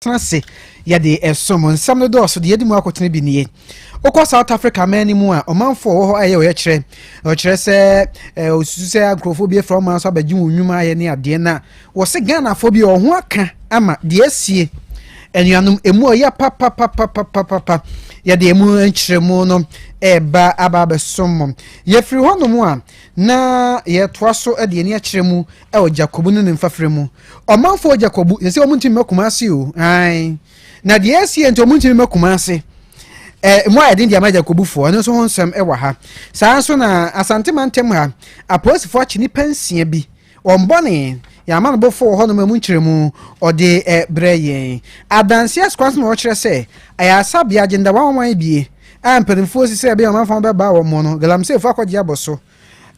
Tena ase yɛde ɛsom nsɛm no dɔɔso deɛ yɛdi mu akotene bi nie. Wokɔ South Africa man no mu a, ɔmanfoɔ wɔ hɔ a ɛyɛ ɔyɛkyerɛ. Ɔkyerɛ sɛ ɔsusu sɛ nkurɔfoɔ bi afira ɔman so abɛgye wɔn nnwuma ayɛ ne adeɛ na wɔse Ghanafoɔ bi ɔho aka ama deɛ asie. Anuanom, emu ɔyɛ papapapapapapa. Yɛde emu nkyerɛmu no ɛreba aba abɛsom mo. Yɛfiri hɔnom a, na yɛtoa so de ani akyerɛ mu ɛwɔ Jakobu ne ne mfafrɛ mu. Ɔmanfoɔ Jakobu, sɛ sɛ wɔn ntumi mma Kumasi o, ae. Na deɛ ɛsi nti wɔn ntumi mma Kumasi. Ɛ mu ayɛ den deɛ ama Jakobufoɔ, ɛno nso ho nsɛm ɛwɔ ha. Saa nso na Asante mantam ha, apolisifoɔ akye nnipa nsia bi. Wɔn bɔne, yɛn amanobɔfoɔ wɔ hɔnom ɛmu nkyerɛmu ɔde ɛbrɛ yɛn. Adanseɛ kwan so na wɔkyerɛ sɛ ayaresabea agenda 111 bie a mpanimfoɔ si sɛ ɛbɛyɛ ɔmanfoɔ bɛba wɔn no, galamseyfoɔ akɔgye abɔ so.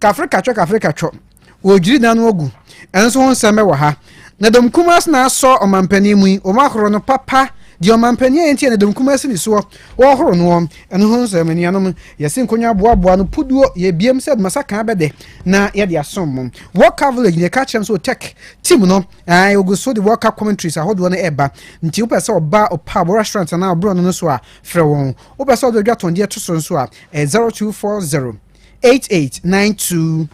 Kafre katwɔ kafre katwɔ, wɔredwiri dan no agu. Ɛno nso ho nsɛm wɔ ha. Na dɔm kumaa na asɔ ɔmampanin mu yi, wɔn ahoro no papa. Deɛ ɔmampanin ayɛ nti a na dɔm kumaa si ne soɔ, wɔrehoro noɔ. Ɛno ho nsɛm, anuanom, yɛse nkonnwa aboaboa no puduo, yɛbiem sɛ masa kan bɛdɛ na yɛde asom mo. World Cup Village, deɛ ɛka kyerɛ m sɛ Otec team no, ɛɛ, wɔgu so de World Cup commentaries ahodoɔ no ɛreba. Nti wopɛ sɛ ɔba ɔpub, restaurant anaa ɔborɔ no no so a, frɛ wɔn. Wopɛ sɛ ɔde odwatɔndeɛ to so nso a, ɛyɛ 0240 8892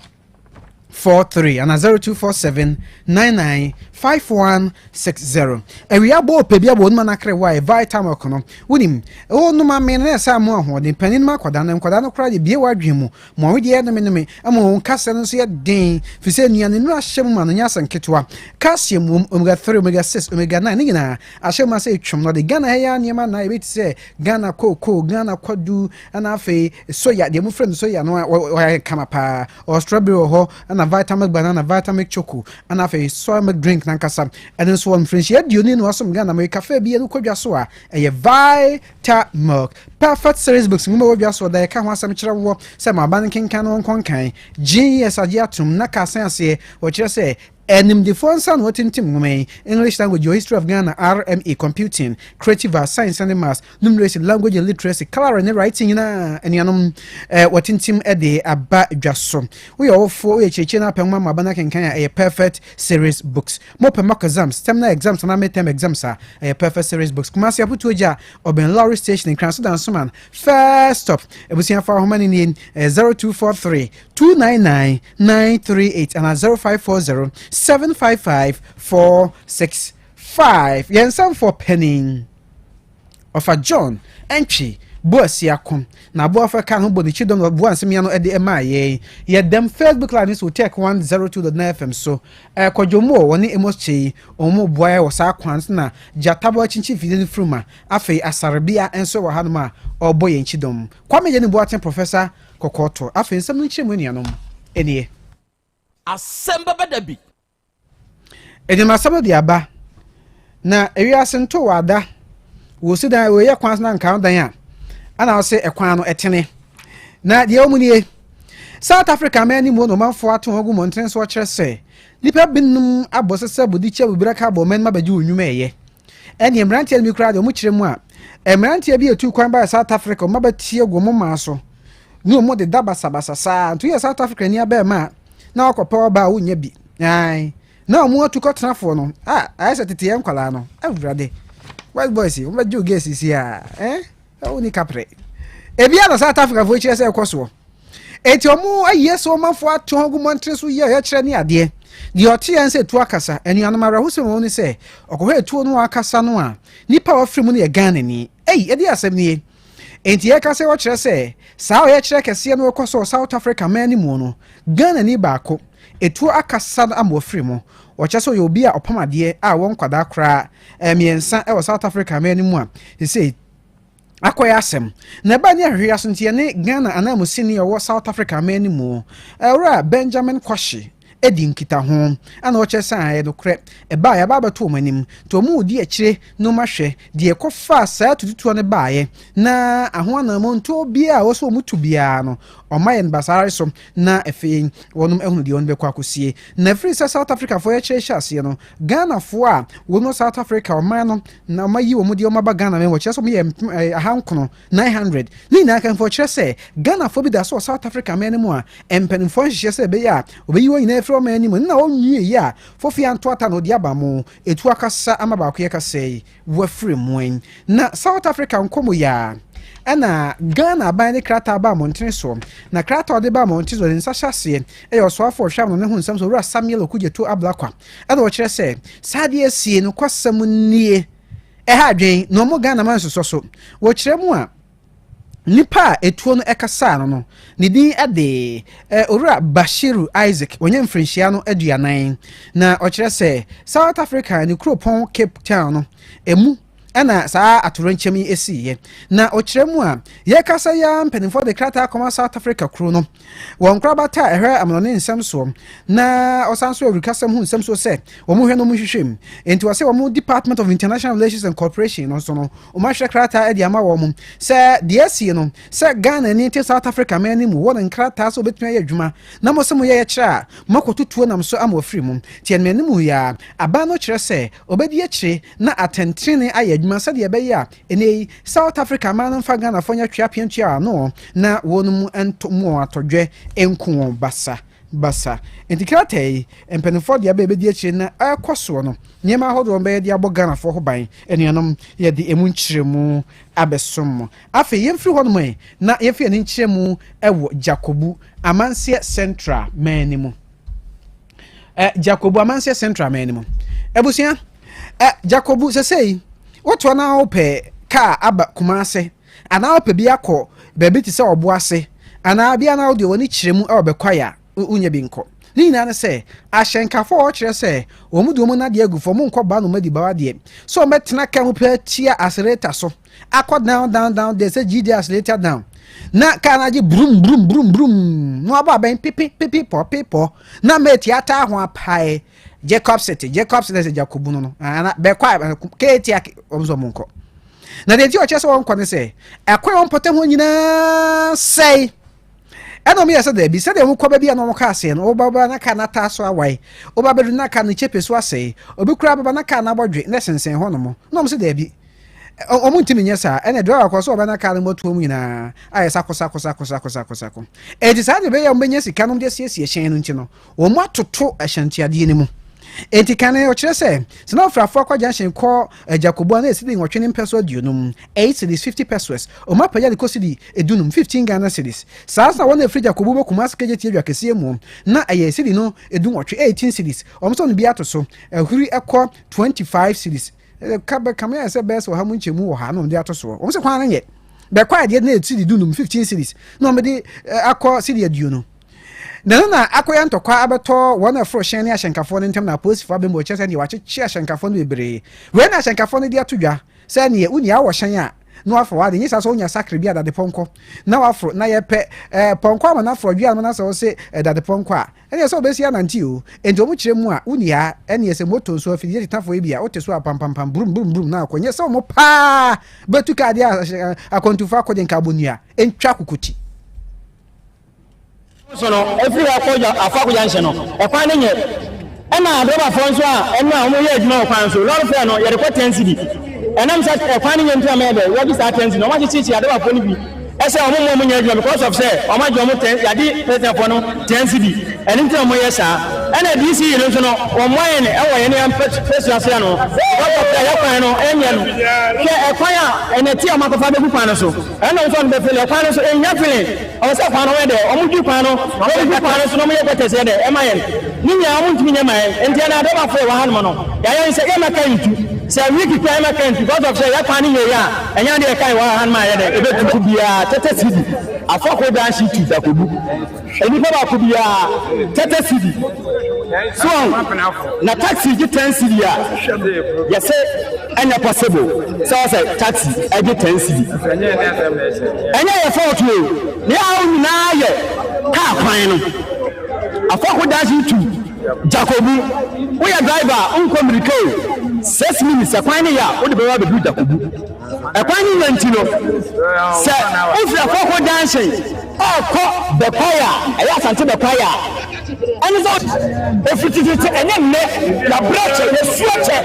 43 ana 0247 99 5160. Awia bɔ ɔpɛ bi abɔ onum anakere wɔ a Vitamilk no wonim wonom ame no na ɛsɛ mo ahoɔden panin no akwadaa no nkwadaa no koraa de bie w'adwene mu ma ɔwedeɛ nome nome ama wɔn kasa no nso yɛ den fi sɛ nnuane nnuro ahyɛ mu ma no nyɛ asɛ nketewa. Calcium wom, omega 3, omega 6, omega 9 ne nyinaa ahyɛ mu asɛ etwam na ɔde Ghana ha yi ara nneɛma na ebi te sɛ Ghana kookoo, Ghana kwadu, ɛna afei soya deɛ mofrɛ no soya no a wɔayɛ kama paa. Ɔwɔ strawberry wɔ hɔ, ɛna Vitamilk banana, Vitamilk choco, ɛna afei soy milk drink nankasa. Ɛno nso wɔ mfirinhyia 20 na wasom Ghana ma cafe bi ɛno kɔ dwa so a ɛyɛ Vitamilk. Perfect Series Books nwoma wɔ dwa so ɔda yɛka ho asɛm kyerɛ woɔ sɛ ma aba no nkenkan no nkɔ nkan. GES agye atom na ka asan aseɛ wɔkyerɛ sɛ animdefoɔ nsa na wɔtintim nwoma yi: English language, your history of Ghana, RME, computing, creative arts, science and maths, numeracy, language and literacy, coloring ne writing nyinaa. Anuanom, wɔtintim de aba dwa so. Woyɛ ɔwofoɔ, woyɛ kyerɛkyerɛ no apɛ nwoma ma aba no akenkan a, ɛyɛ Perfect Series Books. Mopɛ mock exams, terminal exams anaa midterm exams a, ɛyɛ Perfect Series Books. Kumasi Aputuo Gya, ɔbɛn lorry station. Nkranso Dansoman first stop. Abusuafo, ahoma no nie: 0243 299 938 ana 0540 755 465. Yɛn nsɛmfoɔ panin ɔfa John Ɛntwi Boasiako na aboafo ka ho bɔ ne kyidɔm na ɔboa nsɛm ya no de maa yɛn. Yɛdɛm Facebook Live ne so Tech 102.9 FM so. Kwadwo mu wɔne Amos Kyei wɔn mu boa yɛ wɔ saa kwan so na Gyatabo akyinkyin fidie no firi mu a afei Asarebea nso wɔ hanom a ɔrebɔ yɛn kyidɔm. Kwame Yɛ ne Boaten Professor Kɔkɔɔtɔ. Afei nsɛm no nkyerɛ mu, anuanom, ɛnie. Asɛm bɛbɛ da bi. Adwumasɛm no de aba na ewiase nto wɔ ada wɔ si dan wɔyɛ kwan so na nka dan a ana ɔsɛ ɛkwan no ɛtene na deɛ wɔn nie. South Africa man anim na ɔmanfoɔ ato wɔn agu mmɔntene so ɔkyerɛ sɛ nipa binom abɔ sɛ sɛ bodi kyɛ bibira ka abɔ ɔman mu abɛgye wɔn nnwuma. Ɛyɛ ɛne mmeranteɛ no bi koraa deɛ wɔn kyerɛ mu a mmeranteɛ bi etu kwan baa South Africa, wɔn abɛtie gu wɔn maa so ne wɔn deda basabasa saa. Nti yɛ South Africa ni abɛɛma a na wakɔpɛ ɔbaa a wonya bi ae na wɔn atu kɔtenafoɔ no a ayɛ sɛ tete yɛn nkwadaa no. Awurade, white boys yi wɔn bɛgye o girls si a ɛwɔ ni kaprɛ ebi a na South Africa foɔ kyerɛ sɛ ɛkɔ soɔ. Eti wɔn ayie sɛ wɔn ato ho gu mmɔntene so yɛ ɔyɛkyerɛ ne adeɛ. Deɛ ɔte yɛn sɛ etu akasa. Anuanom, awerɛhosɛm wɔn ne sɛ ɔkɔhɔ etuo no akasa no a nipa a wafiri mu no yɛ Ghana ni. Ɛyi ɛde asɛm nie. Nti yɛka sɛ wɔkyerɛ sɛ saa ɔyɛkyerɛ kɛseɛ no wɔkɔ so wɔ South Africa man no mu no, Ghana ni baako etuo akasa no ama wafiri mu. Wɔkyerɛ sɛ ɔyɛ obi a ɔpam adeɛ a wɔn nkwadaa koraa mmiɛnsa wɔ South Africa man no mu a sɛ akɔyɛ asɛm na ɛbaa ne ahwehwɛ aso. Nti yɛne Ghana ananmusini a ɔwɔ South Africa man no mu, ɛwura Benjamin Kwahye, edi nkitaho ana ɔkyerɛ sɛ ayɛ nokorɛ ɛbaa yɛaba abɛto wɔn anim. Nti wɔn redi akyire na wɔn ahwɛ deɛ ɛkɔfaa saa tututuo no baeɛ na aho anammɔntuo biara a wɔsɛ wɔn tu biara no ɔma yɛn basaare so na afei wɔn ahunu deɛ wɔn bɛkɔ akɔsie. Na ɛfiri sɛ South Africa foɔ yɛkyerɛ hyɛ aseɛ no, Ghanafoɔ a wɔn wɔ South Africa ɔman no na wɔn ayi wɔn deɛ wɔn aba Ghana mɛ wɔkyerɛ sɛ wɔn yɛ 900, 900 ne nyinaa kanfoɔ kyerɛ sɛ Ghanafoɔ bi da so wɔ South Africa man no mu a mpanimfoɔ nhyehyɛ sɛ ɛbɛyɛ a wɔbɛyi wɔn nyinaa. afiri ɔman anim no na ɔnwie yi a fofi anto ata na ɔde aba mo etu akasa ama baako yɛ kasa yi wafiri mu yi. Na South Africa nkɔmɔ yi a, ɛna Ghana aban ne krataa ba mmɔntene soɔ, na krataa ɔde ba mmɔntene soɔ de nsa hyɛ aseɛ ɛyɛ ɔsoafoɔ ɔhwɛ amono ne ho nsɛm so, Owura Samuel Okudzeto Ablakwa, ɛna ɔkyerɛ sɛ saa adeɛ asie no kwasɛm nie, ɛha adwen na ɔmo Ghana man nsosɔ so. Wɔkyerɛ mu a, nipa a etuo no ɛkasa no, ne din ɛde Owura Bashiru Isaac, wɔnyɛ mfirinhyia no 40, na ɔkyerɛ sɛ South Africa ne kuropɔn Cape Town no emu ɛna saa atorenkyɛm yi esiiɛ. Na ɔkyerɛ mu a, yɛkasa yi ara, mpanimfoɔ de krataa kɔma South Africa kuro no wɔn nkorabata a ɛhwɛ amanɔne nsɛm soɔ na ɔsan so awurikasɛm ho nsɛm soɔ sɛ wɔn hwɛ no wɔn hwehwɛ mu. Nti wɔsɛ wɔn Department of International Relations and Cooperation no nso no, wɔn ahwɛ krataa de ama wɔn sɛ deɛ asie no sɛ Ghana ni te South Africa man no mu wɔ ne nkrataa sɛ wɔbɛtumi ayɛ adwuma na mo sɛ mo yɛ yɛkyerɛ a moakɔtutuo nam so ama wɔafiri mu. Nti ɛnum anim yi a, aban no kyerɛ sɛ ɔbɛdi akyire na atɛntene ayɛ adwuma sɛdeɛ ɛbɛyɛ a ɛnɛ yi South Africa man no mfa Ghanafoɔ nyɛ twea piantua ano na wɔn mu nto mu wɔn atɔdwɛ nku wɔn basa basa. Nti krataa yi, mpanimfoɔ de aba, ɛbɛdi akyire na ɛkɔ soɔ no, nneɛma ahodoɔ bɛyɛ de abɔ Ghanafoɔ ho ban. Anuanom, yɛde emu nkyerɛmu abɛsom mo. Afei yɛmfiri hɔnom yi na yɛmfiri yɛn nkyerɛmu ɛwɔ Jacobu Amanseɛ Central man no mu. Jacobu Amanseɛ Central man no mu, abusua, Jacobu sɛsɛyi wotoa na wopɛ kaa aba Kumase anaa wopɛ bi akɔ baabi te sɛ ɔbo ase anaa bi anaa wode w'ani kyerɛ mu ɛwɔ Bɛkwae a, wonya bi nkɔ. Ne nyinaa ne sɛ ahyɛnkafoɔ a wɔkyerɛ sɛ wɔn de wɔn nadeɛ agu fam nkɔ ba no madi bawa deɛ sɛ wɔbɛtena kaa mu pɛ tia accelerator so akɔ down down down deɛ sɛ gd accelerator down na kaa no agye brum brum brum brum na wabɔ abɛn pipi pipi pɔ pipɔ na mate ataa ho apae Jacob City, Jacob City sɛ Jacobu no ana bɛkɔ a keeti a wɔn nso wɔn nkɔ. Na deɛ nti ɔkyerɛ sɛ wɔn nkɔ ne sɛ ɛkwan a wɔn pɔtɛ ho nyinaa sɛe, ɛna wɔn yɛ sɛ daabi, sɛdeɛ wɔn kɔ baabi a na wɔn kaa aseɛ no, wɔba ba na kaa n'ataa so awae, wɔba bɛdu na kaa ne kyɛpɛ so asɛe, obi kura bɛba na kaa n'abɔdwe na ɛsensɛn hɔ nom, na wɔn sɛ daabi, wɔn ntumi nyɛ saa. Ɛna driver kɔ so ɔbɛ na kaa no mu atuo mu nyinaa ayɛ sako sako sako sako sako sako. Eti saa de bɛyɛ wɔn bɛnya sika nom de asiesie hyɛn no nti no, wɔn atoto hyɛntiadeɛ no mu. Enti kane ɔkyerɛ sɛ sɛ na ɔfrafo akɔ junction kɔ Jacobo a, na ɛsidi 8.50, 8 cedis 50 pesewas. Ɔmo apagya de kɔ sidi 15, 15 Ghana cedis. Saa nso na wɔn a ɛfiri Jacobo bɛ Kumasi Kejetia dwa kɛseɛ mu na ɛyɛ sidi no 18, 18 cedis. Ɔmo sɛ ɔno bi ato so ahuri ɛkɔ 25 cedis. Ka bɛ kame ayɛ sɛ bɛyɛ sɛ ɔha mu nkyɛmu wɔ ha na ɔmo de ato soɔ. Wɔn sɛ kwan no nyɛ bɛkɔ adeɛ na ɛsidi 15, 15 cedis, na ɔmo de akɔ sidi 20. Na no na akɔyɛ ntɔkwa abɛtɔ wɔn a ɛforo hyɛn ne ahyɛnkafoɔ no ntam, na apolisifoɔ abɛmu. Ɔkyerɛ sɛ deɛ wakyekye ahyɛnkafoɔ no bebree. Wei na ahyɛnkafoɔ no de ato dwa sɛ neɛ wonia wɔ hyɛn a na wafa wade nye saa sɛ wonya sakre bi a dade pɔnkɔ na waforo na yɛpɛ pɔnkɔ ama no aforo ɔdwe anoma na sɛ wo se dade pɔnkɔ a, ɛneɛ sɛ wobɛsi anante o. Enti wɔn kyerɛ mu a, wonia ɛneɛ sɛ moto nso afidie tetafoɔ yi bi a wote so a pampampam brum brum brum na akɔ nyɛ sɛ wɔn paa bɛtu kaa deɛ akwantufo akɔgye nka abonnua ntwa kokoti. So no efiri hɔ kɔ Afako Junction no, ɛkwan no nyɛ. Ɛna adrɔbafoɔ nso a ɛno a wɔyɛ adwuma wɔ kwan so, lɔre fare no yɛde kɔ 10 cedi. Ɛnam sɛ ɛkwan no nyɛ nti na mɛyɛ dɛ wɔgye saa 10 cedi na wɔn akyekyekyere adrɔbafoɔ no bi ɛsɛ wɔn mu wɔn nyɛ adwuma because of sɛ wɔn agye wɔn ten, yɛade presidentfoɔ no 10 cedi. Ɛno nti na wɔn yɛ saa. Ɛna DC yi no nso no, wɔn mmoa yɛn ɛwɔ yɛn yɛn pɛsua so no because of sɛ yɛ kwan no ɛnyɛ no. Hwɛ ɛkwan a ɛnɛte a wɔn akɔfa abɛgu kwan no so, ɛna nso ɔno bɛ filling ɛkwan no so, ɛnya filling. Ɔwɔ sɛ kwan no wɔyɛ dɛ ɔmo dwi kwan no, wɔn dwi kwan no so na ɔmo yɛ gutters yɛ dɛ ɛma yɛn ne nyinaa, ɔmo ntumi nyɛ ma yɛn. Nti ɛna adɔbafo ɛwɔ ha nom no, yɛayɛ sɛ yɛma ka ntu sɛ week kura yɛma ka ntu because of sɛ yɛ kwan no yɛ yɛ a, ɛnyɛ adeɛ ɛka wɔ ha nom a yɛ dɛ ɛbɛtu biara 30 cedi. Afako Junction to Dakobu, nipa baako biara 30 cedi so na taxi gye 10 cedi a, yɛsɛ ɛnyɛ possible sɛ ɔsɛ taxi ɛgye 10 cedi. Ɛnyɛ yɛ fault o, ne awo nyinaa yɛ kaa kwan no. Afako Junction to Jacobu, woyɛ driver a nkɔ mirika o, 6 minutes ɛkwan ne yɛ a wode bɛba abɛduru Jacobu. Ɛkwan ne yɛ nti no, sɛ wofiri Afako Junction ɛkɔ Bɛkwae a ɛyɛ Asante Bɛkwae a, ɛne sɛ ɛfiri tititi ɛnyɛ nnɛ. Yɛabrɛ kyɛ, yɛsua kyɛ,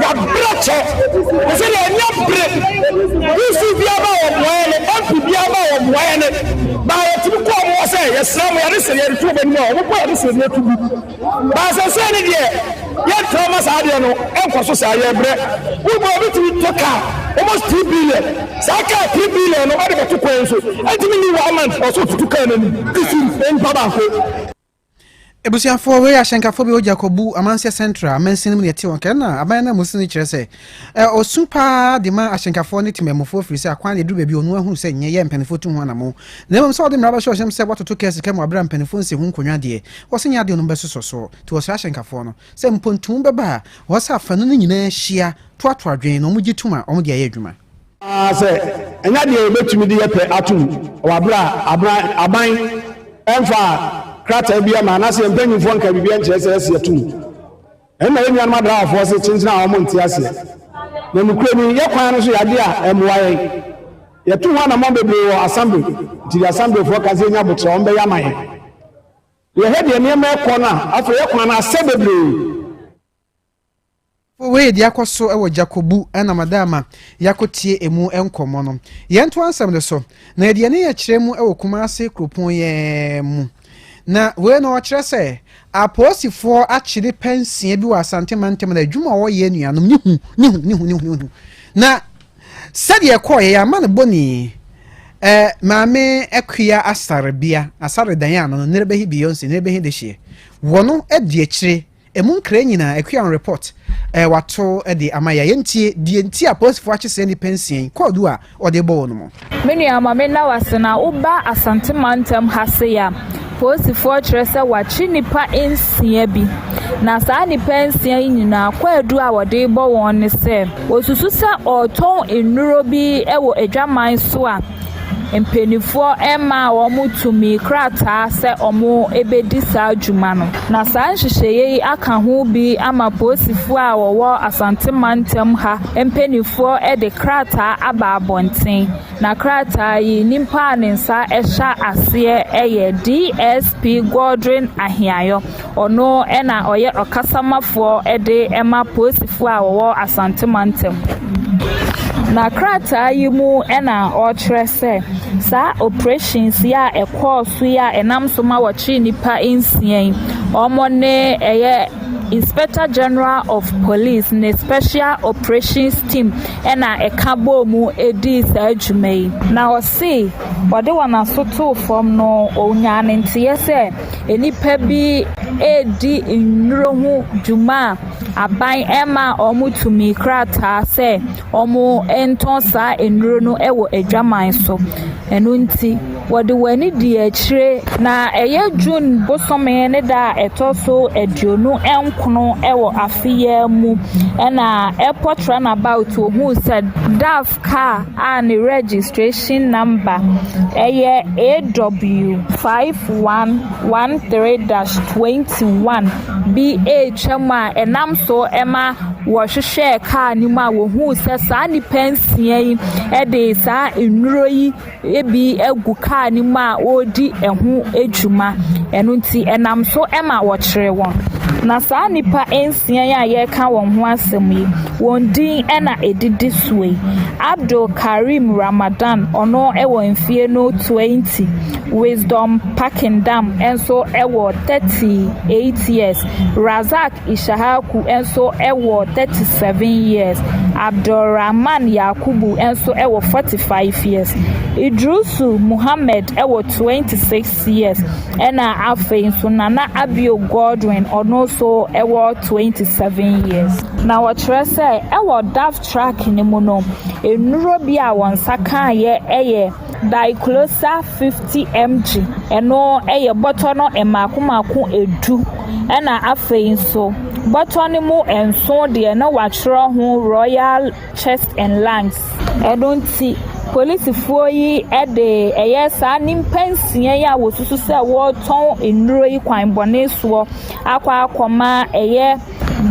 yɛabrɛ kyɛ ɛsɛ deɛ ɛnyɛ bere DC biara ba wɔ mmoa yɛ ne MP biara ba wɔ mmoa yɛ ne baa yɛtumi kɔɔ mo wɔ sɛ yɛsrɛ mo yɛde sɛ yɛde tu. nnipa anim a wɔbɔ yɛn adesrɛdeɛ to gu. But sɛsɛɛ ne deɛ yɛntra mma saa adeɛ no nkɔ so saa, yɛbrɛ. Wobɔ obi tumi tɔ car almost 3 billion, saa car 3 billion no ɔde bɛto kwan so, ɛntumi ni one month ɔsɛ ɔtutu car n'anim isi nipa baako. Ebusuafoɔ, wei ahyɛnkafoɔ bi wɔ Jakobu Amanseɛ Central amansin mu ne ɛte wɔn kɛn na aban no amusi no kyerɛ sɛ ɔsu paa de ma ahyɛnkafoɔ ne temamufoɔ, firi sɛ akwan de duru baabi ɔno ahunu sɛ nyɛ yɛ mpanimfoɔ tu ho anamo, na mmom sɛ ɔde mmara bɛhyɛ ɔhyɛm sɛ wɔatoto kaa sika mu aberɛ a mpanimfoɔ nsi ho nkonnwa deɛ, wɔsɛ nyɛ adeɛ no bɛsosɔ soɔ. Nti wɔsrɛ ahyɛnkafoɔ no sɛ mpontum bɛba a wɔsɛ afanu no nyinaa hyia toatoa adwene na ɔmo tom a ɔmo de ayɛ adwuma. Sɛ ɛnyɛ deɛ yɛbɛtumi de yɛpɛ atom wɔ aberɛ a aban ɛmfa krataa bi ama anaasɛ yɛn mpanyinfoɔ nka biribi nkyerɛ sɛ ɛsi atum. Ɛnna yɛn nuanom adraafoɔ se kyenkyene a wɔn nte aseɛ na nukuri ni yɛ kwan no so yɛ adeɛ a ɛmmoa yɛn. Yɛto ho anammɔn bebree wɔ assembly, nti de assemblyfoɔ ka sɛ yɛnya abokyerɛ wɔn bɛyɛ ama yɛn. Yɛhwɛ deɛ nneɛma ɛkɔ no a, afei yɛ kwan no asɛ bebree. Wei de akɔ so wɔ Jakobu ɛna madama yɛakɔtie emu nkɔmmɔ no. Yɛnto ansɛm no so na yɛde yɛne yɛkyerɛ mu wɔ Kumase kuropɔn yɛn mu, na wei no ɔkyerɛ sɛ apolisifoɔ akyere pɛnsia bi wɔ Asante mantam na adwuma a wɔyɛ nuanom ne hu ne hu ne hu ne hu ne hu na sɛdeɛ ɛkɔɔ yɛ ama no bɔne. Maame Akua Asarebea Asaredan a no no nerebɛhi Beyonce nerebɛhi de hyeɛ wɔ no adi akyire emu nkra nyinaa. Akua on report wato de ama yɛ. Yɛntie deɛ nti a polisifoɔ akye sɛ nipa nsia yi kɔɔdu a ɔde bɔ wɔn mu. Me nua, ma me na wase na woba Asante mantam ha se a, polisifoɔ kyerɛ sɛ wakye nipa nsia bi, na saa nipa nsia yi nyinaa, kwaadu a wɔde bɔ wɔn ne sɛ wɔsusu sɛ ɔretɔn nnuro bi wɔ adwaman so a mpanimfoɔ mmaa wɔn tumi krataa sɛ wɔn bɛdi saa dwuma no. Na saa nhyehyɛeɛ yi aka ho bi ama polisifoɔ a wɔwɔ Asante mantam ha mpanimfoɔ de krataa aba abɔnten. Na krataa yi, nipa a ne nsa hyɛ aseɛ yɛ DSP Godwin Ahiayɔ. Ɔno na ɔyɛ ɔkasamafoɔ de ma polisifoɔ a wɔwɔ Asante mantam. Na krataa yi mu na ɔrekyerɛ sɛ saa operations yi a ɛkɔɔ so yi a ɛnam so ma wɔkyeree nnipa nsia yi, wɔn ne ɛyɛ Inspector General of Police ne Special Operations Team ɛna ɛka bɔɔ mu dii saa dwuma yi. Na ɔse wɔde wɔn aso too fam no, onyaa ne nteɛ sɛ nnipa bi redi nnuro ho dwuma a aban ɛma wɔn tumi krataa sɛ wɔn ntɔn saa nnuro no wɔ adwaman so. Ɛno nti wɔde wɔn ani di akyire, na ɛyɛ June bosome ne da a ɛtɔ so 29 wɔ afe yi mu ɛna Airport Runabout ohuu sɛ DAF car a ne registration number ɛyɛ AW 5113-21 bi retwa mu a ɛnam so ma wɔhwehwɛɛ kaa no mu a wɔhuu sɛ saa nnipa nsia yi de saa nnuro yi bi agu kaa no mu a wɔredi ho dwuma. Ɛno nti ɛnam so ma wɔkyeree wɔn. Na saa nnipa nsia yi a yɛreka wɔn ho asɛm yi, wɔn din na ɛdidi soɔ yi: Abdul Karim Ramadan, ɔno wɔ mfie no 20. Wisdom Pakindam nso wɔ 38 years. Razak Ishahaku nso wɔ 37 years. Abdulrahman Yakubu nso wɔ 45 years. Idrusu Muhammed wɔ 26 years. Ɛna afei nso Nana Abio Godwin, ɔno nso wɔ 27 years. Na wɔkyerɛ sɛ ɛwɔ DAF truck no mu no, nnuro bi a wɔn nsa kaeɛ yɛ Diclosa 50 mg, ɛno yɛ bɔtɔ no mmaako mmaako 10. Ɛna afei nso bɔtɔ no mu nson deɛ, na wɔatwerɛ ho Royal Chest and Lungs. Ɛno nti polisifoɔ yi de ɛyɛ saa nnipa nsia yi a wɔsusu sɛ wɔretɔn nnuro yi kwan bɔne soɔ akɔ akɔma ɛyɛ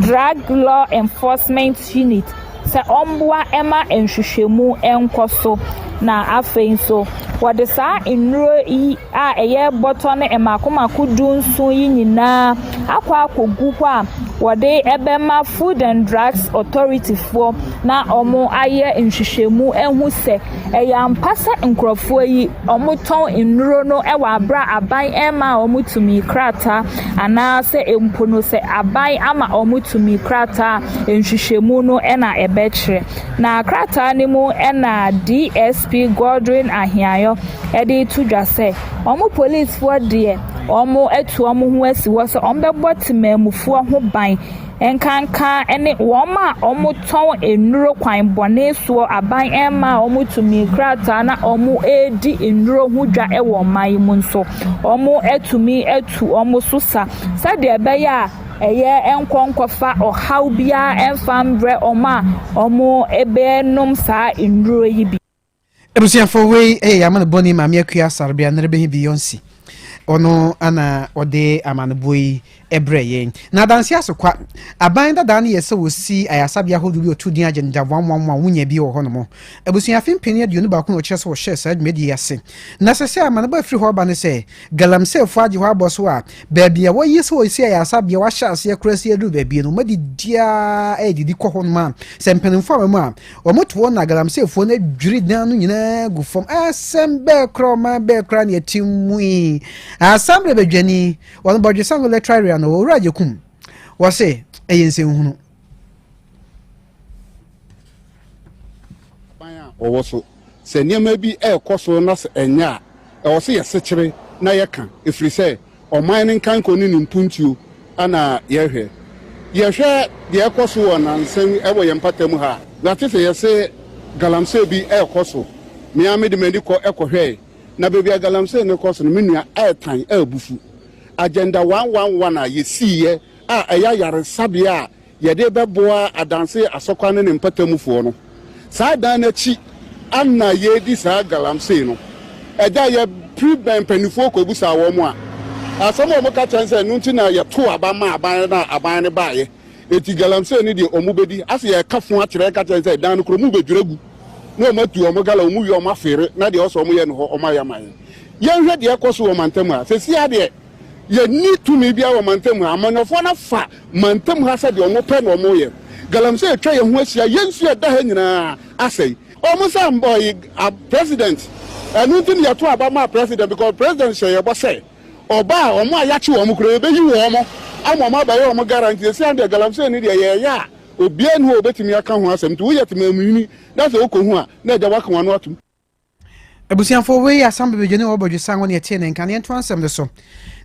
Drug Law Enforcement Unit sɛ ɔmboa ma nhwehwɛmu nkɔ so. Na afei nso wɔde saa nnuro yi a ɛyɛ bɔtɔ no mmaako mmaako 17 yi nyinaa akɔ akɔgu hɔ a wɔde ɛbɛma Food and Drugs Authority foɔ na wɔn ayɛ nhwehwɛmu ahu sɛ ɛyɛ ampa sɛ nkurɔfoɔ yi wɔtɔn nnuro no wɔ abere a aban ɛma wɔn tumi krataa anaasɛ mpo no sɛ aban ama wɔn tumi krataa nhwehwɛmu no na ɛbɛkyerɛ. Na krataa no mu na DSP Godwin Ahiayɔ de to dwa sɛ wɔn polisifoɔ deɛ wɔn atu wɔn ho asi hɔ sɛ wɔbɛbɔ temamufoɔ ho ban nkanka ne wɔn a wɔtɔn nnuro kwan bɔne soɔ aban mma a wɔtumi krataa na wɔredi nnuro ho dwa wɔ ɔman yi mu nso wɔatumi atu wɔn so sa sɛdeɛ ɛbɛyɛ a ɛyɛ nkɔ nkɔfa ɔhaw biara mfa mbrɛ wɔn a wɔbɛnom saa nnuro yi bi. Abusuafo, wei yɛ amanebɔni Maame Akua Sarbea Nerebehi Beyonce. Ɔno ana ɔde amanebɔ yi brɛ yɛn. Na adanse ase kwa, aban dadaa no yɛ sɛ wɔsi ayaresabea ahodoɔ bi ɔto din Agenda 111 wonya bi wɔ hɔnom. Abusua afe mpeni 21 na ɔkyerɛ sɛ wɔhyɛɛ saa dwumadie yi ase. Na sɛ sɛ amanebɔ afiri hɔ aba ne sɛ galamseyfoɔ agye hɔ abɔ so a, baabi a wɔyi sɛ wɔsi ayaresabea wɔahyɛ aseɛ koraa si aduru baabi no, wɔadidi ara ɛredidi kɔ hɔnom a, sɛ mpanimfoɔ aba mu a, wɔto hɔ na galamseyfoɔ no adwiri dan no nyinaa gu fam. Asɛm bɛɛ koraa, ɔman bɛɛ koraa na yɛte mu yi. Assembly badwani, wɔn Bɔdwesango electoral area no, Owura Agyekum, wɔse ɛyɛ nsɛnhunu. Ban a ɔwɔ so. Sɛ nneɛma bi rekɔ so na sɛ ɛnyɛ a, ɛwɔ sɛ yɛsekyere na yɛka, ɛfiri sɛ ɔman no nkankɔ ne ne mpuntuo na yɛhwɛ. Yɛhwɛ deɛ ɛrekɔ so wɔ nnansa yi wɔ yɛn mpata mu ha a, yɛate sɛ yɛse galamsey bi rekɔ so. Me ara mede m'ani kɔ kɔhwɛe, na baabi a galamsey no rekɔ so no, me nua, ɛretan, ɛrebufu. Agenda 111 a yɛsiiɛ a ɛyɛ ayaresabea a yɛde rebɛboa Adanse Asɔkwa ne ne mpɔtamufoɔ no. Saa dan no akyi na yɛredi saa galamsey no. Ɛda a yɛpiri bɛn mpanimfoɔ kɔbisaa wɔn a, asɛm a wɔka kyerɛ ne sɛ ɛno nti na yɛtoo aba maa aban no na aban no baeɛ. Enti galamsey no deɛ wɔbɛdi. Ase yɛreka fo akyerɛ ka kyerɛ sɛ dan no koro wɔbɛdwira agu na wɔatu wɔn gala, wɔwie a wɔafeere na deɛ ɛwɔ sɛ wɔyɛ no hɔ wɔayɛ ama yɛn. Yɛnhwɛ deɛ ɛrekɔ so wɔ mantam ha. Seesei ara deɛ Yɛnni tumi biara wɔ mantam ha. Amanyɔfoɔ no afa mantam ha sɛdeɛ wɔn pɛ na wɔn yɛ. Galamsey atwa yɛn ho ahyia, yɛn nsuo a ɛda ha nyinaa asɛe. Wɔn sɛ ɔyi a president, ɛno nti na yɛto aba maa president because president hyɛ yɛn bɔ sɛ ɔba a wɔn a yɛakye wɔn koraa yɛbɛyi wɔn ama wɔn abɛyɛ wɔn guarantee. Seesei ara deɛ galamsey no deɛ yɛyɛ a obiara nni hɔ a ɔbɛtumi aka ho asɛm nti woyɛ temamuini na sɛ wokɔhu a na agya woaka w'ano atom. Abusuafoɔ, wei yɛ asam bebedwani wɔ bɔdwesa ho ne ɛtee ne nka ne yɛnto ansɛm no so.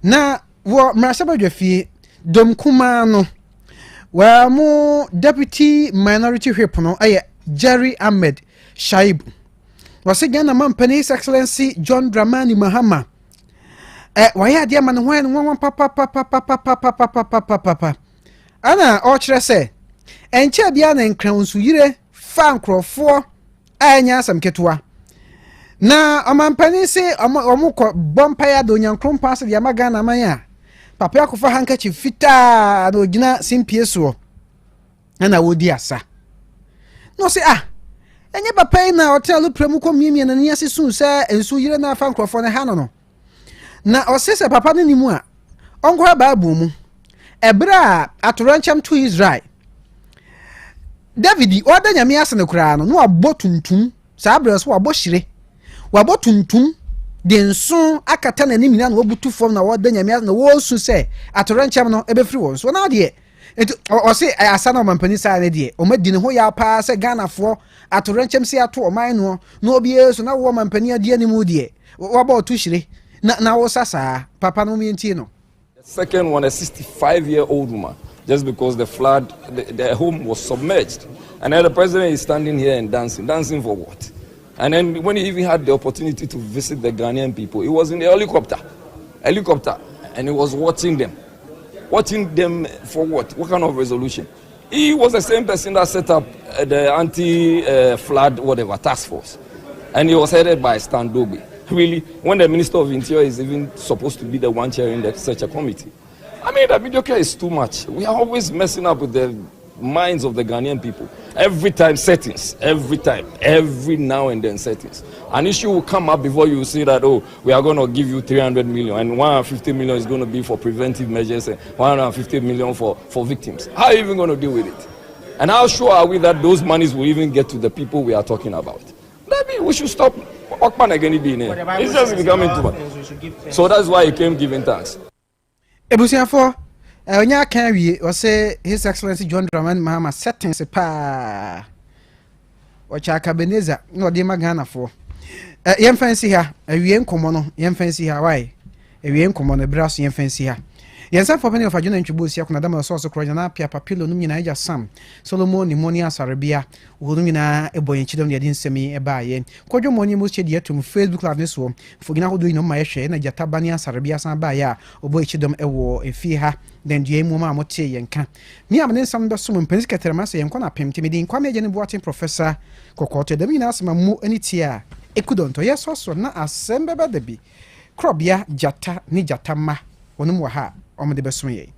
Na wɔ mmarahyɛbadwa dɔm kumaa no, wɔn mo deputy minority whip no yɛ Jerry Ahmed Shaib. Wɔsɛ Ghana mampanin His Excellency John Dramani Mahama. Ɛ wɔayɛ adeɛ ama ne ho ayɛ no nwanwa papapapapapapapapapa. Ɛna ɔkyerɛ sɛ ɛnkyɛɛ biara na nkran nsuyire fa nkurɔfoɔ a ɛnyɛ asɛm ketewa. Na ɔmampanin se ɔmo kɔ bɔ mpaeɛ ada Onyankrompɔn ase de ama Ghana man a, papa akɔfa handkerchief fitaa na ogyina simpie soɔ ɛna wɔdi asa. Na ɔse ah, ɛnyɛ papa yi na ɔtena lupra mu kɔ miamia n'ani ase suu sɛ nsu yere na afa nkurɔfoɔ no ha no no. Na ɔse sɛ papa no ni mu a, ɔnkɔhwɛ Bible mu. Ɛberɛ a atoyerɛnkyɛm to Israel, David ɔda Nyame ase no koraa no, na wabɔ tuntum. Saa berɛ so wabɔ hyire. Wabɔ tuntum de nso akata n'anim nyinaa na wabutu fam na ɔda Nyame ase na wɔresu sɛ atoyerɛnkyɛm no ɛbɛfiri wɔn so. Na deɛ nti ɔse asa na ɔmampanin saa ne deɛ ɔma di ne ho yaw paa sɛ Ghanafoɔ atoyerɛnkyɛm si ato ɔman noɔ na obiara so na wo ɔmampanin adi anim deɛ wabɔ ɔto hyire na na wosa saa papa no yɛntie no. The second one, a 65 year old woman, just because the flood, the home was submerged. And then the president is standing here and dancing. Dancing for what? And then when he even had the opportunity to visit the Ghanaian people, he was in the helicopter. Helicopter. And he was watching them. Watching them for what? What kind of resolution? He was the same person that set up the anti-flood whatever task force. And he was headed by Stan Dogbe. Really, when the Minister of Interior is even supposed to be the one chairing the, such a committee. I mean, the mediocre is too much. We are always messing up with the minds of the Ghanaian people. Every time settings, every time, every now and then settings. An issue will come up before you see that, oh, we are going to give you 300 million and 150 million is going to be for preventive measures and 150 million for victims. How are you even going to deal with it? And how sure are we that those monies will even get to the people we are talking about? Maybe we should stop. It's just becoming too much. So that's why he came giving thanks. Ebusuafoɔ, ɔnyɛ aka awie, ɔsɛ His Excellency John Dramani Mahama settings paa, ɔkyɛ akabeneza na ɔde ma Ghanafoɔ. Yɛmfa nsi ha awie nkɔmmɔ no, yɛmfa nsi ha wae, awie nkɔmmɔ no ebira so, yɛmfa nsi ha. Yɛn nsa fɔpɛ ne ɔfa dwena ntwebo osi akona dama ɔsɔɔso korɔ gyana apia papilo nom nyinaa, agya Sam Solomon ne mɔni asarebea wɔn nom nyinaa ɛbɔ yɛn kyidɔm ne yɛde nsɛm yi ɛbaayɛ kɔdwo mɔni mu hyɛ deɛ atum Facebook Live ne soɔ mfonyina ahodoɔ yi na ɔma yɛhwɛ ɛna gyata ba ne asarebea san baayɛ a ɔbɔ yɛn kyidɔm ɛwɔ efie ha dɛndua mu ma a mote yɛn ka me a mene nsɛm bɛsom mpanin kɛtɛrɛma sɛ yɛn nkɔ na apem nti mede Nkwame Agya ne Boaten Professor Kɔkɔɔtɔ dɛm nyinaa asɛm a mu ne tie a ɛku dɔntɔ yɛsɔsɔ na asɛm bɛbɛ da bi korɔbea gyata ne gyata mma wɔnom wɔ ha a ɔmode bɛsom yɛn.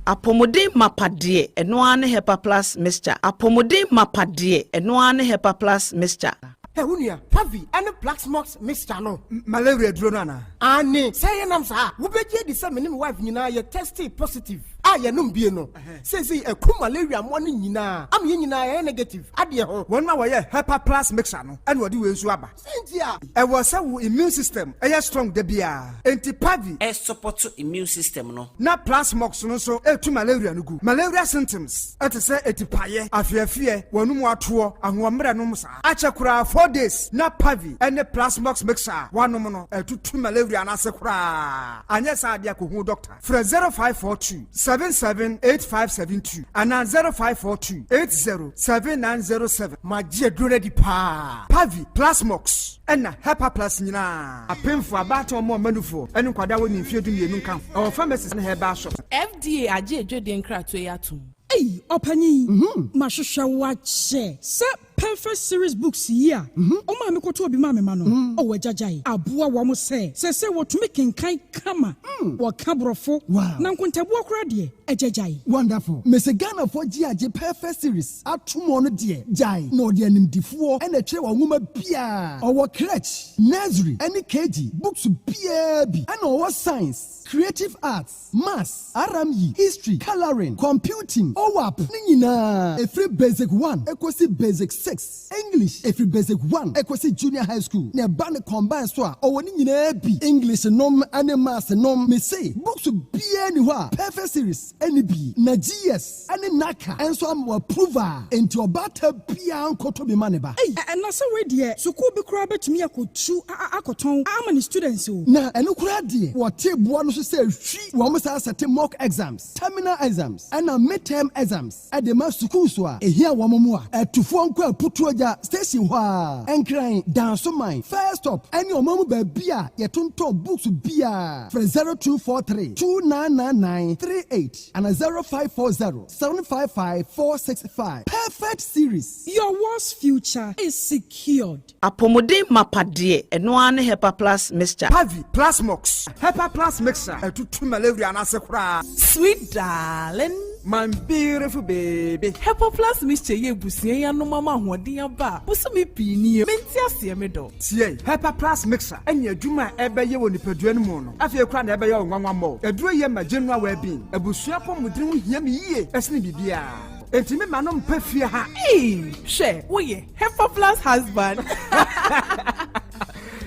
Apɔmuden mapa deɛ, ɛno ara ne Hepa Plus Mixture. Apɔmuden mapa deɛ, ɛno ara ne Hepa Plus Mixture. Ɛ wo nua, Pavi ɛne Plasmox mixture no. Malaria duro no anaa? Ane sɛ yɛnam saa, wobɛgye adi sɛ me ne me wife nyinaa yɛ tested positive a yɛnom bie no, seesei ɛku malaria mmoa no nyinaa ama yɛn nyinaa yɛyɛ negative adeɛ ho. Wɔn a wɔyɛ Hepa Plus Mixture no ɛna wɔde wei nso aba. Sɛnti a ɛwɔ sɛ wo immune system ɛyɛ strong da biara, enti Pavi ɛsupport immune system no. Na Plasmox no nso ɛtu malaria no gu. Malaria symptoms ɛte sɛ etipaeɛ, afiafie, wɔn mu atoɔ, ahoɔmmerɛ nom saa akyɛ koraa 4 days na Pavi ɛne Plasmox mixture a wanom no ɛtutu malaria no ase koraa. Anyɛ saa adeɛ, akɔhu doctor. Frɛ 0542 778572 anaa 0542 807907. Magye aduro no adi paa. Pavi, Plasmox ɛna Hepa Plus nyinaa, apemfo, abaatan, ɔmo ɔmanufoɔ ɛne nkwadaa wɔ ne mfeɛ 12 nka ho. Ɛwɔ pharmacies ne herbal shop. FDA agye edwodie nkratoɔ yi atom. Ei, ɔpanyin, mahwehwɛ wo akyɛ sɛ Perfect Series books yi a ɔmaa me kɔtɔ obi maa me ma no, ɔwɔ agyagyae aboa wɔ mo sɛ wɔtumi kenkan kama, wɔka borɔfo na nkontabuo koraa deɛ, agyagyae. Wonderful. Mese Ghanafoɔ gye agye Perfect Series ato mu no deɛ, gyae na ɔde animdifoɔ ɛna ɛtwerɛ wɔn nwoma biara. Ɔwɔ crèche, nursery ɛne KG books biara bi, ɛna ɔwɔ science, creative arts, maths, RME, history, colouring, computing, OWAP ne nyinaa, ɛfiri basic 1 ɛkɔsi basic 6, English ɛfiri basic 1 ɛkɔsi junior high school, na ɛba ne combine so a, ɔwɔ ne nyinaa bi, English nom ɛne maths nom. Mese books biara ni hɔ a Perfect Series ɛne bi, na GS ɛne NaCCA ɛnso ama approval, enti ɔbaata biara nkɔtɔ bi ma ne ba. Ei, ɛna sɛ wei deɛ, sukuu bi koraa bɛtumi akɔtu akɔtɔn ama ne students o. Na ɛno koraa deɛ, wɔte boa no so sɛ hwi wɔn saa sɛte mock exams, terminal exams ɛna midterm exams ɛde ma sukuu so a ehia wɔn mu a ɛtufoɔ nkɔ Aputuo Gya station hɔ a Nkran Dansoman first stop ɛne ɔman mu baabi a yɛtontɔn books biara. Frɛ 0243 299938 ana 0540 755 465. Perfect Series. Your world's future is secured. Apɔmuden mapa deɛ, ɛno ara ne Hepa Plus Mixture. Pavi, Plasmox, Hepa Plus Mixture ɛtutu malaria no ase koraa. Sweet darling. My beautiful baby. Hepa Plus Mixture yɛ ebusua yi anom ama ahoɔden aba a bosome pii nie mente aseɛ me dɔ. Tie, Hepa Plus Mixture ɛne adwuma a ɛbɛyɛ wɔ nipadua no mu no, afei koraa na ɛbɛyɛ wo nwanwa mmɔ. Aduro yɛ ma general well-being. Abusua pɔmuden ho hia me yie ɛsene biribiara, enti me ma no mpɛ fie ha. Ee, hwɛ, woyɛ Hepa Plus husband.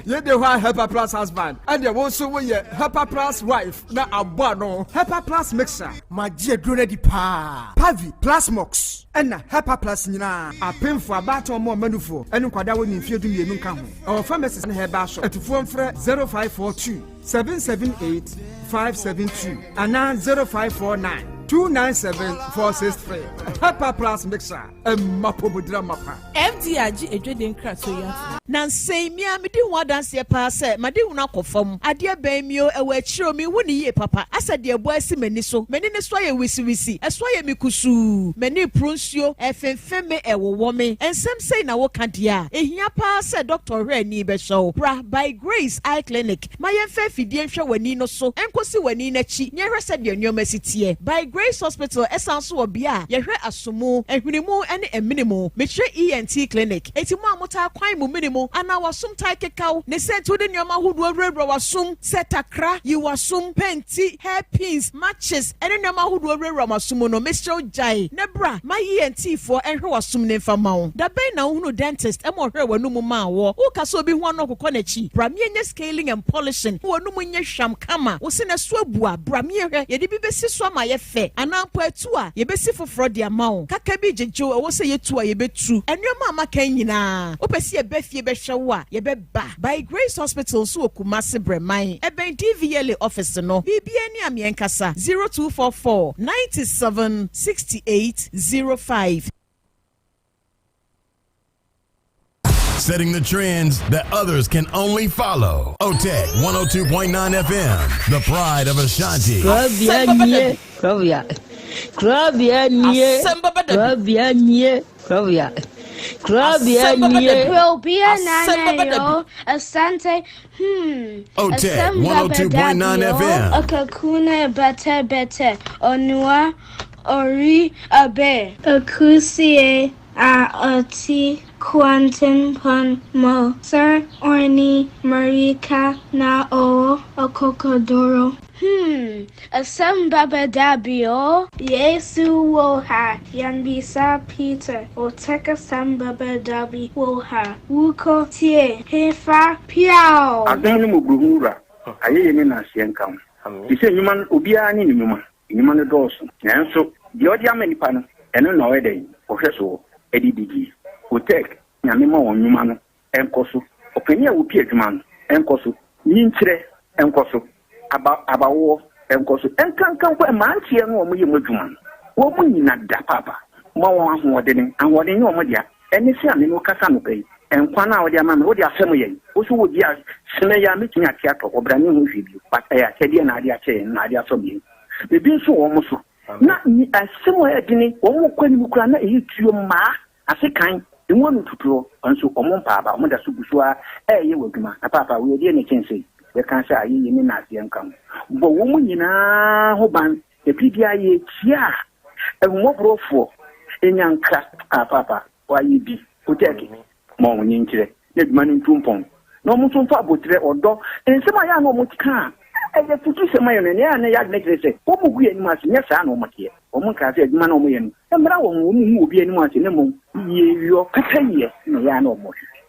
Yɛde hɔ a, Hepa Plus husband, ɛdeɛ wo nso woyɛ Hepa Plus wife na abɔ ano. Hepa Plus Mixture. Magye aduro no adi paa. Pavi, Plasmox ɛna Hepa Plus nyinaa, apemfo, abaatan, ɔmo ɔmanufoɔ ɛne nkwadaa wɔ ne mfeɛ 12 nka ho. Ɛwɔ pharmacies ne herbal shop. Atufoɔ mfrɛ 0542 778 572 anaa 0549 297 463. Hepa Plus Mixture, ɛmma pɔmudira mapa. FDA agye edwodie nkratoɔ yi atom. Na nsɛn mia medi ho adanseɛ paa sɛ made hunu akɔ fam adeɛ bɛn mio ɛwɔ akyire o, mehu ne yie papa, asɛ deɛ ɛbɔ asi m'ani so, m'ani ne so ayɛ wisiwisi, ɛso ayɛ me kusuu, m'ani poro nsuo, ɛfemfem me, ɛwowɔ me. Nsɛm sei na woka deɛ a, ehia paa sɛ dɔkta ɔhwɛ ani bɛhyɛ wo. Bra By Grace Eye Clinic ma yɛmfa afidie nhwɛ w'ani no so nkɔsi w'ani n'akyi ne ɛhwɛ sɛdeɛ nneɛma si teɛ. By Grace Grace Hospital san nso wɔ bea a yɛhwɛ asomu, ahwene mu ne amene mu. Mekyerɛ ENT Clinic. Enti mo a motaa kwan mo mene mu anaa w'asom taa keka wo, ne sɛ nti wode nneɛma ahodoɔ wurawura w'asom sɛ takra, yi w'asom, pɛnti, hair pins, matches, ne nneɛma ahodoɔ wurawura w'asom mu no, mesrɛ wo gyae na bra ma ENT foɔ nhwɛ w'asom no mfa mma wo. Da bɛn na wohunuu dentist ma ɔhwɛɛ w'anomu maa woɔ? Woka sɛ obi ho ano ɔkokɔ n'akyi? Bra meɛnyɛ scaling and polishing ma w'anomu nyɛ hwam kama, wo se no ɛso abu a, bra meɛhwɛ, yɛde bi bɛsi so ama ayɛ fɛ, anaa mpo atu a, yɛbɛsi foforɔ de ama wo. Kaka bi gyegye wo, ɛwɔ sɛ yɛtu a, yɛbɛtu. Nnoɔma a maka yi nyinaa, wopɛ sɛ yɛba fie bɛhwɛ wo a, yɛbɛba. By Grace Hospital nso wɔ Kumasi Brɛman, ɛbɛn DVLA office no. Biribiara ni a meɛnkasa, 0244 97 68 05. Setting the trends that others can only follow. OTEC 102.9 FM, the pride of Ashanti. Kurabea nie, kurabea. Kurabea nie, kurabea nie, kurabea. Kurabea nie. Kurabea nana yo, asante, hmm. OTEC 102.9 FM. Okakuna bete bete, onua, ori abe. Akusie a ɔte kwantempɔn mu sɛ ɔne mmirika na ɔwɔ akokoduru. Hmm, asɛm bɛba da bi o. Yesu wɔ ha, yɛmmisa Peter, ɔtɛk asɛm bɛba da bi wɔ ha, wokɔ tie hefa piaw. Adom ne mmɔborɔhunu Wura, ayɛyie ne nnaseɛ nka wo. Te sɛ nnwuma no, obiara ne ne nnwuma. Nnwuma no dɔɔso, nanso deɛ ɔde ama nnipa no, ɛno na ɔyɛ dɛn? Ɔhwɛ soɔ de di die. Otec, Nyame ma wɔn nnwuma no nkɔ so. Ɔpanin a ɔpi adwuma no nkɔ so. Nyinkyerɛ nkɔ so. Aba, abawoɔ nkɔ so. Ɛnkanka mpo mmeranteɛ no a wɔyɛ mu adwuma no, wɔn nyina da paapa. Ma wɔn ahoɔdene. Ahoɔden nyɛ wɔn dea. Ɛne sɛ a me ne wo kasa anɔpa yi, nkwa no a wode ama me, wode afɛm yɛn. Wo nso wɔ bi a, sene yi a mɛtumi ate atɔ, ɔbra ne ho hwee bio. But ɛyɛ akyɛdeɛ na ade akyɛ yɛn, na ade asɔ yɛn. Ebi nso wɔ wɔn so. Na ni asɛm a ɛyɛ dene, wɔn kɔ anim koraa na ɛyɛ tuo mmaa, ase kan, emu ano tutuo, nso wɔn mpa aba, wɔn da so gu so ara ɛreyɛ wɔ adwuma. Na paapa, wei ɛdeɛ na ɛkyɛn sei? Yɛka sɛ ayɛyie ne nnaseɛ nka ho. Bɔ wɔn nyinaa ho ban. Ɛbere biara yɛkyia a, ahummɔborɔfoɔ nya nkra, ah paapa, wayɛ bi, Otɛɛke, ma wɔn nkyerɛ na adwuma no ntu mpɔn, na wɔn nso mfa aboterɛ, ɔdɔ, nsɛm a ɛyɛ a na wɔka a ɛyɛ afutusɛm ma yɛn no, ɛnea ɛyɛ a na ɛyɛ adwene kyerɛ sɛ wɔgu yɛn anim ase, nyɛ saa na wɔteɛ. Wɔnkaa sɛ adwuma no a wɔyɛ no mmra wɔn ho, wɔnhu obi anim ase, na mmom yieyɔ, pɛpɛyɛ na ɛyɛ a na wɔhwehwɛ.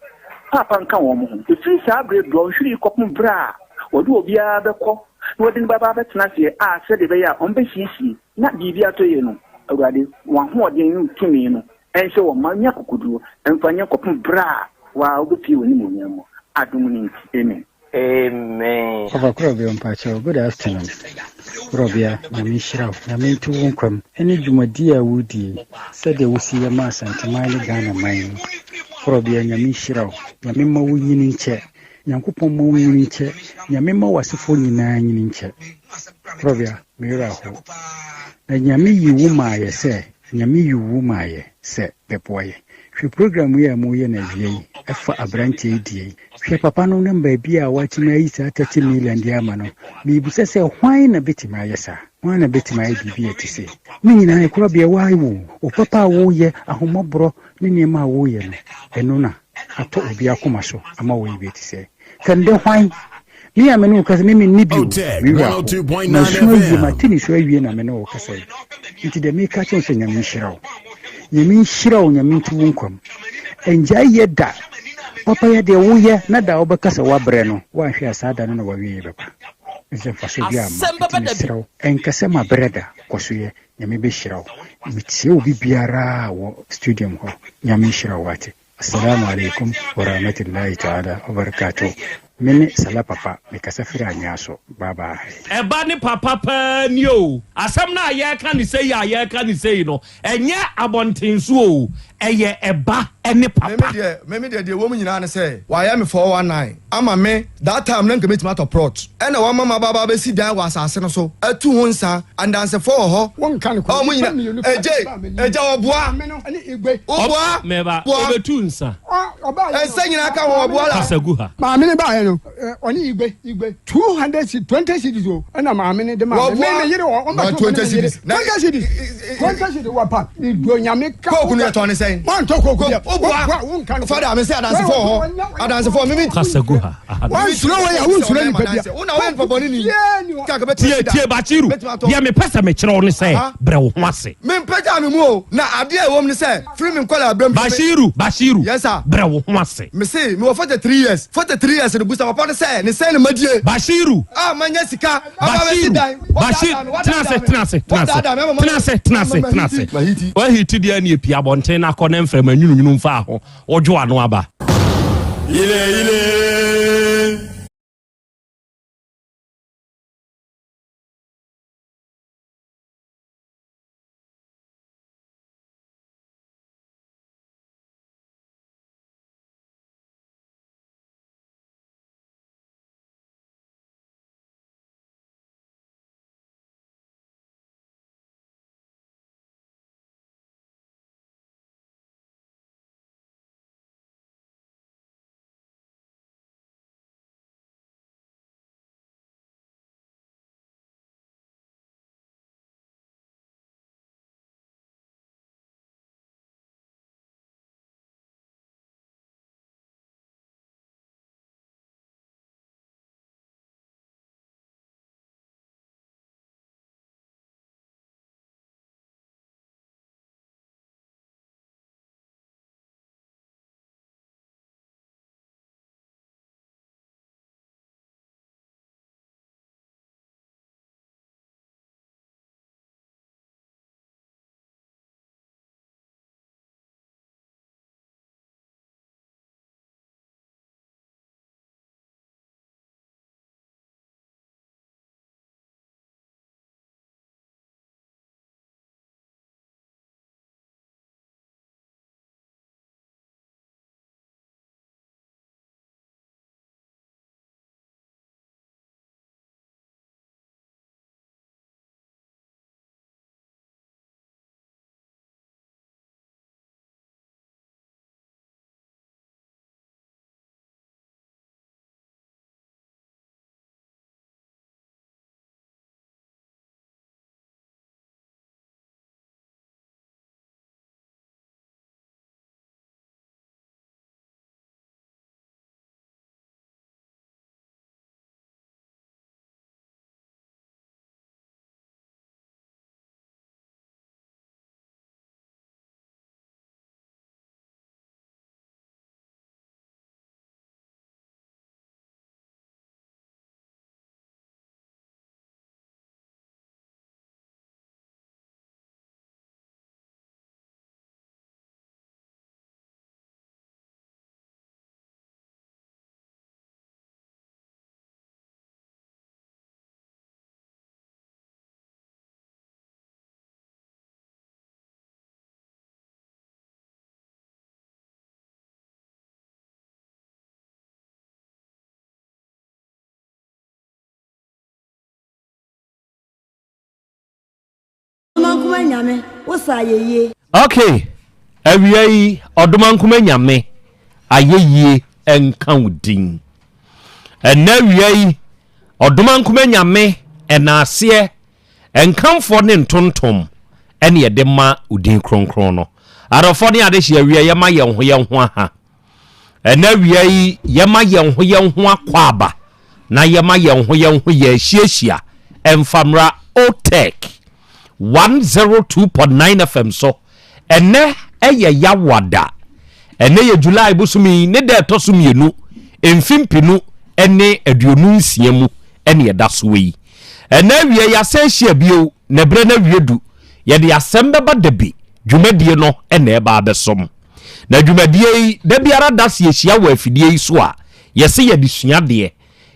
Paapa nka wɔn ho. Ɛfiri saa berɛ dɔnhwere yi kɔpem berɛ a wɔde obiara bɛkɔ na wɔde no bɛba abɛtena aseɛ a sɛdeɛ ɛbɛyɛ a wɔbɛsiesie na biribi atɔ yie no, Awurade, w'ahoɔden ne wo tumi no nhyɛ wɔn ma nya akokoduo mfa nyɛ kɔpem berɛ a wo ara wobɛpue w'animuonyam mu, adom no nti, amen. Amen. Papa Korɔbea mpakyɛw good afternoon Korɔbea Nyame nhyira wo Nyame nto wo nkwa mu ɛne dwumadie a wodie yi sɛdeɛ wosi yɛ ma Asanteman ne Ghana man yi Korɔbea Nyame nhyira wo Nyame mma wo nyini nkyɛ Nyankopɔn mma wo nyini nkyɛ Nyame mma w'asefoɔ nyinaa nyini nkyɛ Korɔbea me werɛ ahow na Nyame yi wo maa yɛ sɛ Nyame yi wo maa yɛ sɛ bɛboa yɛ Hwɛ program yi a moyɛ no awia yi ɛfa abranteɛ yi deɛ yi Hwɛ papa no ne baabi a watumi ayi saa 30 million de ama no. Mebisa sɛ hwan na bɛtumi ayɛ saa? Hwan na bɛtumi ayɛ biribi a ɛte sei? Ne nyinaa ɛkorabea woayɛ wo wo papa a woyɛ, ahommɔborɔ ne nneɛma a woyɛ no, ɛno na atɔ obi akoma so ama wɔyɛ bi ɛte sɛ. Sɛ ndɛ hwan? Me a me ne wo kasa me menni bi o, me werɛ aho. Masu awie, mate nisuo awie na me ne wo kasa yi. Nti deɛ meka kyerɛ wo sɛ Nyame nhyira wo. Nyame nhyira wo, Nyame nto wo nkwa mu. Ɛngyae yɛ da. Papa yɛ deɛ woyɛ na da a wobɛka sɛ woabrɛ no, woanhwɛ a saa da no na w'awieɛ bɛba. Ɛfiri sɛ mfasoɔ biara mma. Nti mesrɛ wo, ɛnka sɛ mabrɛ da, kɔ so yɛ. Nyame bɛhyira wo. Metie obi biara wɔ studium hɔ. Nyame nhyira wo wate. Assalamu alaikum warahmatullahi ta'ala wabarakatuh Me ne Salah Papa, me kasa firi Anyaa so. Bye bye. Ɛba ne papa paa nie oo. Asɛm no a yɛreka no sei a yɛreka no sei no, ɛnyɛ abɔnten so oo, ɛyɛ ɛba ne Me me papa. deɛ me me deɛ deɛ ɛwɔ mu nyinaa ne sɛ wayɛ me 419 ama me that time na nka mɛtumi atɔ plot ɛna wama maba aba abɛsi dan wɔ asase no so atu ho nsa andansefoɔ wɔ hɔ Wonka nokorɛ. ɔmo Nnipa nyina mmienu pɛ egye baa m'anim. egya ɔboa Maame no ne Igwe. woboa Meba, boa. ɔbɛtu nsa. Ɔ. Nsa nyinaa ka ho ɔboa la. Kasa gu ha. Maame no baeɛ no, ɔne igbe, igbe, 200 cedis, 20 cedis o, ɛna maame no de maa me. Me me yere wɔ, ɔmba to me ne me yere. 20 cedis, 20 cedis wɔ pa. Meduo nyame ka. Kooku no yɛtɔn ne sɛn? Mantɔ kooku bia. Woboa, wonka no. Fada, me sɛ adansefo wɔ hɔ. Adansefo, me me. Kasa gu ha. Wansuro wei a, wonsuro nipa bia. Wo na woyɛ nipa bɔne ni. Tie, tie, Bashiru, deɛ mepɛ sɛ mekyerɛ wo ne sɛ, brɛ wo ho ase. Mempagyaa me mu o, na adeɛ a ɛwɔ mu ne sɛ, Firi me nkwadaa berɛ mu. Bashiru, Bashiru, Yes sir. brɛ wo ho ase. Me se, mewɔ 43 years, 43 years no, busa papa no sɛ, ne sɛn na madie? Bashiru. A manya sika, aba abɛsi Bashiru, dan. Bashir, Wadaadaa me, tena ase, wadaadaa me, tena ase, tena ase, wadaadaa me ama tena ase, tena ase, tena ase. Mahiti. Wahiti deɛ ne epie abɔnten na akɔ ne mframa nwununwunu mfaa ho, wodwo ano aba. Ile ile. Ɔdomankoma Nyame, wo sa ayɛyie. Ok, awia yi Ɔdomankoma Nyame ayɛyie nka wo din. Ɛnɛ awia yi Ɔdomankoma Nyame ɛnaaseɛ nkamfoɔ ne ntontom ɛne ɛde ma wo din kronkron no. Adɔfoɔ ne adehye awia yɛma yɛn ho yɛn ho aha. Ɛnɛ awia yi, yɛma yɛn ho yɛn ho akwaaba na yɛma yɛn ho yɛn ho yɛahyiahyia ɛmfa mmra OTEC 102.9 FM so. Ɛnɛ ɛyɛ Yawada. Ɛnɛ yɛ July bosome yi ne da ɛtɔ so mmienu, mfe mpenu ne 26 mu ɛne ɛda soɔ yi. Ɛnɛ awia yɛasan ahyia bio na ɛberɛ no awie du. Yɛde asɛm bɛba dabi dwumadie no na ɛba abɛsom. Na dwumadie yi, da biara da sɛ yɛhyia wɔ afidie yi so a, yɛse yɛde sua adeɛ,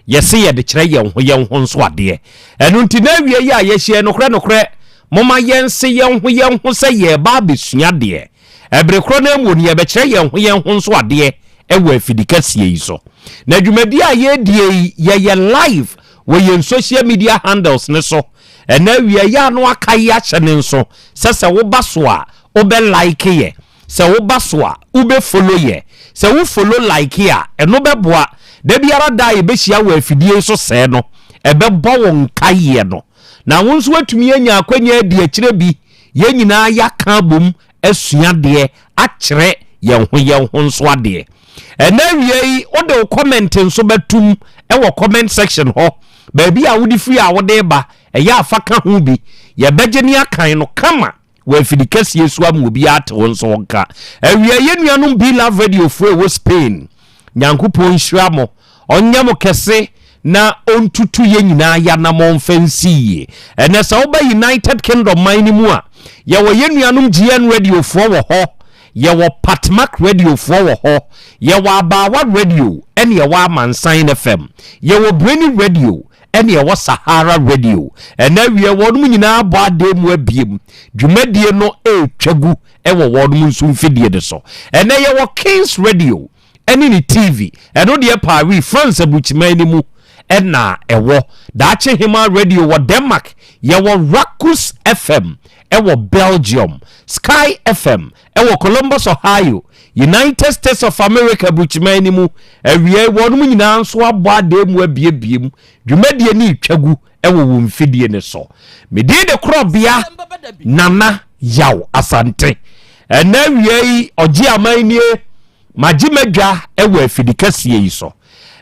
yɛse yɛde kyerɛ yɛn ho yɛn ho nso adeɛ. Ɛno nti na awie yi a yɛahyia yi, nokorɛ nokorɛ, momma yɛnse yɛn ho yɛn ho sɛ yɛreba abɛsua adeɛ. Ɛbere korɔ no ara mu no, yɛbɛkyerɛ yɛn ho yɛn ho nso adeɛ wɔ afidi kɛseɛ yi so. Na dwumadie a yɛredie yi, yɛyɛ live wɔ yɛn social media handles no so. Ɛnɛ awia yi a na waka yi ahyɛ ne nso sɛ sɛ woba so a, wobɛ like yɛ. Sɛ woba so a, wobɛ follow yɛ. Sɛ wo follow like a, ɛno bɛboa. Da biara da a yɛbɛhyia wɔ afidie yi so sɛɛ no, ɛbɛbɔ wo nkaeɛ no. Na wo nso woatumi anya akwanya adi akyire bi. Yɛn nyinaa yɛaka abom asua adeɛ akyerɛ yɛn ho yɛn ho nso adeɛ. Ɛnɛ awia yi, wode wo comment nso bɛtum wɔ comment section hɔ. Baabi a wode firi a wode ba, ɛyɛ a fa ka ho bi. Yɛbɛgye ne akan no kama wɔ afidi kɛseɛ so ama obiara ate wo nso wo nka. Awia yɛn nuanom Be Love Radio foɔ ɛwɔ Spain, Nyankopɔn nhyira mo, ɔnyɛ mo kɛse na ɔntutu yɛn nyinaa yɛanamɔn mfa nsi yie. Ɛnɛ sɛ woba United Kingdom man no mu a, yɛwɔ yɛn nuanom GN Radio foɔ wɔ hɔ, yɛwɔ Patmak Radio foɔ wɔ hɔ, yɛwɔ Abaawa Radio ɛne yɛwɔ Amansan FM, yɛwɔ Brainy Radio ɛne ɛwɔ Sahara Radio. Ɛnɛ awie wɔnom nyinaa abɔ adeɛ mu abiem. Dwumadie no ɛretwa gu ɛwɔ wɔnom nso mfidie no so. Ɛnɛ yɛwɔ Kings Radio ɛne ne TV. Ɛno deɛ Paris, France aburukyiman no mu ɛna ɛwɔ. Daakye Hemaa Radio wɔ Denmark. Yɛwɔ Rakus FM ɛwɔ Belgium. Sky FM ɛwɔ Columbus, Ohio, United States of America aburukyiman no mu. Awiei, wɔnom nyinaa nso abɔ adan mu abiebie mu. Dwumadie no retwa gu wɔ wɔn mfidie no so. Me din de Korɔbea Nana Yaw Asante. Ɛnɛ awia yi, ɔgye aman nie, magye m'adwa wɔ afidi kɛseɛ yi so.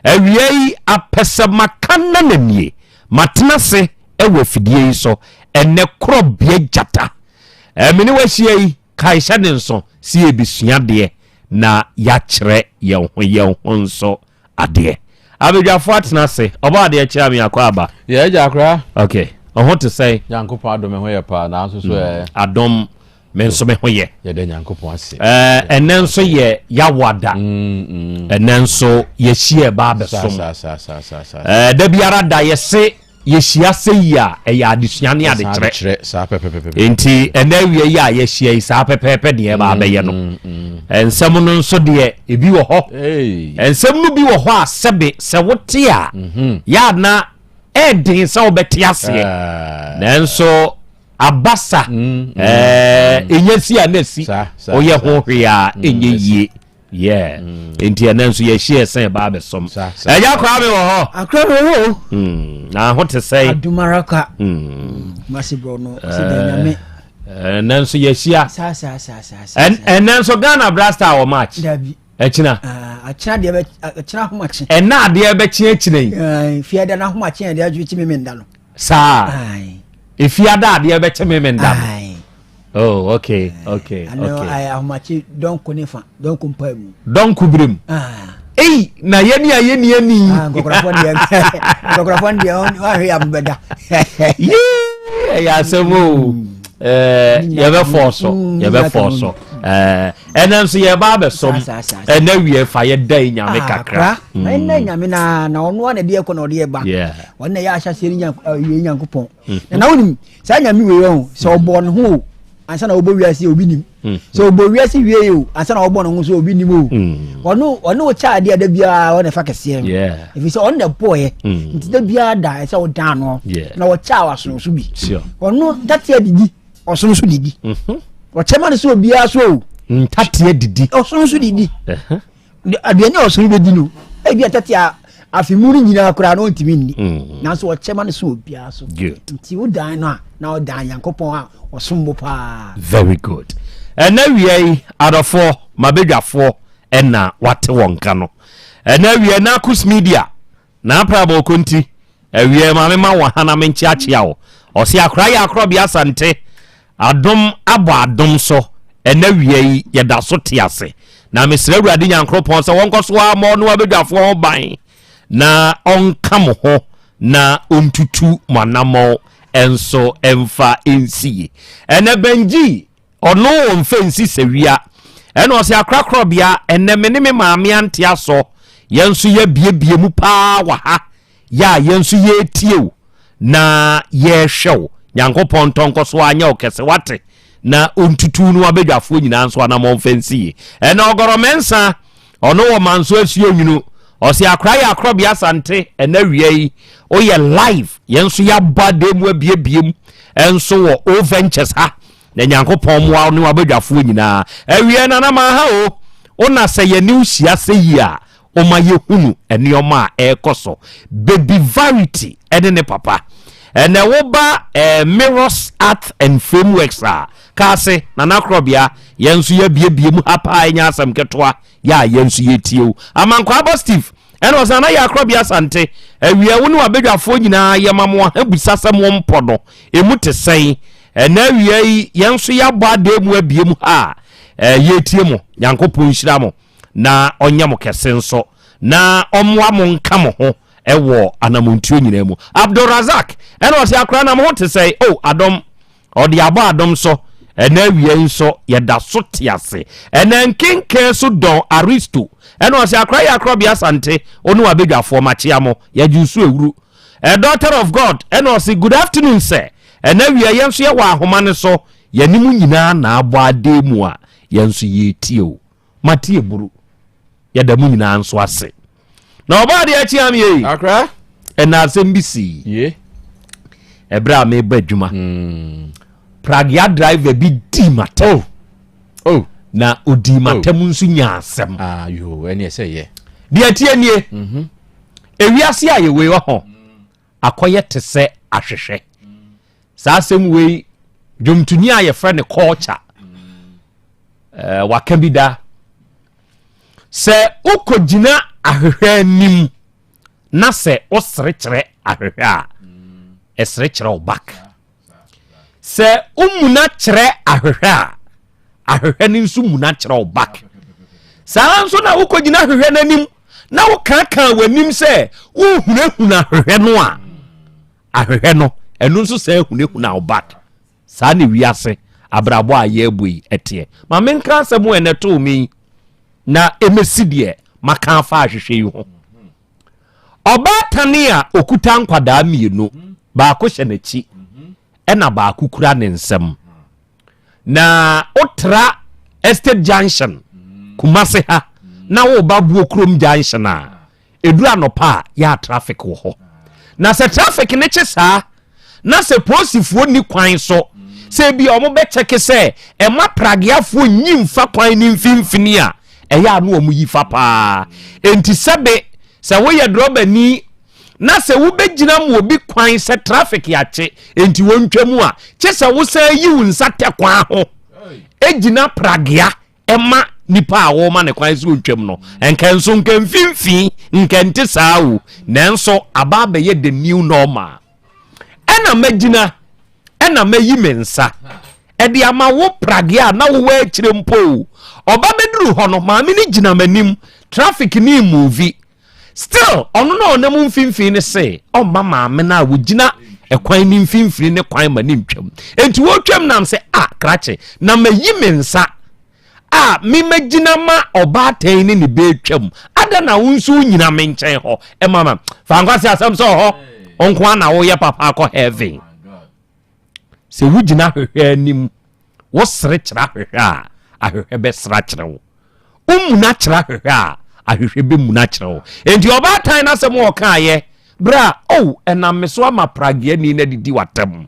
Awia yi, apɛsɛmaka nana nie, matena ase wɔ afidie yi so. Ɛnɛ Korɔbea Gyata. Me ne wahyia yi, kae hyɛ ne nso sɛ yɛbɛsua adeɛ na yɛakyerɛ yɛn ho yɛn ho nso adeɛ. Abadwafoɔ atena ase. Ɔbɔ adeɛ kyerɛ me akɔ aba. Yɛ agya akora. Ok. Ɔho te sɛn? Nyankopɔn adom me ho yɛ paa nanso so ɛ. Adom me nso me ho yɛ. Yɛda Nyankopɔn ase. Ɛɛ ɛnɛ nso yɛ Yawada. Ɛnɛ nso yɛhyia ɛba abɛsom. Saa saa saa saa saa. Ɛɛ da biara da yɛse Yɛhyia sɛ yi a, ɛyɛ adesua ne adekyerɛ. Enti ɛnɛ awia yi a yɛahyia yi, saa pɛpɛɛpɛ deɛ ɛba abɛyɛ no. Mm, mm, mm. Nsɛm no nso deɛ, ebi wɔ hɔ. Nsɛm no bi wɔ hɔ a sɛbe sɛ wote a, mhm. yɛ ana ɛɛden sɛ wobɛte aseɛ. Ah. Nanso abasa ɛnya si a na si woyɛ ho hwee a ɛnyɛ yie. Yeah. Mm. Nti ɛnɛ nso yɛhyia ɛsɛn ɛba abɛsɔm. Ɛgya koraa me wɔ hɔ. Akora me wɔ hɔ. Mm. Na ho te sɛn. Adumara kwa. Mm. Masi bro no. Ɔsi dɛ nyame. Ɛnɛ nso yɛhyia. Saa saa saa saa saa. Ɛnɛ nso Ghana Black Star wɔ match. Dabi. Ɛkyina. Akyina deɛ bɛ akyina ahomakye. Ɛnɛ adeɛ bɛkye akyina yi. Fiada na ahomakye yɛn deɛ adwene kyi mi nda no. Saa. Efiada adeɛ bɛkye mi nda no. Oh, okay, okay, okay. Ano ahomakye dɔnko ne fa, dɔnko mpa mu. Dɔnko birem. Ah. Ei, na yɛ ni a yɛ ni ani. Ah, nkɔkorɔfoɔ deɛ, nkɔkorɔfoɔ deɛ, wahwɛ yɛ abobɛda. Yee, ɛyɛ asɛm o. Mm. Eh, yɛbɛfɔɔ so, mm, yɛbɛfɔɔ so. Eh, ɛnɛ nso yɛba abɛsom. Ɛnɛ wie fa yɛda yi nyame ah, kakra. Ɛnɛ mm. nyame na na ɔno a na ɛde ɛkɔ na ɔde ɛba. Ɔno na ɛyɛ ahyɛseɛ ne nyankopɔn. Mm-hmm. Na wonim saa nyame wei ɔho sɛ ɔbɔ ne ho o ansa na ɔbɔ wiase obi nim mm. sɛ ɔbɔ wiase wie o ansa na ɔbɔ ne ho so obi nim o mm. ɔno ɔne wo kyɛ adeɛ da biara ɔna ɛfa kɛseɛ no ɛfiri sɛ ɔno na ɛbɔɔyɛ mm. nti da biara da ɛsɛ ɔdan no na ɔkyɛ a wasono so bi ɔno ntateɛ didi ɔsono so didi mm-hmm. ɔkyɛ ma no sɛ obiara so o ntateɛ didi ɔsono so didi uh-huh. Aduane a ɔsoro bɛdi no, ebi a tɛte a afe mu no nyinaa koraa na ɔntumi nni. Mm. Nanso ɔkyɛ ma no so obiara so. Nti wodan no a, na ɔdan Nyankopɔn a ɔsom bo paa. Very good. Ɛnɛ wia yi, adɔfoɔ, mabadwafoɔ ɛna wate wɔn nka no. Ɛnɛ wia Nakus Media N'aprabɔ okonti, Awiɛ ma me ma wo ha na menkyeakyea wo. Ɔse akora yɛ akorɔbea Asante, adom abɔ adom so, ɛnɛ awia yi yɛda so te ase. Na mesrɛ Awurade Nyankoropɔn sɛ wɔnkɔ so ara mmɔ ɔno abadwafoɔ ho ban na ɔnka mo ho na ɔntutu mo anammɔn nso mfa nsi yie. Ɛnɛ Benji Ɔno ɔmfa nsi sawia. Ɛna ɔse akorakorɔbea ɛnɛ me ne me maame ante asɔ yɛn nso yɛabiebie mu paa wɔ ha yɛ a yɛn nso yɛretie wo na yɛrehwɛ wo Nyankopɔn ntɔ nkɔ so anyɛ wo kɛse wate na ɔntutu no abadwafoɔ nyinaa nso anamɔ mfa nsi yie ɛna ɔgɔrɔ mɛnsa ɔno wɔ manso asuo nwunu ɔse akora yɛ akorɔbea asante ɛna wia yi woyɛ live yɛn nso yɛabɔ adan mu abiebie mu ɛnso wɔ o ventures ha. Na Nyankopɔn mmoa wo ne w'abadwafoɔ nyinaa. Awiɛ Nana Maha o, wo na sɛ yɛne wo hyia sɛ yi a, woma yɛhunu nneɛma a ɛrekɔ so. Baby Verity ne ne papa. Ɛnɛ woba eh, Mirrors Art and Frameworks a, kaa se Nana Korɔbea, yɛn nso yɛabiebie mu ha paa, ɛnyɛ asɛm ketewa, yɛ a yɛn nso yɛtie wo. Amankwaa Steve, ɛna ɔsɛ Nana yɛ Akorɔbea Asante, awia wo ne w'abadwafoɔ nyinaa yɛma mo ahabusa sɛ mo mpɔ no, ɛmu te sɛn? Ɛnɛ awia yi yɛn nso yɛabɔ adan mu abie mu ha a yɛretie mo. Nyankopɔn nhyira mo na ɔnyɛ mo kɛse nso na ɔmmoa mo nka mo ho ɛwɔ anamontuo nyinaa mu. Abdul Razak ɛna ɔsɛ akora na mo ho te sɛn? Oh adom ɔde abɔ adom so ɛnɛ awia yi nso yɛda so te ase. Ɛnɛ nkenken so dɔn Aristo ɛna ɔsɛ akora yɛ akorɔbea Asante ɔne wabɛdwafoɔ makyea mo yɛgye so ewuru. A daughter of God ɛna ɔse good afternoon sir ɛna awia yɛn nso yɛwɔ ahoma no so yɛne mo nyinaa na abɔ adeɛ mu a yɛn nso yɛretie o mate eburu yɛda mo nyinaa nso ase na ɔbaa deɛ akyi am yei akra ɛna asɛm bi sii ye ɛberɛ a meba adwuma mm. pragea driver bi dii matam oh. Oh. na ɔdii matam oh. nso nyaa asɛm ah, yo, ɛne ɛsɛ yɛ deɛ tie nie mm -hmm. Ewiase a yɛwɔ yi ɔho akɔyɛ te sɛ ahwehwɛ. Saa asɛm wei dwomtoni a yɛfrɛ no culture eh, waka bi da sɛ wokɔgyina ahwehwɛ anim na sɛ wosere kyerɛ ahwehwɛ a ɛsere kyerɛ wo back. Sɛ womuna kyerɛ ahwehwɛ a, ahwehwɛ no nso muna kyerɛ wo back. Saa nso na wokɔgyina ahwehwɛ no anim na wokaakaa w'anim sɛ wohunahuna ahwehwɛ no a, ahwehwɛ no ɛno nso sɛ hunahuna wo back. Saa ne wiase abrabɔ a yɛrebɔ yi ɛteɛ. Ma menka asɛm a ɛnɛ too me yi na ɛmɛsi deɛ maka afa ahwehwɛ yi ho. Ɔbaatan a ɔkuta nkwadaa mmienu, baako hyɛ n'akyi ɛna baako kura ne nsam. Na wotra Estate Junction, Kumase ha, na woba Buokurom Junction a, ɛduru anɔpa a yɛ a traffic wɔ hɔ. Na sɛ traffic ne kye saa, na sɛ polisifoɔ nni kwan so sɛ ebi a wɔbɛkyɛke sɛ ɛma prageafoɔ nyi mfa kwan no mfimfini a, ɛyɛ a na wɔn yi fa paa. Enti sɛbe sɛ woyɛ drɔbani na sɛ wobɛgyina mu obi kwan sɛ traffic akye enti wɔntwa mu a, kye sɛ wosan yi wo nsa tɛ kwan ho gyina pragea ɛma nipa a wɔma ne kwan sɛ ɔntwam no nka nso nka mfimfini nka nte saa o nanso aba abɛyɛ the new normal ɛna magyina ɛna mayi me nsa ɛde ama wo pragea a na wowɔ akyire mpo o ɔba bɛduru hɔ no maame no gyina m'anim traffic ne muvi Still ɔno na ɔnam mfimfini no se ɔmma maame no a wɔgyina ɛkwan ne mfimfini ne kwan ma ne ntwam. Enti wɔtwam nam sɛ a krakye na mayi me nsa a memɛgyina ma ɔbaatan ne ne bɛtwam. Ada na wo nso wonyina me nkyɛn hɔ ɛma ma fa nkwasi asɛm sɛ ɔhɔ nko a na woyɛ papa akɔ heaven. Sɛ wogyina ahwehwɛ anim wosere kyerɛ ahwehwɛ a ahwehwɛ bɛsra kyerɛ wo. Womuna kyerɛ ahwehwɛ a, ahwehwɛ bɛmuna kyerɛ wo. Enti ɔbaatan no asɛm a ɔkaeɛ berɛ a, oh, ɛnam me so ama prageani no adidi w'atam.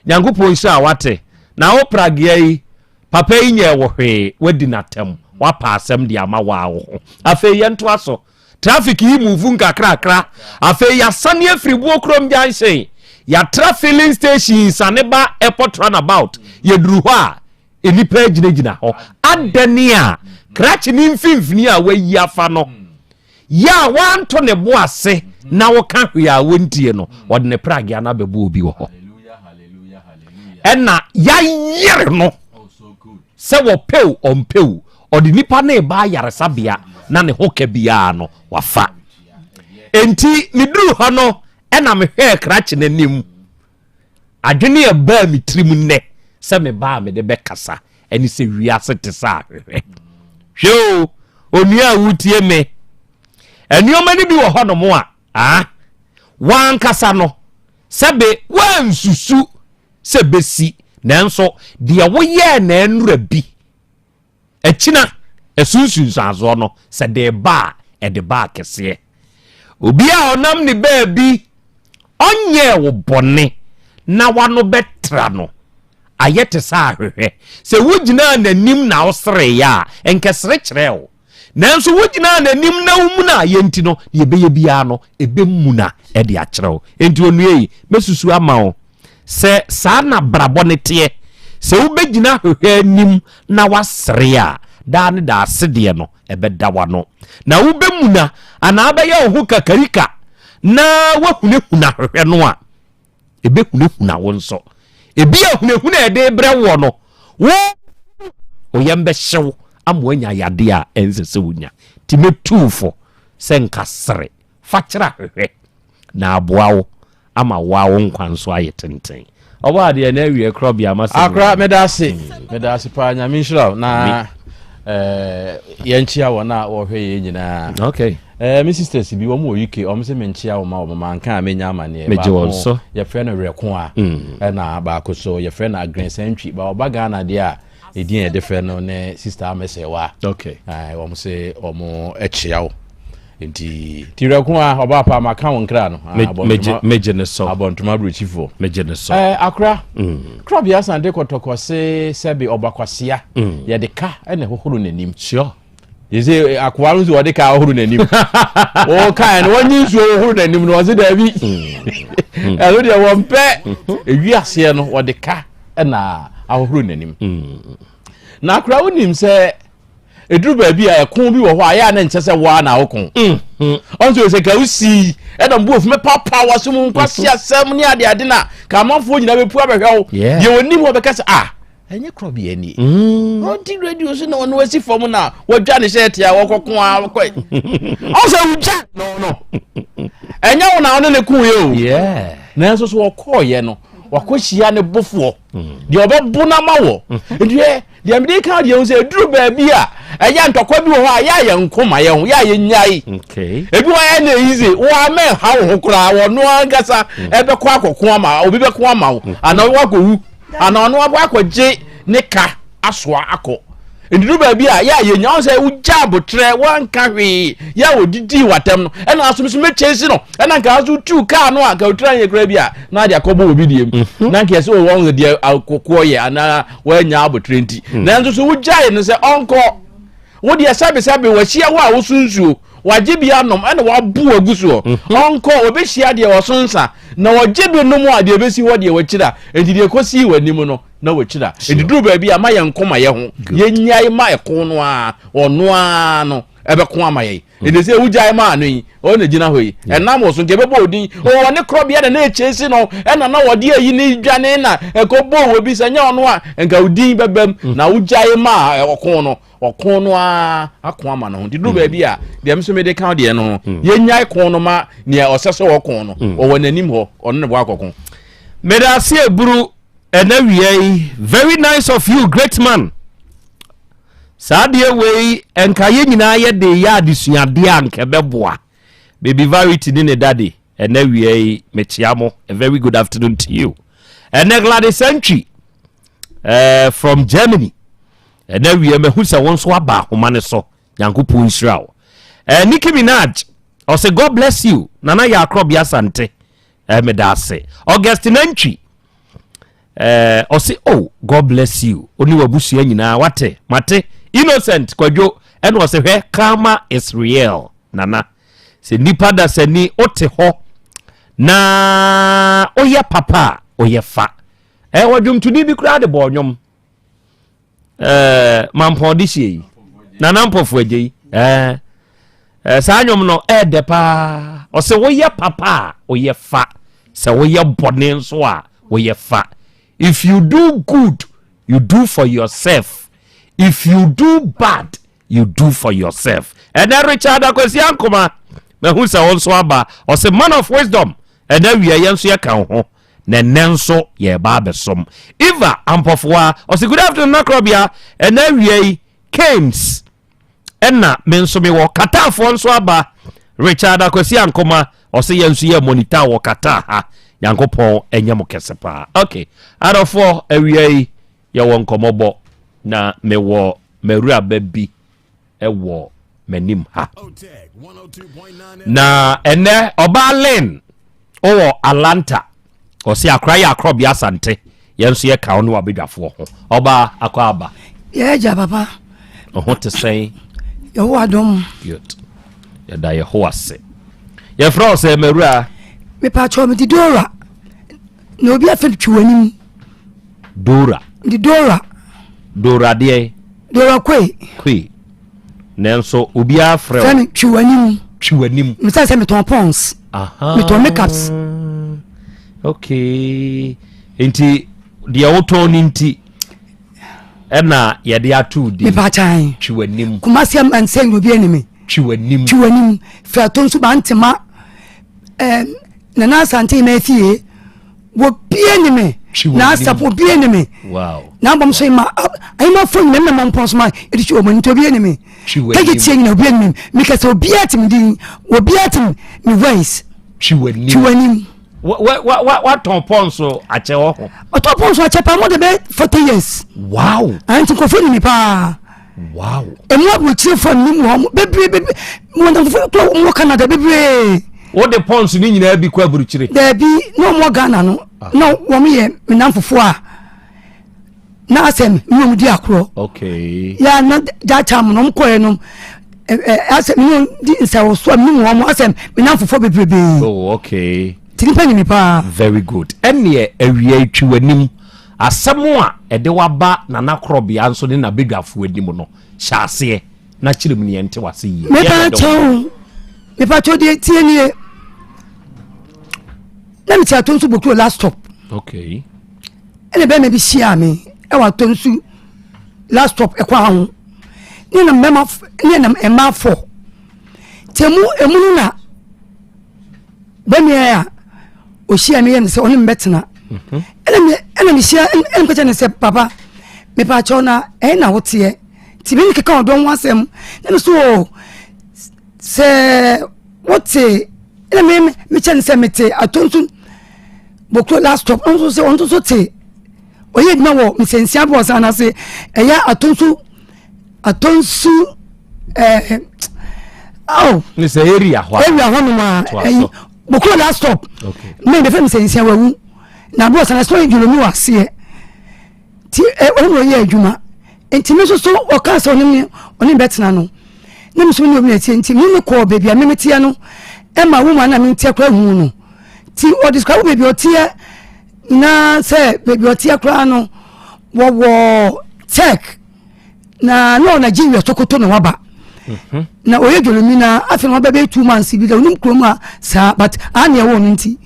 Nyankopɔn nhyira wate. Na wo pragea yi, papa yi nyɛɛ wo hwee, wadi n'atam, wapa asɛm de ama waa wo ho. Afei yɛntoa so. Traffic yi muvu nkakrakra. Afei yɛasane afiri Buokurom junction, yɛatra filling station sane ba airport runabout. Yɛduru hɔ a, nnipa agyinagyina hɔ. Adɛn a krakye ne mfimfini a wayi afa no yɛ a wanto ne bo ase na woka hwee a wontie no, ɔde ne pragea no abɛbɔ obi wɔ hɔ. Ɛna yɛayere no sɛ wɔpɛw ɔmpɛw, ɔde nipa no reba ayaresabea na ne ho ka biara no wafa. Enti meduru hɔ no ɛna mehwɛɛ krakye no anim. Adwene a ɛbaa me tirim nnɛ sɛ me ba a mede bɛkasa ɛne sɛ wiase te sɛ ahwehwɛ. Hwɛ o, onua a wotie me, nneɛma no bi wɔ hɔnom a, ah, wankasa no, sɛbe woansusu sɛ bɛsi, nanso deɛ woyɛɛ na ɛnora bi Akyina, ɛso nsunsuansoɔ no, sɛ de reba a, ɛde ba akɛseɛ. Obi a ɔnam ne baabi, ɔnyɛɛ wo bɔne na w'ano bɛtra no. Ayɛ te sɛ ahwehwɛ. Sɛ wogyinaa n'anim na wosereeɛ a, ɛnkɛsere kyerɛɛ wo. Nanso wogyinaa n'anim na womunaeɛ nti no, deɛ ɛbɛyɛ biara no, ɛbɛmuna de akyerɛ wo. Enti onua yi, mɛsusu ama wo sɛ saa na abrabɔ no teɛ. Sɛ wobɛgyina ahwehwɛ anim na woasere a, daa ne daa sedeɛ no, ɛbɛda w'ano. Na wobɛmuna anaa wobɛyɛ wo ho kakarika na woahunahuna ahwehwɛ no a, ɛbɛhunahuna wo nso. Ebi a hunahuna a ɛde rebrɛ woɔ no, wo wo yam bɛhye wo ama woanya yadeɛ a ɛnsɛ sɛ wonya. Nti mɛtu wo fo sɛ nka sere fa kyerɛ ahwehwɛ na aboa wo ama wo a wo nkwa nso ayɛ tenten. Ɔbɔ adeɛ na awie korɔ bia ma sɛ. Akora meda ase mm. meda ase paa nyame nhyira wo na eh, yɛnkyea wɔn a wɔhwɛ yɛn nyinaa. Okay. Eh, me sisters bi wɔn wɔ UK wɔn sɛ menkyea wɔn ma wɔn ma nka a menya amaneɛ. Megye wɔn so. Yɛfrɛ no Werɛko a mm. ɛna baako so yɛfrɛ no Agrensantwi ba ɔba Ghana deɛ a edin a yɛde frɛ no ne sister Amesɛwa. Okay. Eh, wɔn sɛ wɔn kyea wo nti ti Werɛko a ɔba pa maka wo nkra no. Ah, megye ne so. Abɔntoma aburokyifoɔ. Megye ne so. Eh, akora. Mm. Korɔbea Asante Kɔtɔkɔ se sɛbe ɔbakwasea mm. yɛde ka ɛna ɛhohoro n'anim. Sure. yɛsɛ eh, akoa no nso wɔde kaa ɔhoro n'anim wɔkae no wɔnye nsuo wɔhoro n'anim no ɔse daabi mm. ɛno deɛ wɔmpɛ ɛwi aseɛ no wɔde ka na ahohoro n'anim mm. na akora wonim sɛ ɛduru baabi a ɛko bi wɔ hɔ a yɛ a na nkyɛ sɛ woa na woko mm. ɔnso sɛ ka wosii ɛna mbu ofumi papa waso mu nkwasi asɛm ne adeade na ka amanfoɔ nyinaa bɛpu abɛhwɛ wo deɛ wɔnim hɔ bɛka sɛ ah ɛnyɛ korɔ bi ani mm. ɔdi radio so na ɔno asi fam na wɔdwa ne hyɛ tia wɔkɔko a wɔkɔ ɔsɛ wogya no no ɛnyɛ wo na ɔne ne ko yɛ o nanso so wɔkɔɔyɛ no wakɔhyia ne bofoɔ mm. deɛ ɔbɛbo no ama wɔ mm-hmm. nti deɛ mede ka deɛ ho sɛ ɛduru baabi a ɛyɛ ntɔkwa bi wɔ hɔ a yɛ a yɛ nko ma yɛ ho yɛ a yɛnyae ebi wɔ yɛ na easy wɔ amɛ ha wo ho koraa wɔno ankasa mm. ɛbɛkɔ akɔko ama obi bɛko ama wo mm. anaa wakɔwu Anaa ɔno akɔ akɔgye ne ka asoa akɔ. Ɛduru baabi a, yɛ a yɛnya wo sɛ wogya abotrɛ, woanka hwee, yɛ a wɔdidii w'atɛm no, ɛna asom so mɛkyɛsi no, ɛna nka so wotuu kaa no a, nka wotira nyɛ koraa bi a, na ade akɔbɔ obi deɛ mu. Mhm. Na nka yɛsɛ wɔ wɔn deɛ akokoɔ yɛ anaa woanya abotrɛ nti. Mm. Nanso so wogyae no sɛ ɔnkɔ. Wo deɛ sɛbesɛbe wahyia wo a woso nsuo, wagye bi anom ɛna wabu agu soɔ. Mhm. Ɔnkɔ, ɔbɛhyia deɛ ɔso nsa na ɔgye bi nom a deɛ ɛbɛsi hɔ deɛ wakyira. Enti deɛ ɛkɔsii w'anim no na wakyira. Enti duru baabi a ma yɛn nko ma yɛ ho. Yɛnyae ma ɛko no ara, ɔno ara no ɛbɛko ama yɛn. Enti sɛ wogyae maa no yi, ɔno na gyina hɔ yi. Ɛnam wɔ so nka ɛbɛbɔ odin. Ɔwɔ ne korɔbea na na ɛkyɛsi no, ɛna na wɔde ayi ne dwane na ɛkɔbɔɔ wɔ bi sɛ nyɛ ɔno a nka odin bɛbam. Mm. Na wogyae maa ɔko no, ɔko no ara ako ama no ho. Nti duru baabi a deɛ nso mede ka deɛ no ho, mm. yɛnyae ko no ma nea ɔsɛ sɛ ɔko no, mm. ɔwɔ n'anim hɔ, ɔno ne bɔ akɔko. Meda ase eburu ɛna wia yi very nice of you great man. Saa adeɛ wei nka yɛn nyinaa yɛ de yɛ adesuadeɛ a nka ɛbɛboa. Baby Verity ne ne daddy ɛnɛ wia yi mekyea mo a very good afternoon to you. Ɛnɛ Gladys Antwi eh, from Germany ɛnɛ wia mahu sɛ wo nso aba ahoma no so Nyankopɔn nhyira wo. Eh, Nicki Minaj ɔsɛ God bless you Nana yɛ akorɔbea Asante eh, meda ase. Augustine Antwi Eh, ɔse oh God bless you ɔne wabusua nyinaa wate mate innocent kwadwo ɛna ɔse hwɛ karma is real nana sɛ nipa dasani wote hɔ na woyɛ papa a woyɛ fa eh, ɔdwomtoni bi koraa de bɔɔ nnwom eh, mampɔn de hyie yi nana mpɔfo agye yi eh, eh, saa nnwom no ɛɛdɛ paa ɔsɛ woyɛ papa a woyɛ fa sɛ woyɛ bɔne nso a woyɛ fa if you do good you do for yourself if you do bad you do for yourself ɛnɛ richard akwasi ankoma mahu sɛ wo nso aba ɔsɛ man of wisdom ɛnɛ wia yɛn nso yɛka wo ho na ɛnɛ nso yɛreba abɛsom eva ampɔfoa ɔsɛ good afternoon nakorɔbea ɛnɛ awia yi kanes ɛna me nso mewɔ kataafoɔ nso aba richard akwasi ankoma ɔsɛ yɛn nso yɛ monitor wɔ kataa ha nyankopɔn ɛnyɛ mo kɛse paa ok adɔfoɔ awia yi yɛwɔ nkɔmmɔbɔ na mewɔ m'awuraba bi wɔ m'anim ha na ɛnɛ ɔbaa len ɔwɔ Atlanta ɔsi akora yɛ akorɔbea asante. Yɛn nso yɛka wo ne w'abadwafoɔ ho. Ɔbaa, akɔ aba. Yɛ agya papa. Ɔho te sɛn? Yehowa dom. Good. Yɛda Yehowa ase. Yɛfrɛ wo sɛ mawura? Mepatwɔ mede Dora. Na obi afɛ twi w'anim. Dora. Mede Dora. Dora deɛ? Dora Koi. Koi. Nanso obiara frɛ wo. Frɛ me twi w'anim. Twi w'anim. Mesɛ sɛ metɔn pons. Aha. Metɔn makeups. Okay. Nti deɛ wotɔn no nti ɛna yɛde ato din. Mepakyan. Twi w'anim. Kumasi amansan obi anim. Twi w'anim. Twi w'anim. Fɛ to nso ba ntema. Ɛɛ Nana Asante ma efie. Wɔbie ne me. Na asafo obie ne me. Wow. Na abom so ma ayima fo nyina mma mpɔn so ma ɛde twi wɔn nti obie ne me. Kɛgye tie nyina obie ne me. Mekasa obi atim din. Obi atim me voice. Twi w'anim. Twi w'anim. Watɔn pɔn so akyɛ wɔ ho. Ɔtɔn pɔn so akyɛ paa mo de bɛ 40 years. Wow. Anti nkɔfo ni mi paa. Wow. Emu aburokyire fo ni mu hɔ bebree bebree mo ntafo kura wɔn wɔ Canada bebree. Wo de pɔn so ne nyinaa bi kɔ aburokyire. Daabi na wɔn wɔ Ghana no ah. na wɔn yɛ menamfofo a na asɛm ne wɔn di akorɔ. Okay. Ya na that time na wɔn kɔɛ no ɛ asɛm ne wɔn di nsawɔso a ne mu wɔn asɛm menamfofo bebrebe. Oh okay. Ti nipa nyimi paa. Very good. Ɛnneɛ awia etwi w'anim. Asɛm a ɛde waba Nana Korɔbea nso ne n'abadwafoɔ anim no, hyɛ aseɛ na kyerɛ mu ne yɛnte w'ase yie. Mepa kyɛw, mepa kyɛw deɛ tie nie. Na mete Atonsu Bokuro last stop. Okay. Ɛna bɛrima bi hyia me ɛwɔ Atonsu last stop ɛkɔ aho. Ne nam mmarima ne nam mmaa fɔ. Te emu emu no na bɛmea a ɔhyia me yɛ no sɛ ɔne me bɛtena mhm. ɛna mehyia ɛna mekɔkyɛ ne sɛ papa mepaakyɛw na ɛyɛ na woteɛ nti me ne keka ɔdɔ ho asɛm na me so o sɛ wote ɛna me mekyɛ ne sɛ mete atonto bokuro last stop ɔno nso sɛ ɔno nso te ɔyɛ adwuma wɔ mesɛnsia bɔ ɔsan ase ɛyɛ atonto atonsu ɛɛ aw. ne sɛ area hɔ area hɔ nom a ɛyi bokuro last stop mɛ de fɛn mi sɛ nsia wawu na abo ɔsan ɛsɛ ɔyɛ dwolomi wɔ aseɛ ti ɛ ɔno na ɔyɛ adwuma nti mi nso so ɔka sɛ ɔne mi ɔne mi bɛtena no ne mi nso ne obi na ɛteɛ nti mi mi kɔɔ beebi a mi mi teɛ no ɛma wo mu a na mi teɛ koraa hu no ti ɔdescribe beebi ɔteɛ na sɛ beebi ɔteɛ koraa no wɔwɔ tech. na na ɔwɔ Nigeria Sokoto na waba mhm. na ɔyɛ dwolomi na afei na waba bɛyɛ 2 months bi da onim kurom a saa but a na ɛwɔ no nti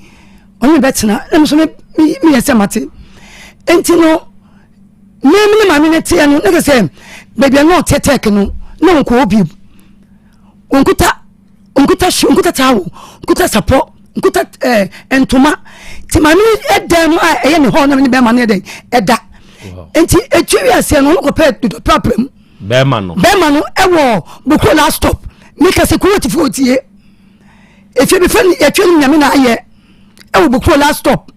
ɔne me bɛtena na me nso meyɛ sɛ mate nti no me ne maame no teɛ no ne kɛ sɛ baabi a na ɔte tɛk no na ɔnkɔ hɔ bio ɔnkuta nkuta hye nkuta taawo nkuta sapɔ nkuta ɛɛ eh, ntoma ti maame ɛdan mu a ɛyɛ ne hɔ na ne bɛrima no yɛ dɛ ɛda nti etwi wi aseɛ no ɔno kɔpɛ dodo prapra mu bɛrima no bɛrima no ɛwɔ boko last stop mi kɛse kuro ti fo tie efie bi fɛ no yɛtwa no nyame na ayɛ ɛwɔ boko last stop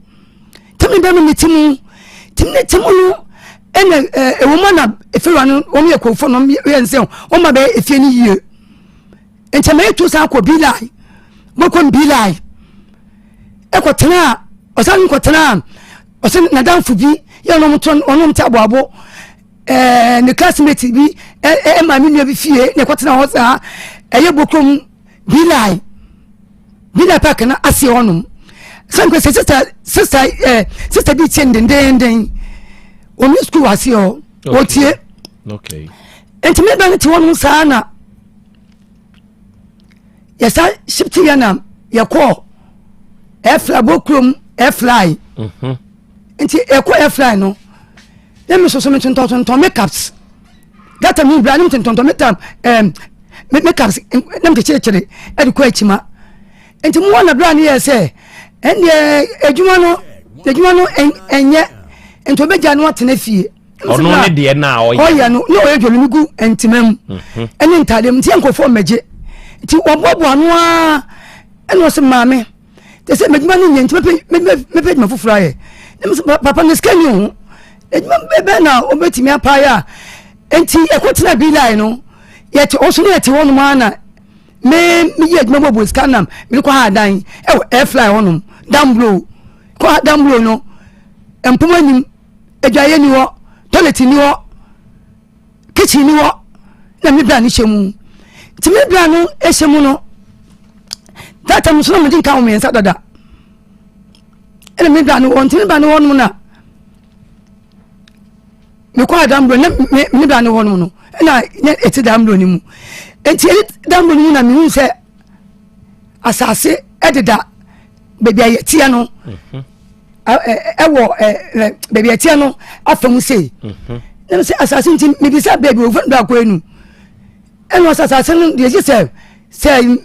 tɛmi bɛrima ne ti mu tɛmi ne ti mu no ɛna ɛɛ ɛwɔ mu na efie wa no wɔn yɛ kɔnfɔ no yɛ nsɛm wɔn ma bɛ efie no yie. Nti metu san kɔ Bilai, mokɔ Bilai ɛkɔtena ɔsan kɔtena ɔsɛ n'adamfo bi yɛ ɔnom to ɔnom te aboabo ɛɛ ne classmate bi ɛ ɛma me nua bi fie na ɛkɔtena hɔ saa ɛyɛ bokrom Bilai Bilai park na ase hɔnom sɛ nkɔ sɛ sista sista ɛɛ sista bi tie ndendenden wɔn sukuu wɔ ase hɔ wɔtie nti me bɛn te hɔnom saa na. yɛsa shifti yɛ na yɛkɔɔ airfly bɔ kurom airfly mhm. nti yɛkɔ airfly no ne me soso me tontɔntontɔn makeups gata mi wura ne me tontɔntɔn me tam ɛɛm makeups ne me kyekyere ɛde kɔ akyima nti mu wɔ na bere a ne yɛ sɛ ɛndeɛ adwuma no adwuma no ɛnyɛ nti obɛgya no atena fie. ɔno ne deɛ na ɔyɛ ɔyɛ no na ɔyɛ dwom no gu ntoma mu mhm. ɛne ntaadeɛ mu nti yɛ nkurɔfoɔ mmɛgye nti wɔboaboa ano ara ɛna ɔsɛ maame te sɛ mɛdwuma no nyɛ nti mɛpɛ adwuma foforɔ ayɛ ne mesɛ papa no sika ni ho adwuma bɛbɛ na ɔbɛtumi apaeɛ a nti ɛkɔtena bi line no yɛte ɔso ne yɛte hɔnom ara na me meyɛ adwuma bɔbɔ sika nam mede kɔ ha dan ɛwɔ airfly hɔnom damblo kɔ ha damblo no mpoma anim. Adwaeɛ ni hɔ, toilet ni hɔ, kitchen ni hɔ, na me bra no hyɛ mu. Nti me bra no hyɛ mu no, that time nso na mede nka wo mmiɛnsa dada. Ɛna me bra no wɔ, nti me bra no hɔ nom na mekɔ adambro na me me bra no hɔ nom no, ɛna na ɛte dambro no mu. Nti ɛne dambro no mu na mehu sɛ asase ɛdeda baabi a yɛteɛ no. Mhm. Ɛwɔ baabi ɛteɛ no afa mu sei mhm. na sɛ asase nti mebisa baabi wɔfɛ no baakɔ enu ɛna ɔsɛ asase no deɛ gye sɛ sɛ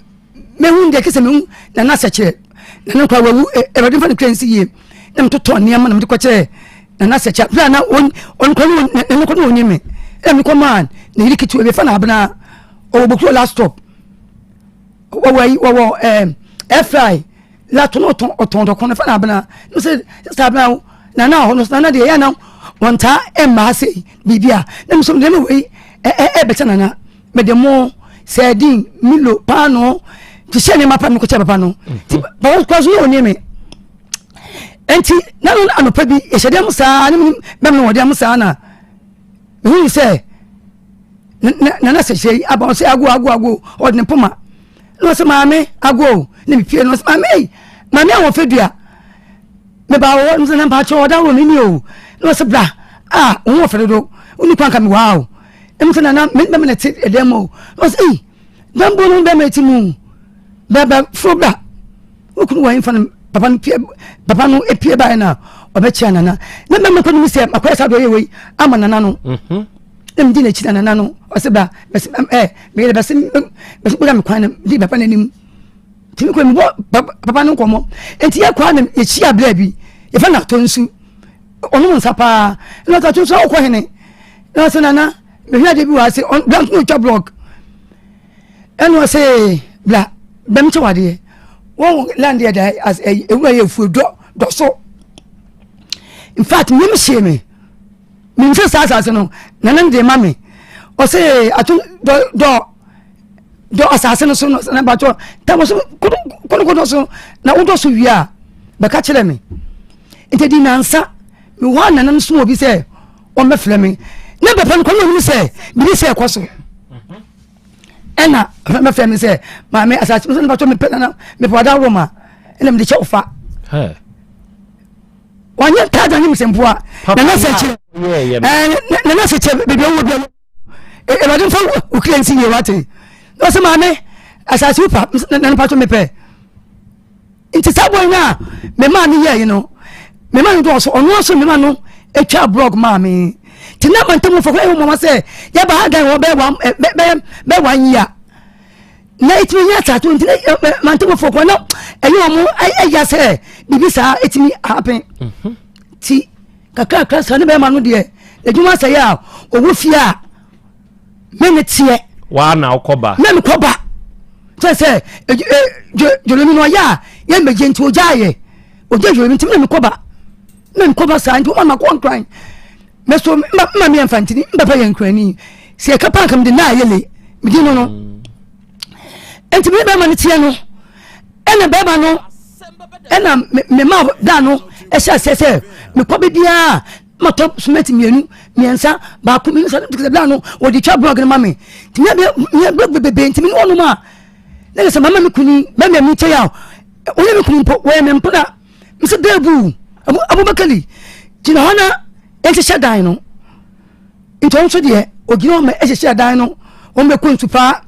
mehu deɛ kyɛ sɛ mehu nana sɛkyerɛ nana nkwa wawu awurade mfa no kra nsi yie na metotɔ nneɛma na mede kɔkyerɛ nana sɛkyerɛ berɛ a na ɔnkɔ ne nana kɔ ne ɔni me ɛna mekɔ maa ne yere ketewa bi fa na abena ɔwɔ bokuro last stop wɔwɔ ayi wɔwɔ ɛɛ air lato no ɔtɔn ɔtɔn dɔkɔn no fa na abena no sɛ sɛ abena nana hɔ no nana deɛ ɛyɛ na wɔn taa mmaa se biribi a na mi nso deɛ mi wei ɛ ɛ ɛbɛkyɛ nana mɛ de mo sɛɛdin milo paano hyehyɛ nneɛma pa mi kɔ kyɛ papa no ti mhm. papa kura so yɛ onie mi nti nanu anɔpa bi yɛhyɛ dɛm saa ne mi bɛm no wɔ dɛm saa na mehu sɛ nana sɛ hyɛ yi aba ɔsɛ ago ago ago ɔde ne poma. Na ɔsɛ maame ago na mepie no ɔsɛ maame ei maame ahoɔfɛ dua meba wɔ hɔ no sɛ na mpakyɛ ɔda wɔ me ni o na ɔsɛ bra a wo ho ɔfɛ dodo woni kwan ka me waa o na mesɛ nana me bɛma na te ɛdɛm mu o na ɔsɛ ei bɛmbo no bɛma ɛte mu bɛbɛ foro bra wokunu wɔ mfa no papa no pie papa no epie baeɛ na ɔbɛkyia nana na bɛma kɔ no mu sɛ makɔyɛ saa deɛ ɔyɛ wei ama nana no mhm. Na medi n'akyi na nana no ɔsɛ bra bɛsɛ ɛ meyere bɛsɛ bɛsɛ bɛda me kwan no di papa n'anim nti mekɔ mebɔ papa no nkɔmmɔ nti yɛkɔ a na yɛhyia berɛ bi yɛfɛ no atɔ nsu ɔnom nsa paa na ɔsɛ atɔ nsu a wokɔ hene na ɔsɛ nana mehwɛ adeɛ bi wɔ ase bra nso na ɔtwa blɔk ɛna ɔsɛ bra bɛm kyɛ wadeɛ wɔn land yɛ da ewura yɛ fuo dɔ dɔ so in fact mem hyee me menim sɛ saa asase no nana no de ma me ɔsɛ ato dɔ dɔ dɔ asase no so no na batɔ tam so kodokodo so na wodɔ so wie a bɛka kyerɛ me nti di nansa mewɔ a nana no soma obi sɛ ɔmmɛfrɛ me na bɛpɛ no kɔ ne ɔnim sɛ biribi sɛ ɛkɔ so ɛna mɛfrɛ me sɛ maame asase no so no batɔ mepɛ nana mepɛ wada roma ɛna mede kyɛ wo fa wanyɛ ntaade anyɛ mesɛmpoa nana sɛ kyerɛ nana sɛ kyerɛ baabi ɔwɔ bia awurade mfa wo kra nsi yie wate na ɔsɛ maame asase wo pa nana patwo mepɛ nti saa bɔn no a memaa no yɛe no mema no dɔɔso ɔno nso mema no atwa blɔg maa me nti na mantam fo kora ɛwɔ mama sɛ yɛba ha dan wɔ bɛyɛ bɛyɛ one year na ɛtumi nya asase nti na mantamfoɔ kɔ na ɛyɛ wɔn ɛya sɛ biribi saa ɛtumi happen mhm. ti kakrakra saa ne bɛrima no deɛ adwuma sɛ yɛ a ɔwɔ fie a me ne teɛ waa na wokɔ ba na mekɔ ba kyɛ sɛ dwoloni no ɔyɛ a yɛmmɛgye nti ɔgyaayɛ ɔgya dwoloni nti me na mekɔ ba na mekɔ ba saa nti woma makɔ nkran Me so mma mma me yɛ mfantini mpapa yɛ nkurani sɛ yɛka paa nka mede naa yɛ le medi no no nti me bɛrima no teɛ no ɛna bɛrima no ɛna me ma da no ɛhyɛ aseɛ sɛ mekɔ baabiara matɔ cement mmienu mmiɛnsa baako mmienu sa sɛ bla no wɔde twa blɔg no ma me nti mea blɔg bebrebe nti me ne wɔnom a na yɛ sɛ mama me kunu bɛrima mi kyɛ yɛ a wɔyɛ me kunu mpo wɔyɛ me mpena Mese Beebu, Abubakari, gyina hɔ na ɛnhyehyɛ dan no. Nti ɔno nso deɛ ɔgyina hɔ ma ɛhyehyɛ dan no. Wɔn bɛkɔ nsu paa.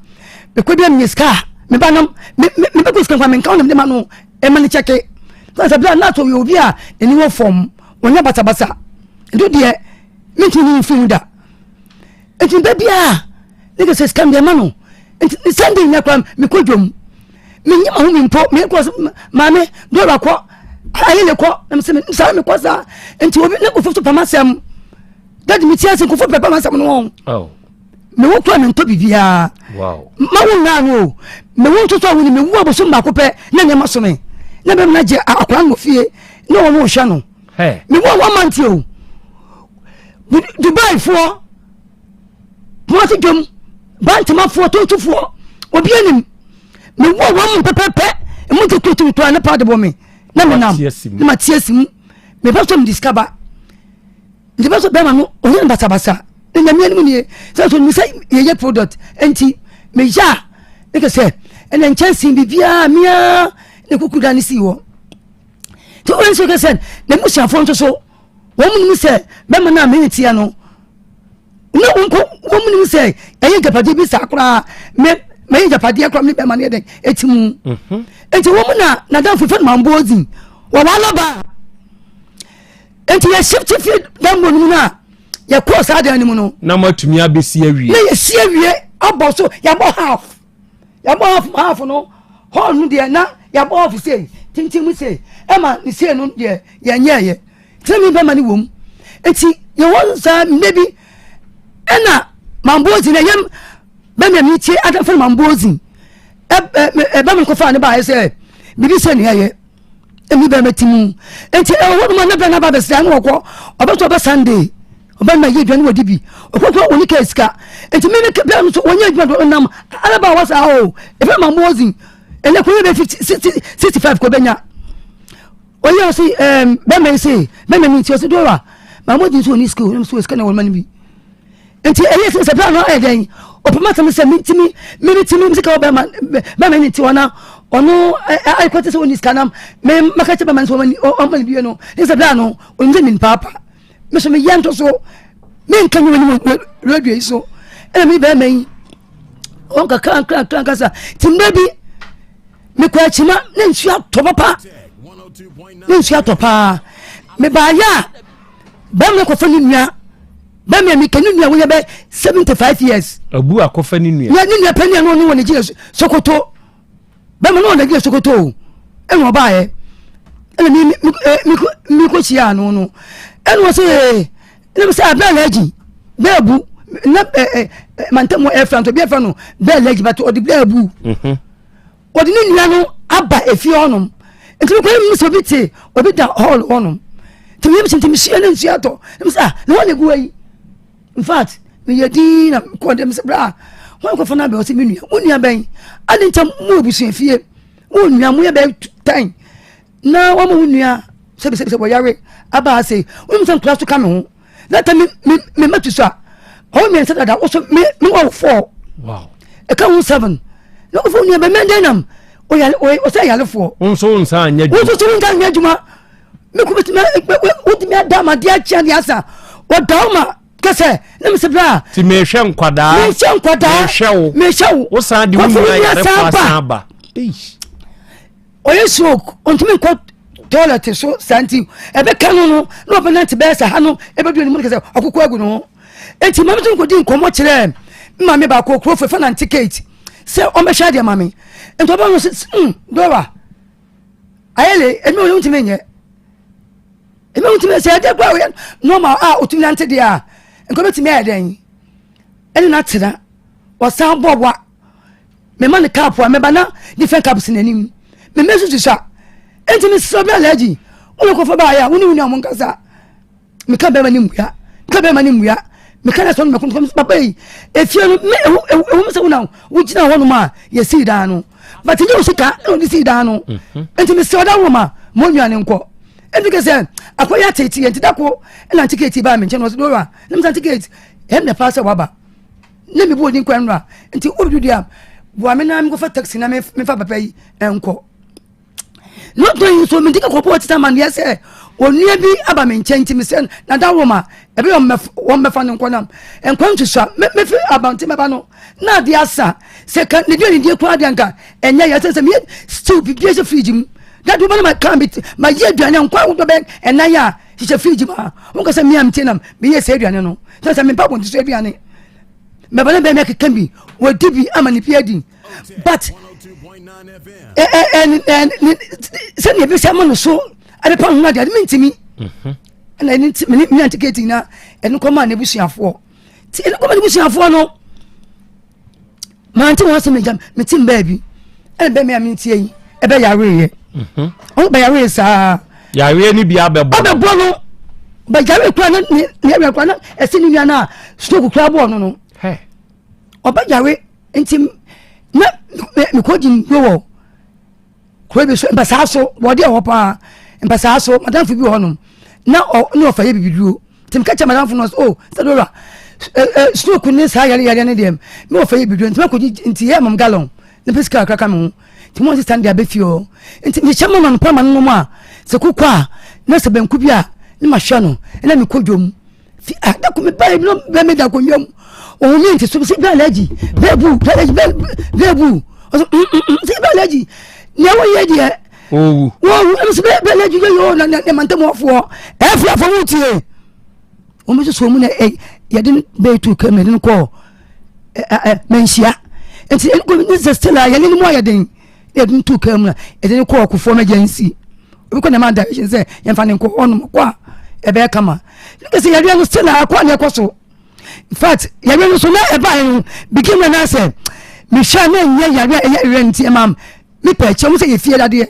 Mekɔ bi a menya sika a, meba nam, me me mebɛkɔ sika nkwa menka wɔn na mede ma no ɛma no kyɛke. Sɛ sɛ bere a na ɔyɛ obi a n'ani wɔ fam, ɔnyɛ basabasa. Nti deɛ mentumi nyi mfiri mu da. Nti meba biara ne kɛ sɛ sika mede ma no. Nti ne Sunday nyina koraa mekɔ dwom. Menye ma ho mi mpo mekɔ so maame dɔla kɔ ayɛ ne kɔ na mesɛ saa mekɔ saa. Nti obi ne nkɔfo so pam asɛm. Dadi me ti ase nkɔfo pɛ pam asɛm no wɔn. Oh. Me wo kura mentɔ biribiara. Wow. Ma wo ngaa no o. Me wo nso so a wo ni me wo abosom baako pɛ na nneɛma so me. Na bɛm na gye akora no wɔ fie na wɔn rehwɛ no. Me wo a wɔn mante o. Dubai foɔ Kumasi dwom Bantamafoɔ Tontofoɔ obi anim me wo wɔn mu pɛpɛpɛ emu te tutu to ne paade bɔ me na me nam na ma tie si mu me pɛ so me di sika ba. Nti bɛ so bɛrima no ɔyɛ no basabasa ne nyame anim nie sɛ so nim sɛ yɛyɛ product nti meyɛ a ne kɛ sɛ ɛnɛ nkyɛnse biribiaa mea ne kuku da ne sii hɔ. Nti wọ́n nso kɛ sɛ na mmusuafoɔ nso so wɔn mu nim sɛ bɛrima no a mene tia no na wɔn kɔ wɔn mu nim sɛ ɛyɛ agyapadeɛ bi saa koraa mɛ mɛyɛ agyapadeɛ koraa mene bɛrima no yɛ dɛn ɛti mu. Nti wɔn mu na nadamfo fɛn ma mbɔ dzin wɔwɔ alaba. Nti yɛ shift fi dan mu no mu no a yɛkɔɔ saa dan no mu no. Na moatumi abɛsi awie. Na yɛsi awie abɔ so yɛabɔ half yɛabɔ half half no hall no deɛ na yɛabɔ half sei tenten mu sei ɛma ne sei no deɛ yɛnyɛɛyɛ tena mi bɛma no wɔ mu nti yɛwɔ saa mmerɛ bi ɛna mambozi na yɛm bɛma mi tie adamfo no mambozi ɛbɛma no kɔfa ne baayɛ sɛ biribi sɛ ne yɛyɛ Emi bɛn bɛte mu. Nti ɛwɔ hɔ nom a na bɛn aba abɛsra na wɔkɔ. Ɔbɛtɔ ɔbɛ Sunday. Ɔbɛ ma yɛ aduane wɔdi bi. Ɔkɔkɔ wɔn kaa sika. Nti mi ne bɛn nso wɔnyɛ adwuma do ɔnam alaba wɔ saa o. Ebi ma mo ɔzi. Ɛnɛ kɔ yɛ bɛ 50 60 65 kɔ bɛnya. Ɔyɛ ɔsi ɛɛm bɛn mɛ se bɛn mɛ mi nti ɔsi dora. Ma mo di nso wɔn school ɛna so sika na wɔn ma no bi. Nti ɛyɛ sɛ sɛ bɛn no ayɛ dɛn ɔpɛ ma sɛm sɛ mentimi memetimi sika wɔ bɛma bɛma ne nti ɔna ɔno ayɛkɔ te sɛ ɔni sika nam me maka kyɛ bɛma no sɛ ɔma no bie no ne sɛ bɛa no ɔnim sɛ menim paapa me so meyɛ nto so menka nyɛ wɔ radio yi so ɛna me bɛma yi ɔnkakra nkra nkra nkasa nti mmerɛ bi mekɔ akyima ne nsuo atɔ papa ne nsuo atɔ paa mebaayɛ a bɛma kɔfa ne nua bɛma mi kɛ ne nua woyɛ bɛ 75 years. Abu akɔfa ne nua. Ne nua pɛ nua no ɔno wɔ Nigeria Sokoto bɛma no wɔ Nigeria Sokoto o ɛna ɔbaayɛ ɛna mi mi mi mi kɔ hyia ano no ɛna ɔsɛ ɛna mi sɛ abɛn lɛgyi bɛɛ bu na ɛ ɛ mantam ɛfra nto bi ɛfra no bɛɛ lɛgyi bàtɛ ɔde bɛɛ bu. Ɔde ne nua no aba efie hɔnom. Nti mekɔ yɛ mu sɛ obi te obi da hall hɔnom. Nti meyɛ sɛ nti mehyia ne nsuo atɔ. Na mesɛ ah na wɔn na egu ha yi. In fact meyɛ din na mekɔ dɛm sɛ bra wɔn kɔfa no abɛ ɔsɛ me nua wo nua bɛn adi nkyɛn mu abusua fie wo nua mo yɛ bɛyɛ tan na wɔn mo nua sɛbisɛbisɛ wɔyare aba ase wɔn mu sɛ nkura so ka me ho. Na ta me me me matu so a ɔwɔ mmiɛnsa dada wo so me me wɔ four ɛka ho seven na wofo nua bɛ mɛndɛn nam ɔyale ɔyɛ ɔsɛ yalefoɔ. Wo nso wo nsa anyɛ adwuma. Wo nso so wo nsa anyɛ adwuma me ko betumi wotumi ada ma adeɛ akyea deɛ asa ɔda wo ma kɛsɛ ne me sɛ bra. Ti mehwɛ nkwadaa. Mehwɛ nkwadaa. Mehwɛ wo. Mehwɛ wo. Wo san de wo nua yarefoɔ asan ba. Ɔyɛ stroke ɔntumi nkɔ toilet so saa nti ɛbɛka no no na ɔbɛnante bɛyɛ sɛ ha no ɛbɛdu anim no kɛ sɛ ɔkokɔ agu ne ho nti maame so nkɔdi nkɔmmɔ kyerɛɛ maame baako kuro fɛ nante kate sɛ ɔmmɛhwɛ adeɛ ma me nti ɔbɛn no sɛ mm dora ayɛle ɛmi ɔyɛ ntumi nyɛ ɛmi ntumi sɛ ɛdeɛ kora ɔyɛ normal a ɔtumi nante deɛ a nka ɔbɛtumi ayɛ dɛn ɛne no atena ɔsan bɔ wa mema no cup a mɛba na different cup si n'anim mema susu sa enti mesrɛ bi alagye wone kɔfa baayɛ a wone wo nua mo nkasa meka bɛrima ne mmua meka bɛrima ne mmua meka na sɛ ɔno mɛko papa yi efie no me ɛwɔ ɛwɔ sɛ wona wogyina hɔ nom a yɛsii dan no but nyɛ wo sika ɛna ɔde sii dan no mhm. enti mesrɛ ɔda wo ma mo nua ne nkɔ enti kɛ sɛ akɔyɛ atete yɛ nti dako ɛna ntikɛti baa me nkyɛn na ɔsɛ dora ne mesa ntikɛti ɛm na paa sɛ waba na mebu odin kwan nora nti wodu deɛ a boa me na menkɔfa taxi na mefa papa yi nkɔ na ɔtɔ yi nso mede kɔkɔbɔ ɔtete amanneɛ sɛ onua bi aba me nkyɛn nti mesɛ na da wɔ ma ɛbɛyɛ wɔn mɛfa no nkɔ nam nkwa nsusua mɛfi abante mɛba no na adeɛ asa sɛ ka ne deɛ ne deɛ kura adeɛ nka ɛnyɛ yɛ sɛ sɛ meyɛ stew biribi ahyɛ fridge mu dade wobɛ no ma kan bi ma yɛ aduane nkwa ahodoɔ bɛ ɛnan a hyehyɛ fridge mu a wɔn kasa mmea mtie nam meyɛ sɛ aduane no sɛ sɛ mempa abɔnten so aduane mɛba ne bɛn keka bi wɔdi bi ama ne bi adi but sɛdeɛ ɛbɛsi ama no so ɛbɛpa ho adeɛ ade mentimi mhm. ɛna ɛne nti mene mene antikɛti na ɛno kɔma n'abusuafoɔ nti ɛno kɔma n'abusuafoɔ no mante wɔn asɛm agya mete mbaa bi ɛna bɛn mi a mentie yi ɛbɛ yareeɛ mhm. ɔno bɛ yaree saa yareɛ no bi abɛbɔ abɛbɔ no bɛ yaree kura ne ne ne yareɛ kura na ɛsi ne nua no a stroke kura bɔɔ no no ɔbɛ yare nti na mekɔ gyi nduo wɔ kuro bi so mpasaa so wɔde ɛwɔ paa mpasaa so madamfo bi wɔ hɔnom na ɔ ne ɔfa yɛ bibiduro. Nti meka kyerɛ madamfo no sɛ oh sɛ dora stroke ne saa yare yare ne deɛ me wɔ fɛ yɛ biduro nti makɔgye nti yɛ mam gallon ne pɛ sika kakra ka me ho nti mo sista no de abɛ fie hɔ nti mehyɛ ma no pa ma no nom a sɛ kokɔ a na sɛ banku bi a ne mahwɛ no ɛna mekɔ dwom fi a da ko mebaeɛ no bɛ meda akonnwa mu ɔhu me nti so sɛ bɛ alaji bɛbu bɛ bɛbu ɔsɛ sɛ bɛ alaji nea woyɛ deɛ owu wɔwu ɛmu sɛ bɛ alaji yɛ yɛ na ne mantam ɔfoɔ ɛfiri afɔ mu tie wɔn nso so mu na ɛ yɛde bɛyɛ tu kɛmɛ yɛde no kɔɔ ɛ ɛ mɛnhyia nti ɛnu ne sɛ still a yɛne no mu ayɛ den yɛde no tu kɛmɛ na yɛde no kɔɔ kofoɔ mɛgya nsi obi kɔ na ɛma direction sɛ yɛmfa ne nkɔ hɔnom kɔ a ɛbɛyɛ kama ne kɛsɛ yareɛ no still a akɔ a na ɛkɔ so in fact yareɛ no so na ɛbaeɛ no begin na sɛ mehwɛ a na ɛnyɛ yareɛ a ɛyɛ yareɛ nti ɛma mepɛ akyɛ mu sɛ yɛfie dadeɛ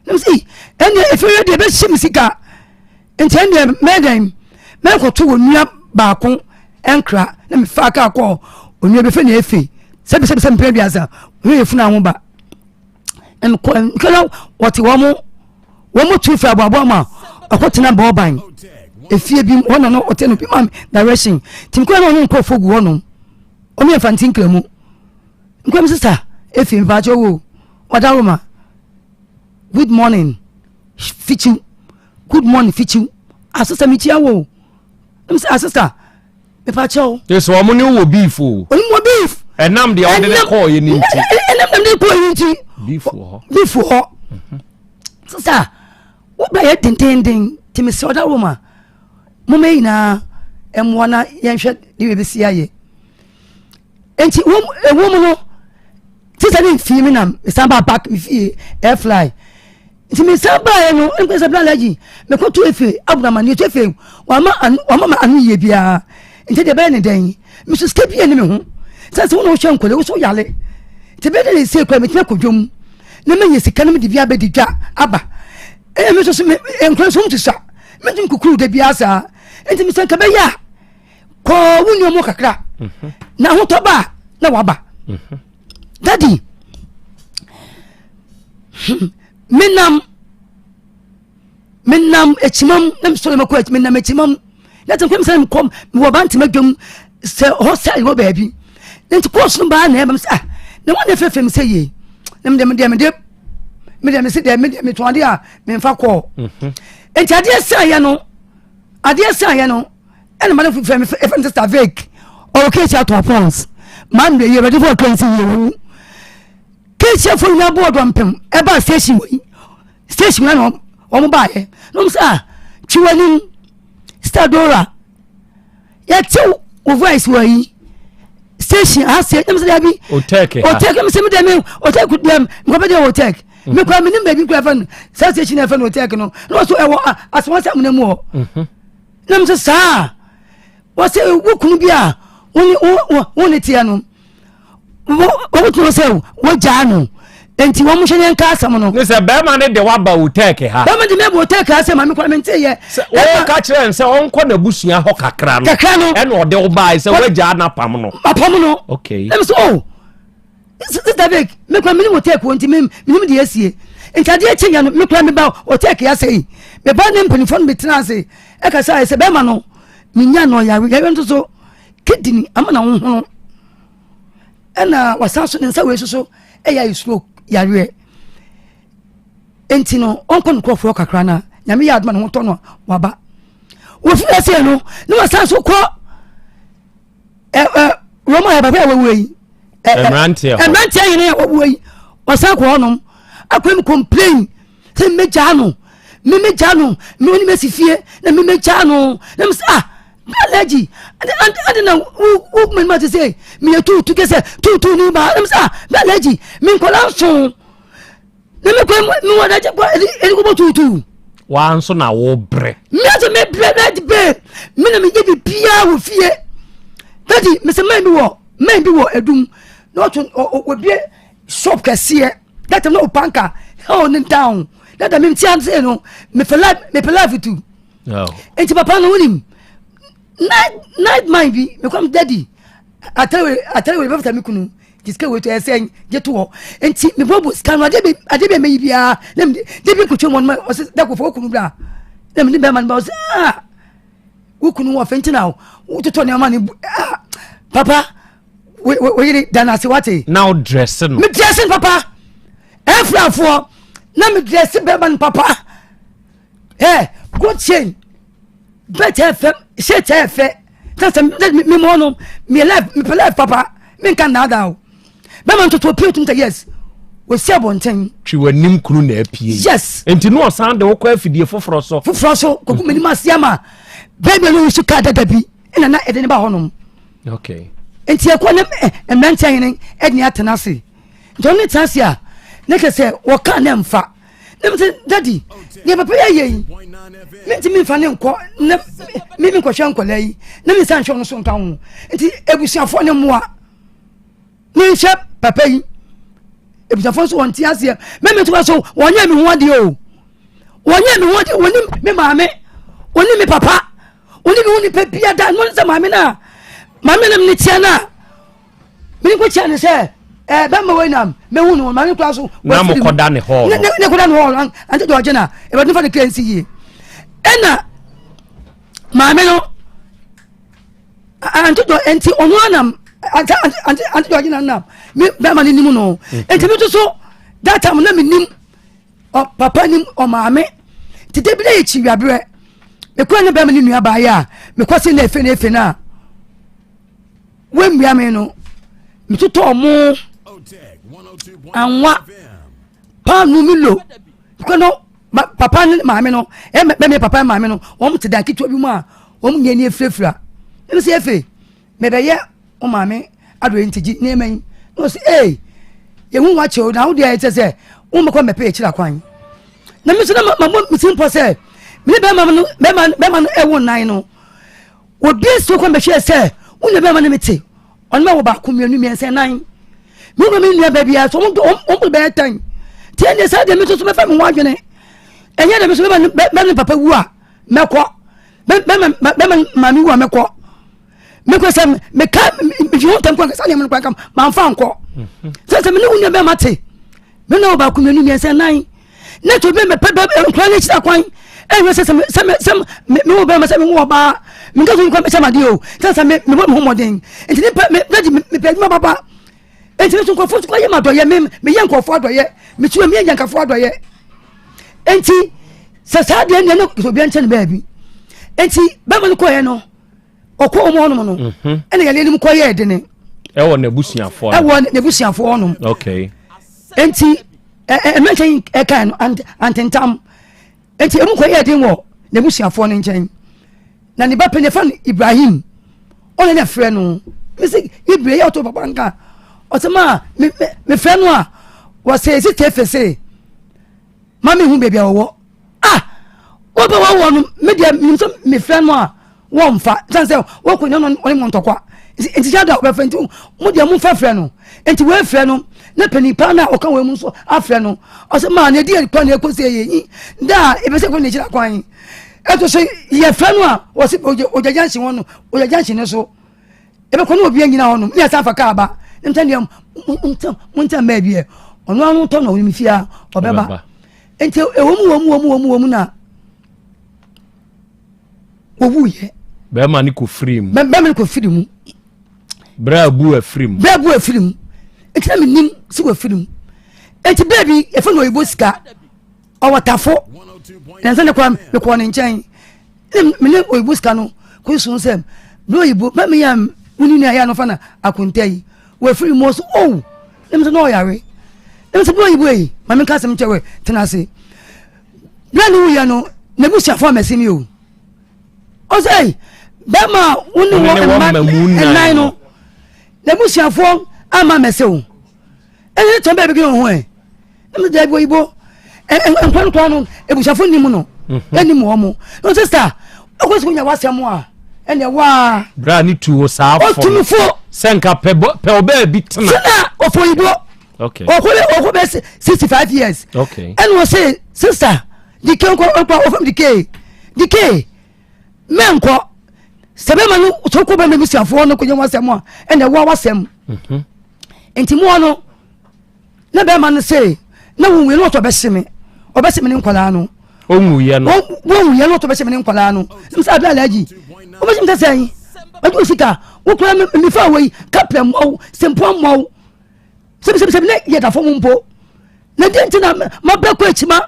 na mesɛ ɛnneɛ ɛfie deɛ ɛbɛhyɛ me sika nti ɛnneɛ mɛdɛn mɛkɔto wɔ nua baako nkra na mefaa kaa kɔɔ onua bi fɛ na efe sɛbisɛbi sɛ mpere aduasa ɔyɛ yɛ funu aho ba nkɔ nkɛlɛ wɔte wɔn wɔn tu fɛ aboaboa ma ɔkɔ tena bɔɔban efie bi wɔn na no ɔte no bi ma direction tí nkɔ na ɔne nkurɔfoɔ gu hɔ nom wɔn yɛ nfanti nkramu nkɔ mi sisa efe mpaakyɛ wo ɔdaroma good morning fikyiw good morning fikyiw asesa mi kyia wo ɛmu sɛ asesa mepa kyɛw. Sɛ wɔn ne wɔ beef o. Wɔn wɔ beef. Ɛnam deɛ wɔde ne kɔɔ yɛ ne nti. Ɛnam deɛ ne kɔɔ yɛ ne nti. Beef wɔ hɔ. Beef wɔ hɔ. Mhm. Sisa wobɛ yɛ dendenden te mi sɛ ɔda wɔ ma mo mɛ nyinaa ɛmoa na yɛnhwɛ deɛ yɛbɛsi ayɛ nti wɔn ɛwɔ mu no sisa ne nfie mi na mesan ba back mi fie air fly. Nti me san baeɛ no, ɛna sɛ bla alhaji mekɔto efe abura amaneɛ to efe wama ano wama ma ano yie biara nti deɛ ɛbɛyɛ ne dɛn me so sika bi ne me ho sɛ sɛ wo na wohwɛ nkɔla wo so yale nti bɛyɛ dɛ ne sɛ kura metumi akɔ dwom na manya sika no mede bi abɛdi dwa aba ɛna me nso so me nkɔla so nti sa mentumi kukuru da biara saa nti me sɛ nka bɛyɛ a kɔɔ wo nua mu kakra mhm. na ahotɔ ba a na waba mhm. Daddy, menam menam akyimam na mesɔre mɛkɔ akyi menam akyimam na sɛ nkɔm sɛ mekɔ mewɔ bantama dwam sɛ hɔ sɛ ɛwɔ baabi nti kɔɔso no baa na ɛbam sɛ ah na wɔn na ɛfɛfɛ mi sɛ yie na mede mede mede mede mese deɛ mede metɔn adeɛ a memfa kɔɔ mhm. nti adeɛ sɛ yɛ no adeɛ sɛ yɛ no ɛna ma no fɛ me ɛfɛ no sista vake ɔwɔ keesi ato apɔns maa no yɛ awurade fo ɔkra nsi yɛ wɔwu keesi afo nyinaa bɔ ɔdɔ mpem ɛbaa station wɔ yi station wɔ na wɔn baayɛ na wɔn sɛ ah twi wɔ anim sista dora yɛte wo voice wɔ yi station ase ɛna sɛ dabi otɛk ha otɛk mi sɛ mi dɛ mi otɛk dɛm nkɔpɛ dɛ otɛk mi kura mi ni baabi kura fɛn sɛ station ɛfɛ no otɛk no na wɔso ɛwɔ asomasi amuna mu hɔ. Na mesɛ saa wɔsɛ wo kunu bi a wo ne teɛ no wɔbɛtumi sɛ wogyaa no nti wɔn hwɛ ne nka asɛm no. ne sɛ bɛrima no de waba hotɛɛk ha. bɛrima de mɛba hotɛɛk ha sɛ maame kora mente yɛ. sɛ wɔka kyerɛ n sɛ ɔnkɔ n'abusua hɔ kakra no. kakra no ɛna ɔde wo baa sɛ wagyaa n'apam no. apam no. okay. ɛmi sɛ o oh, Sister Vic, me kura menim hotel kuo nti menim deɛ asie. Nti adeɛ kye yɛ no me kura meba hotel kea sɛ yi. Meba ne mpanimfoɔ no bɛtena ase ɛka sɛ ayɛ sɛ bɛrima no menya no ɔyare yare nso so kidney ama na hohono ɛna wasan so ne nsa wei so so ɛyɛ ayɛ stroke yareɛ nti no ɔnkɔ no nkurɔfoɔ kakra na nyame yɛ adoma ne ho tɔ no waba wɔfiri aseɛ no ne wasan so kɔ ɛ ɛ roma yɛ papa yɛ wɔwuo yi mmeranteɛ hɔ mmeranteɛ yɛn yɛ wɔwuo yi ɔsan kɔ hɔnom akɔ mu complain sɛ mmegyaa no mmegyaa no mme wɔn mesi fie na mmegyaa no na mo sɛ ah allergy ade ade ade na wo wo mɛ ma te sɛ meyɛ tuutu kɛ sɛ tuutu ni ba na mo sɛ ah allergy me nkɔla nso. Na me kwan me wɔ n'agye kɔ ɛdi ɛdi kɔbɔ tuutuu. Waa nso na wo brɛ. Me ase me brɛ na ɛdi bɛɛ me na me yɛ bi biara wɔ fie. Dadi me sɛ mɛn bi wɔ mɛn bi wɔ ɛdum na ɔtɔ ɔ ɔbie shop kɛseɛ that time na ɔpanka hell ne down that time me ti ase no me fɛ life me pɛ life tu. Nti papa no wonim night night man bi me kɔm dadi atɛwɛ atɛwɛ bɛfɛ ta me kunu. Gye sika wei to ɛyɛ sɛn gye to hɔ nti mebɔbɔ sika no adeɛ bi adeɛ bi a mɛyi biara na mede de bi nkotwa mu ɔno ɔsɛ dako fo okunu bra na mede bɛrima no ba ɔsɛ ah. Wo kunu wɔ fɛ nti na wototɔ nneɛma ne ah papa wo yere da no ase wate. Na wo dresse no. Me dresse no papa. Ɛfrafoɔ na me dresse bɛrima no papa. Ɛ gold chain bɛt ɛfɛ shirt ɛfɛ sɛ sɛ me mɔ no me life me pɛ life papa me nka nnaadaa o. Bɛrima no toto pie tum sɛ yes wɔsi abɔnten. Twi w'anim kunu na apue. Yes. Nti no ɔsan de wokɔ afidie foforɔ so. Foforɔ so kɔkɔ m'anim ase ama bɛrima no nso kaa dada bi ɛna na ɛde ne ba hɔnom. Okay. Nti ɛkɔ ne mmeranteɛ hene ɛde ne atena ase. Nti ɔno ne tena ase a ne kɛ sɛ wɔka ne mfa. Ne sɛ dadi deɛ papa yɛ yɛ yi mentumi mfa ne nkɔ ne me menkɔhwɛ nkɔla yi na me nsa nhwɛ ɔno so nka ho. Nti abusuafoɔ ne mmoa. Menhwɛ papa yi abusuafoɔ nso wɔn ti aseɛ mɛmɛ nso so wɔnyɛ me ho adeɛ o wɔnyɛ me ho adeɛ wɔnim me maame wɔnim me papa wɔnim me ho nipa bia da no sɛ maame no a maame nam ne tia no a mene kɔ kyia ne sɛ ɛɛ bɛma wei nam mehu no maame kura so na mo kɔda ne hɔ ne ne kɔda ne hɔ no ante deɛ ɔgye na ɛbɛtumi fa ne kra nsi yie ɛna maame no ante dɔ nti ɔno anam ante ante ante dɔ ɔgyina nam me bɛrima no nim no mhm. nti mi nso so that time na mi nim ɔ papa nim ɔmaame nti debi na yɛ kyi wiabrɛ mekura ne bɛrima ne nua baa yɛ a mekɔ se na efe na efe na wɔmmua me no metotɔ ɔmo anwa paanu mi lo kɔ no papa ne maame no ɛmɛ papa ne maame no wɔn te dan ketewa bi mu a. Wɔn nyɛ ni efirafira. Ɛna sɛ efe, mebɛyɛ wo maame adoe nti gye nneɛma yi. Na ɔsɛ ee, yɛhu wakyɛ o, na wo deɛ ɛkyɛ sɛ wommɛkɔ mmɛpɛ akyiri akwan. Na me nso na mabɔ me ti mpɔ sɛ me ne bɛrima no bɛrima bɛrima no ɛwo nnan no. Obi nso kɔ mbɛhwɛ sɛ wo ne bɛrima no me te. Ɔno ma wɔ baako mmienu mmiɛnsa nnan. Me nua me nua baabi a so wɔn wɔn bɛyɛ tan. Tiɛ ne saa deɛ me nso so mɛfa me ho adwene. Ɛnyɛ deɛ me nso bɛrima bɛrima ne papa wu a mɛkɔ. Bɛma maame wu a mɛkɔ mekɔ sɛ meka mehwɛ ho ntam kɔ sɛ nneɛma no kwan kam mamfa nkɔ mhm. sɛ sɛ mene wo nua bɛma te me na wo baako mmienu mmiɛnsa nan na to bi mepɛ bɛ nkura no akyira kwan ɛnyɛ sɛ sɛ sɛ sɛ me wo bɛma sɛ me wo ɔbaa menka so nkwa bɛhyɛ madeɛ o sɛ sɛ mebɔ me ho mmɔden nti ne pɛ me mepɛ adwuma papa nti me so nkurɔfoɔ so kɔyɛ ma adɔyɛ me meyɛ nkurɔfoɔ adɔyɛ metua meyɛ nyankafoɔ adɔyɛ nti sɛ saa deɛ ndeɛ no sɛ obiara nkyɛn no baabi nti bɛma no kɔɛ no ɔkɔ wɔn hɔnom no mhm. ɛna yɛn anim kɔyɛ ɛdene ɛwɔ n'abusuafoɔ ɛwɔ n'abusuafoɔ hɔnom okay nti ɛmɛnkyɛn ɛkan no antentam Enti emu kɔyɛɛ den wɔ n'abusuafoɔ no nkyɛn. Na ne ba panin yɛfrɛ no Ibrahim, ɔna na ɛfrɛ no. Mese Ibre yɛ ɔto papa nka. Ɔsɛ ma me mefrɛ no a wɔsɛ esi tefe se ma mehu baabi a wɔwɔ. Ah! Wɔbɛ wɔwɔ no me deɛ menim sɛ mefrɛ no a wɔmfa sane sɛ wɔkɔ nyɛ ɔne mo ntɔkwa nti hyɛ da wɔbɛfrɛ nti mo deɛ momfa frɛ no nti wɔafrɛ no na panin paa no a ɔka wɔn mu nso afrɛ no ɔsɛ maa na ɛdi kwan na ɛkɔ sɛ yɛ yi da a ɛbɛsɛ kɔ n'akyiri akwan ɛto so yɛfrɛ no a wɔsɛ ogya gyanhye wɔn no ogya gyanhye no so ɛbɛkɔ ne obi anyina hɔ nom ne yɛsan fa kaa ba ne nkyɛn deɛ mo nkyɛn mmaa bi yɛ ɔno ano tɔ na ɔnim fie a ɔbɛba nti ɛwɔ mu wɔ mu wɔ mu wɔ mu wɔ mu na wɔwuiɛ. Bɛrima no kɔfiri mu. Bɛrima no kɔfiri mu. Berɛ a bu afiri mu. Berɛ a bu afiri mu. Nti na menim sɛ wafiri mu. Nti berɛ bi yɛfɛ no ɔyɛbɔ sika ɔwɔ tafo na nsa ne kora mekɔɔ ne nkyɛn ne mene ɔyɛbɔ sika no kɔsu sɛ berɛ ɔyɛbɔ bɛ meyɛ wo ne nua yɛ no fa na akonta yi wafiri mu ɔso oh ne mesɛ na ɔyare ne mesɛ berɛ ɔyɛbɔ yi ma menka asɛm kyerɛ wɛ tena ase Berɛ ne wuyɛ no n'abusuafoɔ ammɛse me o. Ɔsɛ bɛrima a wo ne wɔ mma nnan no n'abusuafoɔ amma mmɛse wo. Ɛne tɔn bɛɛ bi ho ɛ. Ɛmu sɛ daabi oyibo nkwa no koraa no abusuafoɔ nim no ɛnim wɔn mo. No sista ɔkɔ sukuu nya wasɛm a ɛnna waa. Berɛ a ne tu wo saa fo no. Ɔtumfo. Sɛ nka pɛ ɔbaa bi tena. Tena ɔfɔ oyibo. Okay. Ɔkɔ ɔkɔ bɛ 65 years. Okay. Ɛna ɔsɛ sister dike nkɔ nkɔ ɔfam dike dike mɛnkɔ sɛ bɛma no sɛ wokɔ bɛma busuafoɔ no kɔnyɛ wasɛm a ɛna ɛwoa wasɛm mhm. nti moɔ no na bɛma no se na wonwuiɛ no ɔtɔ bɛhye me ɔbɛhye me ne nkwadaa no ɔnwuiɛ no wɔnwuiɛ no ɔtɔ bɛhye me ne nkwadaa no sɛ abɛ alagyi. Wobɛhyɛ me sɛ sɛn? Magye wo sika. Wokura me mefa wei kaprɛ mmoa wo, sempoa mmoa wo. Sɛbisɛbisɛbi ne yɛda fam mpo. Na deɛ nti na mabrɛ kɔ akyi ma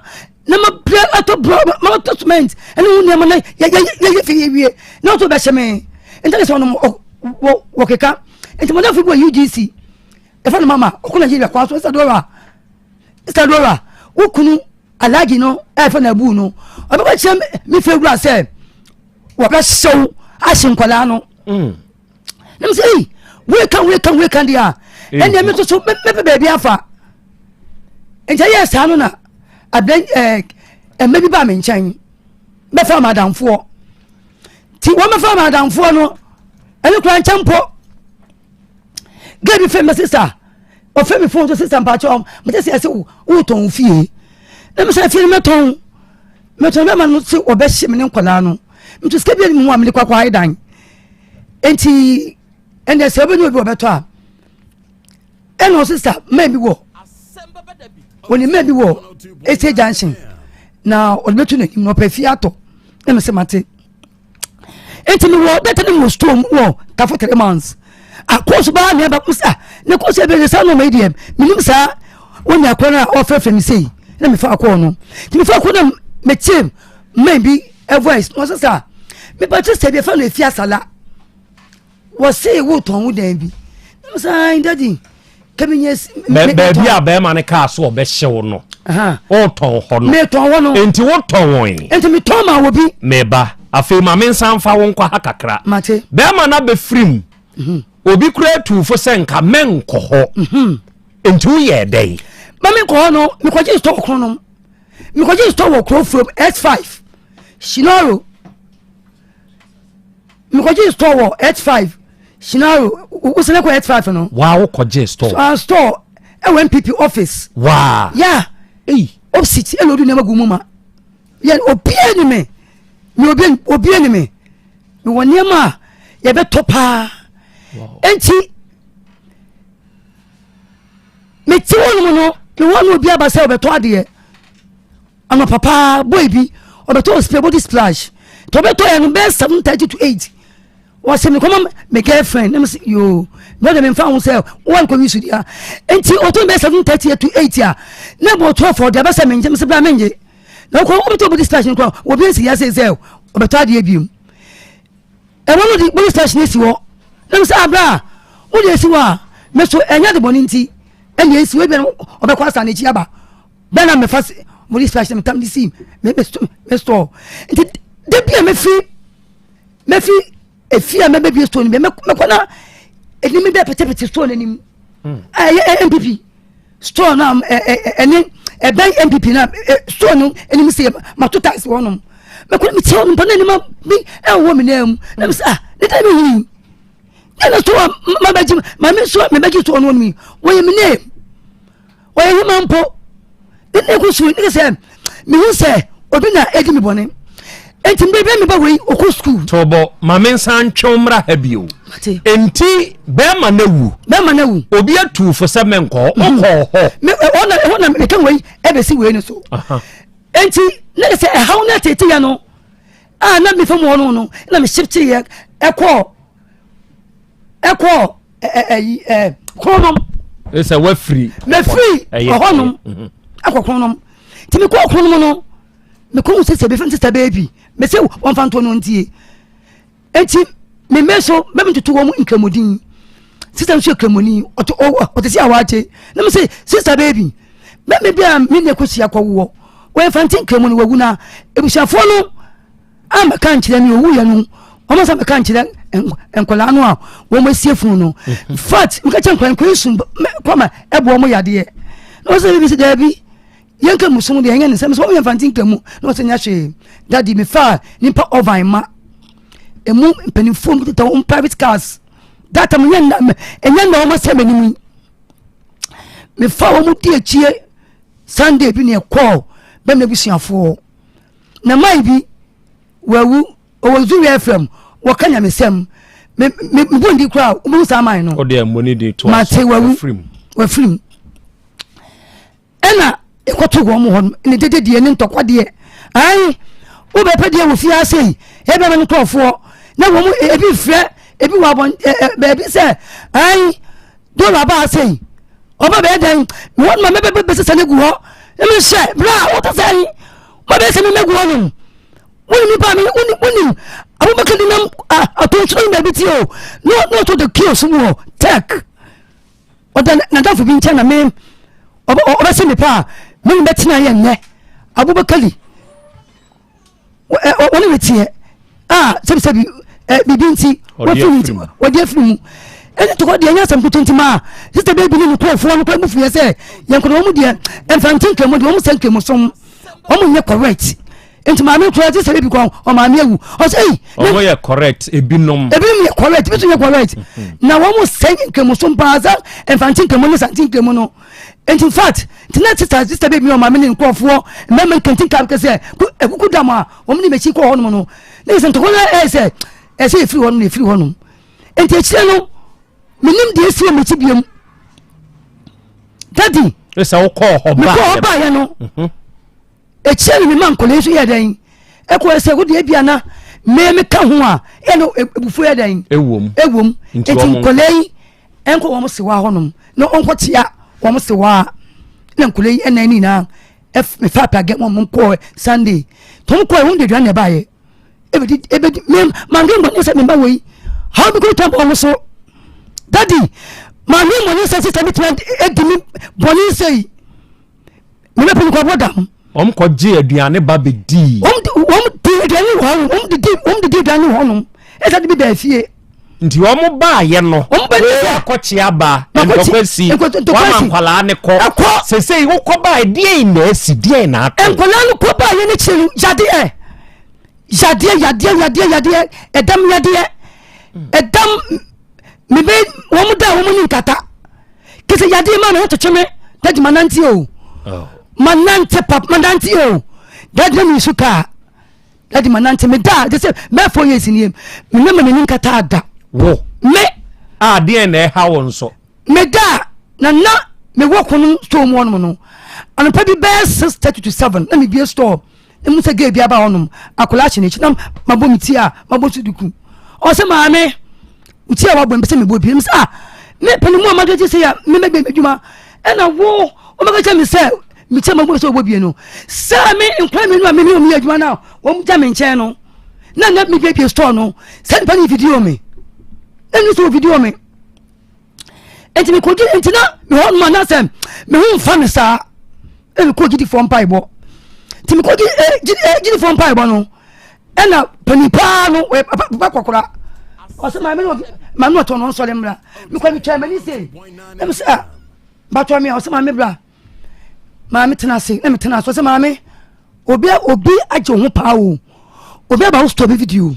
na mabrɛ atɔ brɔ matɔ cement ɛne ho nneɛma na yɛyɛ fie yɛwie na ɔtɔ bɛhyɛ me. Nti sɛ ɔnom wɔkeka. Nti madamfo bi wɔ UGC. Ɛfa no mama ɔkɔ Nigeria kwan so Isadora. Isadora wo kunu Alhaji no ɛfɛ na abu no ɔbɛka kyerɛ me fɛ wura sɛ wɔbɛhyɛw ahye nkwadaa no mm. na mesɛ ei weka weka weka deɛ a ɛnneɛ me nso so mɛpɛ baabi afa nti ɛyɛ saa no na abɛn ɛɛ ɛmɛ bi baa me nkyɛn bɛfa ma adamfoɔ ti wɔn bɛfa ma adamfoɔ no ɛne kura nkyɛn mpo gɛɛ bi fɛ mɛ sisa ɔfɛ mi fon so sisa mpakyɛ mɛ sɛ ɛsɛ wotɔn fie na mɛ sɛ fie no mɛtɔn mɛtɔn bɛma no sɛ ɔbɛhyɛ me ne nkwadaa no nti sika bi anim ho a mede kɔ akɔ ayɛ dan nti ɛnna sɛ ɔbɛnya obi ɔbɛtɔ a ɛna ɔsesa mmaa bi wɔ wɔne mmaa bi wɔ ese junction na ɔde bɛtu n'anim na ɔpɛ fie atɔ na mɛ sɛ mate nti mewɔ dɛtɛ ne mu store mu wɔ tafo three months akɔso baa nea baako sa ne kɔso ebe saa nneɛma yi deɛ menim saa wɔn nyɛ akɔrɔ no a ɔfrɛfrɛ me sei na mefa akɔɔ no nti mefa akɔɔ no metie man bi voice na ɔsɛ sa mepa kyɛ sɛ bi ɛfa no efi asala wɔse wotɔn wo dan bi na mo san dadi baabi a bɛrima no kaa so ɔbɛhyew no wotɔn hɔ no metɔn hɔ no nti wotɔn wɔn nti metɔn ma wɔ bi meba afei ma me nsa mfa wo nkɔ ha kakra mate bɛrima no abɛfiri mu mhm. obi kura atuufo sɛ nka mɛnkɔ hɔ mhm. nti woyɛɛ dɛn ma menkɔ hɔ no mekɔgye store krono nom mekɔgye store wɔ kuro from s5 shinaro mekɔgye store wɔ h5 scenario wosene kɔ h5 no waa wokɔgye store uh, store ɛwɔ npp office waa ya ei opsit ɛna ɔdu nneɛma gu mu ma yɛ obia ni me me obia obia ni me mewɔ nneɛma a yɛbɛtɔ paa enti mete hɔ nom no mewɔ no obi aba sɛ ɔbɛtɔ adeɛ Anɔpa paa boy bi ɔbɛtɔ spray body splash nti ɔbɛtɔ yɛ no bɛyɛ 7:30 to 8 wɔsɛ mekɔma me girlfriend na mesɛ yoo brother memfa ho sɛ wɔn kɔ wisu deɛ nti ɔtɔ bɛyɛ 7:30 to 8 a na ɛbɔ 12 ɔde abɛsɛ mengye mesɛ bra mengye na wokɔ wobɛtɔ body splash no kora obi nsi yɛ sɛ sɛ ɔbɛtɔ adeɛ biom ɛwɔ no de body splash no si hɔ na mesɛ abra ah, wode asi hɔ a me so ɛnyɛ de bɔne nti ɛne ɛsi hɔ ebia ɔbɛkɔ asa n'akyi aba bɛn na mefa mo de splash na metam de si me me me store nti da bi a mefi mefi efi a mɛbɛbie store no bi mɛkɔ na anim bɛ pɛtɛpɛtɛ store no anim hmm. a ɛyɛ npp store no a ɛne ɛbɛn npp na store no anim sɛ mato tax wɔ nom mɛkɔ na mekyia wɔn mpa na anim bi ɛwɔ me nan mu na mesɛ ah ne dan mi hu ɛna store a mabɛgye maame nso a mebɛgye store no wɔ nom yi wɔyɛ me name. Ɔyɛ hema mpo. Ne nna kɔ sukuu ne sɛ mehu sɛ obi na edi me bɔne. Enti mbere bɛn meba wei ɔkɔ sukuu. Tɔbɔ ma me nsa ntwe mmra ha bio. Enti bɛrima no awu. Bɛrima no awu. Obi atu fo sɛ menkɔ hɔ. Mhm. Wokɔɔ hɔ. Me ɛhɔ na ɛhɔ na meka wei ɛbɛsi wei no so. Enti ne sɛ ɛhaw no ateeteyɛ no a na mefa mu hɔ no no na me shifteeɛ ɛkɔɔ ɛkɔɔ ɛyi ɛ kronom. Sɛ wafiri. Mefiri ɔhɔnom mhm. akɔ kronom nti mekɔɔ kronom no mekɔhu sɛ sɛ bɛfɛ sista baabi mɛsɛ wɔmfa ntoɔ no ntie nti memme so bɛmentoto wɔ mu nkramodin sista nso yɛ kramoni ɔte sɛ awaakye na mesɛ sista baabi bɛme bi a me ne kɔhyia kɔwoɔ wɔyɛ fante nkramoni wawu no a abusuafoɔ no ammɛka nkyerɛ me owuiɛ no wɔn sɛ mɛka nkyerɛ nkwadaa no a wɔn asie funu no mhm. fat meka kyerɛ nkwadaa nkwadaa sun kɔma ɛbɔ wɔn yadeɛ na wɔn sɛ ebi sɛ daabi yɛn ka musun deɛ ɛnyɛ ne nsɛm sɛ wɔn yɛ nfanti nka mu na wɔn sɛ nyɛ hwee dadi mi fa nipa ɔvan ma emu mpanimfoɔ mu tete wɔn private cars data mu nyɛ nna ɛnyɛ nna wɔn asɛm anim yi mefa wɔn di akyie sunday bi na ɛkɔɔ bɛn na ebusuafoɔ. Na man bi wawu ɔwɔ Zuria FM wɔka nyamesɛm me me me bɔ ndi koraa wobɛhu saa man no. Ɔde ɛmmɔ ne din to aso wafirim wafirim ɛna ɛkɔto wɔn hɔ no ne dede deɛ ne ntɔkwa deɛ ayi wobɛpɛ deɛ wɔ fie ase yi ɛbɛma no nkurɔfoɔ. Na wɔn ebi frɛ ebi wɔ abɔn ɛ baabi sɛ ɛn dɔla ba ase yi ɔba bɛyɛ dɛn wɔn ma mɛbɛ bɛ sisa ne gu hɔ ɛmi hyɛ bra wɔtɔ sɛ ɛn wɔn bɛ sɛ mi mɛ gu hɔ nom wɔn nipa mi wɔn wɔn abubakar di nam atonso baabi ti o na ɔtɔ de kiosk mu hɔ tech. Ɔda n'adamfo bi nkyɛn na me ɔbɛsɛ me paa me ne bɛtena yɛ nnɛ Abubakari wɔne me teɛ a sɛbisɛbi biribi nti wɔde afiri mu ɛne tɔkɔ deɛ ɛnyɛ asɛm ketewa nti maa sista bɛbi ne nkurɔfoɔ no kora mu fuyɛ sɛ yɛn kɔnɔ wɔn deɛ mfante nkramu deɛ wɔn sɛ nkramu som wɔn nyɛ correct nti maame kura ti sɛ ebi kɔ ɔmaame awu ɔsɛ eyi. ɔmo yɛ correct ebinom. ebinom yɛ correct ebi nso yɛ correct mhm. na wɔn sɛ nkramoso paa sɛ nfanti nkramu ne santi nkramu no nti in fact nti na sista sista bɛ mi ɔmaame ne nkurɔfoɔ mmarima nkanti nka kɛsɛ ekuku dam a wɔn ne mɛkyi kɔ hɔnom no ne sɛ ntɔkwa no ɛyɛ sɛ ɛsɛ efiri hɔnom na efiri hɔnom nti akyire no menim deɛ esi wɔ mɛkyi biom dadi. ɛsɛ wokɔɔ hɔ baayɛ mekɔɔ hɔ baayɛ no. Mhm. Ekyir no mema nkɔlaa yi so yɛɛ dɛn? Ɛkɔɛ sɛ wode ebia na me meka ho a ɛyɛ no ebufuo yɛ dɛn? Ewom. Ewom. Nti nkɔlaa yi ɛnkɔ wɔn sewa hɔnom na ɔnkɔ tia wɔn sewa na nkɔlaa yi ɛnan ne nyinaa mefa apagɛ wɔn kɔɔ Sunday. Tɔm kɔɛ wɔn de aduane na ɛbaayɛ. Ebedi ebedi me mange mbɔne sɛ memba wɔ yi. How bi kɔ tɔn wɔn so. Daddy mange mbɔne sɛ sista bi tena edi mi bɔne sɛ yi. mene pɛ nkɔbɔ dam. Wɔn kɔ gye aduane ba bɛ dii. Wɔn di wɔn di aduane wɔ hɔ wɔn didi wɔn didi aduane wɔ hɔnom ɛsɛ de bi bɛɛ fie. Nti wɔn baayɛ no. Wɔn bɛ ne sɛ. Akɔkye aba ntɔkwa si wama nkwalaa ne kɔ. Ɛkɔ. Sese wokɔ baa deɛn na asi deɛn na ato. Nkwalaa no kɔ baayɛ ne kyerɛ no yadeɛ yadeɛ yadeɛ yadeɛ yadeɛ ɛdam yadeɛ ɛdam mebe wɔn da wɔn ni nkata. Kese yadeɛ ma me ho twetwe me dadi ma nante o oh. ma nante pap ma nante o dadi na mi nsu kaa dadi ma nante me da de sɛ mɛ fo years nie me ne ma m'ani nkata da wo me a deɛ na ɛha wo nso me da na na me wɔ kono store mu hɔnom no anɔpa bi bɛyɛ 6:30 to 7 na me bie store na mu sɛ gay bi aba hɔnom akwadaa hyɛ n'akyi na mabɔ me ti a mabɔ so duku ɔsɛ maame wo ti a wabɔ mpɛ sɛ mebɔ bi sɛ ah me pɛne mu a madwagye sɛ yɛ memɛbɛ m'adwuma ɛna wo wobɛka kyɛ me sɛ me ti a mabɔ sɛ wɔbɔ bie no sɛ me nkwa mmienu a mene ɔmeyɛ adwuma no a wɔn gya me nkyɛn no na na mebiebie store no sɛ nipa ne video me ɛne sɛ wɔ video me nti mekɔgye nti na mehɔ nom anaasɛ me ho mfa me saa ɛna mekɔ gyidifoɔ mpaebɔ nti mekɔ gyidifoɔ mpaebɔ no ɛna panin paa no papa kɔkora ɔsɛ maame no maame no ɔtɔn no nsɔre mmra mekɔ metwa m'ani sei na mesɛ ah batɔ me a ɔsɛ maame bra maame tena ase na metena ase ɔsɛ maame obi obi agye ho paa o obi aba wo stop video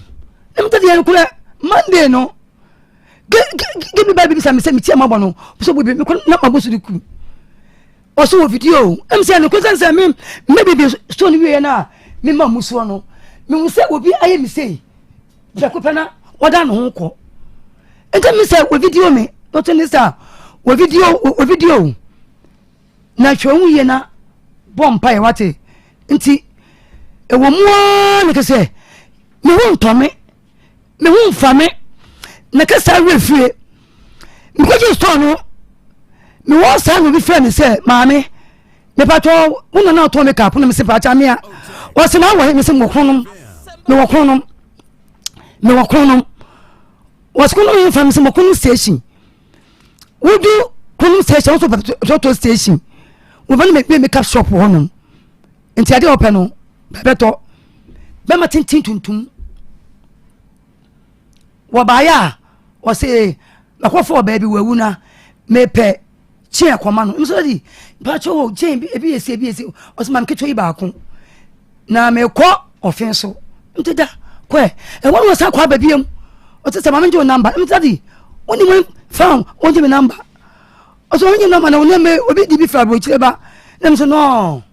na metɛ deɛ nokorɛ monday no ge mi ba bi bisa mi sɛ mi ti a ma bɔ no sɛ bo bi mi kɔ na ma bɔ so de ku ɔsɛ wɔ video ɛm sɛ no kɔsɛn sɛ mi mi bi bi so no wie na mi ma mu soɔ no mi hu sɛ obi ayɛ mi sei prɛko pɛ na ɔda ne ho kɔ nti mi sɛ wɔ video mi ɔtɔ ne sɛ wɔ video wɔ video na hwɛ ho yie na bɔ mpa yɛ wate nti ɛwɔ mu ara ne kɛsɛ me ho ntɔ me. Me ho nfa me na kasa werɛ fie mekɔgye store no mewɔ saa na obi frɛ me sɛ maame mepatɔ wo nana ɔtɔn me kapo na mese pakyɛ mea ɔsɛ na awɔ he mese mewɔ kronom mewɔ kronom mewɔ kronom wɔsɛ kronom he fa mese mewɔ kronom station wodu kronom station wo so pɛtɔ station wɔbɛ no mebie makeup shop hɔnom nti adeɛ ɔpɛ no bɛbɛtɔ bɛma tenten tuntum wɔbaeɛ a ɔse makɔfo ɔbaa bi wawu na mepɛ kyen akɔma no nso di mpakyɛ wɔ kyen ebi yɛ si ebi yɛ si ɔse maame ketewa yi baako na mekɔ ɔfen so nti da kɔɛ ɛwɔ no wɔsan kɔ aba biam ɔse sɛ maame ngye wo namba nti di wonim fa wɔngye me namba ɔsɛ ɔno nyɛ nɔma na ɔne me obi di bi fira aburokyire ba na mi sɛ nɔɔ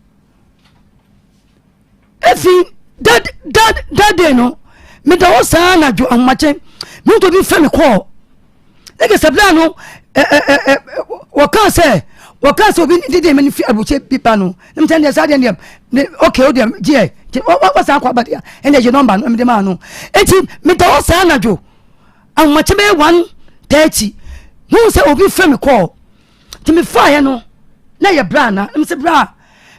efi that that that day no meda hɔ saa na dwo ahomakye mi nto bi fɛ mi kɔɔ ne kɛsɛ bla no ɛ ɛ ɛ wɔka sɛ. Wɔka sɛ obi dede me no fi abukyɛ bi ba no na mesɛ deɛ saa deɛ deɛ ne okay wo deɛ gyeɛ wɔsan akɔ aba deɛ ɛnna gye nɔmba no mede maa no enti meda hɔ saa anadwo ahomakye bɛyɛ 1:30 hu sɛ obi frɛ me kɔɔ nti mefaeɛ no na yɛ bra na mesɛ bra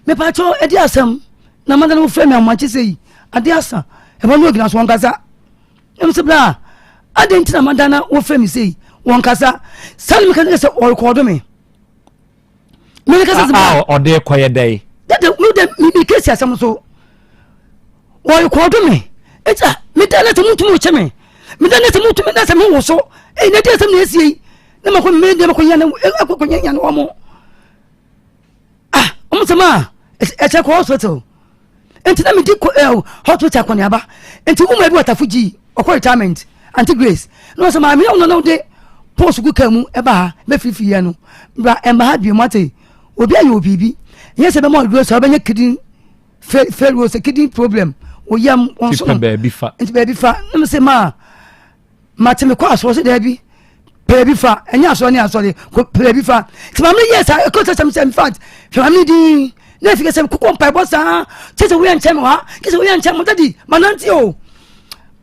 mepakyɛ ɛde asɛm na mada no wofrɛ me ahomakye sɛ yi ade asa ɛhɔ ne ɔgyina so wɔnkasa na mesɛ bra adɛn nti na mada na wofrɛ me sei wɔnkasa saa ne meka sɛ ɔrekɔɔdo me mene kasa sɛ ah, ɔde kɔyɛ dɛn dada mede mekɛsi asɛm so wɔrekɔɔdo me ɛti meda na sɛ montumi wokyɛ me meda na sɛ montumi na sɛ mewo so ɛyi na ɛde asɛm na ɛsie yi na makɔ mede makɔnya ne akɔkɔnya nya ne wɔ mo ah ɔmo sɛ ma ɛkyɛ kɔ hospital nti na medi kɔ ɛɛ hospital akɔneaba nti wuma bi wɔ tafo gyi ɔkɔ retirement aunty grace na ɔsɛ maame na ɔno na ɔde pɔs gu kaa mu ɛba ha bɛfirifiri yɛ no bra ɛmba ha bio mu ate obi ayɛ obibi nyɛ sɛ bɛma ɔduro sɛ ɔbɛnyɛ kidney failure sɛ kidney problem oyam wɔn so no nti baabi fa na mo sɛ maa. Mate mekɔ asɔre sɛ daabi pɛɛ bi fa ɛnyɛ asɔre ne asɔre kɔ pɛɛ bi fa nti maame no yɛ saa ɛkɔ sɛ sɛm sɛ in fact hwɛ maame no din na efi sɛ koko mpaebɔ saa kyɛ sɛ woyɛ nkyɛn me ha kyɛ sɛ woyɛ nkyɛn mo dadi manante o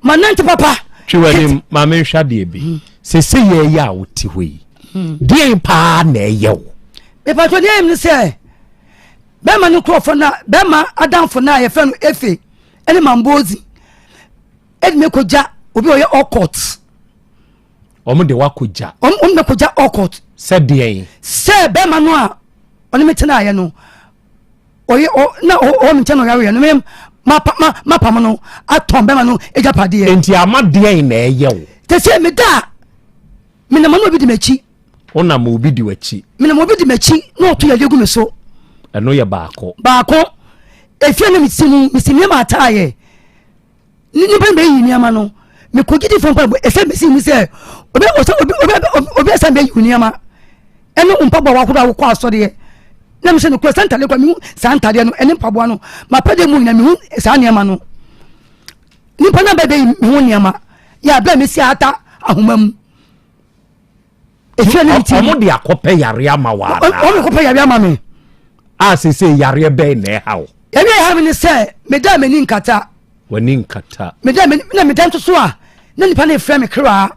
manante papa. Twe w'anim maame nhwɛ adeɛ bi hmm. sese yɛ yɛ a wote hɔ yi hmm. deɛn paa na ɛyɛ wo. mepatɔ deɛ ɛyɛ mi sɛ bɛrima no nkurɔfoɔ na bɛrima adamfo no a yɛfrɛ no efe ɛne mambozi. ɛde me kɔgya obi a ɔyɛ ɔkɔt. Wɔn de wakɔgya. Wɔn wɔn de kɔgya ɔkɔt. Sɛ deɛn. Sɛ bɛrima no a ɔne me tenaeɛ no ɔyɛ ɔ na ɔwɔ me nkyɛn na ɔyareɛ no me ma ma ma pam no atɔn bɛrima no agyapadeɛ. Nti ama deɛn na ɛyɛ wo. Te sɛ me da a menam ano obi di m'akyi. Wonam obi di w'akyi. Menam obi di m'akyi na ɔto yadeɛ gu me so. Ɛno yɛ baako. Baako efie na mesi mu mesi nneɛma ataaeɛ. Nnipa no bɛyiyi nneɛma no. Mekɔ gyidi fam mpaebɔ ɛsɛ mesi mu sɛ obi ɔsɛ obi obi obi ɛsɛ bɛyi nneɛma ɛne mpaboa wakodo a wokɔ asɔdeɛ na mesɛ no kura saa ntadeɛ kora mehu saa ntadeɛ no ɛne mpaboa no mapɛdeɛ mu nyina mehu saa nneɛma no nipa no bɛbɛyi mehu nneɛma yɛ abɛ mesi ata ahoma mu efie ne ti ɔmo de akɔpɛ yare ama wa ana ɔmo kɔpɛ yare ama me a sese yareɛ bɛn na ɛha wo yareɛ ɛha me ne sɛ meda m'ani nkata w'ani nkata meda m'ani na meda nso so a na nipa no efrɛ me kra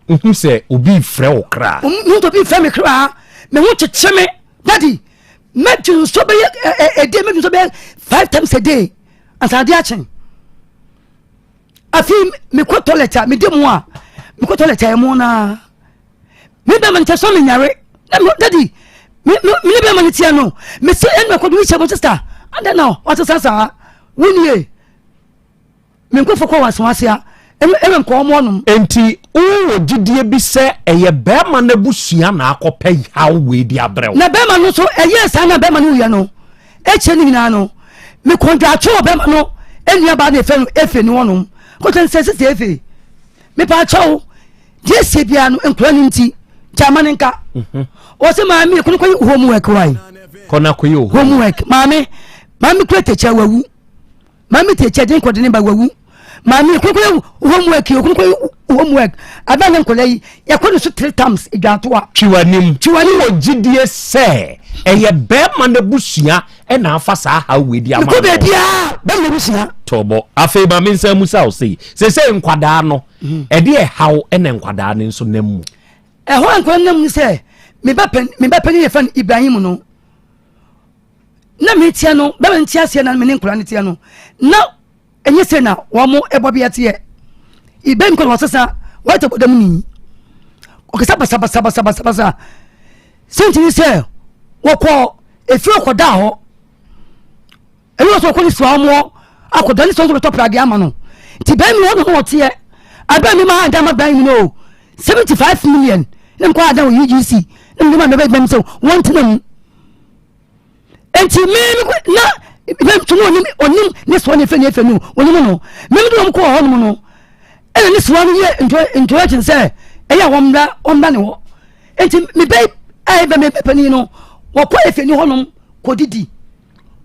nhu sɛ obi frɛ wo kra nhu sɛ obi frɛ me kra me ho kyekye me dadi mɛdwe nso bɛyɛ ɛ ɛ ɛde mɛdwe nso bɛyɛ five times a day ansa ade akye afei mekɔ toilet a mede mu a mekɔ toilet a ɛmu naa me bɛma no kyɛ sɛ menyare na me dadi me me ne bɛma no teɛ no mese ɛnu ɛkɔ do hyɛ mo sista adɛn na ɔsesa saa wonie me nkurɔfoɔ kɔ wɔ asoasea ɛmɛ nkɔ ɔmo ɔnom. Enti wowɔ gyidie bi sɛ ɛyɛ bɛrima no abusua na akɔpɛ haw wei de abrɛ wo? Na bɛrima no nso ɛyɛɛ saa na bɛrima no wuiɛ no akyire no nyinaa no, mekɔndwaatwoo ɔbɛrima no nuabaa no yɛfrɛ no Efe no hɔnom kɔkyerɛ no sɛ sisi Efe mepaakyɛw deɛ esie biara no nkura no nti gya ma ne nka mhm. ɔsɛ maame kɔ no kɔyɛ homework wae kɔ na kɔyɛ homework maame maame kura tɛkyɛ wawu Maame te kyɛ den kɔde ne ba wawu. Maame kɔkɔ homework yɛ kɔkɔ homework. Abɛn ne nkɔla yi yɛkɔ ne so three times edwantoa. Twiwanim. Twiwanim. Wɔ gyidie sɛ ɛyɛ bɛrima n'abusua ɛna afa saa haw wei di ama no. Mekɔ baabiara bɛrima n'abusua. Tɔbɔ afei maame nsa mu sa ɔsei sese nkwadaa no mhm. ɛde ɛhaw ɛna nkwadaa no nso nam mu. Ɛhɔ nkwadaa nam mu sɛ me ba pɛn me ba pɛn yɛ fɛn Ibrahim no. na meteɛ no bɛma nte aseɛ na mene nkora no teɛ no na ɛnyɛ sɛ na wɔn ɛbɔ bi ɛteɛ ibɛn kɔ na wɔsesa wɔyɛ tɛ bɔdam ni ɔkasa basabasabasabasa sɛnti sɛ wɔkɔ efie ɔkɔda hɔ ɛyɛ wɔsɛ ɔkɔ ne sua wɔn akɔda ne sɛ wɔn bɛtɔ prade ama no nti bɛn mi wɔn na wɔteɛ abɛn mi ma ada ma bɛn mi no 75 million ne mkɔ ada wɔ UGC ne mde ma mɛbɛ bɛm sɛ wɔn tena mu nti me na mɛnto no onim onim ne soa ne efe ne efe no onim no mɛm de wɔn kɔ hɔ nom no ɛna ne soa no yɛ ntoɛkyen sɛ ɛyɛ wɔn mmra wɔn mmra ne hɔ nti mebɛ a ɛbɛ mebɛ panin no wɔkɔ efe ne hɔ nom kɔdidi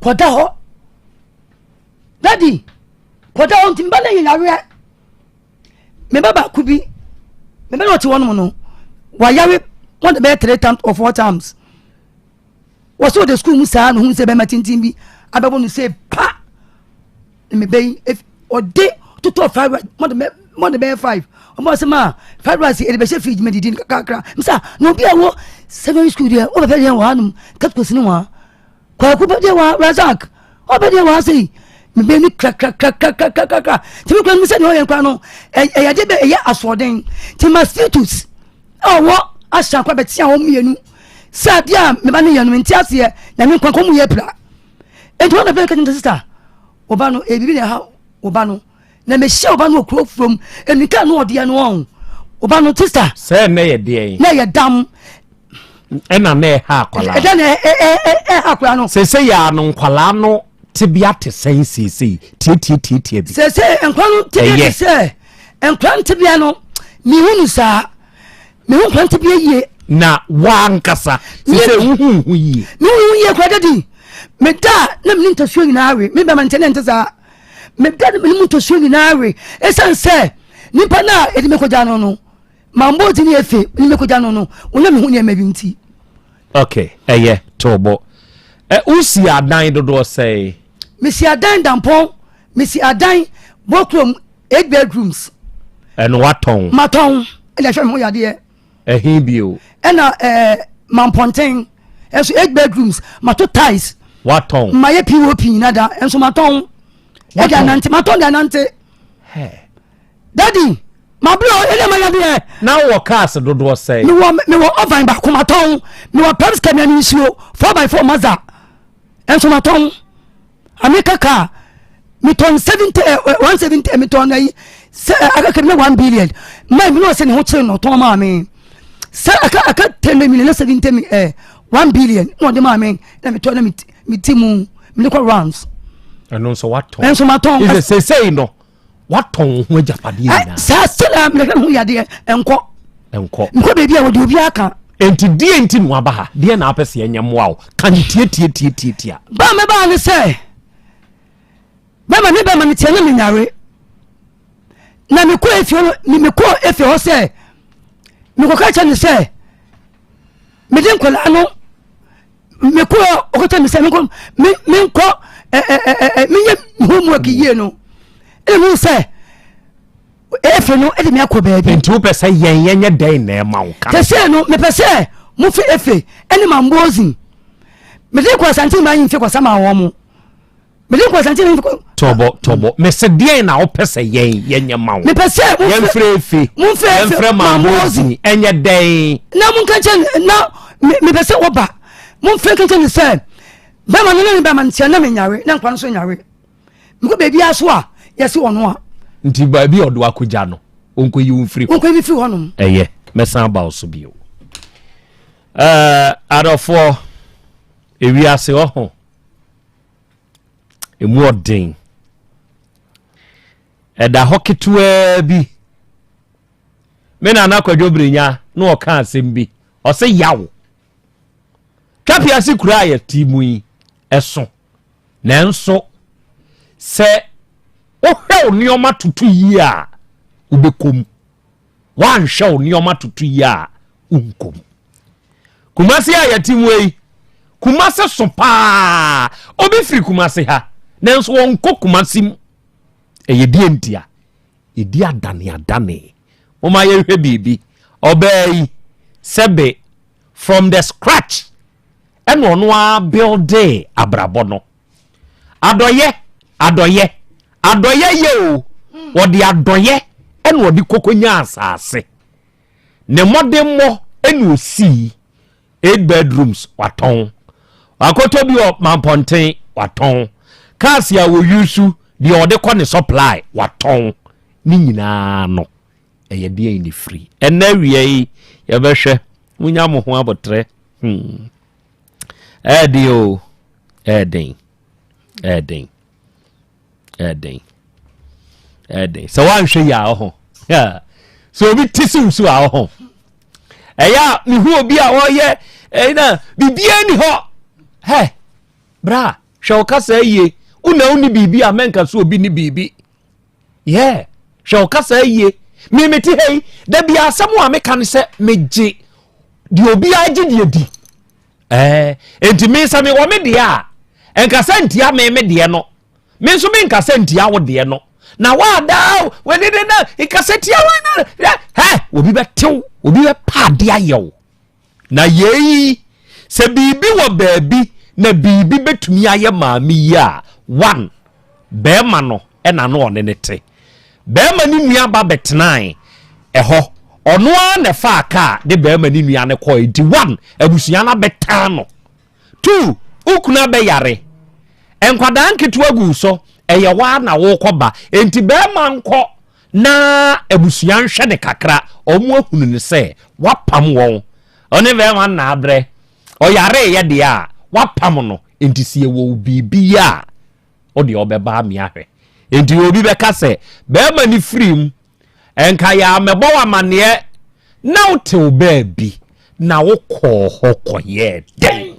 kɔda hɔ dadi kɔda hɔ nti mba ne yɛ yareɛ me ba baako bi me ba na ɔte hɔ nom no wayare wɔn de bɛyɛ three times or four times. Wɔsɛ ɔda sukuu mu saa na ohun sɛ bɛrima tenten bi abɛbɔ no sɛ pa. Na me bɛyi ɔde totɔ fried rice mɔde bɛ mɔde bɛyɛ five. Ɔmo sɛ ma fried rice ɛde bɛhyɛ fridge mɛ didi kakra. Msa na obi a wɔ secondary school deɛ ɔbɛpɛ deɛ wɔ hanom katukɔ sini wɔ ha. Kwaku bɛ deɛ wɔ ha Razak ɔbɛ deɛ wɔ ha sei. Me bɛyi ni krakrakrakrakrakra. Tèmi kura mi sɛ deɛ ɔyɛ nkura no ɛyɛ de bɛ ɛyɛ asoɔden. Ti ma status. a ɔwɔ ahyɛ akɔ abɛtea wɔn mmienu sɛ adeɛ a meba no yɛ no mente aseɛ na me nkwa kɔn mu yɛ pira nti wɔn na fɛn kɛntɛn sista ɔba no ebibi na ɛha ɔba no na mehyia ɔba no wɔ kuro furom enika no ɔdeɛ no ɔn ɔba no sista. Sɛ na yɛ deɛ. Na yɛ dam. Ɛna na ɛha akwadaa. Ɛda na ɛha akwadaa no. Sese yɛ ano nkwadaa no tebea te sɛn seesei tiatiatiatia bi. Sese nkwadaa no tebea te sɛ nkwadaa no tebea no mihu no saa mihu nkwadaa no tebea yie. Na wankasa sese wohu ho yie. Mihu ho yie kura dadi meda na mene ntasuo nyinaa we me bɛma nkyɛn na nte saa meda na mene mu ntasuo nyinaa we ɛsiane sɛ nipa no a ɛde mekɔgya no no Mambo ti ne efe ne mekogya no no, wonya me ho nneɛma bi nti. Ok, ɛyɛ, to bo. Ɛ, wosi adan dodoɔ sɛe? Mesi adan Dampɔn, mesi adan Bokurom, eight bedrooms. Ɛno watɔn? Matɔn, ɛna ɛhwɛ me ho yadeɛ. Ɛhe bio? Ɛna ɛɛ Mampɔnten, ɛnso eight bedrooms, mato tiles. Watɔn? Mayɛ POP nyina da, ɛnso matɔn. Ɛde anante, matɔn de anante. Hɛ. Daddy, mabrɛ o, ɛnna manya deɛ. Na wowɔ cars dodoɔ sɛn? Mewɔ mewɔ oven baako matɔn, mewɔ Pepsi kɛmia ne nsuo, 4x4 Mazda nso matɔn. Amerika car metɔn 70 eh, 170 eh, metɔn ayi sɛ eh, aka kɛmia 1 billion. Mmaa bi na ɔsɛ ne ho kyerɛ no ɔtɔn maa me. Sɛ aka aka 10 million na 70 mi eh 1 billion na ɔde maa me na metɔn na meti mu mede kɔ rounds. Ɛno nso watɔn. Ɛnso matɔn. Ɛsɛ sɛsɛyi no. watɔn wo ho agyapadeɛ nyinaa. saa sɛdeɛ mehwɛ me ho yadeɛ nkɔ nkɔ nkɔ baabi a wɔde obi aka. Enti deɛ nti na waba ha deɛ na apɛ sɛ yɛnyɛ mmoa wo ka ne tiatiatiatiatia. Ba a mɛbaa ne sɛ bɛma ne bɛma ne tiɛ na menyare na mekɔ efie mekɔ efie hɔ sɛ mekɔka kyɛ ne sɛ mede nkwadaa no mekɔ ɔkɔtɔ mi sɛ menkɔ menkɔ ɛɛ menyɛ homework yie no ɛna mu sɛ efe no ɛde mi akɔ baabi. nti wopɛ sɛ yɛn yɛnyɛ dɛn na ɛma wo ka. sɛsɛ no mepɛ sɛ mofe efe ɛne mambozin mede kɔ asante ma yi mfe kɔsa ma wɔn mo. Mede nkɔ asante ne nkɔ. Tɔbɔ tɔbɔ mese deɛn na wopɛ sɛ yɛn yɛnyɛ ma wo. Mepɛ sɛ yɛmfrɛ efe momfrɛ efe yɛmfrɛ Mambozi ɛnyɛ dɛn. Na monka nkyɛn na mepɛ sɛ wɔba momfrɛ nka nkyɛn ne sɛ bɛma no ne ne bɛma no tia na menyare na nkwa no so nyare mekɔ baabiara so a yɛse ɔno a. Nti baabi a ɔde wakɔgya no ɔnkɔyi wo mfiri hɔ. Ɔnkɔyi me firi hɔnom. Ɛyɛ mɛsan aba wo so bio. Ɛɛ adɔfoɔ ewiase ɔho. Emu ɔden. Ɛda hɔ ketewaa bi. Me nana Kwadwo Brenya na ɔka asɛm bi. Ɔse yaw. Twapease kura a yɛte mu yi, ɛso. Nanso, sɛ wohwɛ wo nneɛma toto yie a, wobɛkɔ mu. Woanhwɛ wo nneɛma toto yie a, wonkɔ mu. Kumasi a yɛte mu yi, Kumasi so paa. Obi firi Kumasi ha, nanso wɔnkɔ Kumasi mu. Ɛyɛ deɛ ntia? Yɛdi adane adane. Momma yɛnhwɛ biribi. Ɔbaa yi, sɛbe from the scratch ɛna ɔno ara buildee abrabɔ no. Adɔyɛ, adɔyɛ, adɔyɛ yɛ o. Wɔde adɔyɛ ɛna ɔde kɔkɔnya asase. Ne mmɔdemmɔ ɛna osii eight bedrooms watɔn. Wakɔtɔ bi wɔ Mampɔnten watɔn. Cars a wɔyusu deɛ ɔde kɔ ne supply watɔn. Ne nyinaa no ɛyɛ deɛn ne firi. Ɛnɛ awia yi yɛbɛhwɛ. Munya mo ho abotrɛ. Hmm. Ɛɛden o, ɛɛden, ɛɛden, ɛɛden, ɛɛden. Sɛ woanhwɛ yi a ɔho. Sɛ obi te si nsu a ɔho. Ɛyɛ a mehu obi a ɔyɛ ɛyi na biribiara ni hɔ. Hɛ, bra, hwɛ wo kasa yie. Wo na wonni biribi a mɛnka so obi ni biribi. Yeah, hwɛ wo kasa yie. Me mete ha yi, da bi asɛm a meka ne sɛ megye deɛ obiara gye deɛ di. Ɛɛ, enti me sɛ mewɔ me deɛ a, ɛnkasa ntia me me deɛ no. Me nso menkasa ntia wo deɛ no. Na waadaa w'ani de na nkasa tia wo na hɛ obi bɛtew obi bɛpa adeɛ ayɛ wo. Na yei sɛ biribi wɔ baabi na biribi bɛtumi ayɛ maame yi a one bɛrima no ɛna no ɔne ne te. Bɛrima ne nua ba bɛtenae ɛhɔ ɔno ara na ɛfaa kaa de bɛrima ne nua no kɔe nti one abusua no abɛtan no. Two, wo kunu abɛyare. Nkwadaa nketewa gu so, ɛyɛ hɔ ara na wokɔ ba. Enti bɛrima nkɔ na abusua nhwɛ ne kakra. Wɔn ahunu no sɛ wapam wɔn. Ɔne bɛrima nna abrɛ. Ɔyareeɛ deɛ a, wapam no. Enti sɛ yɛwɔ wo biribi yɛ a, wo deɛ ɔbɛba ame ahwɛ. Enti obi bɛka sɛ, bɛrima no firi mu Nka yɛammɛbɔ wo amanneɛ na wotew baabi na wokɔɔ hɔ kɔyɛɛ dɛn?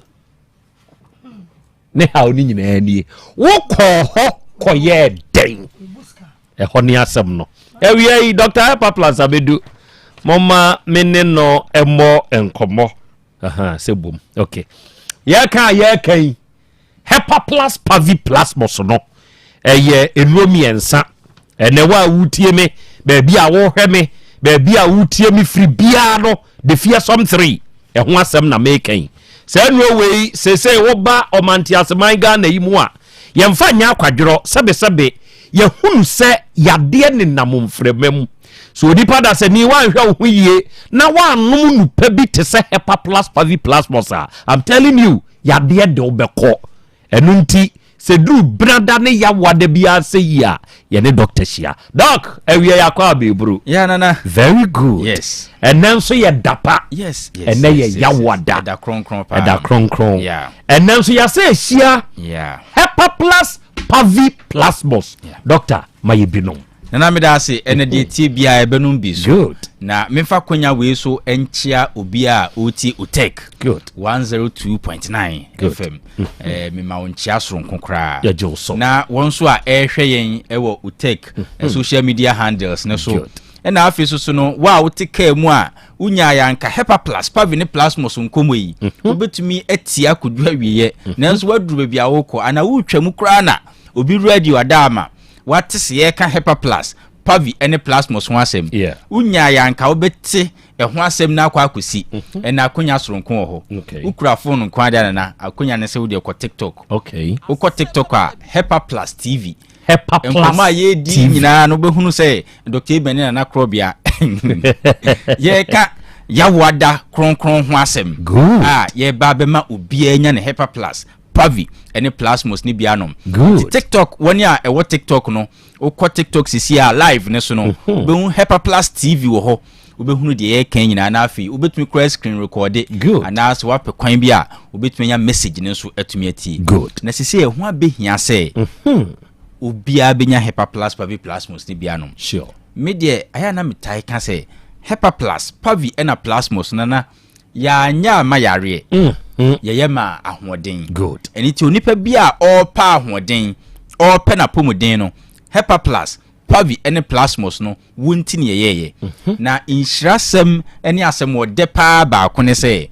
Ne haw no nyinaa nie. Wokɔɔ hɔ kɔyɛɛ dɛn? Ɛhɔ ne asɛm no. Awia yi, Dr. Epaplas abedu. Momma me ne no mmɔ nkɔmmɔ. Aha, sɛ bom. Okay. Yɛka a yɛka yi, Hepaplas paviplasmos no, ɛyɛ nnuro mmiɛnsa. Ɛnɛ wo a wotie me, baabi a wohwɛ me, baabi a wotie me firi biara no, the fearsome three, ɛho asɛm na meka yi. Saa nnuro wei, seesei woba ɔmanteaseman Ghana yi mu a, yɛmfa nyɛ akwadworɔ, sɛbesɛbe, yɛhunu sɛ yadeɛ nenam mframa mu. So onipa dasani woanhwɛ wo ho yie na woannom nnupa bi te sɛ Hepaplas paviplasmos a, I'm telling you, yadeɛ de wo bɛkɔ. Ɛno nti, sɛ duru benada ne yawoada biara sɛ yi a, yɛne dɔkta hyia. Dɔk, awia yɛakɔ abɛɛburu. Yeah, nana. Very good. Yes. Ɛnɛ nso yɛ dapa. Yes, Ɛnɛ yes, yɛ yawoada. Ɛda kronkron paa. Ɛda kronkron. Yeah. Ɛnɛ nso yɛasɛ ahyia. Yeah. Hepaplas paviplasmos. Yeah. Dɔkta, ma yɛ binom. Nana meda ase ɛnɛ deɛ tie biara ɛbɛnom bi so. Good. Na memfa konya wei so nkyea obi a ɔretie Otek Good. 102.9 Good. FM. Eh, mema wo nkyea soronko koraa. Yɛgye wo so. Na wɔn nso a ɛrehwɛ yɛn ɛwɔ Otek eh, social media handles no so. Good. Ɛna afei so so no, wo a wote kaa mu a wonyaa yɛ anka Hepa Plus, Pavi ne Plasmos nkɔmmɔ yi, wobɛtumi atie akɔdu awieɛ. Nanso woaduru baabi a wokɔ anaa woretwa mu koraa na obi radio ada ama Woate se yɛreka Hepa Plus, Pavi ne Plasmos ho asɛm? Yeah. Wonyae a anka wobɛte ɛho asɛm no akɔ akɔsi. Ɛnna akonya soronko wɔ hɔ. Okay. Wokura fon nko ara deɛ nana, akonya ne sɛ wodeɛ kɔ TikTok. Okay. Wokɔ TikTok a, Hepa Plus TV. Hepa Plus Nkɔmmɔ a yɛredi TV. nyinaa no wobɛhunu sɛ Dr. Eben ne Nana Korɔbea yɛreka Yawoada kronkron ho asɛm Good. a yɛreba abɛma obiara anya ne Hepa Plus, Pavi ne Plasmos ne bi anom. Good. Nti TikTok, wɔn a ɛwɔ TikTok no, wokɔ TikTok sisi a live ne so no, wobɛhu Hepa Plus TV wɔ hɔ. Wobɛhunu deɛ yɛreka nyinaa na afei wobɛtumi koraa screen recorde Good. anaasɛ woapɛ kwan bi a wobɛtumi anya message no nso atumi atie. Good. Na sisi ɛho abɛhia sɛ obiara bɛnya Hepa Plus Pavi Plasmos ne bi anom. Sure. Me deɛ ayɛ a na metae ka sɛ Hepa Plus, Pavi ɛna Plasmos no na yɛanyɛ ama yareɛ, yɛyɛ ma ahoɔden. Good. Ɛno nti onipa bi a ɔrepɛ ahoɔden, ɔrepɛ n'apɔmuden no, Hepa Plus, Pavi ne Plasmos no, wo nti ne yɛyɛeɛ. Na nhyirasɛm ne asɛm ɔdɛ paa baako ne sɛ,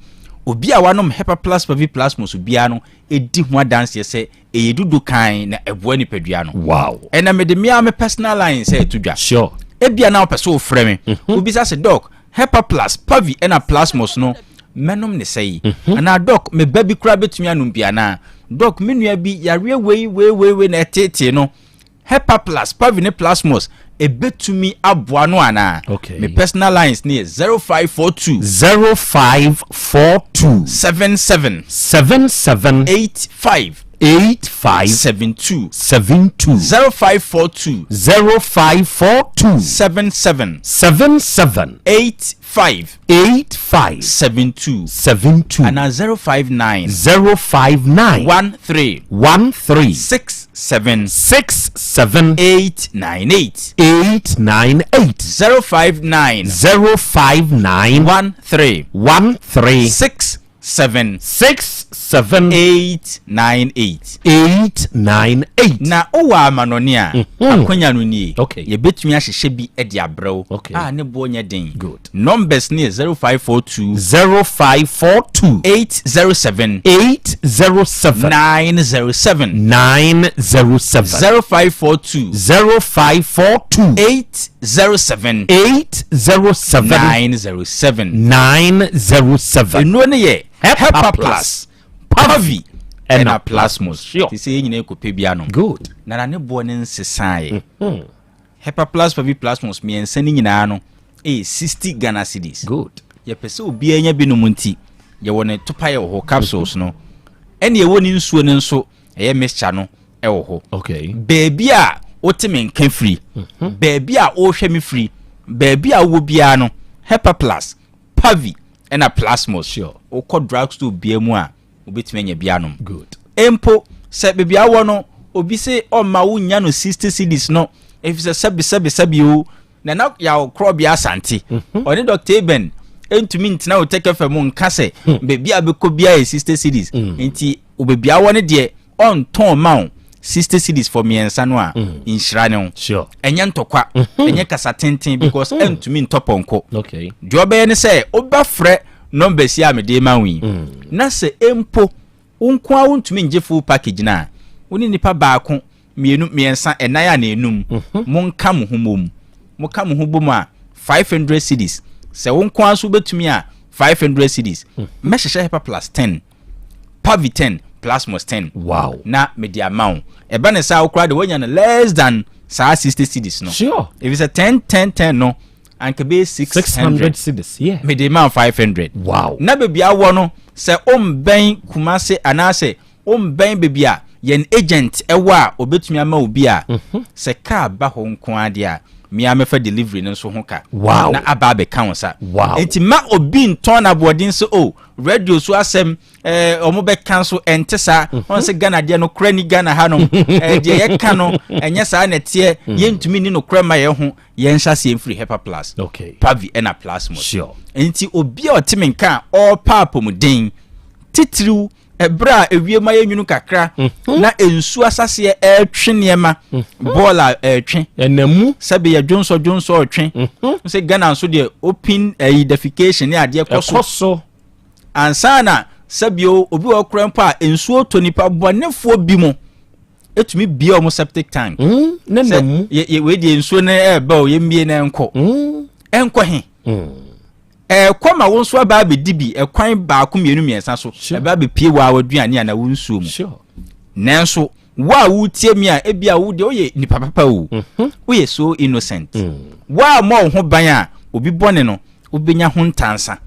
obi a wanom Hepa Plus, Pavi, Plasmos biara no di ho adanseɛ sɛ ɛyɛ dudu kan na ɛboa nipadua no. Wow. Ɛna mede me ara me personal line sɛ ɛto dwa. Sure. Ebia na wopɛ sɛ wofrɛ me. Wobisa sɛ, Doc, Hepa Plus, Pavi ɛna Plasmos no, mɛnom ne sɛi? Anaa Doc, me ba bi koraa bɛtumi anom bi anaa? Doc, me nua bi yareɛ wei wei wei wei na ɛteetee no. Hepa Plus, Pavi ne Plasmos, ɛbɛtumi aboa no anaa? Okay. Me personal lines ne yɛ 0542 0542 77 77 85 85 72 72 0542 0542 77 77 85 85 72 72 anaa 059 059 13 13 67 67 898 898 059 059 13 13 6 7. 6 7. 8 9 8. 8 9 8. Na wowɔ amanɔne a, Mhm. akwanya no nie. Okay. Yɛbɛtumi ahyehyɛ bi de abrɛ wo Okay. a ne boɔ nyɛ den. Good. Numbers no yɛ 0542. 0542. 807. 807. 907. 907. 0542. 0542. 807. 807. 907. 907. Nnuro no yɛ Hepa Hepa Plus, Plus, Pavi, ɛna ɛna Plasmos. Sure. Te sɛ yɛn nyinaa kɔpɛ bi anom. Good. Na na ne boɔ no nsesaeɛ. Mhm. Hepa Plus, Pavi, Plasmos mmiɛnsa no nyinaa no ɛyɛ 60 Ghana cedis. Good. Yɛpɛ sɛ obiara nya bi nom nti, yɛwɔ ne topaeɛ wɔ hɔ, capsules no. Ɛna yɛwɔ ne nsuo no nso, ɛyɛ mixture no ɛwɔ hɔ. Okay. Baabi a wote me nka firi, baabi a wohwɛ me firi, baabi a wowɔ biara no, Hepa Plus, Pavi, ɛna Plasmos. Sure. Wokɔ drugstore biara mu a, wobɛtumi anya bi anom. Good. Mpo sɛ baabi a wowɔ no, obi se ɔmma wonya no 60 cedis no, ɛfiri sɛ sɛbi sɛbi sɛbi o, Nana Yaw Korɔbea Asante, ɔne Dr. Eben ntumi ntena wo Tech FM nka sɛ baabi a bɛkɔ biara yɛ 60 cedis. Nti wo baabi a wɔ no deɛ ɔntɔn ma wo 60 cedis for mmiɛnsa no a, nhyira ne ho. Sure. Ɛnyɛ ntɔkwa, ɛnyɛ kasa tenten because ɛntumi ntɔ pɔnkɔ. Okay. Deɛ ɔbɛyɛ ne sɛ wobɛfrɛ numbers yi a mede ma wo yi, na sɛ mpo wo nko ara wontumi ngye full package no a, wo ne nipa baako, mmienu, mmiɛnsa, ɛnan anaa enum, monka mo ho mmom. Moka mo ho bom a, 500 cedis. Sɛ wo nko ara nso wobɛtumi a, 500 cedis. Mɛhyehyɛ Hepa Plus 10, Pavi 10, Plasmos 10. Wow. Na mede ama wo. Ɛba ne saa wo koraa de woanya no less than saa 60 cedis no. Sure. Ɛfiri sɛ 10 10 10 no, anka bɛyɛ 600. 600 cedis. Yeah. Mede ma wo 500. Wow. Na baabi a wowɔ no, sɛ wombɛn Kumase anaasɛ wombɛn baabi a yɛn agent ɛwɔ a obetumi ama wo bi a, sɛ car ba hɔ nko ara deɛ a, me ara mɛfa delivery no nso ho ka. Wow. Na aba abɛka wo nsa. Wow. Enti ma obi ntɔn n'aboɔden sɛ, oh, radio so asɛm, eh, wɔn bɛka nso, ɛnte saa. Wɔn sɛ Ghana deɛ nokorɛ ni Ghana hanom. Eh, deɛ yɛka no, ɛnyɛ saa na ɛteɛ. Yɛntumi nni nokorɛ mma yɛn ho. Yɛnhyɛ aseɛ mfiri Hepa Plus, Okay. Pavi ɛna Plasmos. Sure. Enti obi a ɔte me nka a ɔrepa apɔmuden, titiriw ɛberɛ a ewiem ayɛ nwunu kakra na nsuo asaseɛ ɛretwe nneɛma, bɔɔl a ɛretwe, Ɛnamu. sɛbi yɛ dwonsɔ dwonsɔ ɔtwe, sɛ Ghana nso deɛ open ɛyi defecation ne adeɛ kɔ so Ɛkɔ so. ansa na sɛbi o, obi wɔ kora mpo a nsuo tɔ nipa bɔnefoɔ bi mu etumi bie wɔn septic tank. Ne Sɛ namu. yɛ yɛ wei deɛ nsuo no ɛɛba o, yɛmmie na ɛnkɔ. Ɛnkɔ he? Ɛɛkɔ ma wo nso aba abɛdi bi ɛkwan baako mmienu mmiɛnsa so. Sure. Ɛba abɛpie wɔ a w'aduane anaa wo nsuo mu. Sure. Nanso wo a wotie mi a ebi a wo deɛ woyɛ nipa papa o, woyɛ so innocent. Wo a mmɔ wo ho ban a obi bɔne no wobɛnya ho ntansa.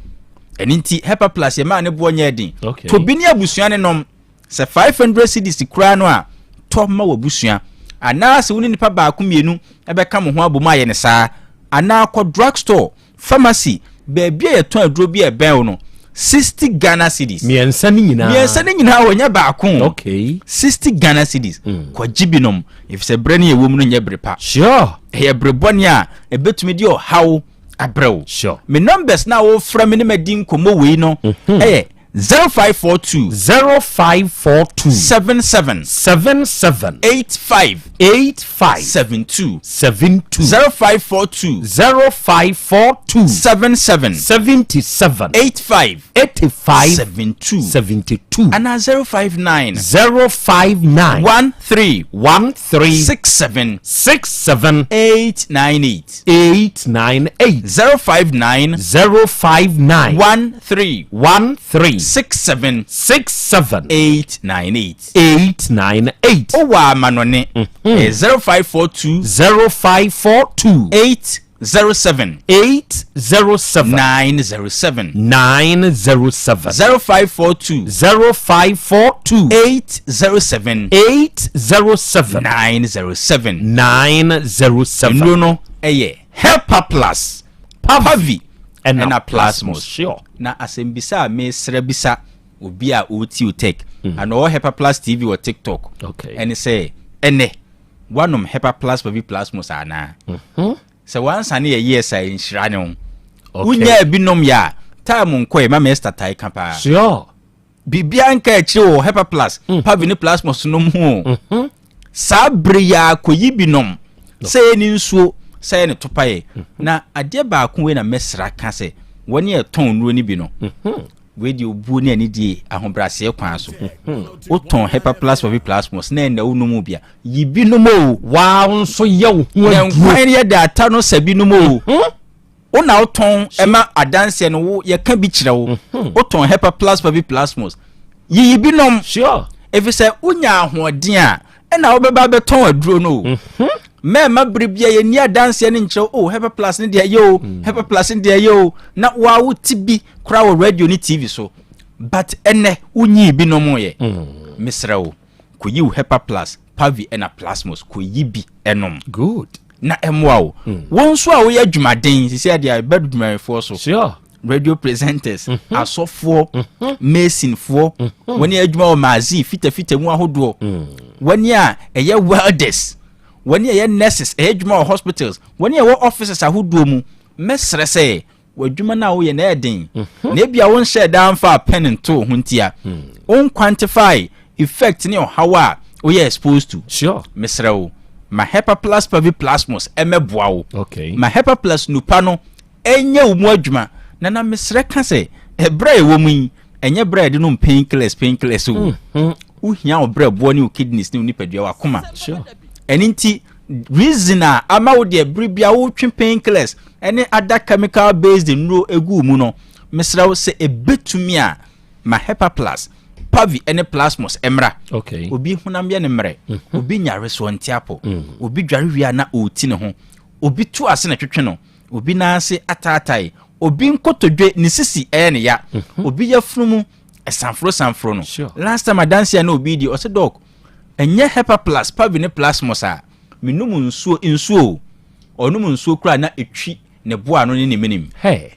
Ɛno nti Hepa Plus yɛ maa ne boɔ nyɛɛ den. Okay. Tɔ bi ne abusua ne nom. Sɛ 500 cedis koraa no a, tɔ ma w'abusua. Anaasɛ wo ne nipa baako mmienu bɛka mo ho abom ayɛ no saa. Anaa kɔ drug store, pharmacy, baabi a yɛtɔn aduro bi a ɛbɛn wo no, 60 Ghana cedis. Mmiɛnsa ne nyinaa. Mmiɛnsa ne nyinaa wɔnyɛ baako. Okay. 60 Ghana cedis. Kɔgye binom, efisɛ berɛ no yɛwɔ mu no nyɛ bere pa. Sure. Ɛyɛ bere bɔne a ɛbɛtumi de ɔhaw abrɛ wo. Sure. Me numbers na wofrɛ me ne madi nkɔmmɔ wei no ɛyɛ 0542 0542 77 77 85 85 72 72 0542 0542 77 77 85 85 72 72 anaa 059 059 13 13 67 67 898 898 059 059 13 13 67 67 898 898 wowɔ amanɔne ɛyɛ 0542 0542 807 807 907 907 0542 0542 807 807 907 907 nnuro no ɛyɛ Hepa Plus, Pavi ɛna Plasmos. Sure. Na asɛmbisa a mesrɛ bisa obi a ɔretie Otec ana ɔwɔ Hepa Plus TV wɔ TikTok Okay. ɛne sɛ ɛnɛ woanom Hepa Plus Pavi Plasmos anaa? Sɛ wansane yɛ yes a nhyira ne ho. Okay. Wonyaa bi nom yɛ a Time nkɔɛ ma Esther tae ka paa. Sure. Biribiara nka akyire wɔ Hepa Plus, mm. Pavi ne Plasmos nom ho. Mm -hmm. Saa bere yi ara kɔyi bi nom, sɛ ɛyɛ ne nsuo, sɛ ɛyɛ ne topaeɛ. Mm -hmm. Na adeɛ baako wei na mɛsra ka sɛ wɔne ɛtɔn nnuro no bi no. Mm -hmm. Wei deɛ obuo ne anidie ahobrɛaseɛ kwan so. Wotɔn Hepa Plus Pavi Plasmos na ɛnna wonom bi a, yi bi nom o. Waa nso yɛ wo ho aduro. Na nkwan yɛ de ata no sɛ bi nom o. Wo na wotɔn ɛma adanseɛ no wo yɛka bi kyerɛ wo. Mhm. Wotɔn hepa plasma bi plasmos. Yiyi bi nom. Sure. Efisɛ wonya ahoɔden a ɛna wobɛba bɛtɔn aduro no o. Mhm. Mɛɛma bere bia yɛnni adanseɛ no nkyerɛ o hepa plus no deɛ ɛyɛ o mm. hepa plus no deɛ ɛyɛ o na woa wo ti bi koraa wɔ radio ne TV so. But ɛnɛ wonyii bi nom yɛ. Mm. Mesrɛ wo kɔyi wo hepa plus pavi ɛna plasmos kɔyi bi ɛnom. Good. na ɛmmoa wo mm. wo nso a woyɛ adwumaden sisi adeɛ a ɛbɛ adwumayɛfoɔ so sure. radio presenters mm -hmm. asɔfoɔ mm -hmm. masonfoɔ mm -hmm. wɔne adwuma wɔ maazi fitafita mu ahodoɔ mm. wɔne a ɛyɛ welders wɔne a ɛyɛ nurses ɛyɛ adwuma wɔ hospitals wɔne a ɛwɔ offices ahodoɔ mu mɛsrɛ sɛ W'adwuma no a woyɛ no ɛyɛ den, mhm. na ebia wonhyɛɛ daa mfaa pen ntoo ho ntia. Hmm. Won quantify effect ne ɔhaw a woyɛ exposed to. Sure. Mesrɛ wo, ma Hepaplus paviplasmus ɛmɛboa wo. Okay. Ma Hepaplus nupa no ɛnyɛ wo mu adwuma. Na na mesrɛ ka sɛ, ɛberɛ a ɛwɔ mu yi, ɛnyɛ berɛ a yɛde nom painkillers painkillers o. Mm-hmm. Wohia wo brɛboɔ ne wo kidneys ne wo nipadua w'akoma. Sure. Ɛno nti reason a ama wo deɛ bere bia wotwe painkillers ne other chemical based nnuro egu wo mu no, mesrɛ wo sɛ ebetumi a ma Hepa Plus, Pavi ne Plasmos mmra. Okay. Obi honam yɛ ne mmerɛ, mm -hmm. obi nyare soɔ ntiapo, mm. obi dware wie a na ɔreti ne ho, obi tu ase na twetwe no, obi nan ase ataatae, obi nkotodwe ne sisi ɛyɛ ne ya, mm -hmm. obi yafunu mu ɛsanforo sanforo no. Sure. Last time adanse a na obi di ɔsɛ dɔk ɛnyɛ Hepa Plus, Pavi ne Plasmos a menom nsuo nsuo o ɔnom nsuo koraa na ɛtwi ne bo ano ne ne menem. Hey.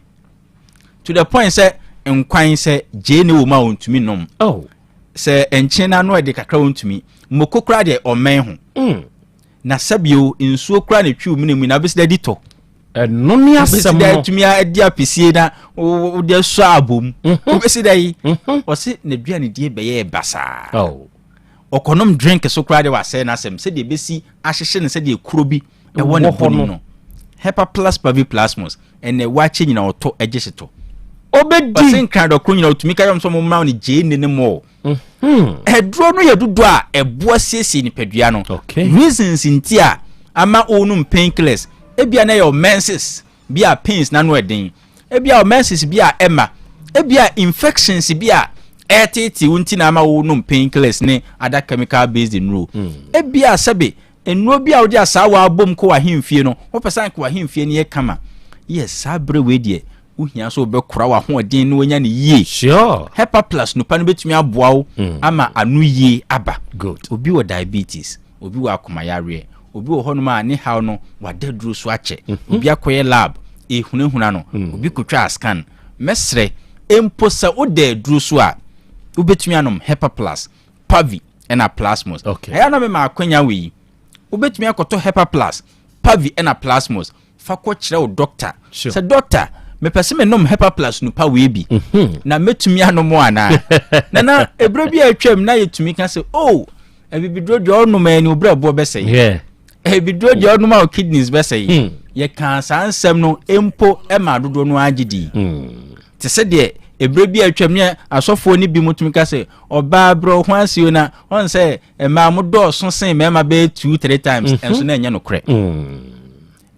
To the point sɛ nkwan sɛ gyeene wɔ mu a ɔntumi nom. Oh. Sɛ nkyen no ano ɛde kakra ɔntumi. Moko koraa deɛ ɔmmɛn ho. Mm. Na sɛbio nsuo koraa na ɛtwi wo mene mu na wobɛsi dɛ di tɔ. Ɛno ne asɛm no. Wobɛsi dɛ atumi adi apisie na wode asɔ abom. Mhm. Wobɛsi dɛ yi. Mhm. Ɔse n'aduanedie bɛyɛɛ basaa. Oh. Ɔkɔnom drink so koraa de wasɛe n'asɛm sɛdeɛ ɛbɛsi ahyehye no sɛdeɛ kuro bi ɛwɔ ne bo no no. Hepaplus paviplasmus ɛnɛ wakyɛ nyina ɔtɔ ɛgye hyetɔ. Ɔbɛdi. Ɔse nkran dɔkoro nyina ɔtumi ka yɛm sɛ ɔmo mmra no gyeene ne mɔɔ. Mhm. Aduro no yɛ dodoɔ a ɛboa siesie nipadua no. Okay. Reasons nti a ama wonom painkillers ebia na ɛyɛ menses bi a pains n'ano ɛden ebia menses bi a ɛma ebia infections bi a ɛreteetee wo nti na ama wonom painkillers ne other chemical based nnuro. Mm. Ebia sɛbe nnuro bi a wode asaawa abom kɔ w'ahemfie no wopɛ sɛ anka w'ahemfie no yɛ kama. Yes, saa berɛ wei deɛ wohia sɛ wobɛkora w'ahoɔden na wanya no yie. Sure. Hepa Plus nupa no bɛtumi aboa wo mm. ama ano yie aba. Good. Obi wɔ diabetes, obi wɔ akomayareɛ, obi wɔ hɔnom a ne haw no wada duro so akyɛ, mm -hmm. obi akɔyɛ lab ehunahuna no, mm. obi kotwaa scan. Mɛsrɛ mpo sɛ woda aduro so a wobɛtumi anom Hepa Plus, Pavi ɛna Plasmos. Okay. Ɛyɛ na mema akwanya wei. Wobɛtumi akɔtɔ Hepa Plus, Pavi ɛna Plasmos. fa kɔ kyerɛ wo dɔkta sɛ dɔkta mepɛ sɛ menom hepa plus nupa wei bi mhm. na mɛtumi anom anaa nana ɛberɛ bi a atwam na yɛtumi ka sɛ o oh, abibiduro deɛ ɔnom ani wo berɛboɔ bɛsɛe abibiduro deɛ ɔnom a wo kidneys bɛsɛe hmm. yɛkaa saa nsɛm no mpo ma dodoɔ no agye dii hmm. te sɛ deɛ ɛberɛ bi a atwam ne asɔfoɔ no bi mu tumi ka sɛ ɔbaa berɛ ho asio na ɔn sɛ mmaa mo dɔɔso sen mmarima bɛyɛ 2 3 times mhm. ɛnso na ɛnyɛ nokorɛ hmm.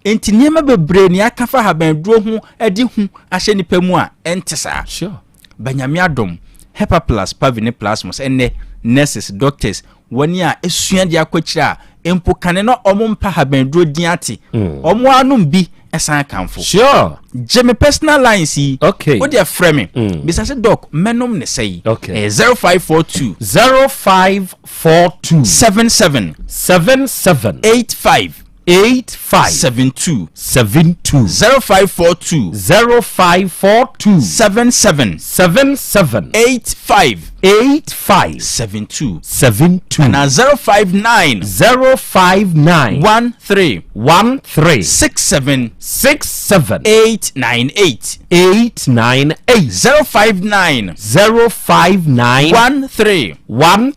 Enti nneɛma bebree nea aka fa habanduro ho de hu ahyɛ nipa mu a ɛnte saa. Sure. Ba Nyame adom, Hepaplus, Pavi ne Plasmos ɛnnɛ nurses, doctors, wɔn a esua de akɔ akyire a mpo kane na wɔn mpa habanduro din ate, Mm. wɔn anom bi san kamfo. Sure. Gye me personal lines yi. Okay. Wo deɛ frɛ me. Mm. Bisa sɛ doc mɛnom ne sɛi. Okay. Ɛyɛ 0542. 0542. 77. 77. 85. 85. 72. 72. 0542. 0542. 77. 77. 85. 85 72 72 anaa 059 059 13 13 67 67 898 898 059 059 13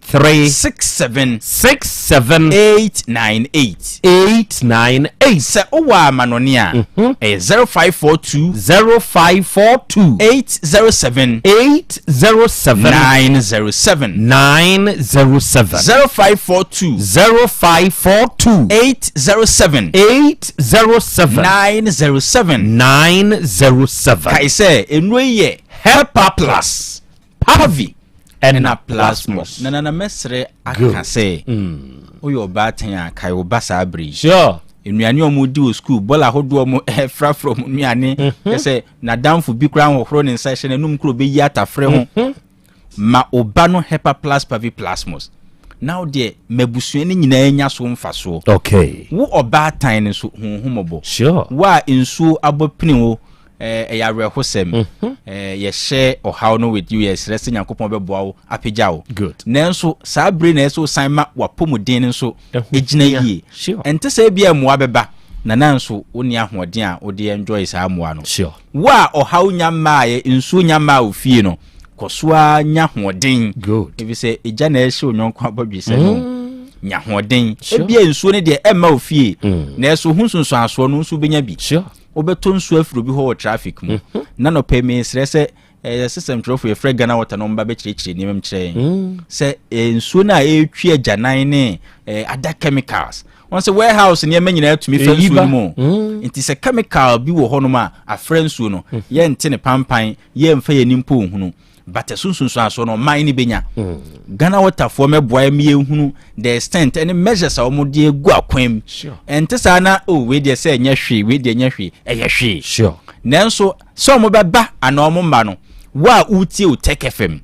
13 67 67 898 898 Sɛ wowɔ amanɔne a, ɛyɛ 0542 0542 807 807 907 907 0542 0542 807 807 907 907. Kae sɛ nnuro yi yɛ Hepa Plus, Pavi ɛna Plasmos. Na nana mɛsrɛ aka sɛ woyɛ ɔbaatan a kae wo ba saa bere yi. Sure. Nnuane a wɔdi wɔ sukuu, bɔɔla ahodoɔ a wɔfrafra wɔn nnuane, kyɛ sɛ n'adamfo bi koraa hohoro ne nsa hyɛ n'anum koro bɛyi atafere ho. Ma wo ba no Hepa Plus Pavi Plasmos. Na wo deɛ mabusua no nyinaa nya so mfasoɔ. Okay. Wo ɔbaatan no nso hu wo ho mmɔbɔ. Sure. Wo a nsuo abɔ pini wo, ɛyɛ awerɛhosɛm. Yɛhyɛ ɔhaw no with you, yɛsrɛ sɛ Nyankopɔn bɛboa wo apagya wo. Good. Nanso saa bere na ɛsɛ wosan ma w'apɔmuden no nso gyina yie. Sure. Ɛnte sɛ ebia mmoa bɛba na nanso wonni ahoɔden a wode enjoy saa mmoa no. Sure. Wo a ɔhaw nya mmaeɛ, nsuo nya mmaa wo fie no, kɔ so ara nya ahoɔden. Good. Efisɛ egya na ɛhyɛ onyɔnko abɔdwesɛ no. Nya ahoɔden. Sure. Ebia nsuo no deɛ ɛmma wo fie, nanso ho nsunsuansoɔ no nso wobɛnya bi. Sure. Wobɛtɔ nsuo afiri obi hɔ wɔ traffic mu. Na nɔpɛ mesrɛ sɛ ɛyɛ sɛ ntwerɛfoɔ yɛfrɛ Ghana Water na wɔba bɛkyerɛkyerɛ nneɛma mu kyerɛ yɛn sɛ nsuo no a ɛretwi agyanan ne other chemicals wɔn sɛ warehouse nneɛma nyinaa tumi fa nsuo no mu nti sɛ chemical bi wɔ hɔnom a afrɛ nsuo no yɛnte ne pampan yɛmfa yɛn ani mpo nhunu but ɛso nsunsuansoɔ no ɔman no bɛnya. Ghana Waterfoɔ mɛboa yɛn ma yɛnhunu the extent ɛne measures a wɔde agu akwan mu. Ɛnte saa na oh wei deɛ sɛ ɛnyɛ hwee wei deɛ ɛnyɛ hwee ɛyɛ hwee. Sure. Nanso sɛ wɔn bɛba anaa wɔn mma no wo a wotie wo Tech FM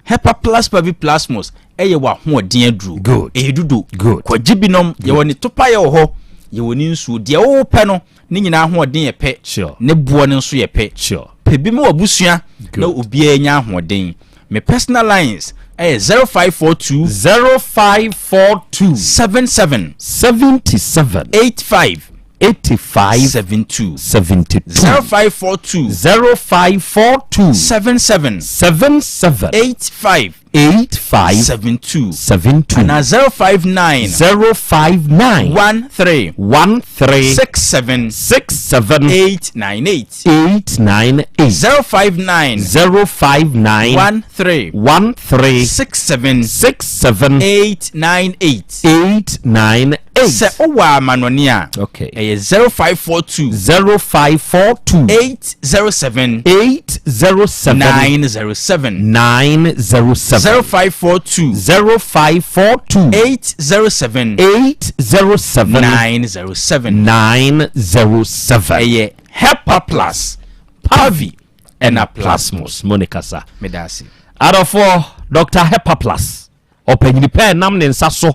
Hepa Plus Pavi Plasmos ɛyɛ w'ahoɔden aduro. Good. Ɛyɛ dudo. Good. Kɔgye binom yɛwɔ ne topa yɛ wɔ hɔ yɛwɔ ne nsuo deɛ wopɛ no ne nyinaa ahoɔden yɛ pɛ. Sure. Ne boɔ no nso yɛ pɛ. Sure. Pɛ bi ma w'abusua na obiara nya ahoɔden. Me personal lines ɛyɛ 0542 0542 77 77 85 85 72 72 0542 0542 77 77 85 85 72 72 anaa 059 059 13 13 67 67 898 898 059 059 13 13 67 67 898 898. Sɛ wowɔ amanɔne a, Okay. ɛyɛ 0542 0542 807 807 907 907 0542 0542 807 807 907 907. Ɛyɛ Hepa Plus, Pavi ɛna Plasmos. Mo ne kasa. Meda ase. Adɔfoɔ, Dr. Hepa Plus, ɔpanyini pɛ nam ne nsa so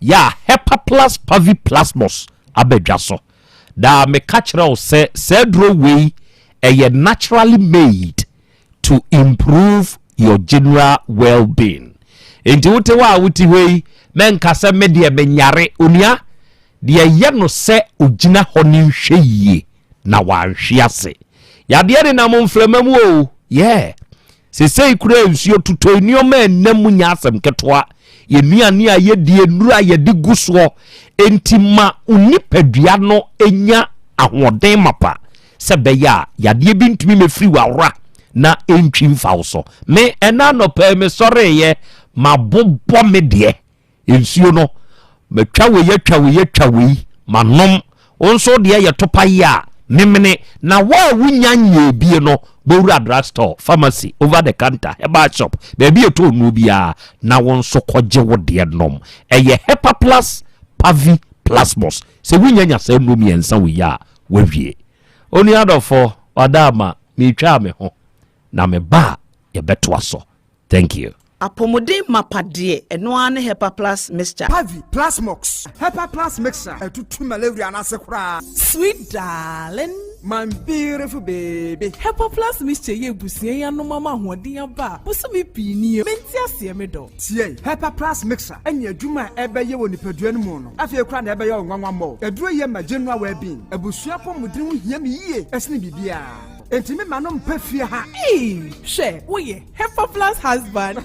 yɛ a Hepa Plus Pavi Plasmos aba dwa so. Daa meka kyerɛ wo sɛ saa aduro wei ɛyɛ naturally made to improve your general well-being. Enti wote hɔ a wote hɔ yi, mɛnka sɛ me deɛ menyare. Onua, deɛ ɛyɛ no sɛ ogyina hɔ ne nhwɛ yie na wanhwe ase. Yadeɛ nenam mframa mu o, yeah. Sesei koraa nsuo totɔ nneɛma a ɛnam mu nyɛ asɛm ketewa. Yɛn nnuane a yɛdi, nnuro a yɛde gu soɔ. Enti ma wo nipadua no nya ahoɔden mapa sɛ ɛbɛyɛ a yadeɛ bi ntumi mɛfiri w'awora na ɛntwi mfa wo so. Me, ɛna anɔpa yi mesɔreeɛ, mabobɔ me deɛ. Nsuo no, matwa wei, atwa wei, atwa wei, manom. Wo nso deɛ yɛ topa yi a, memene. Na wo a wonya nyɛɛ bie no, bɔwura drugstore, pharmacy, over the counter, herbal shop, baabi a ɛtɔ nnuro biara, na wo nso kɔgye wo deɛ nom. Ɛyɛ Hepa Plus, Pavi, Plasmos. Sɛ wonya nya saa nnuro mmiɛnsa wei a, wawie. Onua dɔfo, wada ama, meretwaa me ho, na meba a, yɛbɛtoa so. Thank you. Apɔmuden mapa deɛ, ɛno ara ne Hepa Plus Mixture. Pavi, Plasmox, Hepa Plus Mixture, ɛtutu malaria no ase koraa. Sweet darling. My beautiful baby. Hepa Plus mixture yi abusua yi anom ama ahoɔden aba a bosome pii nie. Mente aseɛ me dɔ. Tie, Hepa Plus mixture ne adwuma a ɛbɛyɛ wɔ nipadua no mu no, afei koraa na ɛbɛyɛ wo nwanwa mmɔ. Aduro yi yɛ ma general well-being. Abusua apɔmuden ho hia me yie sene biribiara. Enti me ma no mpɛ fie ha. Eii hwɛ woyɛ Hepa Plus husband.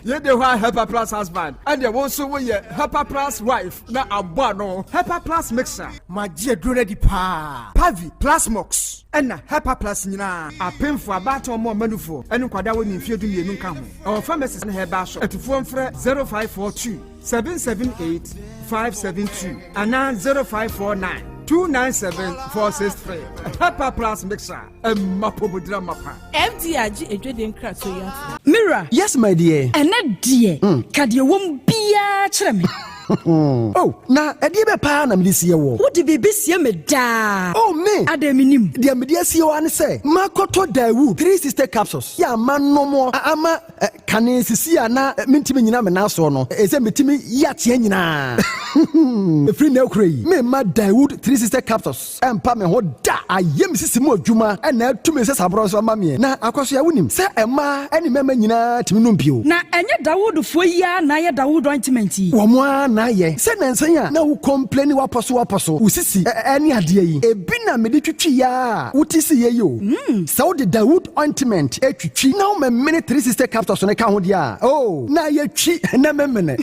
Yei de hɔ a Hepa Plus husband, ɛnneɛ wo nso woyɛ Hepa Plus wife na abɔ ano. Hepa Plus mixer. Magye aduro no adi paa. Pavi, Plasmox, ɛna Hepa Plus nyinaa. Apemfo, abaatan, wɔn a wɔma nufoɔ, ne nkwadaa a wɔnni mfeɛ dumienu nka ho. Ɛwɔ pharmacies ne herbal shop. Atufoɔ mfrɛ 0542 778 572 anaa 0549 297 463. Hepa Plus mixer, ɛma apɔmuden amapa. FDA agye adwadie nkratoɔ yi atom. Me wura. Yes my dear. Ɛnɛ deɛ, ka deɛ ɛwɔ mu biara kyerɛ me. Oh, na ɛdeɛ bɛ paa na mede sie woɔ? Wode biribi sie me daa. Oh, me! Adɛn mennim? Deɛ mede asie wo ara ne sɛ, makɔtɔ Daewoo 360 capsules yɛ a manom a ama kane sisi a na mentumi nnyina me nan soɔ no, ɛsɛ metumi yi ateɛ nyinaa. Ɛfiri nnɛ rekora yi, meremma Daewoo 360 capsules Ɛmpa me ho da. Ayɛ me sisi mu adwuma na atu me nsasaborɔ nso ama meɛ. Na Akwasoa, wonim sɛ mmaa ne mmarima nyinaa tumi nom bio. Na ɛnyɛ Dawoodfoɔ yi ara na ayɛ Dawood ointment yi? Wɔn ara na ayɛ. Sɛ nnansa yi a na wo complaini w'apɔso w'apɔso, wo sisi ne adeɛ yi, ebi na mede twitwiiɛ ara a wote siiɛ yi o. Sɛ wode Dawood ointment twitwi na womemene 360 capsules no ka ho deɛ a, oh, na ayɛ twi na memene.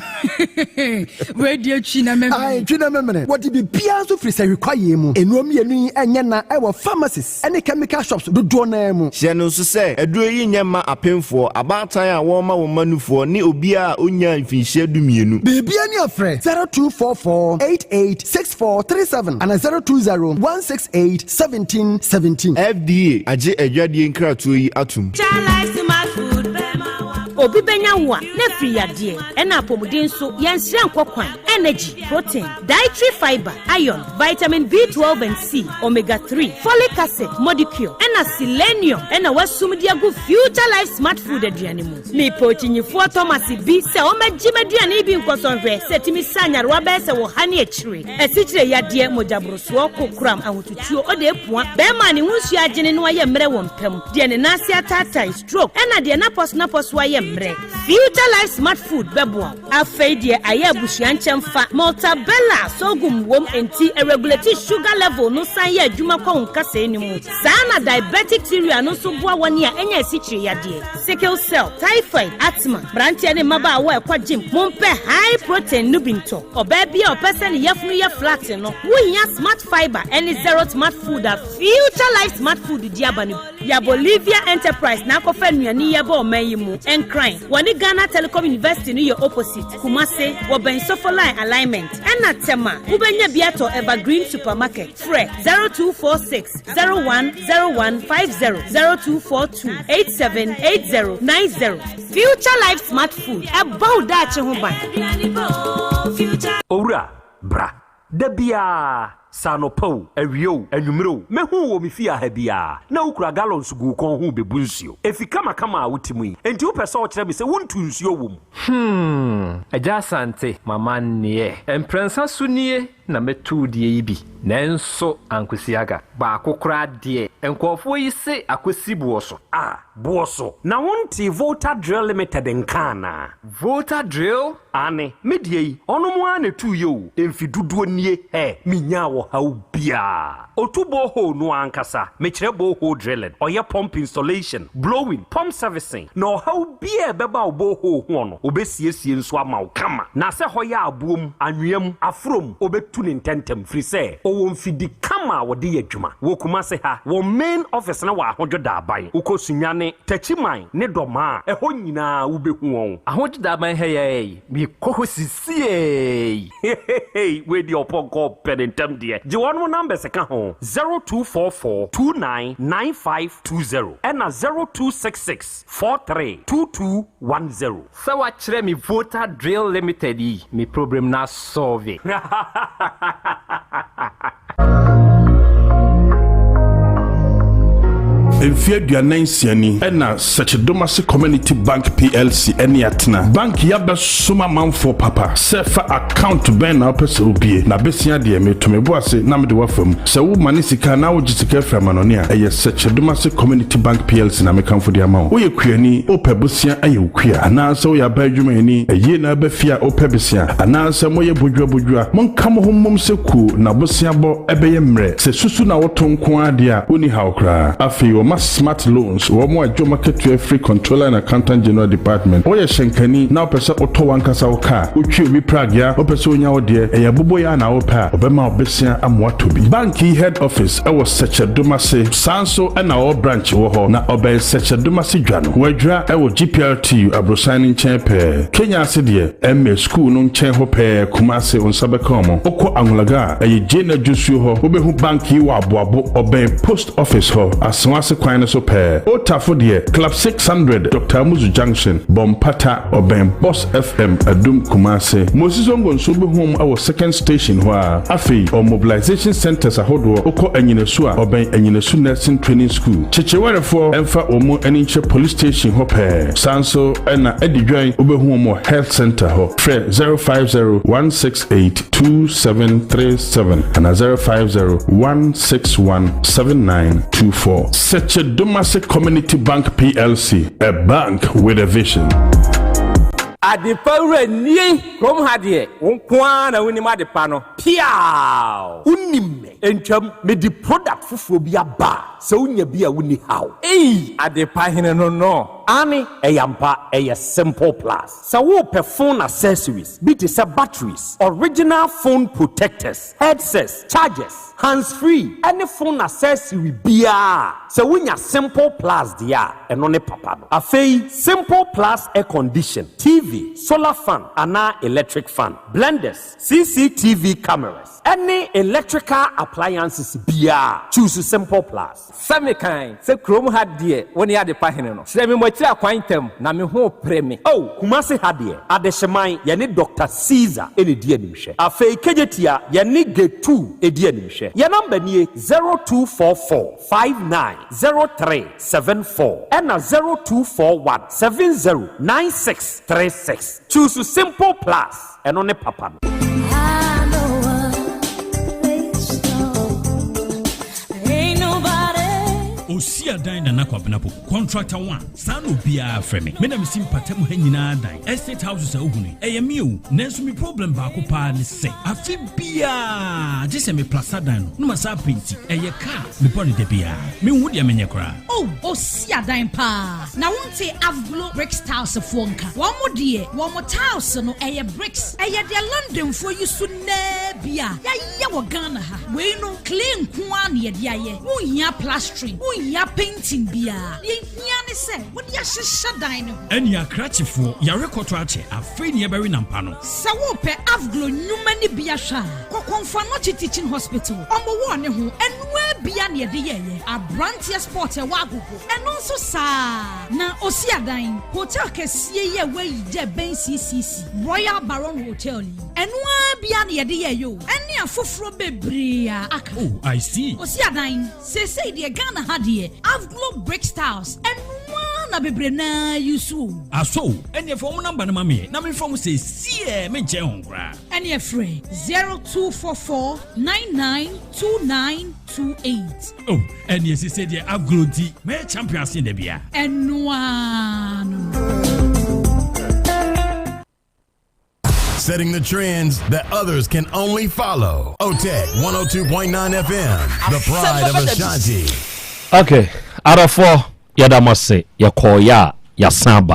Wei deɛ twi na memene. Ae, twi na memene. Wɔde biribiara nso firi sahwi kwaeɛ mu. Nnuro mmienu yi nyɛ na wɔ pharmacies ne chemical shops dodoɔ no ara mu. Hyɛ no nso sɛ, aduro yi nyɛ mma apemfoɔ, abaatan a wɔrema wɔn mma nufoɔ, ne obiara a ɔnnyaa mfinhyia dumienu. Biribiara ni a frɛ 0244 88 6437 anaa 020 168 17 17. FDA agye adwadie nkratoɔ yi atom. Obi bɛnya wo a, na afiri yadeɛ, ɛna apɔmuden nso, yɛnsrɛ nkɔ kwan, energy, protein, dietary fibre, iron, vitamin B12 and C, omega 3, folic acid, modicure, ɛna selenium ɛna wasum de agu Future Life Smart Food aduane mu. Mepɛ okyinyifoɔ Thomas bi sɛ ɔmmɛgye m'aduane yi bi nkɔsɔ nhwɛ sɛ ɛtumi sa nyarewa bɛyɛ sɛ wɔ ha ne akyire, asikyire yadeɛ, mogyaborosoɔ, kokoram, ahotutuo, ɔde apua, bɛrima a ne ho nsuo agyene na wayɛ mmerɛ wɔ mpa mu, deɛ ne nan ase ataatae, stroke, ɛna deɛ n'apɔsonapɔso ayɛ mmerɛ. Future Life Smart Food bɛboa wo. Afei deɛ ayɛ abusua nkyɛmfa, Maltabella sorghum wom enti ɛregulate sugar level no san yɛ adwuma kɔ wo nkasɛɛ no mu. Saa ara na diabetic cereal no nso boa wɔn a anya asikyire yadeɛ, sickle cell, typhoid, asthma. Mmeranteɛ ne mmabaawa a ɛkɔ gym, mompɛ high protein no bi ntɔ. Ɔbaa bi a ɔpɛ sɛ ne yafunu yɛ flat no, wohia Smart Fibre ne Zero Smart Food a Future Life Smart Food de aba no bi. Ya Bolivia Enterprise na akɔfa nnuane yi aba ɔman yi mu. Nkran, wɔne Ghana Telecom University no yɛ opposite. Kumase, wɔbɛn Sofoline Alignment. Ɛna Tema, wobɛnya bi atɔ Evergreen Supermarket. Frɛ 0246 0101 50, 0242 87 80 90. Future Life Smart Food, ɛbɔ wo daakye ho ban. Owura, bra. Da biara, sɛ anɔpa o, awia o, anwummere o, mɛhu wo wɔ me fie ha biara, na wokura gallons gu wo kɔn ho rebebu nsuo. Efi kamakama a wote mu yi, enti wopɛ sɛ wokyerɛ me sɛ wontu nsuo wɔ mu? Hmm, Agya Asante, m'amanneɛ. Mprɛnsa so nie na mɛtu wo deɛ yi bi, nanso ankosi aga. Baako koraa deɛ, nkurɔfoɔ yi se akɔsi boɔ so. Ah, boɔ so? Na wontee Volta Drill Limited nka anaa? Volta Drill? Aane, me deɛ yi, ɔnom ara na ɛtuiɛ o, mfe dodoɔ nie, hɛ, menyaa ɔhaw biara. Ɔtu borehole no ara ankasa, mekyerɛ borehole drilling, ɔyɛ pump installation, blowing, pump servicing, na ɔhaw biara a ɛbɛba wo borehole hoɔ no, ɔbɛsiesie nso ama wo kama. Na sɛ hɔ yɛ aboɔ mu, anwea mu, aforɔ mu, ɔbɛtu no ntɛntɛm, firi sɛ ɔwɔ mfidi kama a wɔde yɛ adwuma. Wɔ Kumase ha, wɔn main office no wɔ Ahodwo Daaban. Wokɔ Sunyani, Techiman ne Dɔmaa a, ɛhɔ nyinaa wobɛhu wɔn. Ahodwo Daaban ha yi ara yi, mekɔ hɔ sisiei. Hehehe wei deɛ ɔpɔnkɔ ɔpɛ ne ntɛm deɛ. Gye wɔnom numbers ka ho, 0244 29 9520 ɛna 0266 43 2210. Sɛ wakyerɛ me Volta Drill Limited yi, me problem no asɔlve. Mfeɛ 46 ni na Sekyedomase Community Bank PLC ne atena. Bank yi abɛsom amanfoɔ papa. Sɛ fa account bɛn na wopɛ sɛ wobie? Na besia deɛ meto me bo ase na mede wo afa mu. Sɛ wo mane sika anaa wogye sika firi amanɔne a, ɛyɛ Sekyedomase Community Bank PLC na mekamfo de ama wo. Woyɛ kuani, wopɛ bosea ayɛ wo kua, anaa sɛ woyɛ aban adwumayɛni, ayie na aba fie a wopɛ besea, anaa sɛ moyɛ bodwua bodwua, monka mo ho mmom sɛ kuo na bosea bɔ ɛbɛyɛ mmerɛ. Sɛ susu na woto nko ara deɛ a, wonni haw koraa. Afei wɔma smart loans, wɔn a dwom akatua firi Controller and Accountant General Department. Woyɛ hyɛnkani na wopɛ sɛ wotɔ w'ankasa wo kaa, wotwi obi pragea, wopɛ sɛ wonya wo deɛ, ɛyɛ aboboyaa na wopɛ a, wɔbɛma wo besea ama woatɔ bi. Bank yi head office wɔ Sɛkyɛ Domase, saa nso na ɔwɔ branch wɔ hɔ, na ɔbɛn Sɛkyɛ Domase dwa no. Wɔadwira wɔ GPRTU aborosan no nkyɛn pɛɛ. Kenya ase deɛ, MA School no nkyɛn hɔ pɛɛ, Kumase, wo nsa bɛka wɔn. Wokɔ Anwulaga a, ɛyɛ Jane Adwosuo hɔ, wobɛhu bank yi wɔ Aboabo, ɔbɛn Post Office hɔ, Asewa ase kwan no so pɛɛ. Otafo deɛ, Club 600, Doctor Amuzu Junction, Bɔmpata, ɔbɛn Boss FM, Adum, Kumase. Moses Zongo nso wobɛhu wɔn wɔ Second Station hɔ ara. Afei, ɔwɔ mobilization centres ahodoɔ, wokɔ Anyinasu a, ɔbɛn Anyinasu Nursing Training School. Kyekyewarefoɔ mfa wɔn ani nkyerɛ Police Station hɔ pɛɛ. Saa nso na Adidwan, wobɛhu wɔn wɔ Health Centre hɔ. Frɛ 050 168 2737 anaa 050 161 7924. Sekyedomase Community Bank PLC, a bank with a vision. Adepa wura nie! Kurom ha deɛ, wo nko ara na wonim adepa no. Piaaww! Wonim me. Ntwam, mede product foforɔ bi aba a, sɛ wonya bi a wonni haw. Ei! Adepa hene no no. Aane, ɛyɛ ampa, ɛyɛ Simple Plus. Sɛ worepɛ phone accessories bi te sɛ batteries, original phone protectors, headsets, chargers, hands free ne phone accessory biara a, sɛ wonya Simple Plus deɛ a, ɛno ne papa no. Afei Simple Plus air condition, TV, solar fan anaa electric fan, blenders, CCTV cameras ne electrical appliances biara a, choose Simple Plus. Sɛ mekan sɛ kurom ha deɛ wo ne adepa hene no. Kyerɛ me mo akyiri akwan ntɛm na me ho repere me. Oh, Kumasi ha deɛ, Adehyeman, yɛne Doctor Caesar na ɛdi animhwɛ. Afei Kejetia, yɛne Getu di animhwɛ. Yɛn number nie, 0244 59 03 74 ɛna 0241 70 96 36. Choose Simple Plus, ɛno ne papa no. Osi adan Nana Kwabena Poku, contractor one, saa na obiara frɛ me. Me na mesi mpatamu ha nyinaa dan. Estate houses a wohu no yi, ɛyɛ me o. Nanso me problem baako paa ne sɛ, afe biara gye sɛ me plasta dan no na masan apenti. Ɛyɛ ka a mebɔ no da biara. Menhu deɛ menyɛ koraa. Oh, osi adan paa. Na wonte Avglo Bricks Tiles foɔ nka? Wɔn deɛ, wɔn tiles no, ɛyɛ bricks. Ɛyɛ deɛ Londonfoɔ yi so nnɛɛ bi a yɛayɛ wɔ Ghana ha. Wei no, clay nko ara na yɛde ayɛ. Wonhia plastering, wonhia painting biara. Deɛ ehia ne sɛ wode ahyehyɛ dan no ho. Ɛnea akrakyefoɔ, yare kɔtɔ akyɛ, afei na yɛbɛwe nampa no. Sɛ worepɛ Avglo nnwuma no bi ahwɛ a, kɔ Komfo Anokye Teaching Hospital. Wɔn wɔ ne ho, ɛnoaa bia na yɛde yɛeɛ. Abranteɛ Sport ɛwɔ Agogo, ɛno nso saa ara. Na Osiadan, hotel kɛseɛ yi a wɔayi dɛ bɛn CCC, Royal Baron Hotel yi, ɛno ara bi ara na yɛde yɛeɛ o, ɛne afoforɔ bebree a aka. Oh, I see. Osiadan, seesei deɛ Ghana ha deɛ, Avglo Brick Styles, ɛno ara na bebree no ara use o. Aso o, ɛneɛ fa wɔn number no ma me na memfrɛ wɔn seesei, menkyɛn ho koraa. Ɛneɛ frɛ 0244 99 2928. Oh, ɛneɛ seesei deɛ Avglo nti, mɛyɛ champion asen da biara. Ɛno ara no no. Setting the trends that others can only follow. OTEC 102.9 FM, the pride of Ashanti. Okay, adɔfoɔ yɛda mo ase yɛkɔɔyɛ a yɛasan aba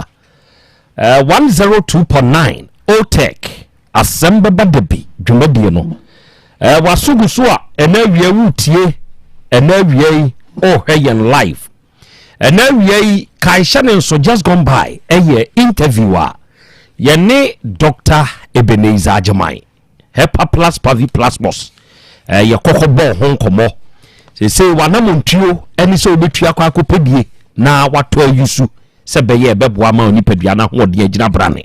uh, eh, 102.9 OTEC asɛm bɛba da bi dwumadie no uh, waso gu so a ɛna awia wotie ɛna awia yi ɔrehwɛ yɛn live Ɛnɛ awia yi, kae hyɛ ne nso just gone by ɛyɛ interview a yɛne Dr. Ebenezer Agyeman, Hepa Plus Pavi Plus Mos, yɛ kɔkɔ bɔɔ ho nkɔmmɔ. Seesei w'anamontuo ɛne sɛ wobɛtua kɔ akɔpɛ bie na watɔ ayusu sɛ bɛyɛ ɛbɛboa ma onipadua no ahoɔden agyina brane.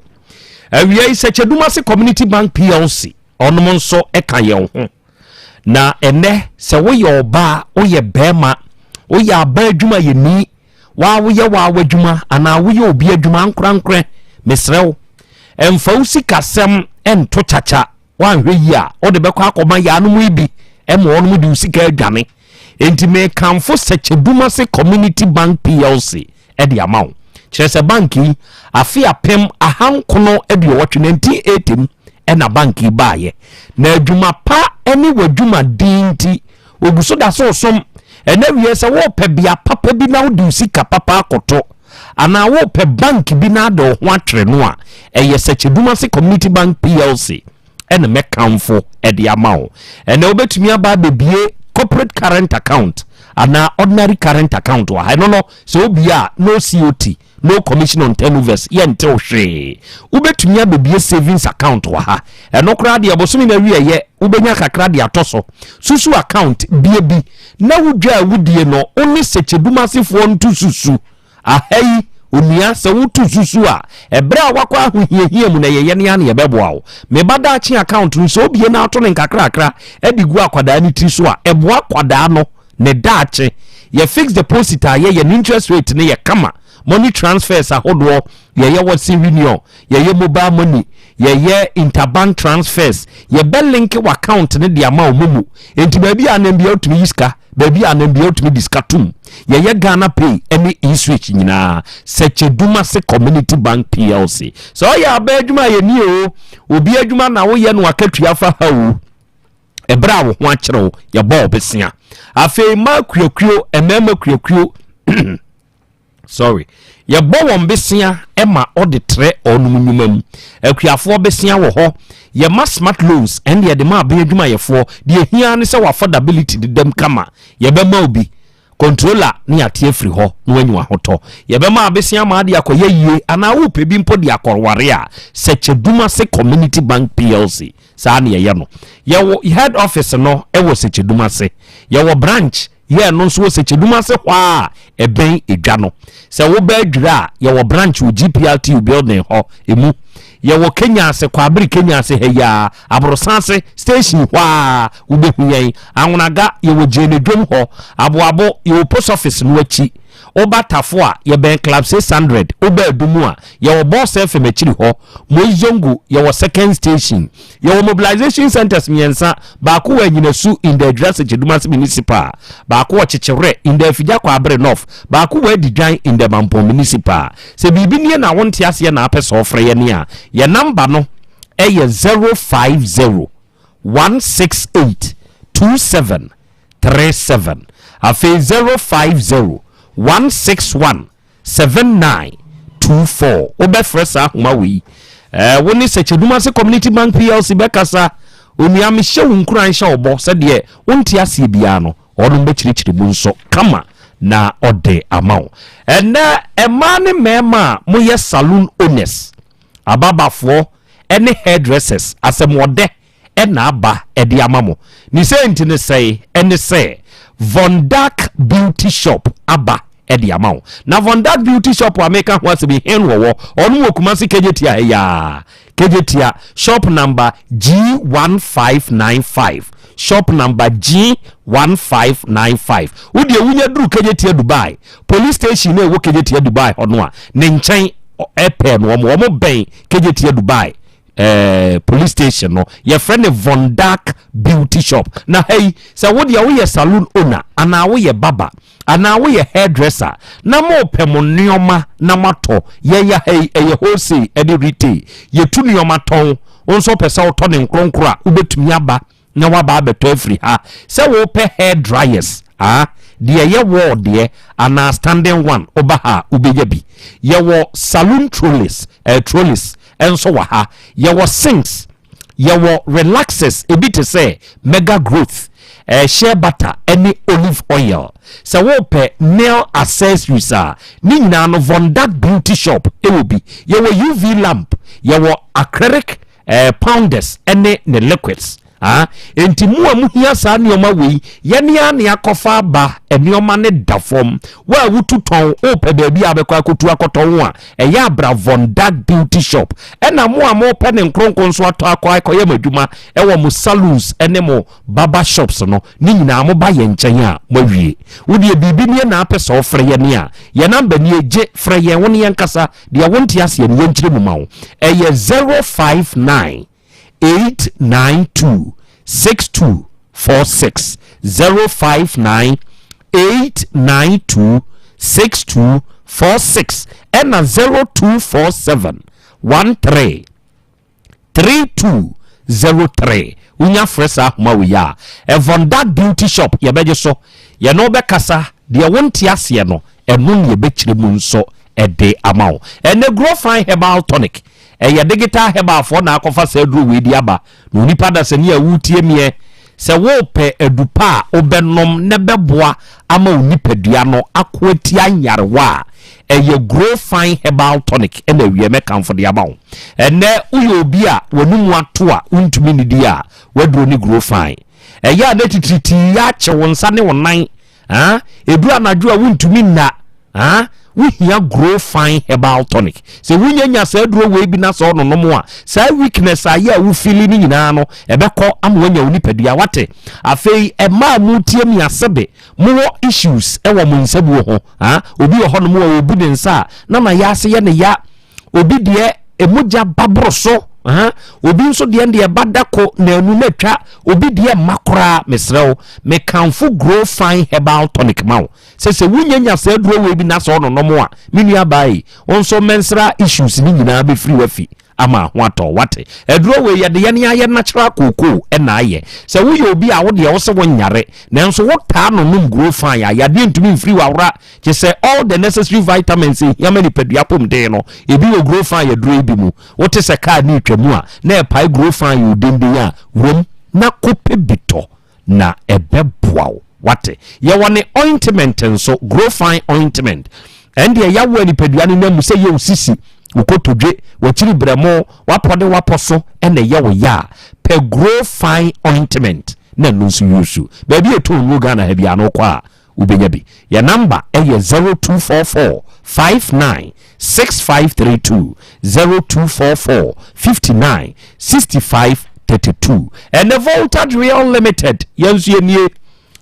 Awia yi, Sɛkyɛdumase Community Bank PLC ɔnom nso ɛka yɛn ho. Na ɛnnɛ, sɛ woyɛ ɔbaa, woyɛ barima, Woyɛ aban adwuma yɛni, waa woyɛ waa w'adwuma anaa woyɛ obi adwuma ankorankorɛ, mesrɛ wo, ɛmfa wo sikasɛm nto kyakya. Woanhwɛ yie a, wode bɛkɔ akɔma yaanom yi bi ma wɔnom de wo sika adwane. Enti mekamfo Sɛkyɛdumase Community Bank PLC de ama wo. Kyerɛ sɛ bank yi, afe 1998, 1980 mu na bank yi baeɛ. Na adwuma pa ne w'adwumaden nti, wɔgu so da so resom. Ɛnɛ wie sɛ worepɛ bea papa bi na wode wo sika papa akɔto, anaa worepɛ bank bi na ade wo ho atwere no a, ɛyɛ Sɛkyɛdumase Community Bank PLC ɛna mɛkamfo ɛde ama wo. Ɛnɛ wobɛtumi aba abɛbie corporate current account anaa ordinary current account wɔ ha. Ɛno no, sɛ wobie a, no COT, no commission on turnovers, yɛntew hwee. Wobɛtumi abɛbie savings account wɔ ha. Ɛno koraa deɛ, bosome no awieɛ wobɛnya kakra de atɔ so. Susu account bie bi na wodwa a wodie no, wo ne Sɛkyɛdumasefoɔ nto susu. Aha yi, onua, sɛ woto susu a, ɛberɛ a wakɔ ahohiahia mu na ɛyɛ yɛne a na yɛbɛboa wo. Me ba daakye account no, sɛ obie na ato no nkakrakra de gu akwadaa no tiri so a, ɛboa akwadaa no ne daakye. Yɛ fixed deposit a yɛyɛ no, interest rate no yɛ kama. Money transfers ahodoɔ, yɛyɛ Western Union, yɛyɛ mobile money, yɛyɛ interbank transfers. Yɛbɛ link w'account no de ama wo momo. Enti baabi a anam biara wotumi yi sika, baabi a anam biara wotumi de sika tom. Yɛyɛ Ghana Pay ne e-switch nyinaa. Sɛkyɛdumase Community Bank PLC. Sɛ ɔyɛ aba adwuma a yɛni o, obi adwuma na woyɛ no akatua fa ha o. Ɛberɛ a wo ho akyerɛ wo, yɛbɔ wo besea. Afei mmaa kuakuo, mmarima kuakuo, sorry, yɛbɔ wɔn besea ma ɔde trɛ ɔnom nnwuma mu. Akuafoɔ besea wɔ hɔ. Yɛma smart loans, ɛnde yɛde ma aban adwumayɛfoɔ. Deɛ ɛhia ne sɛ w'affordability dedam kama. Yɛbɛma wo bi. Controller ne yɛate afiri hɔ na woanya w'ahotɔ. Yɛbɛma abesea ma ade akɔyɛ yie anaa wopɛ bi mpo de akɔware a, Sɛkyɛdumase Community Bank PLC, saa na yɛyɛ no. Yɛwɔ head office no wɔ Sɛkyɛdumase. Yɛwɔ branch yɛ ɛno nso wɔ Sɛkyɛdumase hɔ a ɛbɛn edwa no. Sɛ woba Adwira a, yɛwɔ branch wɔ GPRTU building hɔ emu. Yɛwɔ Kenya ase, Kwabere Kenya ase ha yi ara, Aborosan ase station hɔ ara wobɛhu yɛn. Anwonaga, yɛwɔ Gyeene dwom hɔ. Aboabo, yɛwɔ post office no akyi. Woba Tafo a, yɛbɛn Club 600. Woba Adumu a, yɛwɔ Boss FM akyiri hɔ. Moizongo, yɛwɔ second station. Yɛwɔ mobilization centres mmiɛnsa, baako wɔ Anyinasu in the Adwira Sekyedumase Municipal, baako wɔ Kyekyewerɛ in the Afigya Kwaabere North, baako wɔ Adidwan in the Mampong Municipal. Sɛ biribi nie na wonte aseɛ na apɛ sɛ ɔfrɛ yɛn a, yɛn namba no yɛ 050 168 2737. Afei 050 161 7924. Wobɛfrɛ saa ahoma wei. Eh, wo ne Sɛkyɛdumase Community Bank PLC bɛkasa. Onua, mehyɛ wo nkuran hyɛ wo bɔ sɛ deɛ wonte aseɛ biara no, ɔnom bɛkyerɛkyerɛ mu nso kama na ɔde ama wo. Ɛnɛ, mmaa ne mmarima a moyɛ saloon owners, ababafoɔ ne hairdressers, asɛm ɔdɛ ɛna aba ɛde ama mo. Ne sɛ nti ne sɛe ɛne sɛ Von Dark Beauty Shop aba ɛde ama wo. Na Von Dark Beauty Shop a meka ho asɛm yi, hen wɔwɔ? Ɔno wɔ Kumase Kejetia ha yaa, Kejetia, shop number G1595, shop number G1595. Wodeɛ wonya duru Kejetia Dubai police station na ɛwɔ Kejetia Dubai hɔ no a, ne nkyɛn ɛpɛ no. Wɔn bɛn Kejetia Dubai police station no. Yɛfrɛ no Von Dark Beauty Shop. Na ha yi, sɛ wodeɛ woyɛ saloon owner anaa woyɛ barber anaa woyɛ hairdresser na mopɛ mo nneɛma na moatɔ, yɛyɛ ha yi, ɛyɛ wholesale ɛne retail. Yɛtu nneɛma tɔn. Wo nso wopɛ sɛ wotɔ ne nkronkro a, wobɛtumi aba na waba abɛtɔ afiri ha. Sɛ wopɛ hair dryers ah, deɛ ɛyɛ wall deɛ anaa standing one, woba ha a wobɛnya bi. Yɛwɔ saloon trolleys, trolleys nso wɔ ha. Yɛwɔ sinks, yɛwɔ relaxers ebi te sɛ Mega Growth, shea butter ne olive oil. Sɛ wopɛ nail accessories a, ne nyinaa no Von Dark Beauty Shop ɛwɔ bi. Yɛwɔ UV lamp, yɛwɔ acrylic pounders ne ne liquids. Ah, enti mo a mohia saa nneɛma wei, yɛne ara na yɛakɔfa aba, nneɛma no da fam. Wo a wotu tɔn, wopɛ baabi a wobɛkɔ akɔtu akɔtɔn a, ɛyɛ abra Von Dag Beauty Shop. Ɛna mo a mopɛ ne nkronko nso atɔ akɔ akɔyɛ mo adwuma wɔ mo saloons ne mo barber shops no, ne nyinaa moba yɛn nkyɛn a, moawie. Wo deɛ biribi nie na apɛ sɛ wofrɛ yɛn a, yɛn namba nie, gye, frɛ yɛn, wo ne yɛn nkasa, deɛ wonte aseɛ no yɛnkyerɛ mu ma wo. Ɛyɛ 059 892 6246 059 892 6246 ɛna 0247 13 3203 wonya frɛ saa ahoma wei a Evonda Beauty Shop yɛbɛgye so yɛne wo bɛkasa deɛ wonte aseɛ no ɛno ne yɛbɛkyerɛ mu nso ɛde ama wo ɛnɛ Grow Fine Herbal Tonic Ɛyɛ digital herbal foɔ na akɔfa saa aduro wei de aba. Na onipa dasani a woretie meɛ, sɛ worepɛ adu pa a wobɛnom na ɛbɛboa ama wo nipadua no ako atia nyarewa a, ɛyɛ Grow Fine Herbal Tonic na awie mɛkamfo de ama wo. Ɛnnɛ woyɛ obi a w'anomu ato a wontumi nnidi a, w'aduro ne Grow Fine. Ɛyɛ a na titiritii akye wo nsa ne wo nan Ah, ɛduru anadwo a wontumi nna. Ah, wohia Grow Fine Herbal Tonic. Sɛ wonya nya saa aduro wei bi na sɛ ɔnonom a, saa weakness a yɛ a wofili no nyinaa no, ɛbɛkɔ ama woanya wo nipadua. Wate? Afei, ɛmaa a motie me asebe, mowɔ issues ɛwɔ mo nsabuo ho. Ah, obi wɔ hɔnom a ɔbu ne nsa a, na n'ayaase yɛ ne ya. Obi deɛ, mogya ba boro so. Aha. Obi nso deɛ deɛ ba da ko na anu na atwa. Obi deɛ mma koraa. Mesrɛ wo, mekamfo Grow Fine Herbal Tonic ma wo. Sɛ sɛ wonya nya saa aduro wei bi na sɛ ɔnonom a, me nua baa yi, wo nso mensra issues ne nyinaa bɛfiri wafi ama ho atɔ. Wate? Aduro wei yɛde yɛne ayɛ natural cocoa ɛna ayɛ. Sɛ woyɛ obi a wo deɛ wo sɛ wonyare, nanso wotaa nonom Grow Fine a, yadeɛ ntumi mfiri w'awora. Kyerɛ sɛ all the necessary vitamins a ehia ma nipadua apɔmuden no, ebi wɔ Grofan aduro yi bi mu. Wote sɛ kaa no retwa mu a, na ɛpae Grofan yɛ odenden a, wuram na kɔpɛ bi tɔ na ɛbɛboa wo. Wate? Yɛwɔ ne ointment nso, Grofan ointment. Ɛndeɛ yawo a nipadua no nam mu sɛ yɛ wo sisi, wo kotodwe, w'akyiri brɛmo, w'apɔ ne w'apɔ so na ɛyɛ wo ya a, pɛ Grofan ointment na ɛno nso use. Baabi a ɛtɔn nnuro Ghana ha biara no wokɔ a, wobɛnya bi. Yɛn namba yɛ 0244 59 6532, 0244 59 65 32. Ɛnɛ Volta Driel Limited, yɛn nso yɛnie.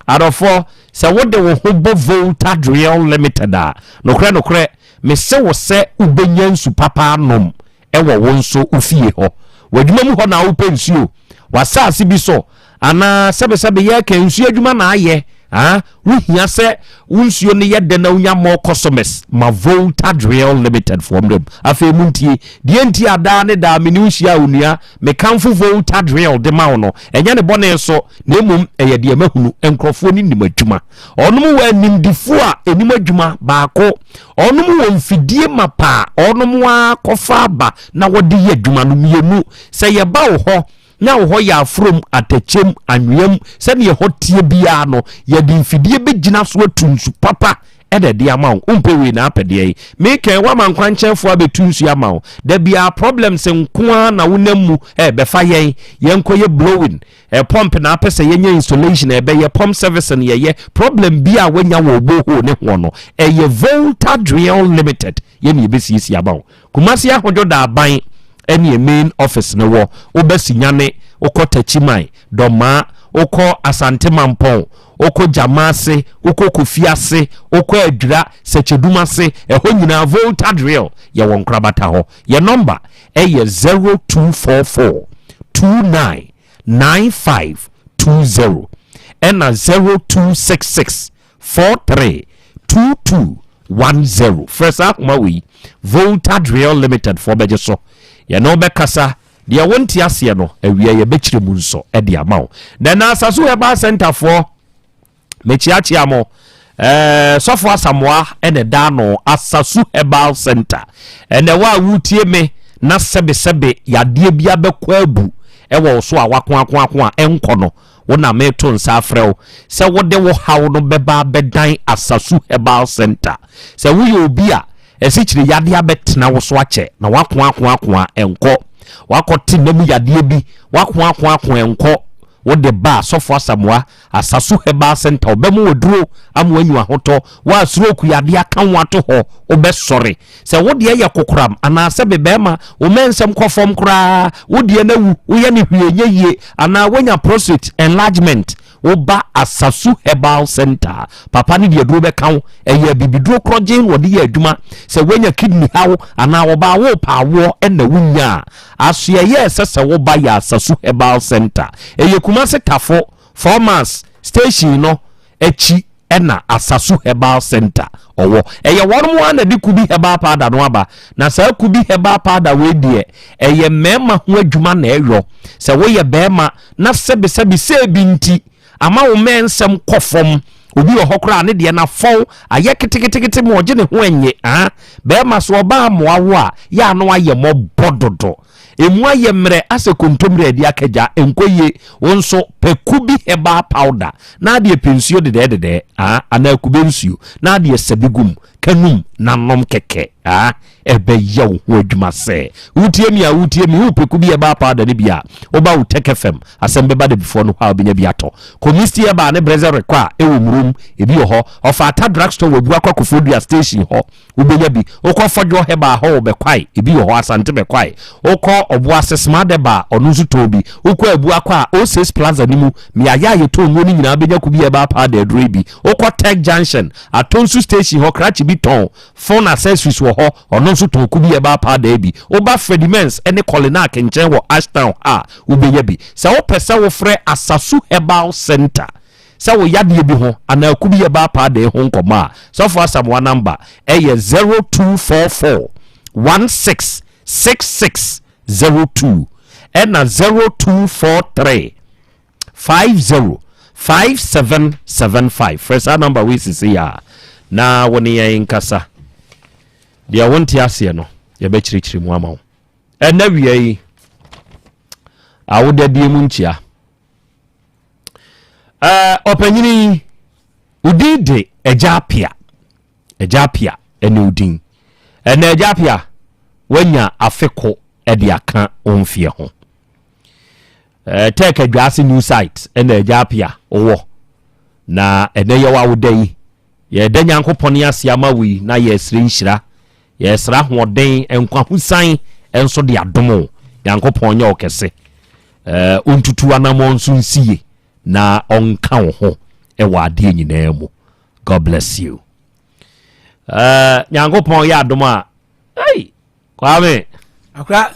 Adɔfoɔ, sɛ wode wo ho bɔ Volta Driel Limited a, nokorɛ nokorɛ, mese wo sɛ wobɛnya nsu papa anom wɔ wo nso wo fie hɔ. W'adwuma mu hɔ na wopɛ nsuo, w'asaase bi so, anaa sɛbesɛbe yɛreka nsuo adwuma na ayɛ ah, wohia sɛ wo nsuo no yɛ dɛ na wonya more customers ma Volta Drill Limited foɔ mmerɛ mu. Afei montie, deɛ nti a daa ne daa me ne wo hyia onua, mekamfo Volta Drill de ma wo no, ɛnyɛ ne bɔne so, na mmom ɛyɛ deɛ mahunu, nkurɔfoɔ no nim adwuma. Ɔnom wɔ animdifoɔ a ɛnim adwuma baako. Ɔnom wɔ mfidie mapa a ɔnom ara kɔfa aba na wɔde yɛ adwuma no mmienu. Sɛ yɛba wo hɔ na wo hɔ yɛ aforom, atɛkyɛm, anweam, sɛdeɛ ɛhɔ teɛ biara no, yɛde mfidie bɛgyina so atu nsu papa ɛna ɛde ama wo. Wompɛ wei na apɛ deɛ yi. Mekɛn woama nkwankyɛnfoɔ abɛtu nsuo ama wo. Da biara problems nko ara na wonam mu. Ɛ bɛfa yɛn, yɛnkɔyɛ blowing. Ɛ pump na apɛ sɛ yɛnyɛ installation a ɛbɛyɛ pump service no yɛyɛ. Problem bi a woanya wɔ borehole ne hoɔ no, ɛyɛ Volta Drill Limited yɛne yɛbɛsiesie ama wo. Kumasi Ahodwo Daaban ɛne yɛ main office no wɔ. Woba Sinyane, wokɔ Takyiman, Dɔmaa, wokɔ Asante Mampɔn, wokɔ Gyama ase, wokɔ Kofi ase, wokɔ Adwira, Sɛkyɛdum ase, ɛhɔ nyinaa Volta Drill yɛwɔ nkorabata hɔ. Yɛ nɔmba ɛyɛ 0244 29 9520 ɛna 0266 43 2210. Frɛ saa ahoma wei, Volta Drill Limited foɔ bɛgye so. Yɛne wo bɛkasa, deɛ wonte aseɛ no, awia yɛbɛkyerɛ mu nso de ama wo. Na ɛna Asaso Herbal Center foɔ, Mekyeakyea mo. Eh, Sɔfo Asamoah ɛna ɛda ano Asasu Herbal Center. Ɛnɛ wo a wotie me na sɛbesɛbe yadeɛ bi abɛkɔ abu ɛwɔ wo so a wakoakoako a ɛnkɔ no, wo na meto nsa afrɛ wo sɛ wode wo haw no bɛba abɛdan Asasu Herbal Center. Sɛ woyɛ obi a asikyire yadeɛ abɛtena wo so akyɛ na wakoakoako a ɛnkɔ, wakɔte nna mu yadeɛ bi, wakoakoako ɛnkɔ, Wode ba a, Sɔfo Asamoah, Asaso Herbal Centre, ɔbɛma wo aduro ama woanya ahotɔ. Wo a stroke yadeɛ aka wo ato hɔ, wobɛsɔre. Sɛ wo deɛ yɛ kokoram anaa sɛbe bɛrima, wo mɛnsɛm kɔ fam koraa, wo deɛ no awu, woyɛ no hwee nyɛ yie, anaa woanya prostate enlargement, Woba Asasu Herbal Centre a, papa no de aduro bɛka wo. Ɛyɛ abibiduro korɔgyenn na wɔde yɛ adwuma. Sɛ woanya kidney haw anaa ɔbaa worepɛ awoɔ na wonnya a, asoɛeɛ a ɛsɛ sɛ woba yɛ Asasu Herbal Centre. Ɛyɛ Kumasi Tafo, Four Miles Station no akyi na Asasu Herbal Centre ɔwɔ. Ɛyɛ wɔnom ara na ɛde Kubi Herbal Powder no aba. Na saa Kubi Herbal Powder wei deɛ, ɛyɛ mmarima ho adwuma na ɛyɔ. Sɛ woyɛ barima na sɛbesɛbe sɛ ebi nti ama wo mmɛn nsɛm kɔ fam. Obi wɔ hɔ koraa ne deɛ n'afɔw ayɛ keteketekete ma ɔgye ne ho ɛnye ah. Bɛrima so ɔbaa mmoa wo a, yɛ ano ayɛ mmɔbɔ dodo. Emu ayɛ mmerɛ asɛ kontommire a ɛde aka gya, ɛnkɔ yie. Wo nso pɛ kubi herbal powder na adeɛ pɛ nsuo dedɛɛdedɛɛ ah anaa kube nsuo na adeɛ sɛ bi gu mu ka num na nom kɛkɛ ah. Ɛbɛyɛ wo ho adwuma sɛ wotie me a wotie me. Wopɛ kubi herbal powder no bi a, woba wo Tech FM asɛm bɛba da bifoɔ no hɔ a wobɛnya bi atɔ. Kɔ Misty Herbal ne Brɛsɛ Rekɔ a ɛwɔ Murom, ebi wɔ hɔ. Ɔfata Drugstore wɔ Abuakwa Koforidua Station hɔ, wobɛnya bi. Wokɔ Fɔdwoɔ Herbal hɔ wɔ Bɛkwae, ebi wɔ hɔ. Asante Bɛkwae. Wokɔ Ɔboase Smart Herbal, ɔno nso tɔn bi. Wokɔ Abuakwa a, Oasis Plaza no mu, mmeaeɛ a yɛtɔn nnuro no nyinaa wobɛnya kubi herbal powder aduro yi bi. Wokɔ Tech Junction, Atonsu Station hɔ, krakye bi tɔn Phone accessories wɔ hɔ, ɔno nso tɔn kubi herbal powder bi. Woba Freddie Mens ne Colinak nkyɛn wɔ Ashtown ha a, wobɛnya bi. Sɛ wopɛ sɛ wofrɛ Asasu Herbal Centre sɛ wo yadeɛ bi ho anaa kubi herbal powder yi ho nkɔmmɔ a, Sɔfo Asamoah number yɛ 0244 16 66 02 ɛna 0243 50 5775. Frɛ saa nɔmba wei sesei a na wo ne yɛn nkasa. Deɛ wonte aseɛ no, yɛbɛkyerɛkyerɛ mu ama wo. Ɛnɛ wia yi, awodadie mu nkyia. Ɔpanyini yi, wo din de Agya Apia. Agya Apia ɛne wo din. Ɛnɛ Agya Apia, woanya afe ko de aka wo mfeɛ ho. Eh, Tech Adwaase new site ɛna Agya Apia wɔ. Na ɛnɛ yɛ w'awoda yi, yɛda Nyankopɔn ase ama wo yi na yɛsrɛ nhyira, yɛsrɛ ahoɔden, nkwahosan nso de adom wo. Nyankopɔn nyɛ wo kɛse. Eh, ɔntutu anammɔn nso nsi ye na ɔnka wo ho ɛwɔ adeɛ nyinaa mu. God bless you. Eh, Nyankopɔn yɛ adom a, hey, Kwame. Akora.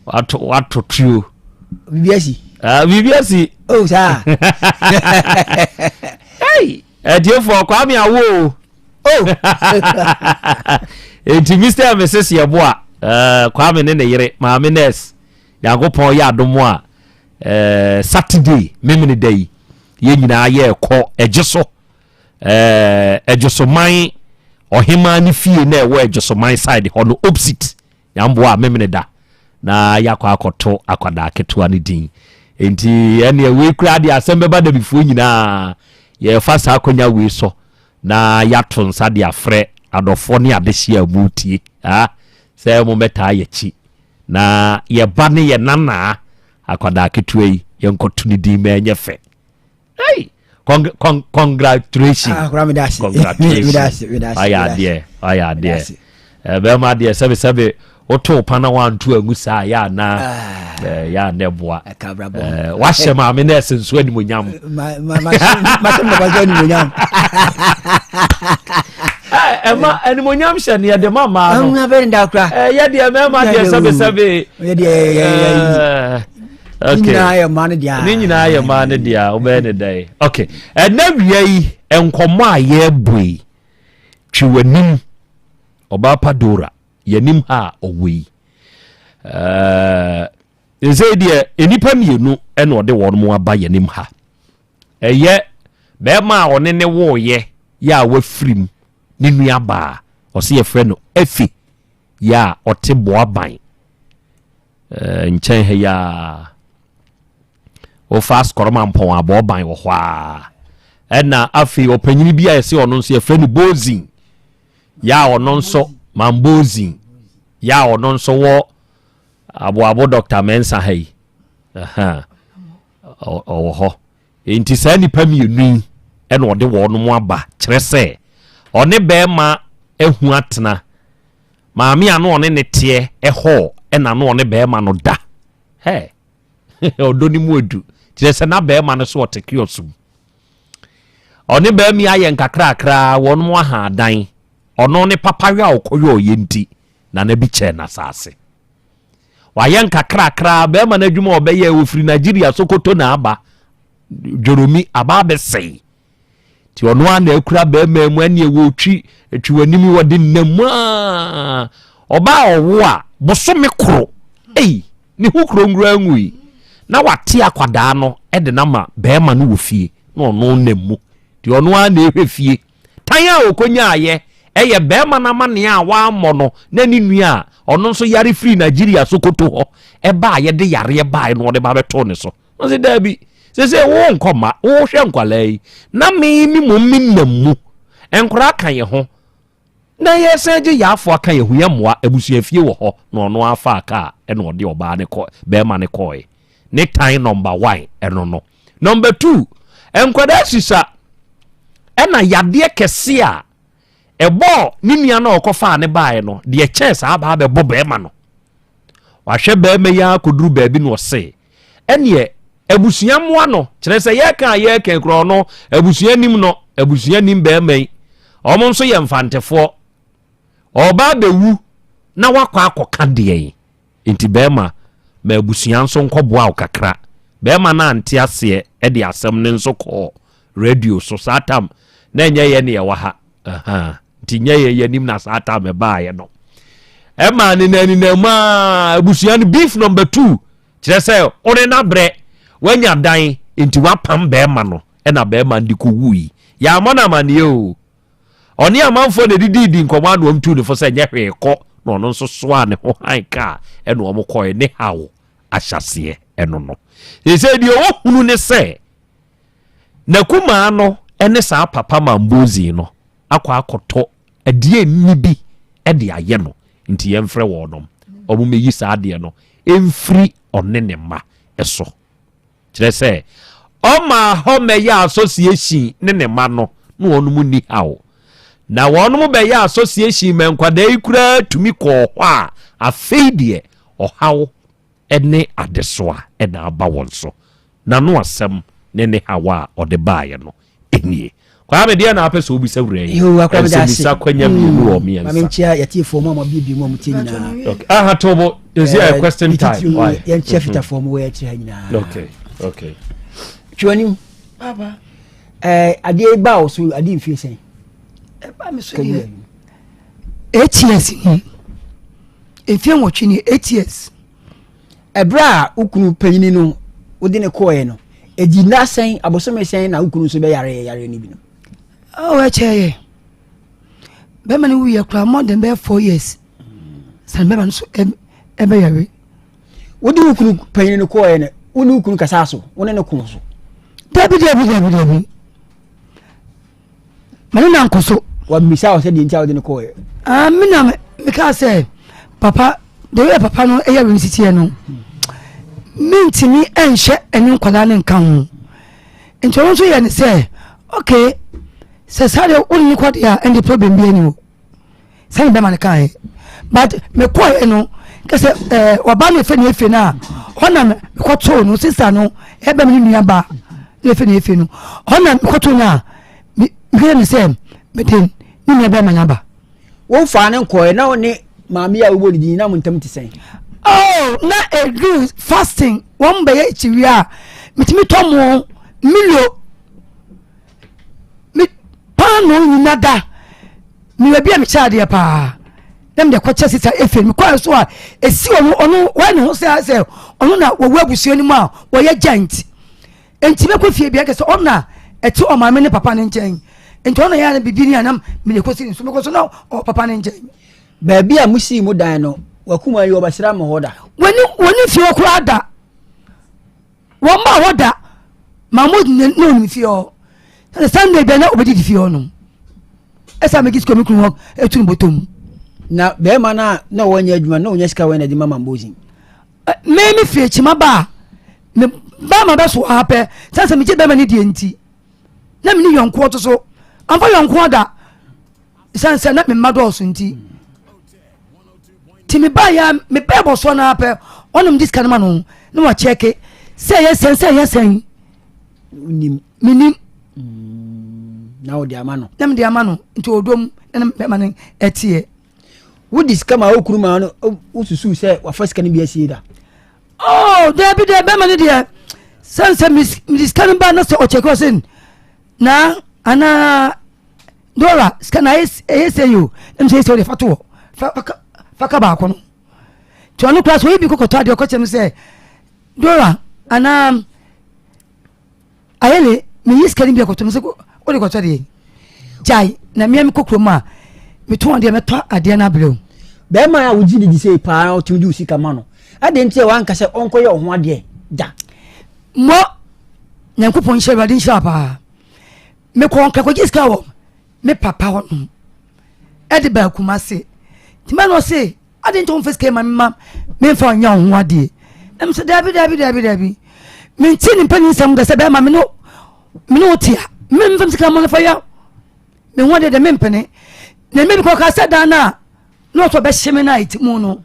Wato wato tuo. Biribi asi. Ah, biribi asi. Oh, saa. Hey, atiefoɔ Kwame awo o. Oh. Enti Mr. and Mrs. Yeboah, uh, Kwame ne ne yere, maame nurse, Nyankopɔn yɛ adom a, uh, Saturday, memene da yi, yɛn nyinaa yɛrekɔ ɛgye so. Ɛɛ Adwosoman ɔhemaa ne fie na ɛwɔ Adwosoman side hɔ no opposite Nyamboa a memene da na yɛakɔ akɔto akwadaa ketewa no din. Nti ɛneɛ wei koraa deɛ asɛm bɛba dabifoɔ nyinaa yɛfa saa akwanya wei so na yɛato nsa de afrɛ adɔfoɔ ne adehyeɛ a mutie ha sɛ mommɛtaa yɛkyi na yɛba ne yɛ nanaa akwadaa ketewa yi yɛnkɔto ne din ma ɛnyɛ fɛ. Hey! Con con congratulations. Ah, kura mi da ase. Congratulations. Mi da ase. Ayɛ adeɛ, ayɛ adeɛ. Eh, bɛrima adeɛ sɛbe sɛbe woto pa na wanto angu saa yɛ ana ah. eh, yɛ ana ɛboa. Eh, wahyɛ maame na ɛsɛ nso animonyam. Ma ma ma ma hyɛ papa nso animonyam. Ɛma animonyam hyɛ ne yɛde ma maa no. Ɛmu abɛn da kura. Yɛ deɛ mɛma deɛ sɛbe sɛbe. Yɛ deɛ yɛ yɛ yɛ. okay ne nyinaa yɛ mmaa no dea ne nyinaa yɛ mmaa no dea wobɛyɛ ne dɛn okay ɛnɛ wia yi nkɔmmɔ a yɛrebɔ yi twi w'anim ɔbaa padora yɛnim ha a ɔwɔ yi ɛsɛ deɛ nnipa mmienu ɛna ɔde wɔn mo aba yɛnim ha ɛyɛ bɛrima a ɔne ne woyɛ yɛ a wafirim ne nua baa ɔsɛ yɛfrɛ no efi yɛ a ɔte boaban Eh, nkyɛn ha yi ara wofa asukɔrɔma mpɔn abɔ ban wɔ hɔ ara ɛna afei ɔpanyini bi a yɛsɛ ɔno nso yɛfrɛ no bozin yɛ a ɔno nso mambozin yɛ a ɔno nso wɔ aboabo dɔkta mɛnsa ha yi. Ɔwɔ hɔ. Enti saa nnipa mmienu yi ɛna ɔde wɔn aba kyerɛ sɛ ɔne bɛrima ahu atena. Maame a na ɔne ne teɛ ɛhɔ ɛna na ɔne bɛrima no da. Hɛ! Ɔdɔ no mu adu. Kyerɛ sɛ na bɛrima no so ɔte kiosk mu. Ɔne bɛrima yi ayɛ nkakrakra wɔn mo aha adan. Ɔno ne papayɔ a ɔkɔyɔ ɔyɛ nti nana bi kyɛɛ n'asaase. Wayɛ nkakrakra bɛrima no adwuma a ɔbɛyɛ ɔfiri Nigeria Sokoto na aba Dworomi aba abɛsɛe. Nti ɔno ara na akura bɛrima mu ɛne ɛwɔ otwi atwi w'anim wɔde nnam mu a ɔbaa ɔwo a bosome koro ei ne ho kuro nwura ngui na wate akwadaa no de no ama bɛrima no wɔ fie na ɔno nam mu nti ɔno ara na ɛhwɛ fie tan a ɔkɔnyaayɛ ɛyɛ bɛrima no amanneɛ a wammɔ no na ne nua a ɔno nso yare firi Nigeria Sokoto hɔ ɛbaa yɛde yareɛ baeɛ na ɔde ba bɛtoo ne so. Ɔse daabi, sese wo nkɔ mma, wo hwɛ nkwadaa yi, na me me mmom me nam mu. Nkwadaa ka yɛ ho, na yɛsan gye yaafo aka yɛ ho, yɛ mmoa, abusuafie wɔ hɔ, na ɔno ara faa kaa ɛna ɔde ɔbaa ne kɔ, bɛrima ne kɔɔe. Ne tan number one ɛno no. Number two, nkwadaa sisa ɛna yadeɛ kɛse a ɛbɔɔ ne nua no a ɔkɔfaa ne baeɛ no, deɛ kyɛn saa baa bɛbɔ bɛrima no. Wahwɛ bɛrima yi ara kɔduru baabi na ɔse, ɛneɛ abusua mmoa no, kyerɛ sɛ yɛka a yɛka kura ɔno, abusua nim no, abusua nim bɛrima yi. Wɔn nso yɛ mfantefoɔ. Ɔba abɛwu na wakɔ akɔka deɛn. Nti bɛrima, ma abusua nso nkɔboa wo kakra. Bɛrima no ante aseɛ de asɛm no nso kɔɔ radio so. Saa tam na ɛnyɛ yɛ ne yɛwɔ ha. Aha. Nti nyɛ yɛ yɛnim na saa tam ɛbaeɛ no. Ɛmaa ne naninam a abusua no beef number two kyerɛ sɛ ɔne n'abrɛ wanya dan nti wapam bɛrima no ɛna bɛrima no de kɔwui. Yɛammɔ no amanneɛ o. Ɔne amanfoɔ na ɛdidiidi nkɔmmɔ ano ɔm tuu ne fo sɛ nyɛ hwee kɔ na ɔno nso soaa ne ho han kaa ɛna ɔmo kɔɛ ne haw ahyɛseɛ ɛno no. Seesei deɛ ɔhunu ne sɛ n'akumaa no ne saa papa Mambozi no akɔ akɔtɔ adeɛ nni bi de ayɛ no nti yɛmfrɛ wɔnom ɔmo mɛyi saa adeɛ no mfiri ɔne ne mma so. Kyerɛ sɛ, ɔmaa hɔ mɛyɛ association ne ne mma no na wɔnom nni haw. Na wɔnom bɛyɛ association ma nkwadaa yi koraa tumi kɔɔ hɔ a, afei deɛ ɔhaw ne adesoa na aba wɔn so. N'ano asɛm ne ne haw a ɔde baeɛ no nie. Kwame, deɛ na apɛ sɛ wobisa wura yi? Nsɛmmisa kwanya mmienu wɔ mmiɛnsa. Maame nkyia yɛtiefoɔ mu a wɔabiebie mu a wɔtie nyinaa. Okay. Aha tobo, is here a question time? Why? Yɛnkyia fitafoɔ mu wɔ yɛkyerɛ ha nyinaa. Okay, okay. Twɛnim. Papa. Eh, adeɛ ba wo so adeɛ mfie sɛn? Ɛba me so deɛ. 8 years ni. Mfie nwɔtwe ni, 8 years. Ɛberɛ a wo kunu panyini no wode no kɔɔɛ no, ɛdi nna sɛn, abosome sɛn na wo kunu nso bɛyareɛ yareɛ no bi no? Oh, ɛkyɛeɛ. Bɛrima no wuyɛ koraa more than bɛyɛ 4 years. Sane bɛrima no so ɛbɛyare. Wode wo kunu panyini no kɔɔɛ no, wo ne wo kunu kasaa so, wo ne no koo so? Dabi, dabi, dabi, dabi. Mene na nkɔ so. Wamisa wo sɛ deɛ nti a wode no kɔɔɛ? Ah, me na mekaa sɛ papa deɛ yɛ papa no ɛyɛ wɛn sitiɛ no mentumi ɛnhyɛ ɛne nkwadaa no nka ho nti ɔno nso yɛ ne sɛ okay sɛ saa deɛ wone ne kɔ deɛ a ɛnde problem bi ani o sɛne bɛma no kaeɛ but mekɔɛ no kɛsɛ ɛɛ ɔba no efe ne efe no a ɔna mekɔtoo no sista no ɛbɛm ne nua ba ne efe ne efe no ɔna mekɔtoo no a mekɛyɛ ne sɛ mede ne nua bɛma no aba. Wofaa ne nkɔɛ na wo ne maame yi a wobɔ ne din na mo ntam te sɛn? Oh, na ɛduru fasting wɔn bɛyɛ akyiwie a metumi tɔ mo milo me paanoo nyina da mewɔ bi a mekyɛ adeɛ paa na mede kɔkyɛ sista efe mekɔɛ so a ɛsi ɔno ɔno wɔyɛ ne ho sɛ sɛ ɔno na wɔwɔ abusua no mu a wɔyɛ giant nti mɛkɔ fie bia kɛ sɛ ɔno na ɛte ɔmaame ne papa no nkyɛn nti ɔno yɛ biribi ne anam mede kɔsi ne so mekɔ so na ɔwɔ papa no nkyɛn. Baabi a mosii mo dan no wakuma yi ɔbɛsra mo hɔ da? Wɔne fie hɔ koraa da. Wɔn mma hɔ da. Mahmood ne ne onim fie hɔ. Sɛ Sunday bia na obedidi fie hɔ nom. Ɛsɛ a megye sika me kunu hɔ etu no bɔtɔ mu. Na bɛrima no a na ɔnyɛ adwuma na ɔnya sika wɛn na de ma Mambozi. Me me fie kyima ba a me Bɛrima bɛso ha pɛ sɛ sɛ megye bɛrima no deɛ nti na mene yɔnkoɔ to so amfa yɔnkoɔ da sɛn sɛ na memma dɔɔso nti nti mebaeɛ mebɛɛ bɔsoɔ no ara pɛ ɔnom de sika no ma no na wakyɛke sɛ ɛyɛ sɛn sɛ ɛyɛ sɛn menim mm, na wode ama no na mede ama no nti ɔdɔm na bɛma no ɛteɛ wode sika ma wo kunu ma no wosusu sɛ wafa sika no bi asie da oh daabi deɛ bɛma no deɛ sɛn sɛ mede sika no ba na sɛ ɔkyɛke ɔse na anaa Dora sika na ɛyɛ sɛ yi o ɛmu sɛ ɛyɛ sɛ ɔde fa to hɔ fa ka baako no nti ɔno koraa sɛ ɔyɛ bi kɔkɔtɔ adeɛ ɔkɔkyerɛ m sɛ Dora anaa ayɛle meyi sika no bi akɔtɔ m sɛ wode kɔtɔ deɛ gyae na mmea mekɔ kurom a metɔn adeɛ mɛtɔ adeɛ no abrɛ o bɛrima a wogye didi sei paa ɔtumi de wo sika ma no adɛn nti a wanka sɛ ɔnkɔyɛ ɔho adeɛ da mmɔ nyankopɔn nhyɛ awurade nhyira paa mekɔɔ nkakɔgye sika wɔ me papa hɔ nom ɛde baa Kumase nti ma na ɔse ade nti wɔmfa sika ma mema memfa ɔnyɛ wo ho adeɛ na mesɛ daabi daabi daabi daabi mente ne mpani nsɛm da sɛ bɛrima me ne wo tea memfa sika ma no fa yɛ me ho adeɛ dɛ mempene na mmɛ bi kɔka sɛ dan no a na ɔsɛ ɔbɛhye me no a ɛti mu no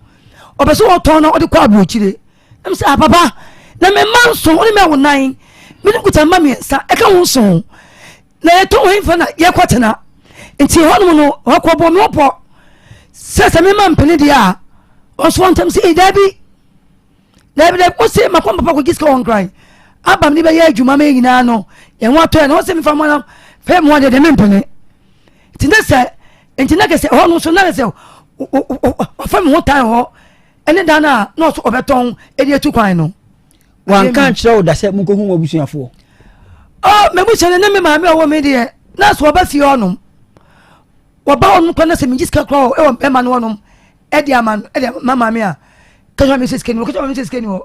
ɔpɛ sɛ ɔtɔn na ɔde kɔ aburokyire na mesɛ ah papa na me mma nson wone me awo nan mene kuta mma mmiɛnsa ɛka ho nson na yɛtɔ wɔ hemfa na yɛkɔtena nti hɔnom no ɔkɔbɔ me ɔpɔ sɛ sɛ mema mpene deɛ a ɔso ɔntɛm sɛ daabi daabi daabi wose makɔ papa kɔgye sika wɔ nkran aba mene bɛyɛ adwuma ma nyinaa no yɛn ho atɔ yɛ na wose mefa mo na fɛ mo adeɛ deɛ mempene nti ne sɛ nti na kɛsɛ ɛhɔ no nso na kɛsɛ ɔfa me ho tan hɔ ɛne dan a na ɔso ɔbɛtɔn ɛde atu kwan no. Wanka nkyerɛ wo da sɛ monkɔhu mo abusuafoɔ? Oh, m'abusua no ne me maame ɔwɔ me deɛ na sɛ ɔba fie hɔnom wɔba hɔnom kora na sɛ megye sika kora ɛwɔ bɛrima no hɔnom ɛde ama no ɛde ama maame a kɛsɛ maame sɛ sika ni hɔ kɛsɛ maame sɛ sika ni hɔ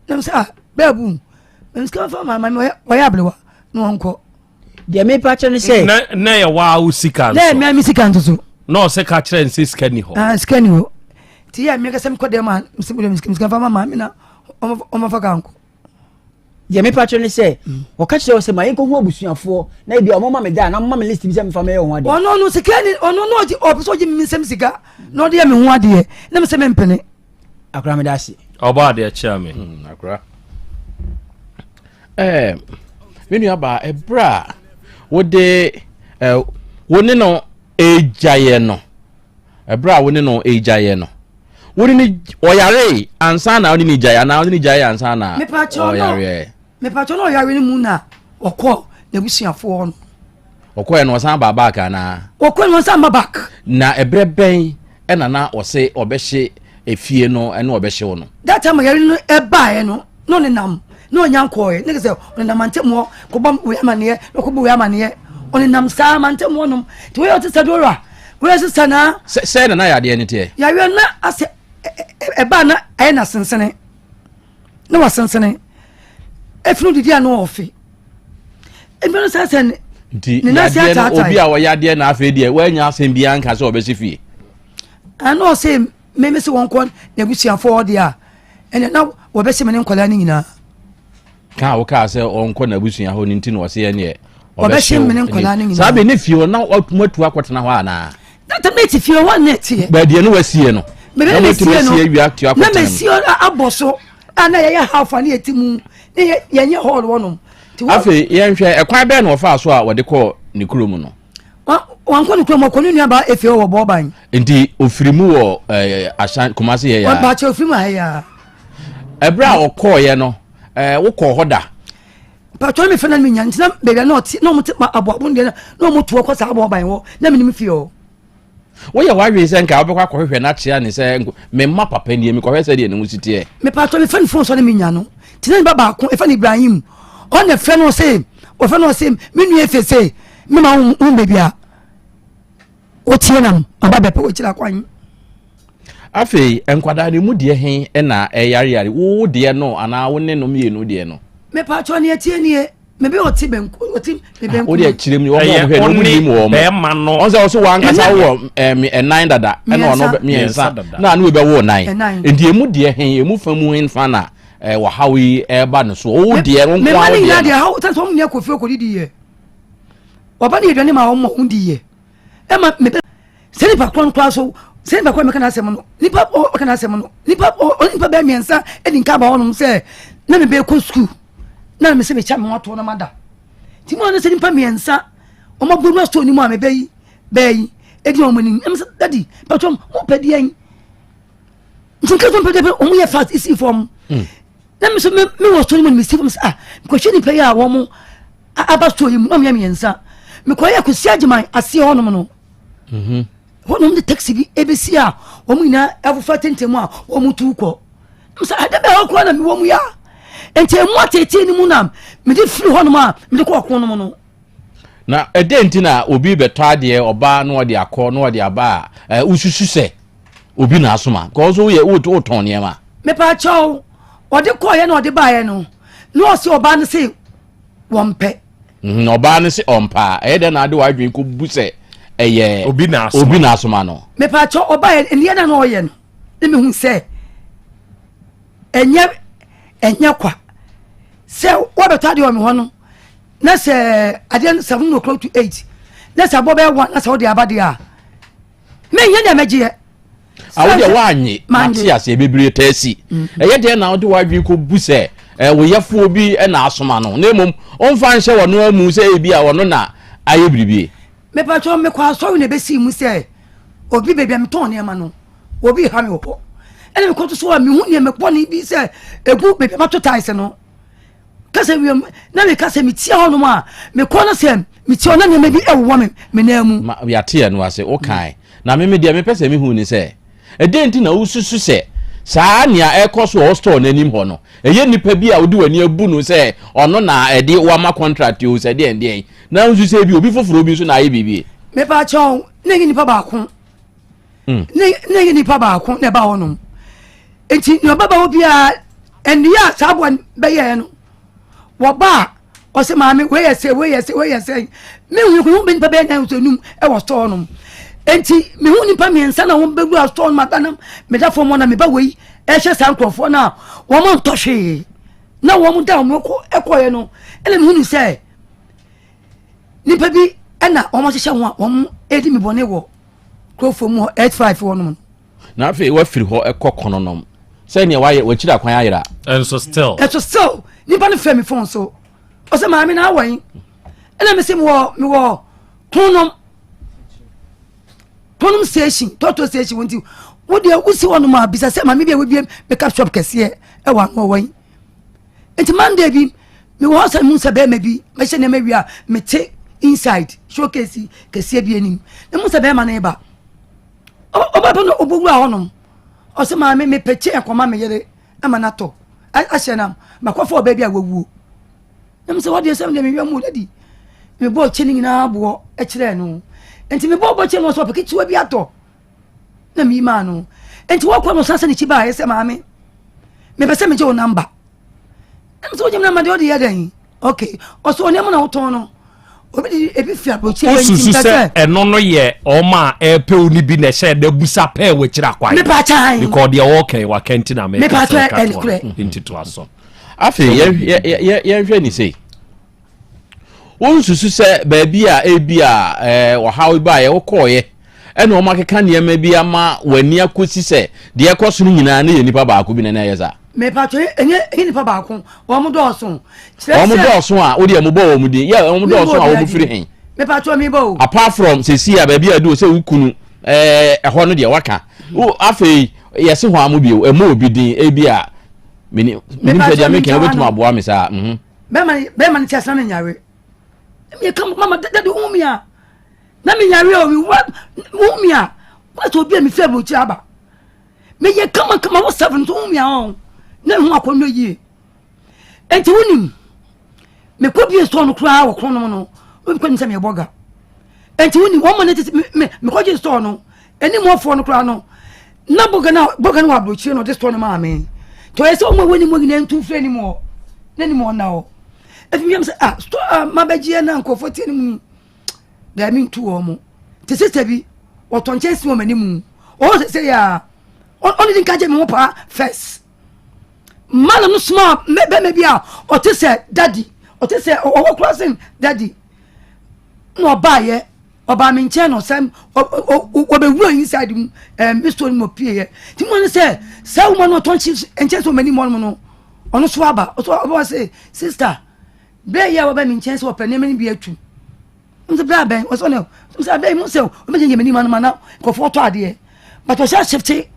na m sɛ ah bɛɛbu mɛ sika fa maame ɔyɛ abelewa na wɔnkɔ Deɛ mepa kyerɛ ne sɛ. Na na yɛ waa wo sika nso. Na yɛ mmea mi sika nso so. Na ɔsɛ ka kyerɛ nsɛ sika ni hɔ. Ah sika ni hɔ. Ti yɛ mmea kɛsɛ mekɔ dɛm a mesɛ mo deɛ sika fa ma maame na ɔmo fa ka nko. Deɛ mepa kyerɛ ne sɛ ɔka kyerɛ wɔ sɛ ma yɛnkɔ hu abusuafoɔ na ebi a ɔmo ma me da na ɔmo ma me list bi sɛ mefa mɛyɛ wɔn adeɛ. Ɔno no sika ni ɔno no ɔgye ɔpɛ sɛ ɔgye mi nsɛm sika na ɔde yɛ me ho adeɛ na mesɛ mempene. Akora meda ase. Ɔbɔ adeɛ kyerɛ me. Akora. Ɛɛ, me nuabaa, ɛberɛ a wode ɛ wo ne no regyaeɛ no, ɛberɛ a wo ne no regyaeɛ no, wo ne no ɔyaree ansa na wo ne no gyaeɛ anaa wo ne no gyaeɛ ansa na ɔyareɛ? Mepatwɔ na ɔyare no mu na ɔkɔ n'abusuafoɔ no. Ɔkɔɛ no ɔsan baa back anaa? Ɔkɔɛ no ɔsan ba back. Na ɛberɛ bɛn ɛna na ɔse ɔbɛhye efie no ɛne ɔbɛhyew no? That time ɔyare no ɛbaeɛ no na ɔnenam na ɔnya nkɔɔɛ ne sɛ ɔnenam mantam hɔ kɔbɔ wei amaneɛ na ɔkɔbɔ wei amaneɛ ɔnenam saa mantam hɔ nom nti wei ɔte sɛ dora wei ɔte sɛ naa. Sɛ sɛ na na yadeɛ no teɛ? Yareɛ na asɛ ɛbaa na ayɛ na sensene. na wasensene efunu didi a na ɔfe ebi no sɛ sɛ nti yadeɛ no obi a ɔyɛ adeɛ na afei deɛ wanya asɛm biara nka sɛ ɔbɛsi fie ɛna ɔsɛ meme sɛ wɔnkɔ n'abusuafoɔ deɛ a ɛnɛ na wɔbɛhyɛ me ne nkwadaa no nyinaa ka a wokaa sɛ ɔnkɔ n'abusua hɔ no nti na ɔsɛ ɛneɛ ɔbɛhyɛ me ne nkwadaa no nyinaa saa bɛ ne fie hɔ na moatu akɔtena hɔ anaa Data mi ti fie hɔ na ɛteɛ. Baabi ɛno wasie no. Baabi na mesie no na mesie abɔ so a na yɛyɛ half a ne yɛte mu ne yɛnyɛ hall hɔ nom. Afei yɛnhwɛ ɛkwan bɛn na ɔfaa so a wɔde kɔɔ ne kurom no. Wankɔ ne kurom ɔkɔ ne nua baa efe wɔ bɔɔban. Nti ofiri mu wɔ ɛɛ asan Kumasi yɛ yaa. Ɔbaakyɛ ofiri mu ha yaa. Ɛberɛ a ɔkɔɔyɛ no ɛɛ wokɔɔ hɔ da. Pàtó mi fɛ na mi nya nti na baabi a na ɔte na ɔmo te aboabo deɛ na ɔmo to ɔkɔ saa aboaban hɔ na mi nim fie hɔ. Woyɛ w'adwene sɛ nka wobɛkɔ akɔhwehwɛ no akyea ne sɛ me mma papa nie mekɔhwɛ sɛdeɛ ne ho si teɛ. Mepatɔ mefrɛ no fon so ne menya no nti na ne ba baako ɛfɛ no Ibrahim ɔna frɛ no ɔse ɔfrɛ no ɔse me nua efe se mema wo hu baabi a wotie nam aba bɛpɛ wɔkyerɛ akwan. Afei nkwadaa no mu deɛ he na ɛyareyare wo deɛ no anaa wo ne no mmienu deɛ no? Mepatɔ ne ɛtie nie mebe ɔte benku ɔte me benku. O deɛ kyerɛ mu wɔn a wɔhwɛ no wɔn nim wɔn. Bɛrima no. Ɔn sɛ ɔso wɔn ankasa wɔ ɛmi ɛnan dada ɛna ɔno mmiɛnsa na ano bɛ wɔ nan. Nti emu deɛ he emu fa mu he fa na. eh, wɔhaw yi ɛreba no so wo deɛ wo nko ara wo deɛ deɛ haw sɛ wɔn nyɛ kɔfie kɔdidi yɛ wɔba ne aduane ma wɔn ma wɔn di yɛ ɛma mepɛ sɛ nipa korɔ no koraa so sɛ nipa korɔ meka n'asɛm no nipa ɔka n'asɛm no nipa ɔne nipa bɛyɛ mmiɛnsa ɛdi nka aba hɔnom sɛ na mebɛyɛ kɔ sukuu na mesɛ mekyɛ me ho atoɔ na mada nti mu ano sɛ nipa mmiɛnsa wɔn abɔ wura store no mu a mebɛyi bɛyi ɛdi wɔn anim ɛm sɛ dadi pàtó mo pɛ deɛ yi nti nka sɛ mpɛ deɛ wɔn yɛ fast esi fam hmm. na mi nso mi wɔ store no mu na mi si fam sɛ ah nkɔhwɛ nipa yi a wɔn aba store yi mu na wɔn yɛ mmiɛnsa mekɔyɛ kɔsi agyeman aseɛ hɔnom no mhm. hɔnom de taxi bi ebesi a wɔn nyinaa ɛfofa tenten mu a wɔn tu kɔ sɛ ade bɛn hɔ koraa na mewɔ mu ya nti emu atetee no mu na mede firi hɔnom a mede kɔ ɔko no mu no. Na ɛdɛn nti na obi bɛtɔ adeɛ ɔbaa na ɔde akɔ na ɔde aba a wosusu sɛ obi na asoma because woyɛ wotɔn nneɛma. Mepaakyɛw ɔde kɔɔyɛ na ɔde baeɛ no na ɔse ɔbaa no se wɔmpɛ. Mhm, ɔbaa no se ɔmpɛ a ɛyɛ dɛn na ade w'adwene kɔbu sɛ ɛyɛ obi na asoma no. Mepaakyɛw ɔbaeɛ nneɛ na na ɔyɛ no na mehu sɛ ɛnyɛ ɛnyɛ kwa sɛ wɔbɛtɔ adeɛ wɔ me hɔ no na sɛ adeɛ no seven o'clock to eight na sɛ abɔ bɛyɛ one na sɛ wode aba deɛ a menyɛ deɛ mɛgyeɛ awo deɛ woanye mate aseɛ bebree taa si mm. ɛyɛ deɛ na wode w'adwene kɔbu sɛ eh, wo yɛfoɔ bi na asoma no na mmom ɔmfa nhyɛ wɔno amu sɛ ebi a ɔno na ayɛ biribie mepatwɛ mekɔ asɔre na ɛbɛsii mu sɛ obi baabi a metɔn nneɛma no obi ha me wɔ hɔ ɛna mekɔto so a mehu nneɛma bɔne bi sɛ ɛgu baabi a mato tiles no kasa wiem na meka sɛ metia hɔnom a mekɔ no sɛ metia hɔ na nneɛma bi ɛwowɔ me me nan mu. Ma yɛate ɛno ase wokae na meme deɛ mepɛ sɛ mehu ne sɛ ɛdɛn nti na wosusu sɛ saa nea ɛkɔ so wɔ store no anim hɔ no ɛyɛ nipa bi a wode w'ani abu no sɛ ɔno na ɛde wama contract o sɛ deɛn deɛn na nso sɛ bi obi foforɔ bi nso na ayɛ biribi. Mepa kyɛw na ɛnyɛ nipa baako mm. ne ne yɛ nipa baako na ɛba hɔnom nti nea ɔbɛba hɔ biara nnua a saa aboa bɛyɛɛ no wɔba a ɔsɛ maame wei yɛ sɛ wei yɛ sɛ wei yɛ sɛ mehu hu bɛ nipa bɛyɛ nan sɛ num ɛwɔ store nom nti mehu nipa mmiɛnsa na wɔn bɛwura store nom adanam meda fam hɔ na meba wei ɛhyɛ saa nkurɔfoɔ no a wɔn ntɔ hwee na wɔn da wɔn kɔ ɛkɔɛ no ɛna mehu no sɛ nipa bi ɛna wɔn ahyehyɛ ho a wɔn edi mi bɔne wɔ kurofo mu hɔ eight five hɔ nom. Na afei wafiri hɔ kɔ kɔnɔnɔm sɛ nea wayɛ wakyiri akwan ayera. Ɛnso still. Ɛnso still nipa no fɛ mi fon so ɔsɛ maame na awɔ yi ɛna mi sɛ mi wɔ mi wɔ kɔnɔm kɔnɔm station tɔtɔ station wɔn ti wo deɛ wosi hɔ nom a bisa sɛ maame bi a wabie makeup shop kɛseɛ ɛwɔ ano ɔwɔ yi nti monday bi mewɔ hɔ sɛ mu sɛ bɛrima bi mɛhyɛ nneɛma wie a mete inside showcase kɛseɛ bi anim na mu sɛ bɛrima no ba ɔba pɛ no ɔbɔwura hɔnom ɔsɛ maame mepɛ kye ɛkɔma me yere ama no atɔ ahyɛ nam makɔfa ɔbaa bi a wawuo na mesɛ wadeɛ sɛ deɛ mewia mu dadi mebɔɔ kye no nyinaa boɔ kyerɛɛ no nti mebɔɔ bɔ kyerɛ no sɛ ɔpɛ ketewa bi atɔ na meyi maa no nti wɔkɔ no ɔsan sɛ n'akyi baeɛ sɛ maame mepɛ sɛ megye wo namba ɛm sɛ wogye me namba deɛ wode yɛ dɛn ok ɔsɛ ɔnneɛma na wotɔn no obi de ebi fi aburokyi ɛbɛ nti mpɛ sɛ ɛno no yɛ ɔma a ɛpɛw no bi na ɛhyɛ ɛda busa pɛɛ wɔ akyiri akwan mepa kyan because deɛ ɔɔkɛn waka nti na meka sɛ ɛka toa nti toa so afei yɛnhwɛ ne sei Wonsusu sɛ baabi a ebi a ɛɛ ɔhaw yi baeɛ wokɔɔeɛ ɛna wɔn akeka nneɛma bi ama w'ani akɔsi sɛ deɛ ɛkɔ so no nyinaa ne yɛ nipa baako bi na na ɛyɛ saa. Mepatro ɛnyɛ ɛnyɛ nipa baako wɔn dɔɔso. Wɔn dɔɔso a wodeɛ mo bɔ wɔn din yɛ wɔn dɔɔso a wɔn firi hen. Mepatro mi bɔ o. Apart from sisi a baabi a ɛdu sɛ wukunu ɛɛ ɛhɔ no deɛ waka afei yɛsi hɔn amu bio ɛmɔ obi din ebi a mini mini sɛ deɛ meka wobɛtumi aboa me saa. Mhm. Bɛrima bɛrima no ti ase na menyare. Meyɛ kam mama dade hu mi a na menyare o mewa hu mi a wɔsɛ obi a mefi aburokyire aba. Meyɛ kama kama wɔ seven so hu mi a ɔn na ehu akɔnnɔ yie. Nti wonim mekɔ bie store no koraa wɔ kɔn no obi kɔ nim sɛ meyɛ bɔga. Nti wonim wɔn ma ne tete me me mekɔ gye store no anim hɔfoɔ no koraa no na bɔga no bɔga no wɔ aburokyire na ɔde store no maa me nti ɔyɛ sɛ wɔn a wɔnim hɔ nyinaa ntu mfiri anim hɔ na anim hɔ nna hɔ efi mi yam sɛ ah store a mabɛgyeɛ na nkurɔfoɔ tie no mu ni daabi ntu wɔn mo te sista bi wɔtɔ nkyɛnse wɔ m'anim ɔwɔ sɛ sɛ yɛ a ɔne di nka gye me ho paa first. Malam no somaa bɛrima bi a ɔte sɛ dadi, ɔte sɛ ɔwɔ kora sen dadi. Na ɔbaayɛ, ɔbaa me nkyɛn na ɔsɛm ɔbɛwura inside mu ɛɛ me store no mu ɔpieeɛ. Nti mo ne sɛ saa woman no ɔtɔn nkyɛn sɛ ɔm'anim hɔ nom no, ɔno so aba. Ɔso ɔbɛwa sɛ sister, bɛɛ yi a wɔbɛ me nkyɛn sɛ ɔpɛ nneɛma no bi atu. Nso bere abɛn wɔsɛ ɔne sɛ abɛn mu sɛ ɔbɛgyina m'anim anoma na nkurɔfoɔ tɔ adeɛ but ɔhyɛ ahyɛfte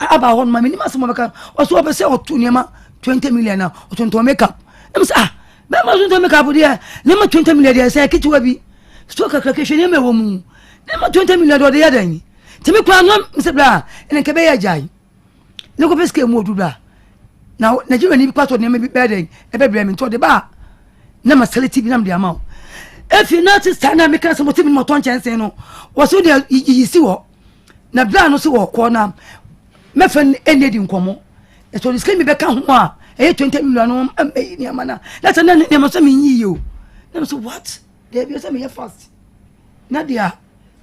aba hɔ noma menim asɛm ɔbɛka ɔsɛ ɔpɛ sɛ ɔto nneɛma 20 million a ɔtontɔn makeup ɛm sɛ ah bɛma tontɔn makeup deɛ nneɛma 20 million deɛ sɛ ketewa bi so kakraka hwɛ nneɛma ɛwɔ mu nneɛma 20 million deɛ ɔde yɛ dɛn tumi koraa no sɛ berɛ a ɛne nka bɛyɛ agyae ne kɔpɛ sika mu odu bra na Nigeria ni bi kɔ atɔ nneɛma bi bɛyɛ dɛn ɛbɛbrɛ mi nti ɔde ba a na ma sɛlɛ ti bi na mede ama wo efi na sista na meka sɛ mɔte mi mɔtɔ nkyɛnse no wɔso deɛ yiyi si hɔ na bra no so wɔkɔ na mɛfɛ no ɛnɛ di nkɔmmɔ ɛsɛ ɔde sika mi bɛka ho a ɛyɛ 20 million no ɛyi nneɛma na na sɛ na nneɛma sɛ menyi yie o na mesɛ what deɛ bi sɛ meyɛ fast na deɛ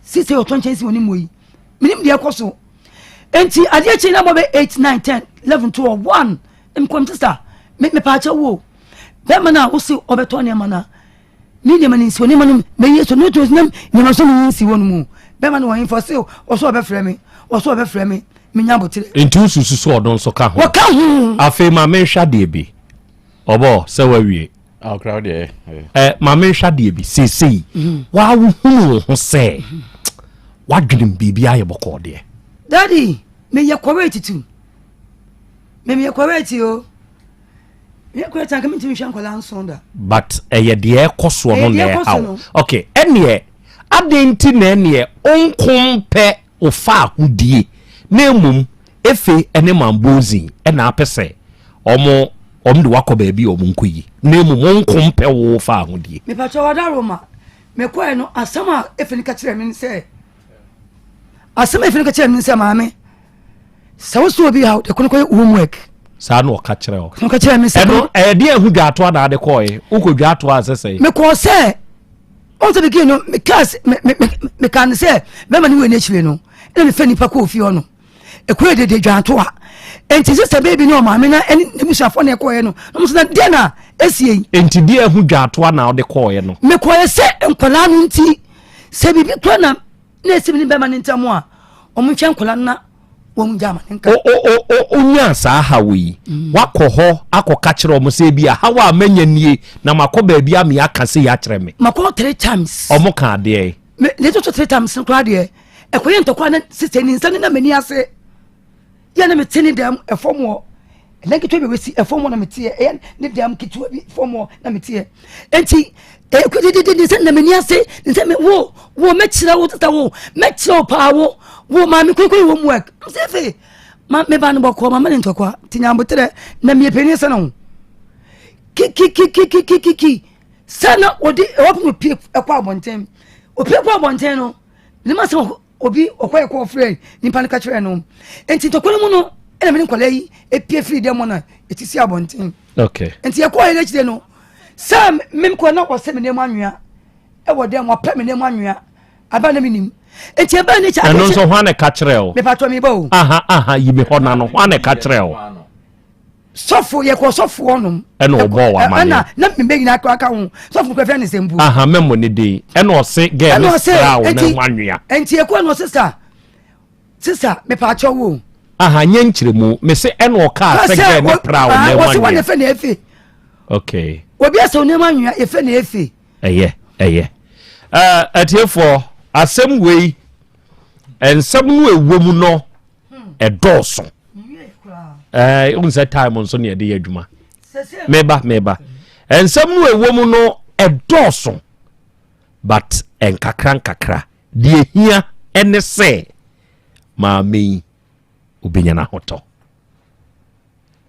sisi ɔtɔ nkyɛnse wɔ ne mu yi menim deɛ ɛkɔ so nti adeɛ kyi na bɔ bɛ 8 9 10 11 12 1 nkɔm sista mepaakyɛ wo bɛrima no a wose ɔbɛtɔ nneɛma no a ne nneɛma no nsi hɔ nneɛma no mɛyɛ so ne to nam nneɛma so ne nsi hɔ no mu bɛrima no wɔn mfa se ɔso ɔbɛfrɛ me ɔso ɔbɛfrɛ me menya abotere. Nti wosusu sɛ ɔno nso ka ho? Wɔka ho. Afei ma menhwɛ adeɛ bi ɔbɔ sɛ wawie. Ah, ɔkra wo deɛ. Ɛ ma menhwɛ adeɛ bi seesei mhm. waa wohunu wo ho sɛ wadwenem biribi ayɛ bɔkɔɔ deɛ. Daddy meyɛ kɔrɛti tu meyɛ kɔrɛti o. Meyɛ kɔrɛti anka mentumi nhwɛ nkwadaa nson da. But ɛyɛ deɛ ɛkɔ soɔ no Ɛyɛ na deɛ ɛkɔ so ɛha wo. no. Okay ɛneɛ adɛn nti na ɛneɛ wonko mpɛ wo faahodie na mmom Efe ne Mambozin na apɛ sɛ wɔn wɔn de wakɔ baabi a wɔn nkɔ yi na mmom wo nko mpɛ wo faahodie. Mepakyɛ wada Roma mekɔɛ no asɛm a Efe no ka kyerɛ me ne sɛ asɛm a Efe no ka kyerɛ me ne sɛ maame sɛ wo sɛ obi haw de kɔ no kɔyɛ homework. Saa na ɔka kyerɛ wo. Ɔka kyerɛ me sɛ ɛno ɛyɛ deɛ ɛho dwaatoa na ade kɔɛ wokɔ dwaatoa sɛ sɛ. Mekɔɔ sɛ ɔn sɛ begin no mekaa mekaa no sɛ bɛma no wɔ n'akyire no ɛna mefɛ nipa kɔɔ fie hɔ no ɛkɔyɛ dede dwanto a nti sista baby ne ɔmaame na ɛne n'abusuafoɔ na ɛkɔɔyɛ no na ɔmo sɛ na deɛ na ɛsie yi. Nti deɛ ɛho dwaatoa na ɔde kɔɔyɛ no. Mekɔɔyɛ sɛ nkwadaa no nti sɛ biribi kora na na ɛsi me ne bɛrima no ntam a ɔmo nkyɛn nkwadaa no na wɔn gya ama ne nka. O o o o onyaa saa haw yi mm. wakɔ hɔ akɔka kyerɛ ɔmo sɛ ebi a haw a manya nie na makɔ baabi a mea aka sɛ yɛ akyerɛ me. Makɔ three times. Ɔmo ka adeɛ. Me ne toto three times koraa deɛ ɛkɔyɛ ntɔkwa na sisɛ ne nsa ne na m'ani ase yɛ na mete ne dɛm ɛfam hɔ ɛdan ketewa bi wasi ɛfam hɔ na meteɛ ɛyɛ ne dɛm ketewa bi fam hɔ na meteɛ nti ɛkɔdedede ne nsa na m'ani ase ne nsa me wo wo mɛkyerɛ wo tata wo mɛkyerɛ wo paa wo wo maame kɔkɔ yi wɔ mu ɛk sɛ fe ma me ba no bɔkɔ ma me ne ntɔkwa te nyamboterɛ na meyɛ panin sɛ no ho kikikikikikiki sɛ na ɔde ɛwɔ pɛ opie ɛkɔ abɔnten opie kɔ abɔnten no ne ma sɛ obi ɔkɔ ɛkɔ ɔfrɛ nipa no ka kyerɛ no nti ntɔkwa no mu no ɛna me ne nkwadaa yi epie firi dɛm na eti si abɔnten okay nti ɛkɔ yɛ n'akyire no sɛ me kɔ na ɔsɛ me nneɛma anwea ɛwɔ dɛm wapɛ me nneɛma anwea aba na me nim nti ɛbɛn ne kyɛ ɛno nso hwan na ɛka kyerɛ o mepatɔ mi ba o aha aha yi mi hɔ na no hwan na ɛka kyerɛ o sɔfo yɛ kɔ sɔfo hɔnom. ɛna ɔbɔ wɔ amaneɛ ɛna na mmemme nyinaa kora ka ho sɔfo kora fɛn ne sɛ mpo. aha mɛmɔ ne den ɛna ɔse gɛɛ ne sra wo na ho anwea. nti ekɔ ɛna ɔse sa sisa mepaakyɛ wo. aha nyɛ nkyerɛmu mese ɛna ɔkaa sɛ gɛɛ ne pra wo na ho anwea. ɔse wɔn efe na efe. okay. obi asɛ onneɛma anwea efe na efe. ɛyɛ ɛyɛ ɛɛ atiefoɔ asɛm wei nsɛm no ɛwɔ mu no. ɛdɔɔso ɛɛ n sɛ time nso na yɛde yɛ adwuma meba meba nsɛm no ɛwɔ mu no ɛdɔɔso but nkakra nkakra deɛ hia ɛne sɛ maame yi obɛnya n'ahotɔ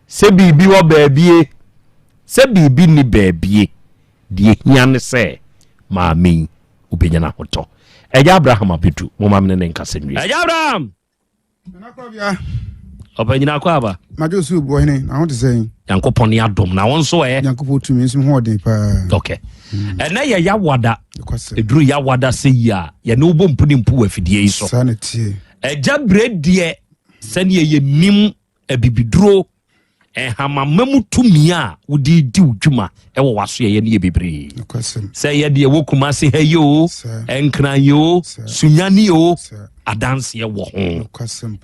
sɛ biribi wɔ baabie sɛ biribi ni baabie deɛ hia ne sɛ maame yi obɛnya n'ahotɔ ɛyɛ abraham abɛdu moma mene ne nkasa nwie ɛyɛ abraham ɔpanyina akɔ aba madwo so bu ɔhene na ho te sɛn nyankopɔn ne adom na wo nso ɛ nyankopɔn tumi nso ho ɔden paa ok ɛnɛ yɛ yawada ɛduru yawada sɛ yi a yɛne wobɔ mpu ne mpu wɔ afidie yi so saa na tie ɛgya berɛ deɛ sɛneɛ yɛnim abibiduro Nhamama mu tumi a wode di wo dwuma wɔ w'asoɛeɛ no yɛ bebree. Sɛ yɛ deɛ wɔ Kumase ha yi o, Nkran yi o, Sunyani o, adanseɛ wɔ ho.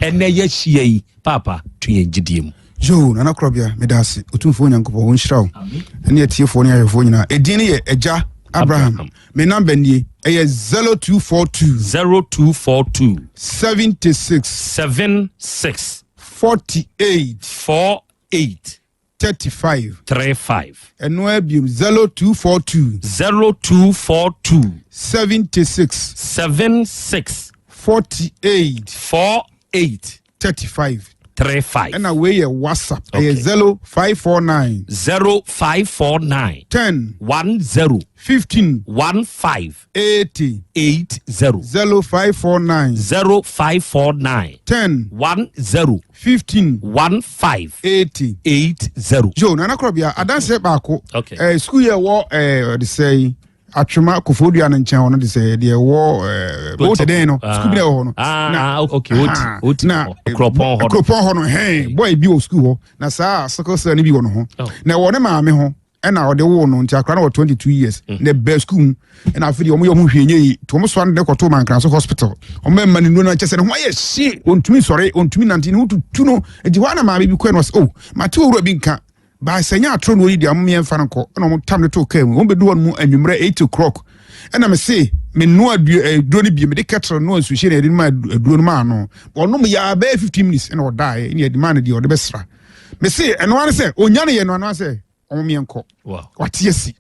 Ɛnɛ yɛahyia yi, Paapa, to yɛn gyidie mu. Yoo, Nana Korɔbea, meda ase. Otumfoɔ Nyankopɔn, ɔnhyira wo ne atiefoɔ ne ahwɛfoɔ nyinaa. Edin no yɛ Agya Abraham. Me number nie, ɛyɛ 0242. 0242. 76. 76. 48. 48. 35. 35. Ɛno ara biom 0242. 0242. 76. 76. 48. 48. 35. 35. Ɛna wei yɛ WhatsApp. Ɛyɛ 0549. 0549. 10. 10. 15. 15. 80. 80. 0549. 0549. 10. 10. 15. 15. 80. 80. Yo, Nana Korɔbea, adanseɛ baako. Okay. Eh, sukuu yɛ wɔ eh, ɔde sɛ yi atwema kofodua no nkyɛn hɔ no de sɛ deɛ ɛwɔ ɛɛ bɔtɛ den no sukuu bi na ɛwɔ hɔ no. Ah, okay, oti ah, oti na kuropɔn hɔ no kuropɔn hɔ no hɛn bɔyɛ bi wɔ sukuu hɔ na saa sickle cell no bi wɔ ne ho oh. na ɛwɔ ne maame ho ɛna ɔde woo no nti akora no wɔ 22 years mm. na ɛbɛ sukuu mu ɛna afei deɛ wɔn yɛ wɔn hwee nye yi nti wɔn soa no de kɔto mankraso hospital wɔn bɛ mma ne nuro no kyɛ sɛ ne ho ayɛ hye wɔntumi sɔre wɔntumi nante ne ho tutu no nti hɔ ana maame bi kɔɛ no ɔsɛ oh mate owura bi nka baasa nyɛ atoro na ɔyi deɛ wɔn mmiɛnfa no nkɔ ɛna wɔn tam no to kaa mu wɔn bɛdu hɔ no mu anwummerɛ 8 o'clock ɛna me se me noa aduro no bi mede kettle noa nsuhye na yɛde ma aduro no maa no ɔnom yɛ abɛyɛ 15 minutes ɛna ɔdaeɛ ɛna yɛde maa no deɛ ɔde bɛsra me se ɛno ara sɛ ɔnya no yɛ no ano sɛ ɔmo meɛnkɔ wate asi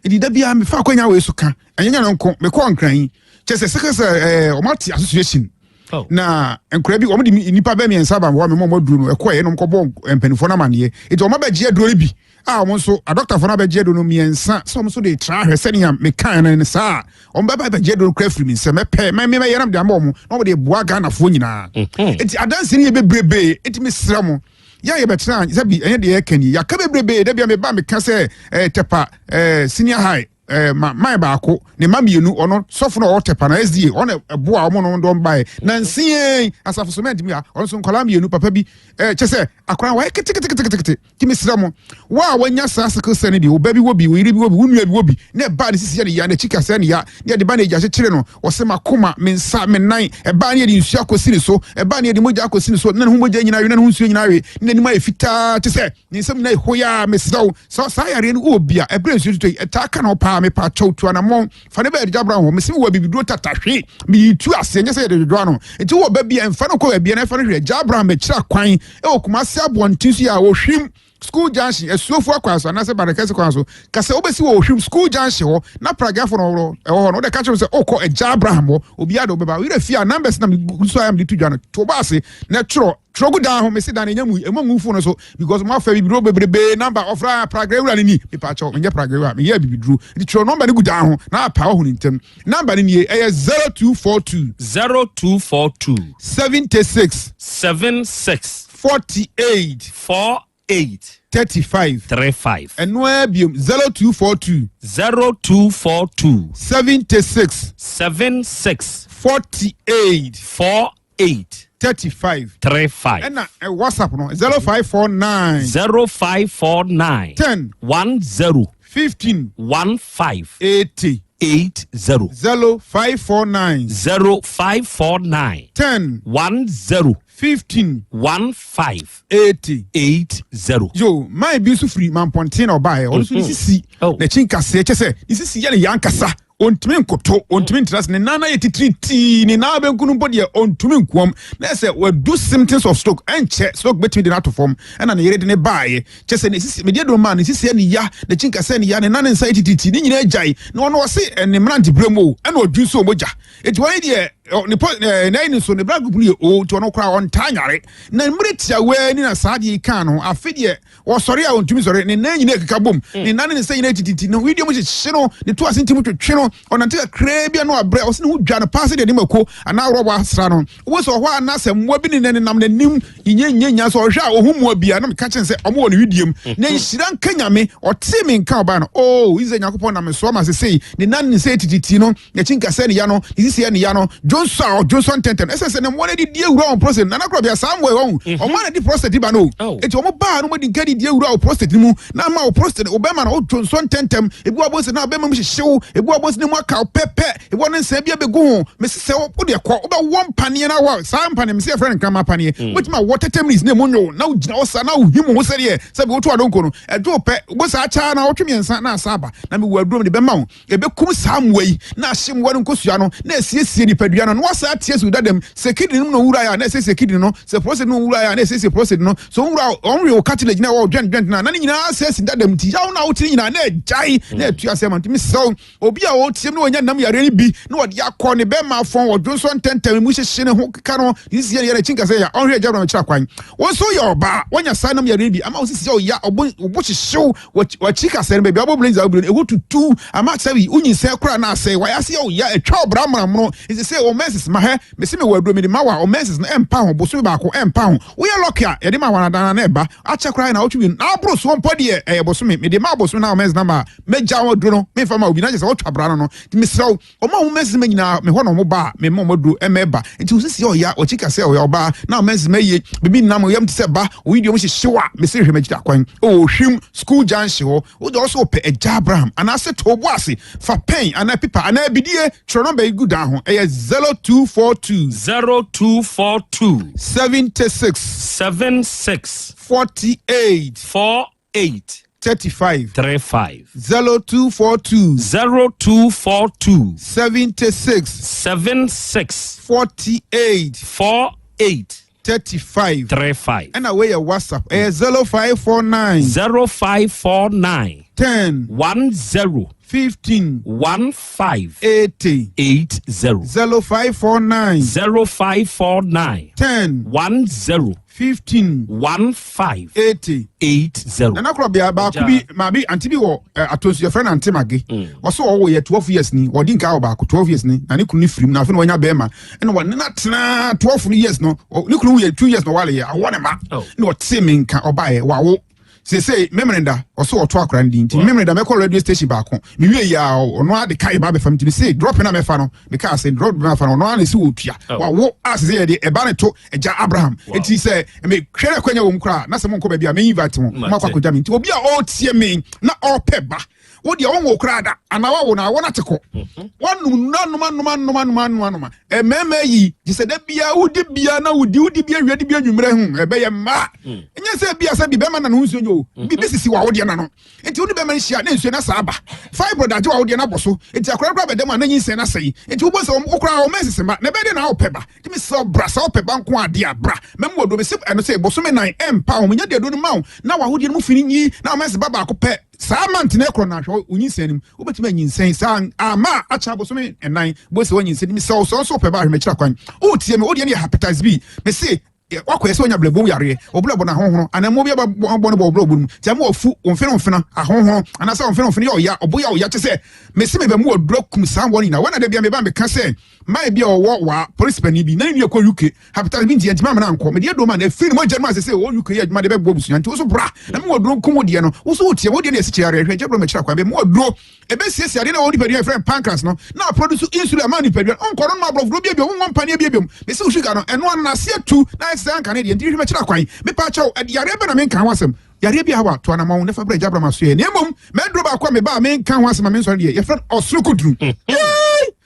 ɛdi da biara mefa akwanya wei so ka ɛnyɛ nya no nko mekɔ nkran yi kyɛ sɛ sɛ sɛ ɛɛ ɔmo ate association oh. na nkora bi wɔn de nipa bɛɛ mmiɛnsa ba hɔ a mɛmɔ wɔn aduro no ɛkɔ yɛ na wɔn kɔ bɔ mpanimfoɔ no amaneɛ nti wɔn abɛgye aduro no bi a wɔn nso adɔktafoɔ no abɛgye aduro no mmiɛnsa sɛ wɔn nso de tra ahwɛ sɛnea mekan no ne saa wɔn bɛba abɛgye aduro no kura firi mi nsam mɛpɛ mɛ mɛ yɛnam de ama wɔn na wɔn de boa Ghanafoɔ nyinaa mhm. nti adansi no yɛ bebrebe nti mesrɛ mo yɛ a yɛbɛtena sɛ bi ɛnyɛ deɛ yɛka ni yɛaka bebrebe da bia meba meka sɛ ɛɛ tɛpa ɛɛ senior high ɛɛ ma man baako ne ma mmienu ɔno sɔfo na ɔwɔ tɛpa na sda ɔno ɛboa ɔmo no dɔm baeɛ na nsia asafo cement mu a ɔno nso nkwadaa mmienu papa bi ɛɛ kyɛ sɛ akwadaa wɔyɛ keteketekete ti mesrɛ mo wo a wanya saa sickle cell no bi wo ba bi wɔ bi wo yere bi wɔ bi wo nua bi wɔ bi na ɛbaa ne sisi yɛ ne ya n'akyi kasɛ ne ya ne yɛde ba ne agya kyekyere no ɔsɛ makoma me nsa me nan ɛbaa ne yɛde nsuo akɔsi ne so ɛbaa ne yɛde mogya akɔsi ne so na ne ho mogya nyinaa we na ne ho nsuo nyinaa we ne n'anim ayɛ fitaa te sɛ ne nsam nyinaa ɛhɔ mesrɛ wo sɛ saa yareɛ no wɔ bi a ɛberɛ nsuo tutɔ yi ɛtaa ka no paa mepa kyɛw tu anammɔn fa ne bɛɛ gyabra ho mese wɔ bibiduro tatahwe meyi tu aseɛ nyɛ sɛ yɛde dwodwo ano nti wɔ ba bi a ɛmfa no kɔ baabi a na ɛfa no hwɛ gyabra mɛkyerɛ kwan ɛwɔ Kumase abɔnten so yɛ a wɔhwim school junction asuofo akwan so anaasɛ barekɛse kwan so kasɛ wobɛsi wɔ ohwim school junction hɔ na pragafo no ɛwɔ hɔ no wode ka kyerɛ sɛ wokɔ agya abraham hɔ obiara de wobɛba woyerɛ fie a numbers na so a mede to dwa no to ba ase na twerɛ twerɛ gu dan ho mese dan ɛnya mu ɛmu ngu fo no so because mo afa bibiduro bebrebe number ɔfra pragɛ wura no ni mepa kyɛw menyɛ pragɛ wura meyɛ bibiduro nti twerɛ number no gu dan ho na apa wahu ne ntɛm number no nie ɛyɛ 0242 0242 76 76 48 48 35 35 ɛno ara biom 0242 0242 76 76 48 48 35 35 ɛna eh, whatsapp no 0549 0549 10 10 15 15 80 80 0549 0549 10 10 15 15 80 80. Yo, man bi nso firi Mampɔnten na ɔbaeɛ. Ɔno nso ne Mhm. sisi Oh. n'akyi nkaseɛ kyɛ sɛ ne sisi yɛ ne ya ankasa. Ɔntumi nkoto, ɔntumi ntena ase. Ne nan ayɛ titiritii, ne nan benkum no mpo deɛ ɔntumi nkoam. Na ɛsɛ wadu symptoms of stroke. Ɛnkyɛ stroke bɛtumi de no ato fam. Ɛna ne yere de ne baeɛ. Kyɛ sɛ ne sisi, medeɛ dom maa ne sisi yɛ ne ya, n'akyi nkaseɛ ne ya, ne nan ne nsa yɛ titiritii, ne nyinaa agyae. Na ɔno ɔse eh, ne mmeranteberɛ mu o, ɛna ɔdwi nso mogya. Enti wɔn deɛ ne pɔ ɛɛ n'ayi no so ne blood group no yɛ o nti ɔno koraa ɔntaa nyare na mmerɛ tiawaa ni na saa adeɛ yi kaa no afe deɛ ɔsɔre a ɔntumi sɔre ne nan nyinaa keka bom mm. ne nan ne ne nsa nyinaa tititi ne wedeɛ mu hyehye no ne to ase ntim twetwe no ɔnante kakraa bi ano abrɛ ɔsɛ ne ho dwa no paa sɛ deɛ ne mako anaa rɔba asra no wobɛ sɛ ɔhɔ a na sɛ mmoa bi ne nenam n'anim nyanya sɛ ɔhwɛ a ɔhu mmoa bi a na meka kyɛn sɛ ɔmo wɔ ne wedeɛ mu mm. na nhyira nka nyame ɔtee me nka ɔbaa no o oh, Israel Nyankopɔn nam so ama sesei ne nan ne nsa tititi no n'akyi nkasɛɛ ne ya no, ne sisi yɛ ne ya no. Ɔdwonsɔ a ɔdwonsɔ ntɛntɛm. Ɛsɛ sɛ ne mmoa no adidi awura wɔn prostate. Nana Korɔbea, saa mmoa yi wɔn, mhm. wɔn na di prostate ba no. Oh. Eti wɔn baa no wɔn di nka didi awura wɔ prostate no mu na ama wɔ prostate no ɔbɛma no ɔdwonsɔ ntɛntɛm. Ebi wɔ abɔnsen na abɛma mu hyehyew. Ebi wɔ abɔnsen mu aka pɛpɛ. Ebi wɔ ne nsa bi abɛgu ho. Mesi sɛ wo deɛ kɔ wobɛwɔ mpaneɛ na wɔ saa mpaneɛ mesi yɛfrɛ no nkrama paneɛ. Mm. Wobɛtumi awɔ tɛtɛ minutes na emu nwo na wogyina hɔ saa na wohim ho sɛdeɛ sɛbi woto adonko no. Ɛdwo pɛ wo saa kyaa na wotwe mmiɛnsa na asa aba na mewɔ aduro mede bɛma wo. Ɛbɛkum saa mmoa yi, na ahye mmoa no nkosua no, na asiesie nipadua no, na wasan ate asi wo dadam. Sɛ kidney no mu na owuraeɛ a, na asiesie kidney no. Sɛ prostate no mu owuraeɛ a, na asiesie prostate no. Sɛ owura a, ɔnwe wo cartilage na ɛwɔ wo joint joint no a, na ne nyinaa asɛe asi dadam. Nti yaw no a wote no nyinaa, na agyae, na atu ase ama. Nti mesrɛ wo, obi a ɔteam na wanya nam yareɛ no bi, na ɔde akɔ ne bɛrima afɔn, ɔdwonsɔ ntɛmntɛm, emu hyehye ne ho keka no, ne sisi yɛ no ya, n'akyi nkasa yɛ ya, ɔnhwɛ agya Abraham akyiri akwan. Wo nso woyɛ ɔbaa, woanya saa nam yareɛ no bi, ama wo sisi yɛ wo ya, wo bo hyehye wo, W'akyi kasɛɛ no baabi a wobɔ blends a wobire no ɛhɔ tutu ama sɛbi wonyinsɛn koraa na asɛe wayɛ ase yɛ wo ya atwa wo bra mmrammono nti sɛ wo menses ma hɛ mese mewɔ aduro mede ma wo a wo menses no ɛmpa ho bosome baako ɛmpa ho woyɛ lucky a yɛde ma wanadana na ɛba akyɛ koraa na wotwe mmienu na aboro soɔ mpo deɛ ɛyɛ bosome mede ma bosome na wo menses na ma mɛgya wo aduro no memfa ma obi na kyɛ sɛ wotwa bra no no nti mesrɛ wo Wɔn a wɔn nsema nyinaa, me hɔ na wɔn ba a, mema wɔn aduro ɛma ɛba. Nti wo sisi ɔya, ɔkyi ka sɛ ɔyɛ ɔbaa, na wɔn nsema yie, bibi nnam, ɔyam te sɛ ba, oyi deɛ wɔn hyehyew a, mese hwɛ m'akyiri akwan, ɛwɔ Ohwim school junction hɔ, wo deɛ ɔsɛ ɔpɛ Agya Abraham, anaasɛ to bo ase, fa pɛn anaa pipa anaa bidie, twerɛ nɔmba yi gu dan ho, ɛyɛ 0242. 0242. 76. 76. 48. 48. 35. 35. 0242. 0242. 76. 76. 48. 48. 35. 35. Ɛna wei yɛ WhatsApp. Ɛyɛ 0549. 0549. 10. 10. 15. 15. 80. 80. 0549. 0549. 10. 10. 15. 15. 80. 80. Nana Korɔbea baako bi maame ante bi wɔ eh, atonsu yɛfrɛ no ante mage ɔsɛ ɔwɔ yɛ 12 years ni ɔdi nka wɔ baako 12 years ni na ne kunu ne firim na afei na wanya bɛrima ɛna wɔne no atena 12 years no ne kunu yɛ 2 years na ɔwale yɛ awɔ ne ma na ɔte me nka ɔbaeɛ wawo sese memeneda ɔsɛ ɔto akora no din nti memeneda mɛkɔ radio station baako mewie yi a ɔno ade ka ɛba bɛfam nti mese drop na mɛfa no meka sɛ drop na mɛfa no ɔno ane sɛ wɔtua wawo a sese yɛde ɛba ne to agya Abraham nti sɛ mehwɛ no akwanya wɔ mu koraa na sɛ monkɔ baabi a me invite mo moakɔ akɔgya me nti obi a ɔretie me na ɔrepɛ ba wo deɛ wonwo koraa da anaa wawo na awɔ no ate kɔ mhm. woanom nanom anom anom anom anom anom mmarima yi gye sɛ da biara wodi biara na wodi wodi bi awia di bi anwummerɛ ho ɛbɛyɛ mmaa mm. ɛnyɛ sɛ bia sɛ bi bɛma na ne ho nsuo nyɛ o mhm. biribi sisi wɔ awodeɛ na no nti wo ne bɛma nhyia na nsuo no asa aba fibroid agye wɔ awodeɛ no abɔ so nti akora koraa bɛda mu a na nyinsɛn no asɛe nti wobɔ sɛ wokora wɔma nsese ma na ɛbɛyɛ dɛ na wopɛ ba nti mesɛ bra sɛ wopɛ ba nko adeɛ a bra mɛmu ɔdɔ mese ɛno sɛ bosome nan ɛmpa ho menya deɛ do no ma wo na wahodeɛ no mu fini nyi na wɔma nsese ba baako pɛ Saa month no ɛkorɔ no ahwɛ wo nyinsɛn no mu wobɛtumi anyinsɛn saa ama akyɛ abosome ɛnan bɔ sɛ wanyinsɛn mi sɛ ɔsɔ nso pɛ ba ahwɛ m'akyira kwan wotie me wodeɛ no yɛ hepatitis B mese wakɔyɛ sɛ onya blɛbom yareɛ ɔblɛbɔ no ahohono anaa mmoa bi abɔ no bɔ ɔblɛbɔ no mu nti ama wafu ɔmfene ɔmfena ahohono anaasɛ ɔmfene ɔmfene yɛ ɔya ɔbo yɛ ɔya kyɛ sɛ mese mebɛ mu ɔdura kum saa wɔn nyinaa wɔn na da bia meba meka sɛ man bi a ɔwɔ waa polisi panin bi na ne nua kɔ UK Hepatitis B nti yɛntumi amena ankɔ. Mede aduro ma no ɛfiri ne mogya no mu a sese ɔwɔ UK yɛ adwuma de bɛboa abusua nti wo so bra na mewɔ aduro nko wo deɛ no wo so wotie wo deɛ no yɛ sikyere yareɛ hwɛ gya bro makyira kwan bɛ mewɔ aduro ɛbɛsiesie adeɛ na ɛwɔ nipadua yɛfrɛ no pancreas no na aproduce insulin ama nipadua no ɔnkɔ no nom aborɔfoduro bia biom wonwɔ mpaneɛ bia biom mese wo sugar no ɛno ano ase atu na ayɛ sɛ anka ne deɛ nti hwɛ makyira kwan mepa kyɛw yareɛ bɛ na menka ho asɛm yareɛ bi hawa to anamɔn ne fa brɛ gya bra masoɛ na mmom mɛduro baako a meba a menka ho asɛm a mensɔre deɛ yɛfrɛ no ɔsoro kuduru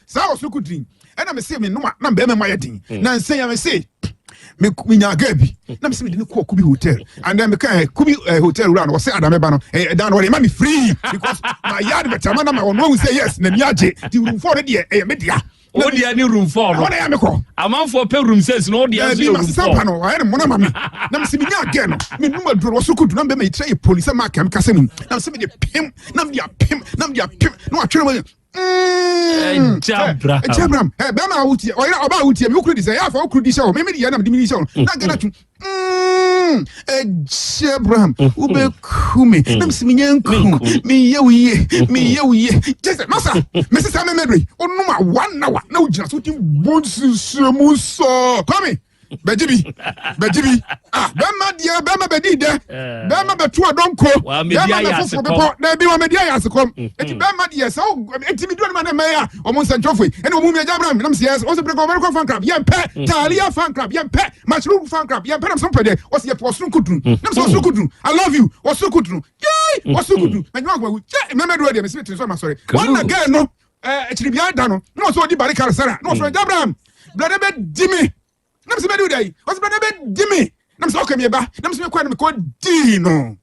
saa ɔsoro kudiri ɛna mese me noma na mbɛrima mu ayɛ den hmm. na nsɛn ya mese menya girl bi na mese mede no kɔɔ kubi hotel and then meka eh, kubi eh, hotel wura no ɔsɛ adame ba no eh, ɛdan no ɔde ma me free because ma yɛ ade bɛtɛ ama na ma ɔno ahu sɛ yes na mi agye nti room four no deɛ ɛyɛ me dea o deɛ ne room four no ɛhɔ na yɛ mekɔ amanfoɔ pɛ room six na o deɛ nso yɛ room four ɛbi ma no ɔyɛ ne mona ma me na mese menya girl no me num aduro no ɔsoro kudu na mbɛma yɛtira yɛ polisi sɛ maakam kasa mu na mese mede pem na mede apem na mede apem na watwere mu Ɛgya Abraham. Ɛgya Abraham. Ɛ bɛrima a wotie ɔyere ɔbaa a wotie mi wokuru di sɛ yɛ afa wokuru di hyɛ o mímí di yɛ nam di mi di hyɛ o na gana tu. Ɛgya Abraham wobɛku mi na mesi mi nyɛ nku mi yɛ wo yie mi yɛ wo yie kyɛ sɛ masa mesi saa mɛmɛ dɔ yi onum a one hour na wogyina so ti bɔ nsusuo mu sɔɔ kwame. Bɛgye bi, bɛgye bi. Ah, bɛrima deɛ bɛrima bɛdi dɛ, Eh. bɛrima bɛto adɔnko, bɛrima bɛfoforo bepɔ, daabi wamɛdi ayɛ asekɔm. Mhm. Eti bɛrima deɛ sɛ wo eti mi duro no ma ne mɛyɛ a ɔmo nsɛntwerɛfo yi ɛna ɔmo mi agya abira mi nam sɛ yɛs ɔsɛ pere kɔ ɔbɛrɛ fan club yɛn pɛ Mhm. taalia fan club yɛn pɛ mushroom fan club yɛn pɛ nam sɛ ɔmo pɛ deɛ ɔsɛ yɛ pɛ ɔsoro kuduru Mhm. nam sɛ ɔsoro kuduru I love you ɔsoro kuduru yee ɔsoro kuduru mɛ nyɛ ɔkò kyɛ mɛmɛ duro deɛ mɛ si mi tiri so ma sɔre wɔn na gɛɛ no ɛɛ akyiribia da no na ɔsɛ ɔdi barika sara na ɔfrɛ agya abraham brada bɛ di mi na mesɛ bɛdi wo da yi ɔsɛ brada bɛ di mi na mesɛ ɔkɛ mi ba na mesɛ mekɔ na mekɔ dii no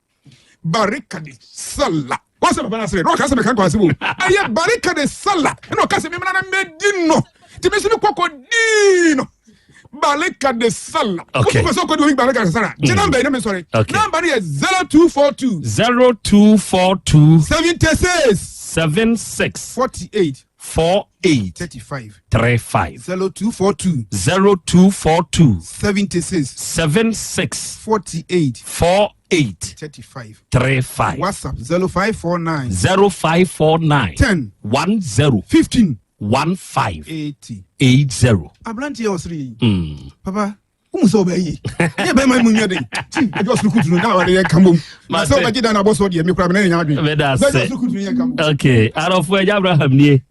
barika de sala wɔn sɛ papa no asere na ɔka sɛ meka nkɔ ase wo ɛyɛ barika de sala ɛna ɔka sɛ memena na mɛdi no nti me nso mekɔ kɔ dii no barika de sala Okay. wofo sɛ ɔkɔdi obi barika de sala gye namba yi na mesɔre Okay. namba no yɛ 0242 0242 76 76 48 48 35 35 0242 0242 76 76 48 48 35 35 WhatsApp 0549 0549 10 10 15 15 80 80. aberanteɛ ɔsere yi Mm. papa womu sɛ wobɛyie yɛ bɛma mu nyɛ den ti ɛde ɔsoro kutu no na wɔde yɛ ka mbom na sɛ wobɛgye da no abɔ soɔ deɛ mekora mene ne nya adwene Meda bɛgye ase. ɔsoro kutu no yɛ ka mbom Okay, adɔfo agya Abraham nie.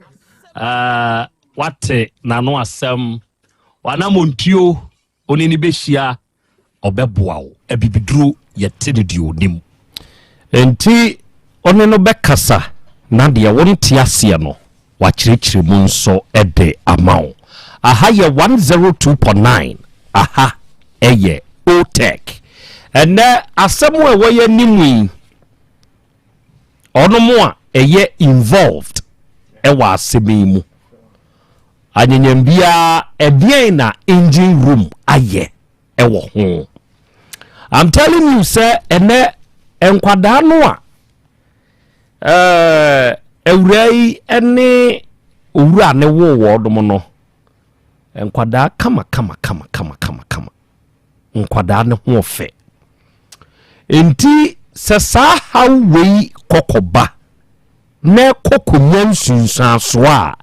Ah, wate n'ano asɛm. Wanamontuo oni ne bɛhyia ɔbɛboa wo. Abibiduro yɛte ne deɛ onim. Enti ɔne no bɛkasa na deɛ wonte aseɛ no wakyerɛkyerɛ mu nso de ama wo. Aha yɛ 102.9 aha ɛyɛ OTEC. Ɛnɛ asɛm a ɛwɔ yɛ anim yi ɔno mo a ɛyɛ involved ɛwɔ asɛm yi mu anyanyam biara ɛdeɛn na engine room ayɛ ɛwɔ ho i'm telling you sɛ ɛnɛ nkwadaa no a ɛɛ awura yi ɛne owura ne wo wɔ nom no nkwadaa kama kama kama kama kama kama nkwadaa ne ho ɔfɛ nti sɛ saa haw wei kɔkɔba na ɛkɔ kɔnya nsunsuansoɔ a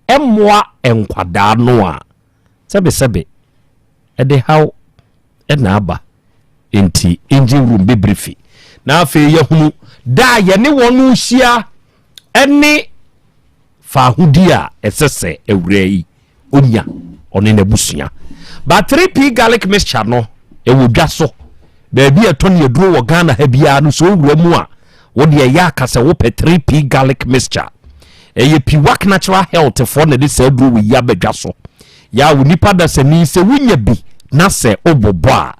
ɛmmoa nkwadaa no a sɛbesɛbe ɛde haw ɛna aba nti engine room bɛbere fi na afei yɛhunu da a yɛne wɔn hyia ɛne faahodi a ɛsɛ sɛ awura yi onya ɔne n'abusua ba 3p garlic mixture no ɛwɔ dwa so baabi a ɛtɔ ne aduro wɔ ghana ha biara no sɛ owura mu a wode ɛyɛ aka sɛ wopɛ 3p garlic mixture ɛyɛ piwak natural health foɔ na de saa aduro wɔ yi abɛdwa so yà wo nipa dasani sɛ wonya bi na sɛ wobobɔ a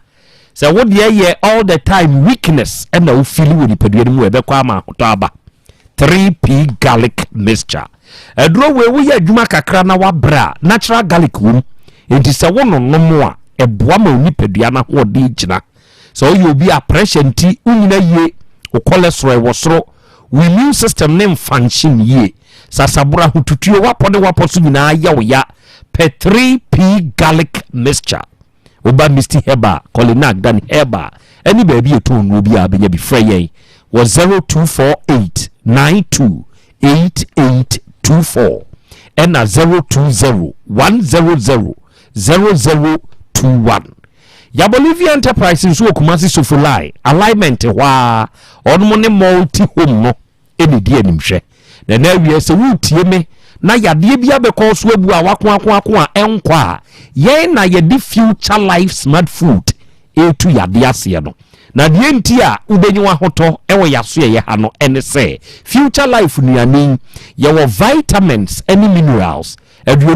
sɛ wodeɛ yɛ all the time weakness ɛna wofili wɔ nipadua no mu ɛbɛkɔ ama ahotɔ aba 3p garlic mixture aduro wei woyɛ adwuma kakra na wabrɛ a natural garlic wom enti sɛ wononom a ɛboa ma wo nipadua no ahoɔden gyina sɛ woyɛ obi a pressure nti wonyina yie wo cholesterol wɔ soro wo immune system ne mfunction yie sasaboro ahotutuo wapɔ ne wapɔ so nyinaa yɛ wo ya pɛ 3p garlic mixture woba misty herbal colinac dan herbal ɛne baabi yɛtɔn nnuro bi a bɛnya bi frɛ yɛn wɔ 0248 92 8824 ɛna 020 100 0021 Yabolivia Enterprise nso wɔ Kumasi Sofolai alignment hɔ a ɔnom ne multi home no ɛna di animhwɛ na na awie sɛ woretie me na yadeɛ bi abɛkɔ so abu a wako ako ako a ɛnkɔ a yɛn na yɛde future life smart food ɛretu yadeɛ aseɛ no na deɛ nti a wobɛnyi w'ahotɔ ɛwɔ yɛaso yɛyɛ ha no ɛne sɛ future life nnuane yi yɛwɔ vitamins ɛne minerals 23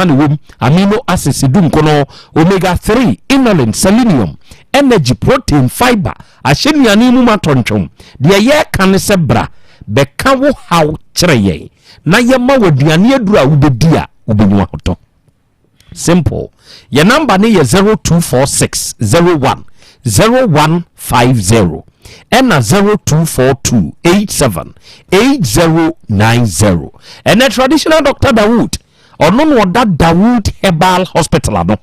na wɔm amino acids du nkono omega 3 inulin selenium energy protein fiber ahyɛ nnuane mu ma tɔntwom deɛ yɛreka ne sɛ bra bɛka wo haw kyerɛ yɛn na yɛma wɔ aduane aduru a wobɛdi a wobɛnyi w'ahotɔ simple yɛ number ne yɛ 0246 01 0150 ɛna 0242 87 8090 ɛnɛ traditional doctor Dawood ɔno na ɔda Dawood Herbal Hospital ano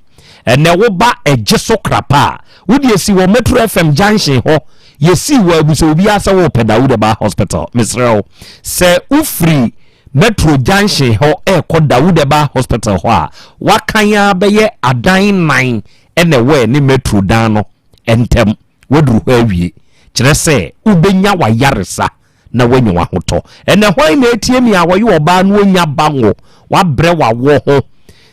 ɛnɛ woba ɛgye so krapa a wode esi wɔ Metro FM junction hɔ yɛsii wɔ abusa obiara sɛ wɔpɛ Dawood Herbal Hospital mesrɛ wo sɛ wofiri Metro junction hɔ ɛrekɔ Dawood Herbal Hospital hɔ a wakan a bɛyɛ adan nan. ɛna ɛwɔ ɛne Metro dan no ntam. Woaduru hɔ awie. Kyerɛ sɛ wobɛnya w'ayaresa na woanya w'ahotɔ. Ɛnɛ hwan na ɛtie me a ɔyɛ ɔbaa na ɔnya ba ngo? Wabrɛ w'awoɔ ho.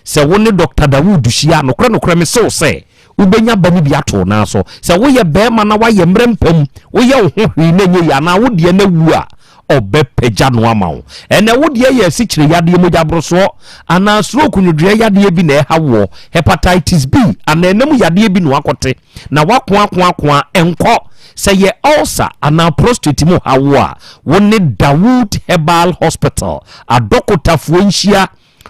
Sɛ wo ne Dɔkta Dawood hyia a, nokorɛ nokorɛ mese wo sɛ, wobɛnya ba no bi ato wo nan so. Sɛ woyɛ barima na woayɛ mmerɛ mpa mu, woyɛ wo ho hwee na ɛnyɛ yie anaa wo deɛ no awu a, ɔbɛpagya no ama wo. Ɛnɛ wo deɛ yɛ asikyire yadeɛ, mogyaborosoɔ, anaa stroke nwodwoeɛ yadeɛ bi na ɛha woɔ, hepatitis B anaa ɛna mu yadeɛ bi na woakɔte na woakoakoakoa ɛnkɔ. Sɛ yɛ ulcer anaa prostate mu ha wo a, wo ne Dawood Herbal Hospital adɔkotafoɔ nhyia.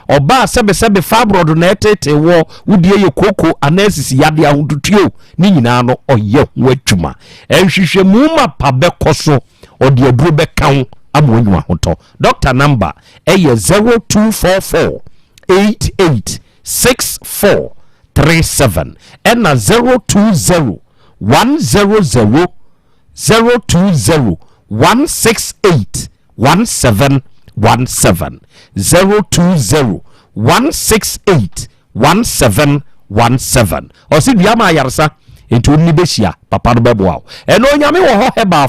Ɔbaa sɛbesɛbe fibroid na ɛtetee woɔ, wo deɛ yɛ kooko anaa sisi yadeɛ, ahotutuo, ne nyinaa no ɔyɛ ho adwuma. Nhwehwɛmu mapa bɛkɔ so, ɔde aduro bɛka wo ama woanya ahotɔ. Doctor number ɛyɛ 0244 88 64 37 ɛna 020 100 020 168 1717 020 168 1717 Ɔse dua ma ayaresa nti wo ne bɛhyia papa no bɛboa wo. Ɛna Onyame wɔ hɔ herbal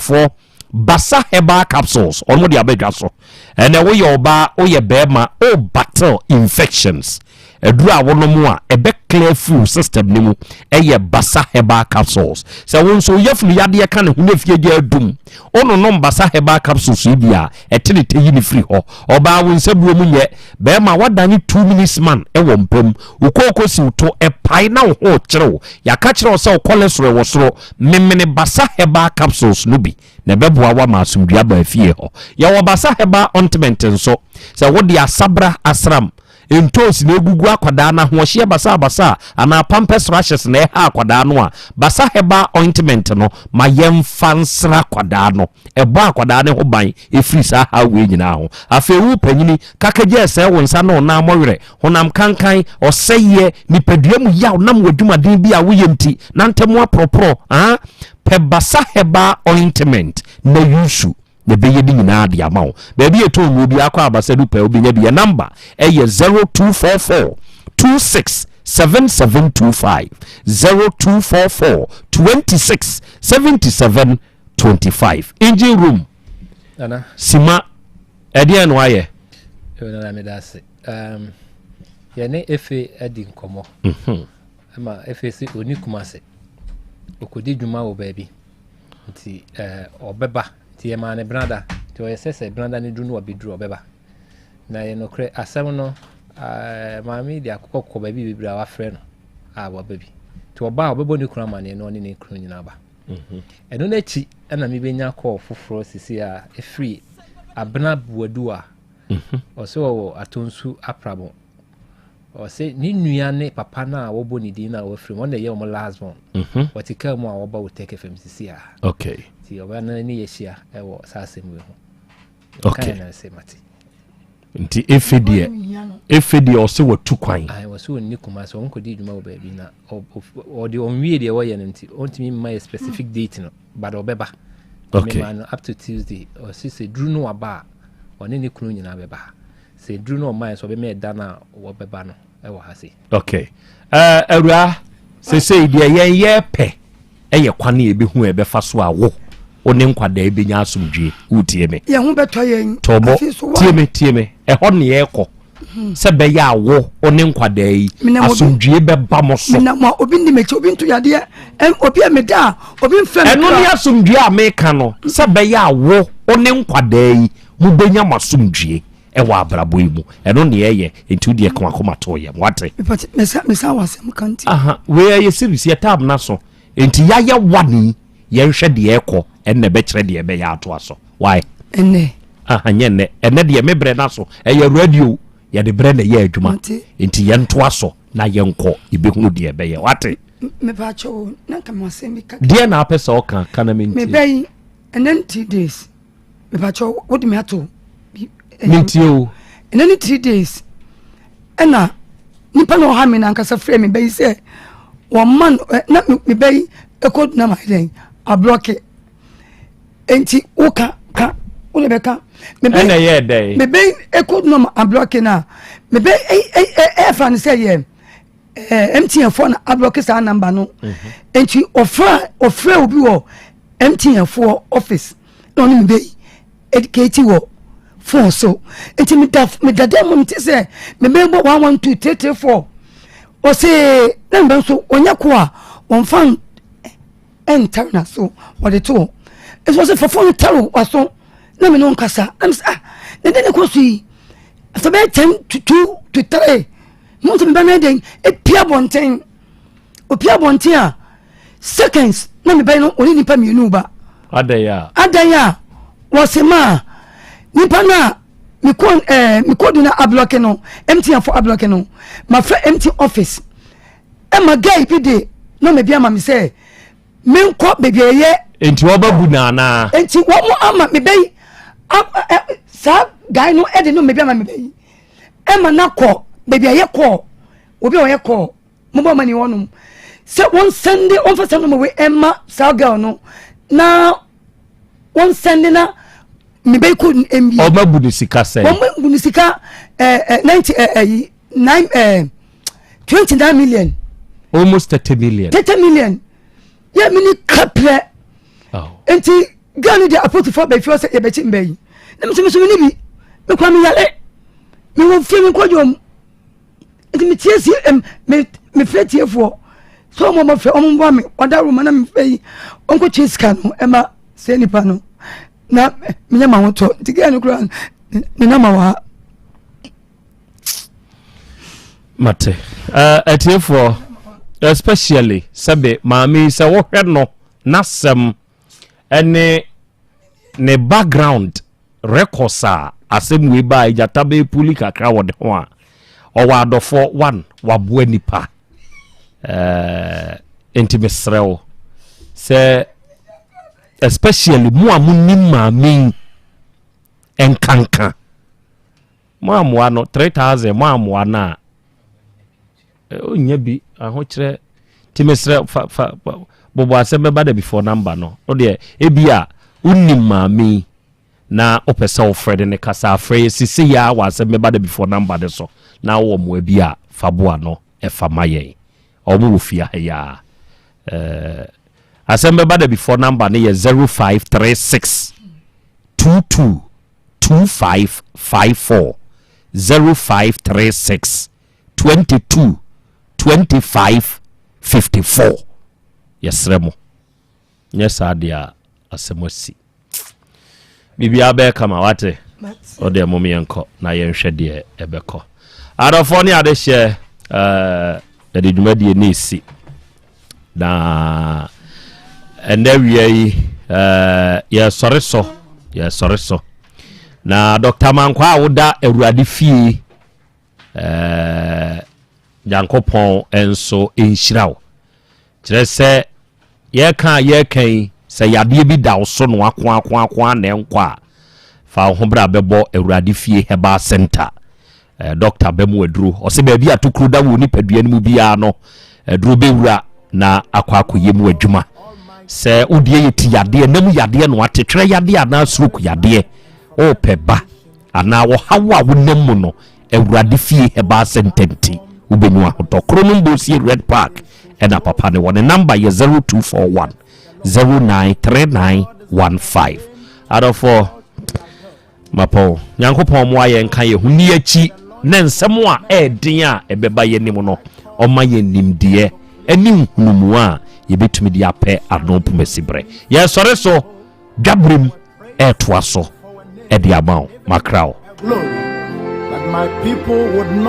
Basa herbal capsules ɔno de abɛdwa so. Ɛnɛ woyɛ ɔbaa, woyɛ bɛrima, o battle infections, aduru a wonom a ɛbɛ clear firi system no mu ɛyɛ Basa herbal capsules. Sɛ wo nso woyɛ yadeɛ ka ne ho ne fie gya adum, wononom Basa herbal capsules yi bi a ɛte ne tɛ yi ne firi hɔ. Ɔbaa, wo nsa buo mu nyɛ, bɛrima wadane 2 minutes man ɛwɔ mpam, wo kooko siw to ɛpae na wo ho kyerɛw, yɛaka kyerɛ wo sɛ wo cholesterol wɔ soro, memene Basa herbal capsules no bi na ɛbɛboa wo ama asomdua ba fie hɔ. Yɛwɔ Basa herbal ointment nso sɛ wode asabra asram ntoosi na egugu akwadaa no ahoɔhyeɛ basabasa anaa pampers rashes na ɛha akwadaa no a, Basa herbal ointment no ma yɛmfa nsra akwadaa no, ɛbɔ akwadaa ne ho ban ɛfiri saa haw wei nyinaa ho. Afei wo panyini kakagya ɛsɛe wo nsa ne wo nan mmɔwerɛ, honam kankan, ɔsɛeɛ, nipadua mu yaw nam w'adwumaden bi a woyɛ nti na ntɛm aporɔporɔ ah, pɛ Basa herbal ointment na yusu na ɛbɛyɛ ne nyinaa de ama wo. Baabi yɛ tɔn mu bi akɔ abasa du pɛ wobɛnya bi. Yɛ number ɛyɛ 0244 26 7725, 0244 26 77 25. Engine room. Nana. Sima ɛdeɛn no ayɛ? Nana, meda ase. Yɛne Efe adi nkɔmmɔ ma Efe sɛ ɔni Kumase, ɔkɔdi dwuma wɔ baabi nti ɔbɛba, nti yɛmaa ne benada, nti ɔyɛ sɛ benada no duru no wabɛduru, ɔbɛba. Na yɛ nokorɛ asɛm no, maame de akokɔ kɔ baabi bebree a wafrɛ no a waba bi, nti ɔba a ɔbɛbɔ ne kunu amanneɛ na ɔne ne kunu nyinaa ba. Ɛno n'akyi ɛna mebɛnya kɔɔ foforɔ sisi a ɛfiri Abena Buadu a ɔsɛ ɔwɔ Atonsu Aprabo. Ɔsɛ ne nua ne papa no a wɔbɔ ne din no a wɔafiri mu, ɔno na ɛyɛ wɔn last born. Wɔte kaa mu a wɔba wɔ Tech FM sisi a. Nti ɔbaa no ne yɛhyia ɛwɔ saa asɛm wei ho. Ɔkaeɛ na sɛ mate. Nti Efe deɛ, Efe deɛ ɔsɛ watu kwan. Ayi, wɔsɛ ɔnni Kumase, wɔn kɔdi dwuma wɔ baabi na ɔde ɔnwie deɛ wɔyɛ no nti ɔntumi mma yɛ specific date no, but ɔbɛba. Mema no up to Tuesday. Ɔsi sɛ duru no waba a, ɔne ne kunu nyinaa bɛba ha. Sɛ duru no ɔma yɛ so ɔbɛma ɛda no a wɔbɛba no ɛwɔ ha se. Okay, awura, sesei deɛ yɛn yɛ pɛ ɛyɛ kwan a yɛbɛhu a ɛbɛfa so a wo ne nkwadaa bɛnya asomdwie. Wotie me? Yɛn ho bɛtɔ yɛn. Tɔbɔ. Afei so wa Tie me, tie me, ɛhɔ ne yɛrekɔ sɛ bɛyɛ a wo ne nkwadaa yi Menam obi- asomdwie bɛba mo so. Menam a obi nni m'akyi, obi nto yadeɛ obi a meda a obi mfrɛ me Ɛno ne kra. asomdwie a meka no sɛ bɛyɛ a wo ne nkwadaa yi mobɛnya mo asomdwie ɛwɔ abrabɔ yi mu. Ɛno ne ɛyɛ nti wodeɛ ka wakoma too yɛ wate. Mepɛ mesa mesa wɔ asɛm ka nti. Aha, wei ɛyɛ series yɛ tab na so nti yɛayɛ wane yɛnhwɛ deɛ ɛkɔ ɛnna ɛbɛkyerɛ deɛ ɛbɛyɛ atoa so. Why? Ɛnɛ. Aha, nyɛ nnɛ. Ɛnɛ deɛ me brɛ na so ɛyɛ radio, yɛde brɛ na ɛyɛ adwuma. Nti yɛntoa so na yɛnkɔ, yɛbɛhunu deɛ ɛbɛyɛ, wate. Mepɛ akyɛw o, na nka mo asɛm bi ka. Deɛ na apɛ sɛ ɔka ka na mentie. Mebɛyi ɛnɛ ne 3 days, mepɛ akyɛw, wode me ato. Mentie o. Ɛnɛ ne 3 days ɛna nipa na ɔha me na ankasa frɛ me bɛyi sɛ wɔn ma no na me bɛyi ɛkɔ na ma yɛ dɛn ablock, nti woka ka wode bɛka. Ɛna ɛyɛ dɛn? Mebɛyi ɛkɔ na ma ablock na mebɛyi ɛfa no sɛ yɛ. ɛɛ mtn foɔ na ablɔke saa namba no mhm. nti ɔfrɛ ɔfrɛ obi wɔ mtn foɔ office na ɔne me bɛ educate wɔ phone so nti meda meda dɛm mu te sɛ mebɛ bɔ 112334 ɔse na mebɛ nso ɔnyɛ ko a wɔmfa ɛntare na so wɔde to hɔ nso ɔse fa phone tare waso na me ne nkasa na mesɛ ah na dɛn ne kɔ so yi after bɛyɛ 1:50 to 3 mo sɛ meba no dɛn epia abɔnten opia abɔnten a seconds na meba no ɔne nipa mmienu ba adan a adan a wɔse ma nipa no a mekɔ ɛɛ mekɔ do na ablɔke no MTN fo ablɔke no mafrɛ MTN office ɛma guy bi de nɔmba bi ama me sɛ menkɔ baabi a ɛyɛ. Nti wɔbɛbu no anaa? Nti wɔn ama me bɛyi saa guy no ɛde nɔmba bi ama me bɛyi ɛma na kɔ baabi a yɛ kɔɔ obi a ɔyɛ kɔɔ mobile money hɔnom sɛ wɔn sɛnde wɔn fa sɛ nɔmba wei ɛma saa girl no na wɔn sɛnde na me bɛyi kɔ mbie. Wɔn abu ne sika sɛn? Wɔn abu ne sika ɛɛ ɛɛ 90 ɛɛ ɛyi 9 ɛɛ 29 million. Almost 30 million. 30 million yɛ mi ni kaprɛ. Nti girl no de apolisifoɔ bɛ fi hɔ sɛ yɛbɛkyi mbɛ yi na mi nso mi nso mi ni bi mi kura mi yale mi wɔ fie mi nkɔ dwom nti mi tie si ɛm mi mi fɛ tiefoɔ sɛ ɔmo ɔmo fɛ ɔmo mbɔ mi ɔda roma na mi fɛ yi ɔnkɔ kye sika no ɛma sɛ nipa no na mi nyɛ ma ho tɔ nti girl no kura ne nama wɔ ha. Mate. Atiefoɔ, especially sɛbe maame yi sɛ wohwɛ no n'asɛm ɛne ne background records a asɛm wei baa gyata bɛyɛ puli kakra wɔ ne ho a ɔwɔ adɔfoɔ one waboa nipa nti mesrɛ wo sɛ especially mo a monim maame yi nkanka mo amoa no 3000 mo amoa no a ɔnya bi ahokyerɛ nti mesrɛ fa fa bobɔ asɛm bɛba da before number no wo deɛ ebi a wonim maame yi na wopɛ sɛ wofrɛ de ne kasa afrɛ yɛ sisi yɛ a wɔ asɛm bɛba da before number de so na wowɔ mmoa bi a fa boa no ɛfa ma yɛn ɔmo wɔ fie ha yi a asɛm bɛba da before number no yɛ 0536 22 2554, 0536 22 25 54. Yɛsrɛ mo nyɛ saa deɛ a asɛm asi biribiara bɛyɛ kama wate wodeɛ mom yɛnkɔ na yɛnhwɛ deɛ ɛbɛkɔ adɔfoɔ ne adehyɛ yɛde dwumadie ne ɛsi na ɛnɛ wia yi yɛsɔre so yɛsɔre so na Dr. Mankwa a woda Awurade fie Nyankopɔn nso nhyira wo kyerɛ sɛ yɛka a yɛka yi sɛ yadeɛ bi da wo so no ako ako ako a na ɛnkɔ a fa wo ho bra bɛbɔ Awurade Fie Herbal Center doctor bɛmu aduro ɔsɛ baabi a tokuro da wɔ nipadua no mu biara no aduro bɛwura na akɔ akɔyɛ mu adwuma sɛ wodeɛ yɛ ti yadeɛ nam yadeɛ no atetwerɛ yadeɛ anaa stroke yadeɛ ɔɔpɛ ba anaa wɔhaw a wonam mu no Awurade Fie Herbal Center nti wobɛnu ahotɔ koro no mbɔsie Red Park ɛna papa ne wɔ ne number yɛ 0241 093915. Adɔfoɔ mapɔw Nyankopɔn mmoa yɛn nka yɛ ho ni akyi na nsɛm a ɛɛden a ɛbɛba yɛn anim no ɔma yɛn nimdeɛ ɛne nhunumu a yɛbɛtumi de apɛ ano pomasi berɛ yɛsɔre so dwaberem ɛɛtoa so ɛde ama wo makra wo. Glory, that my people would not.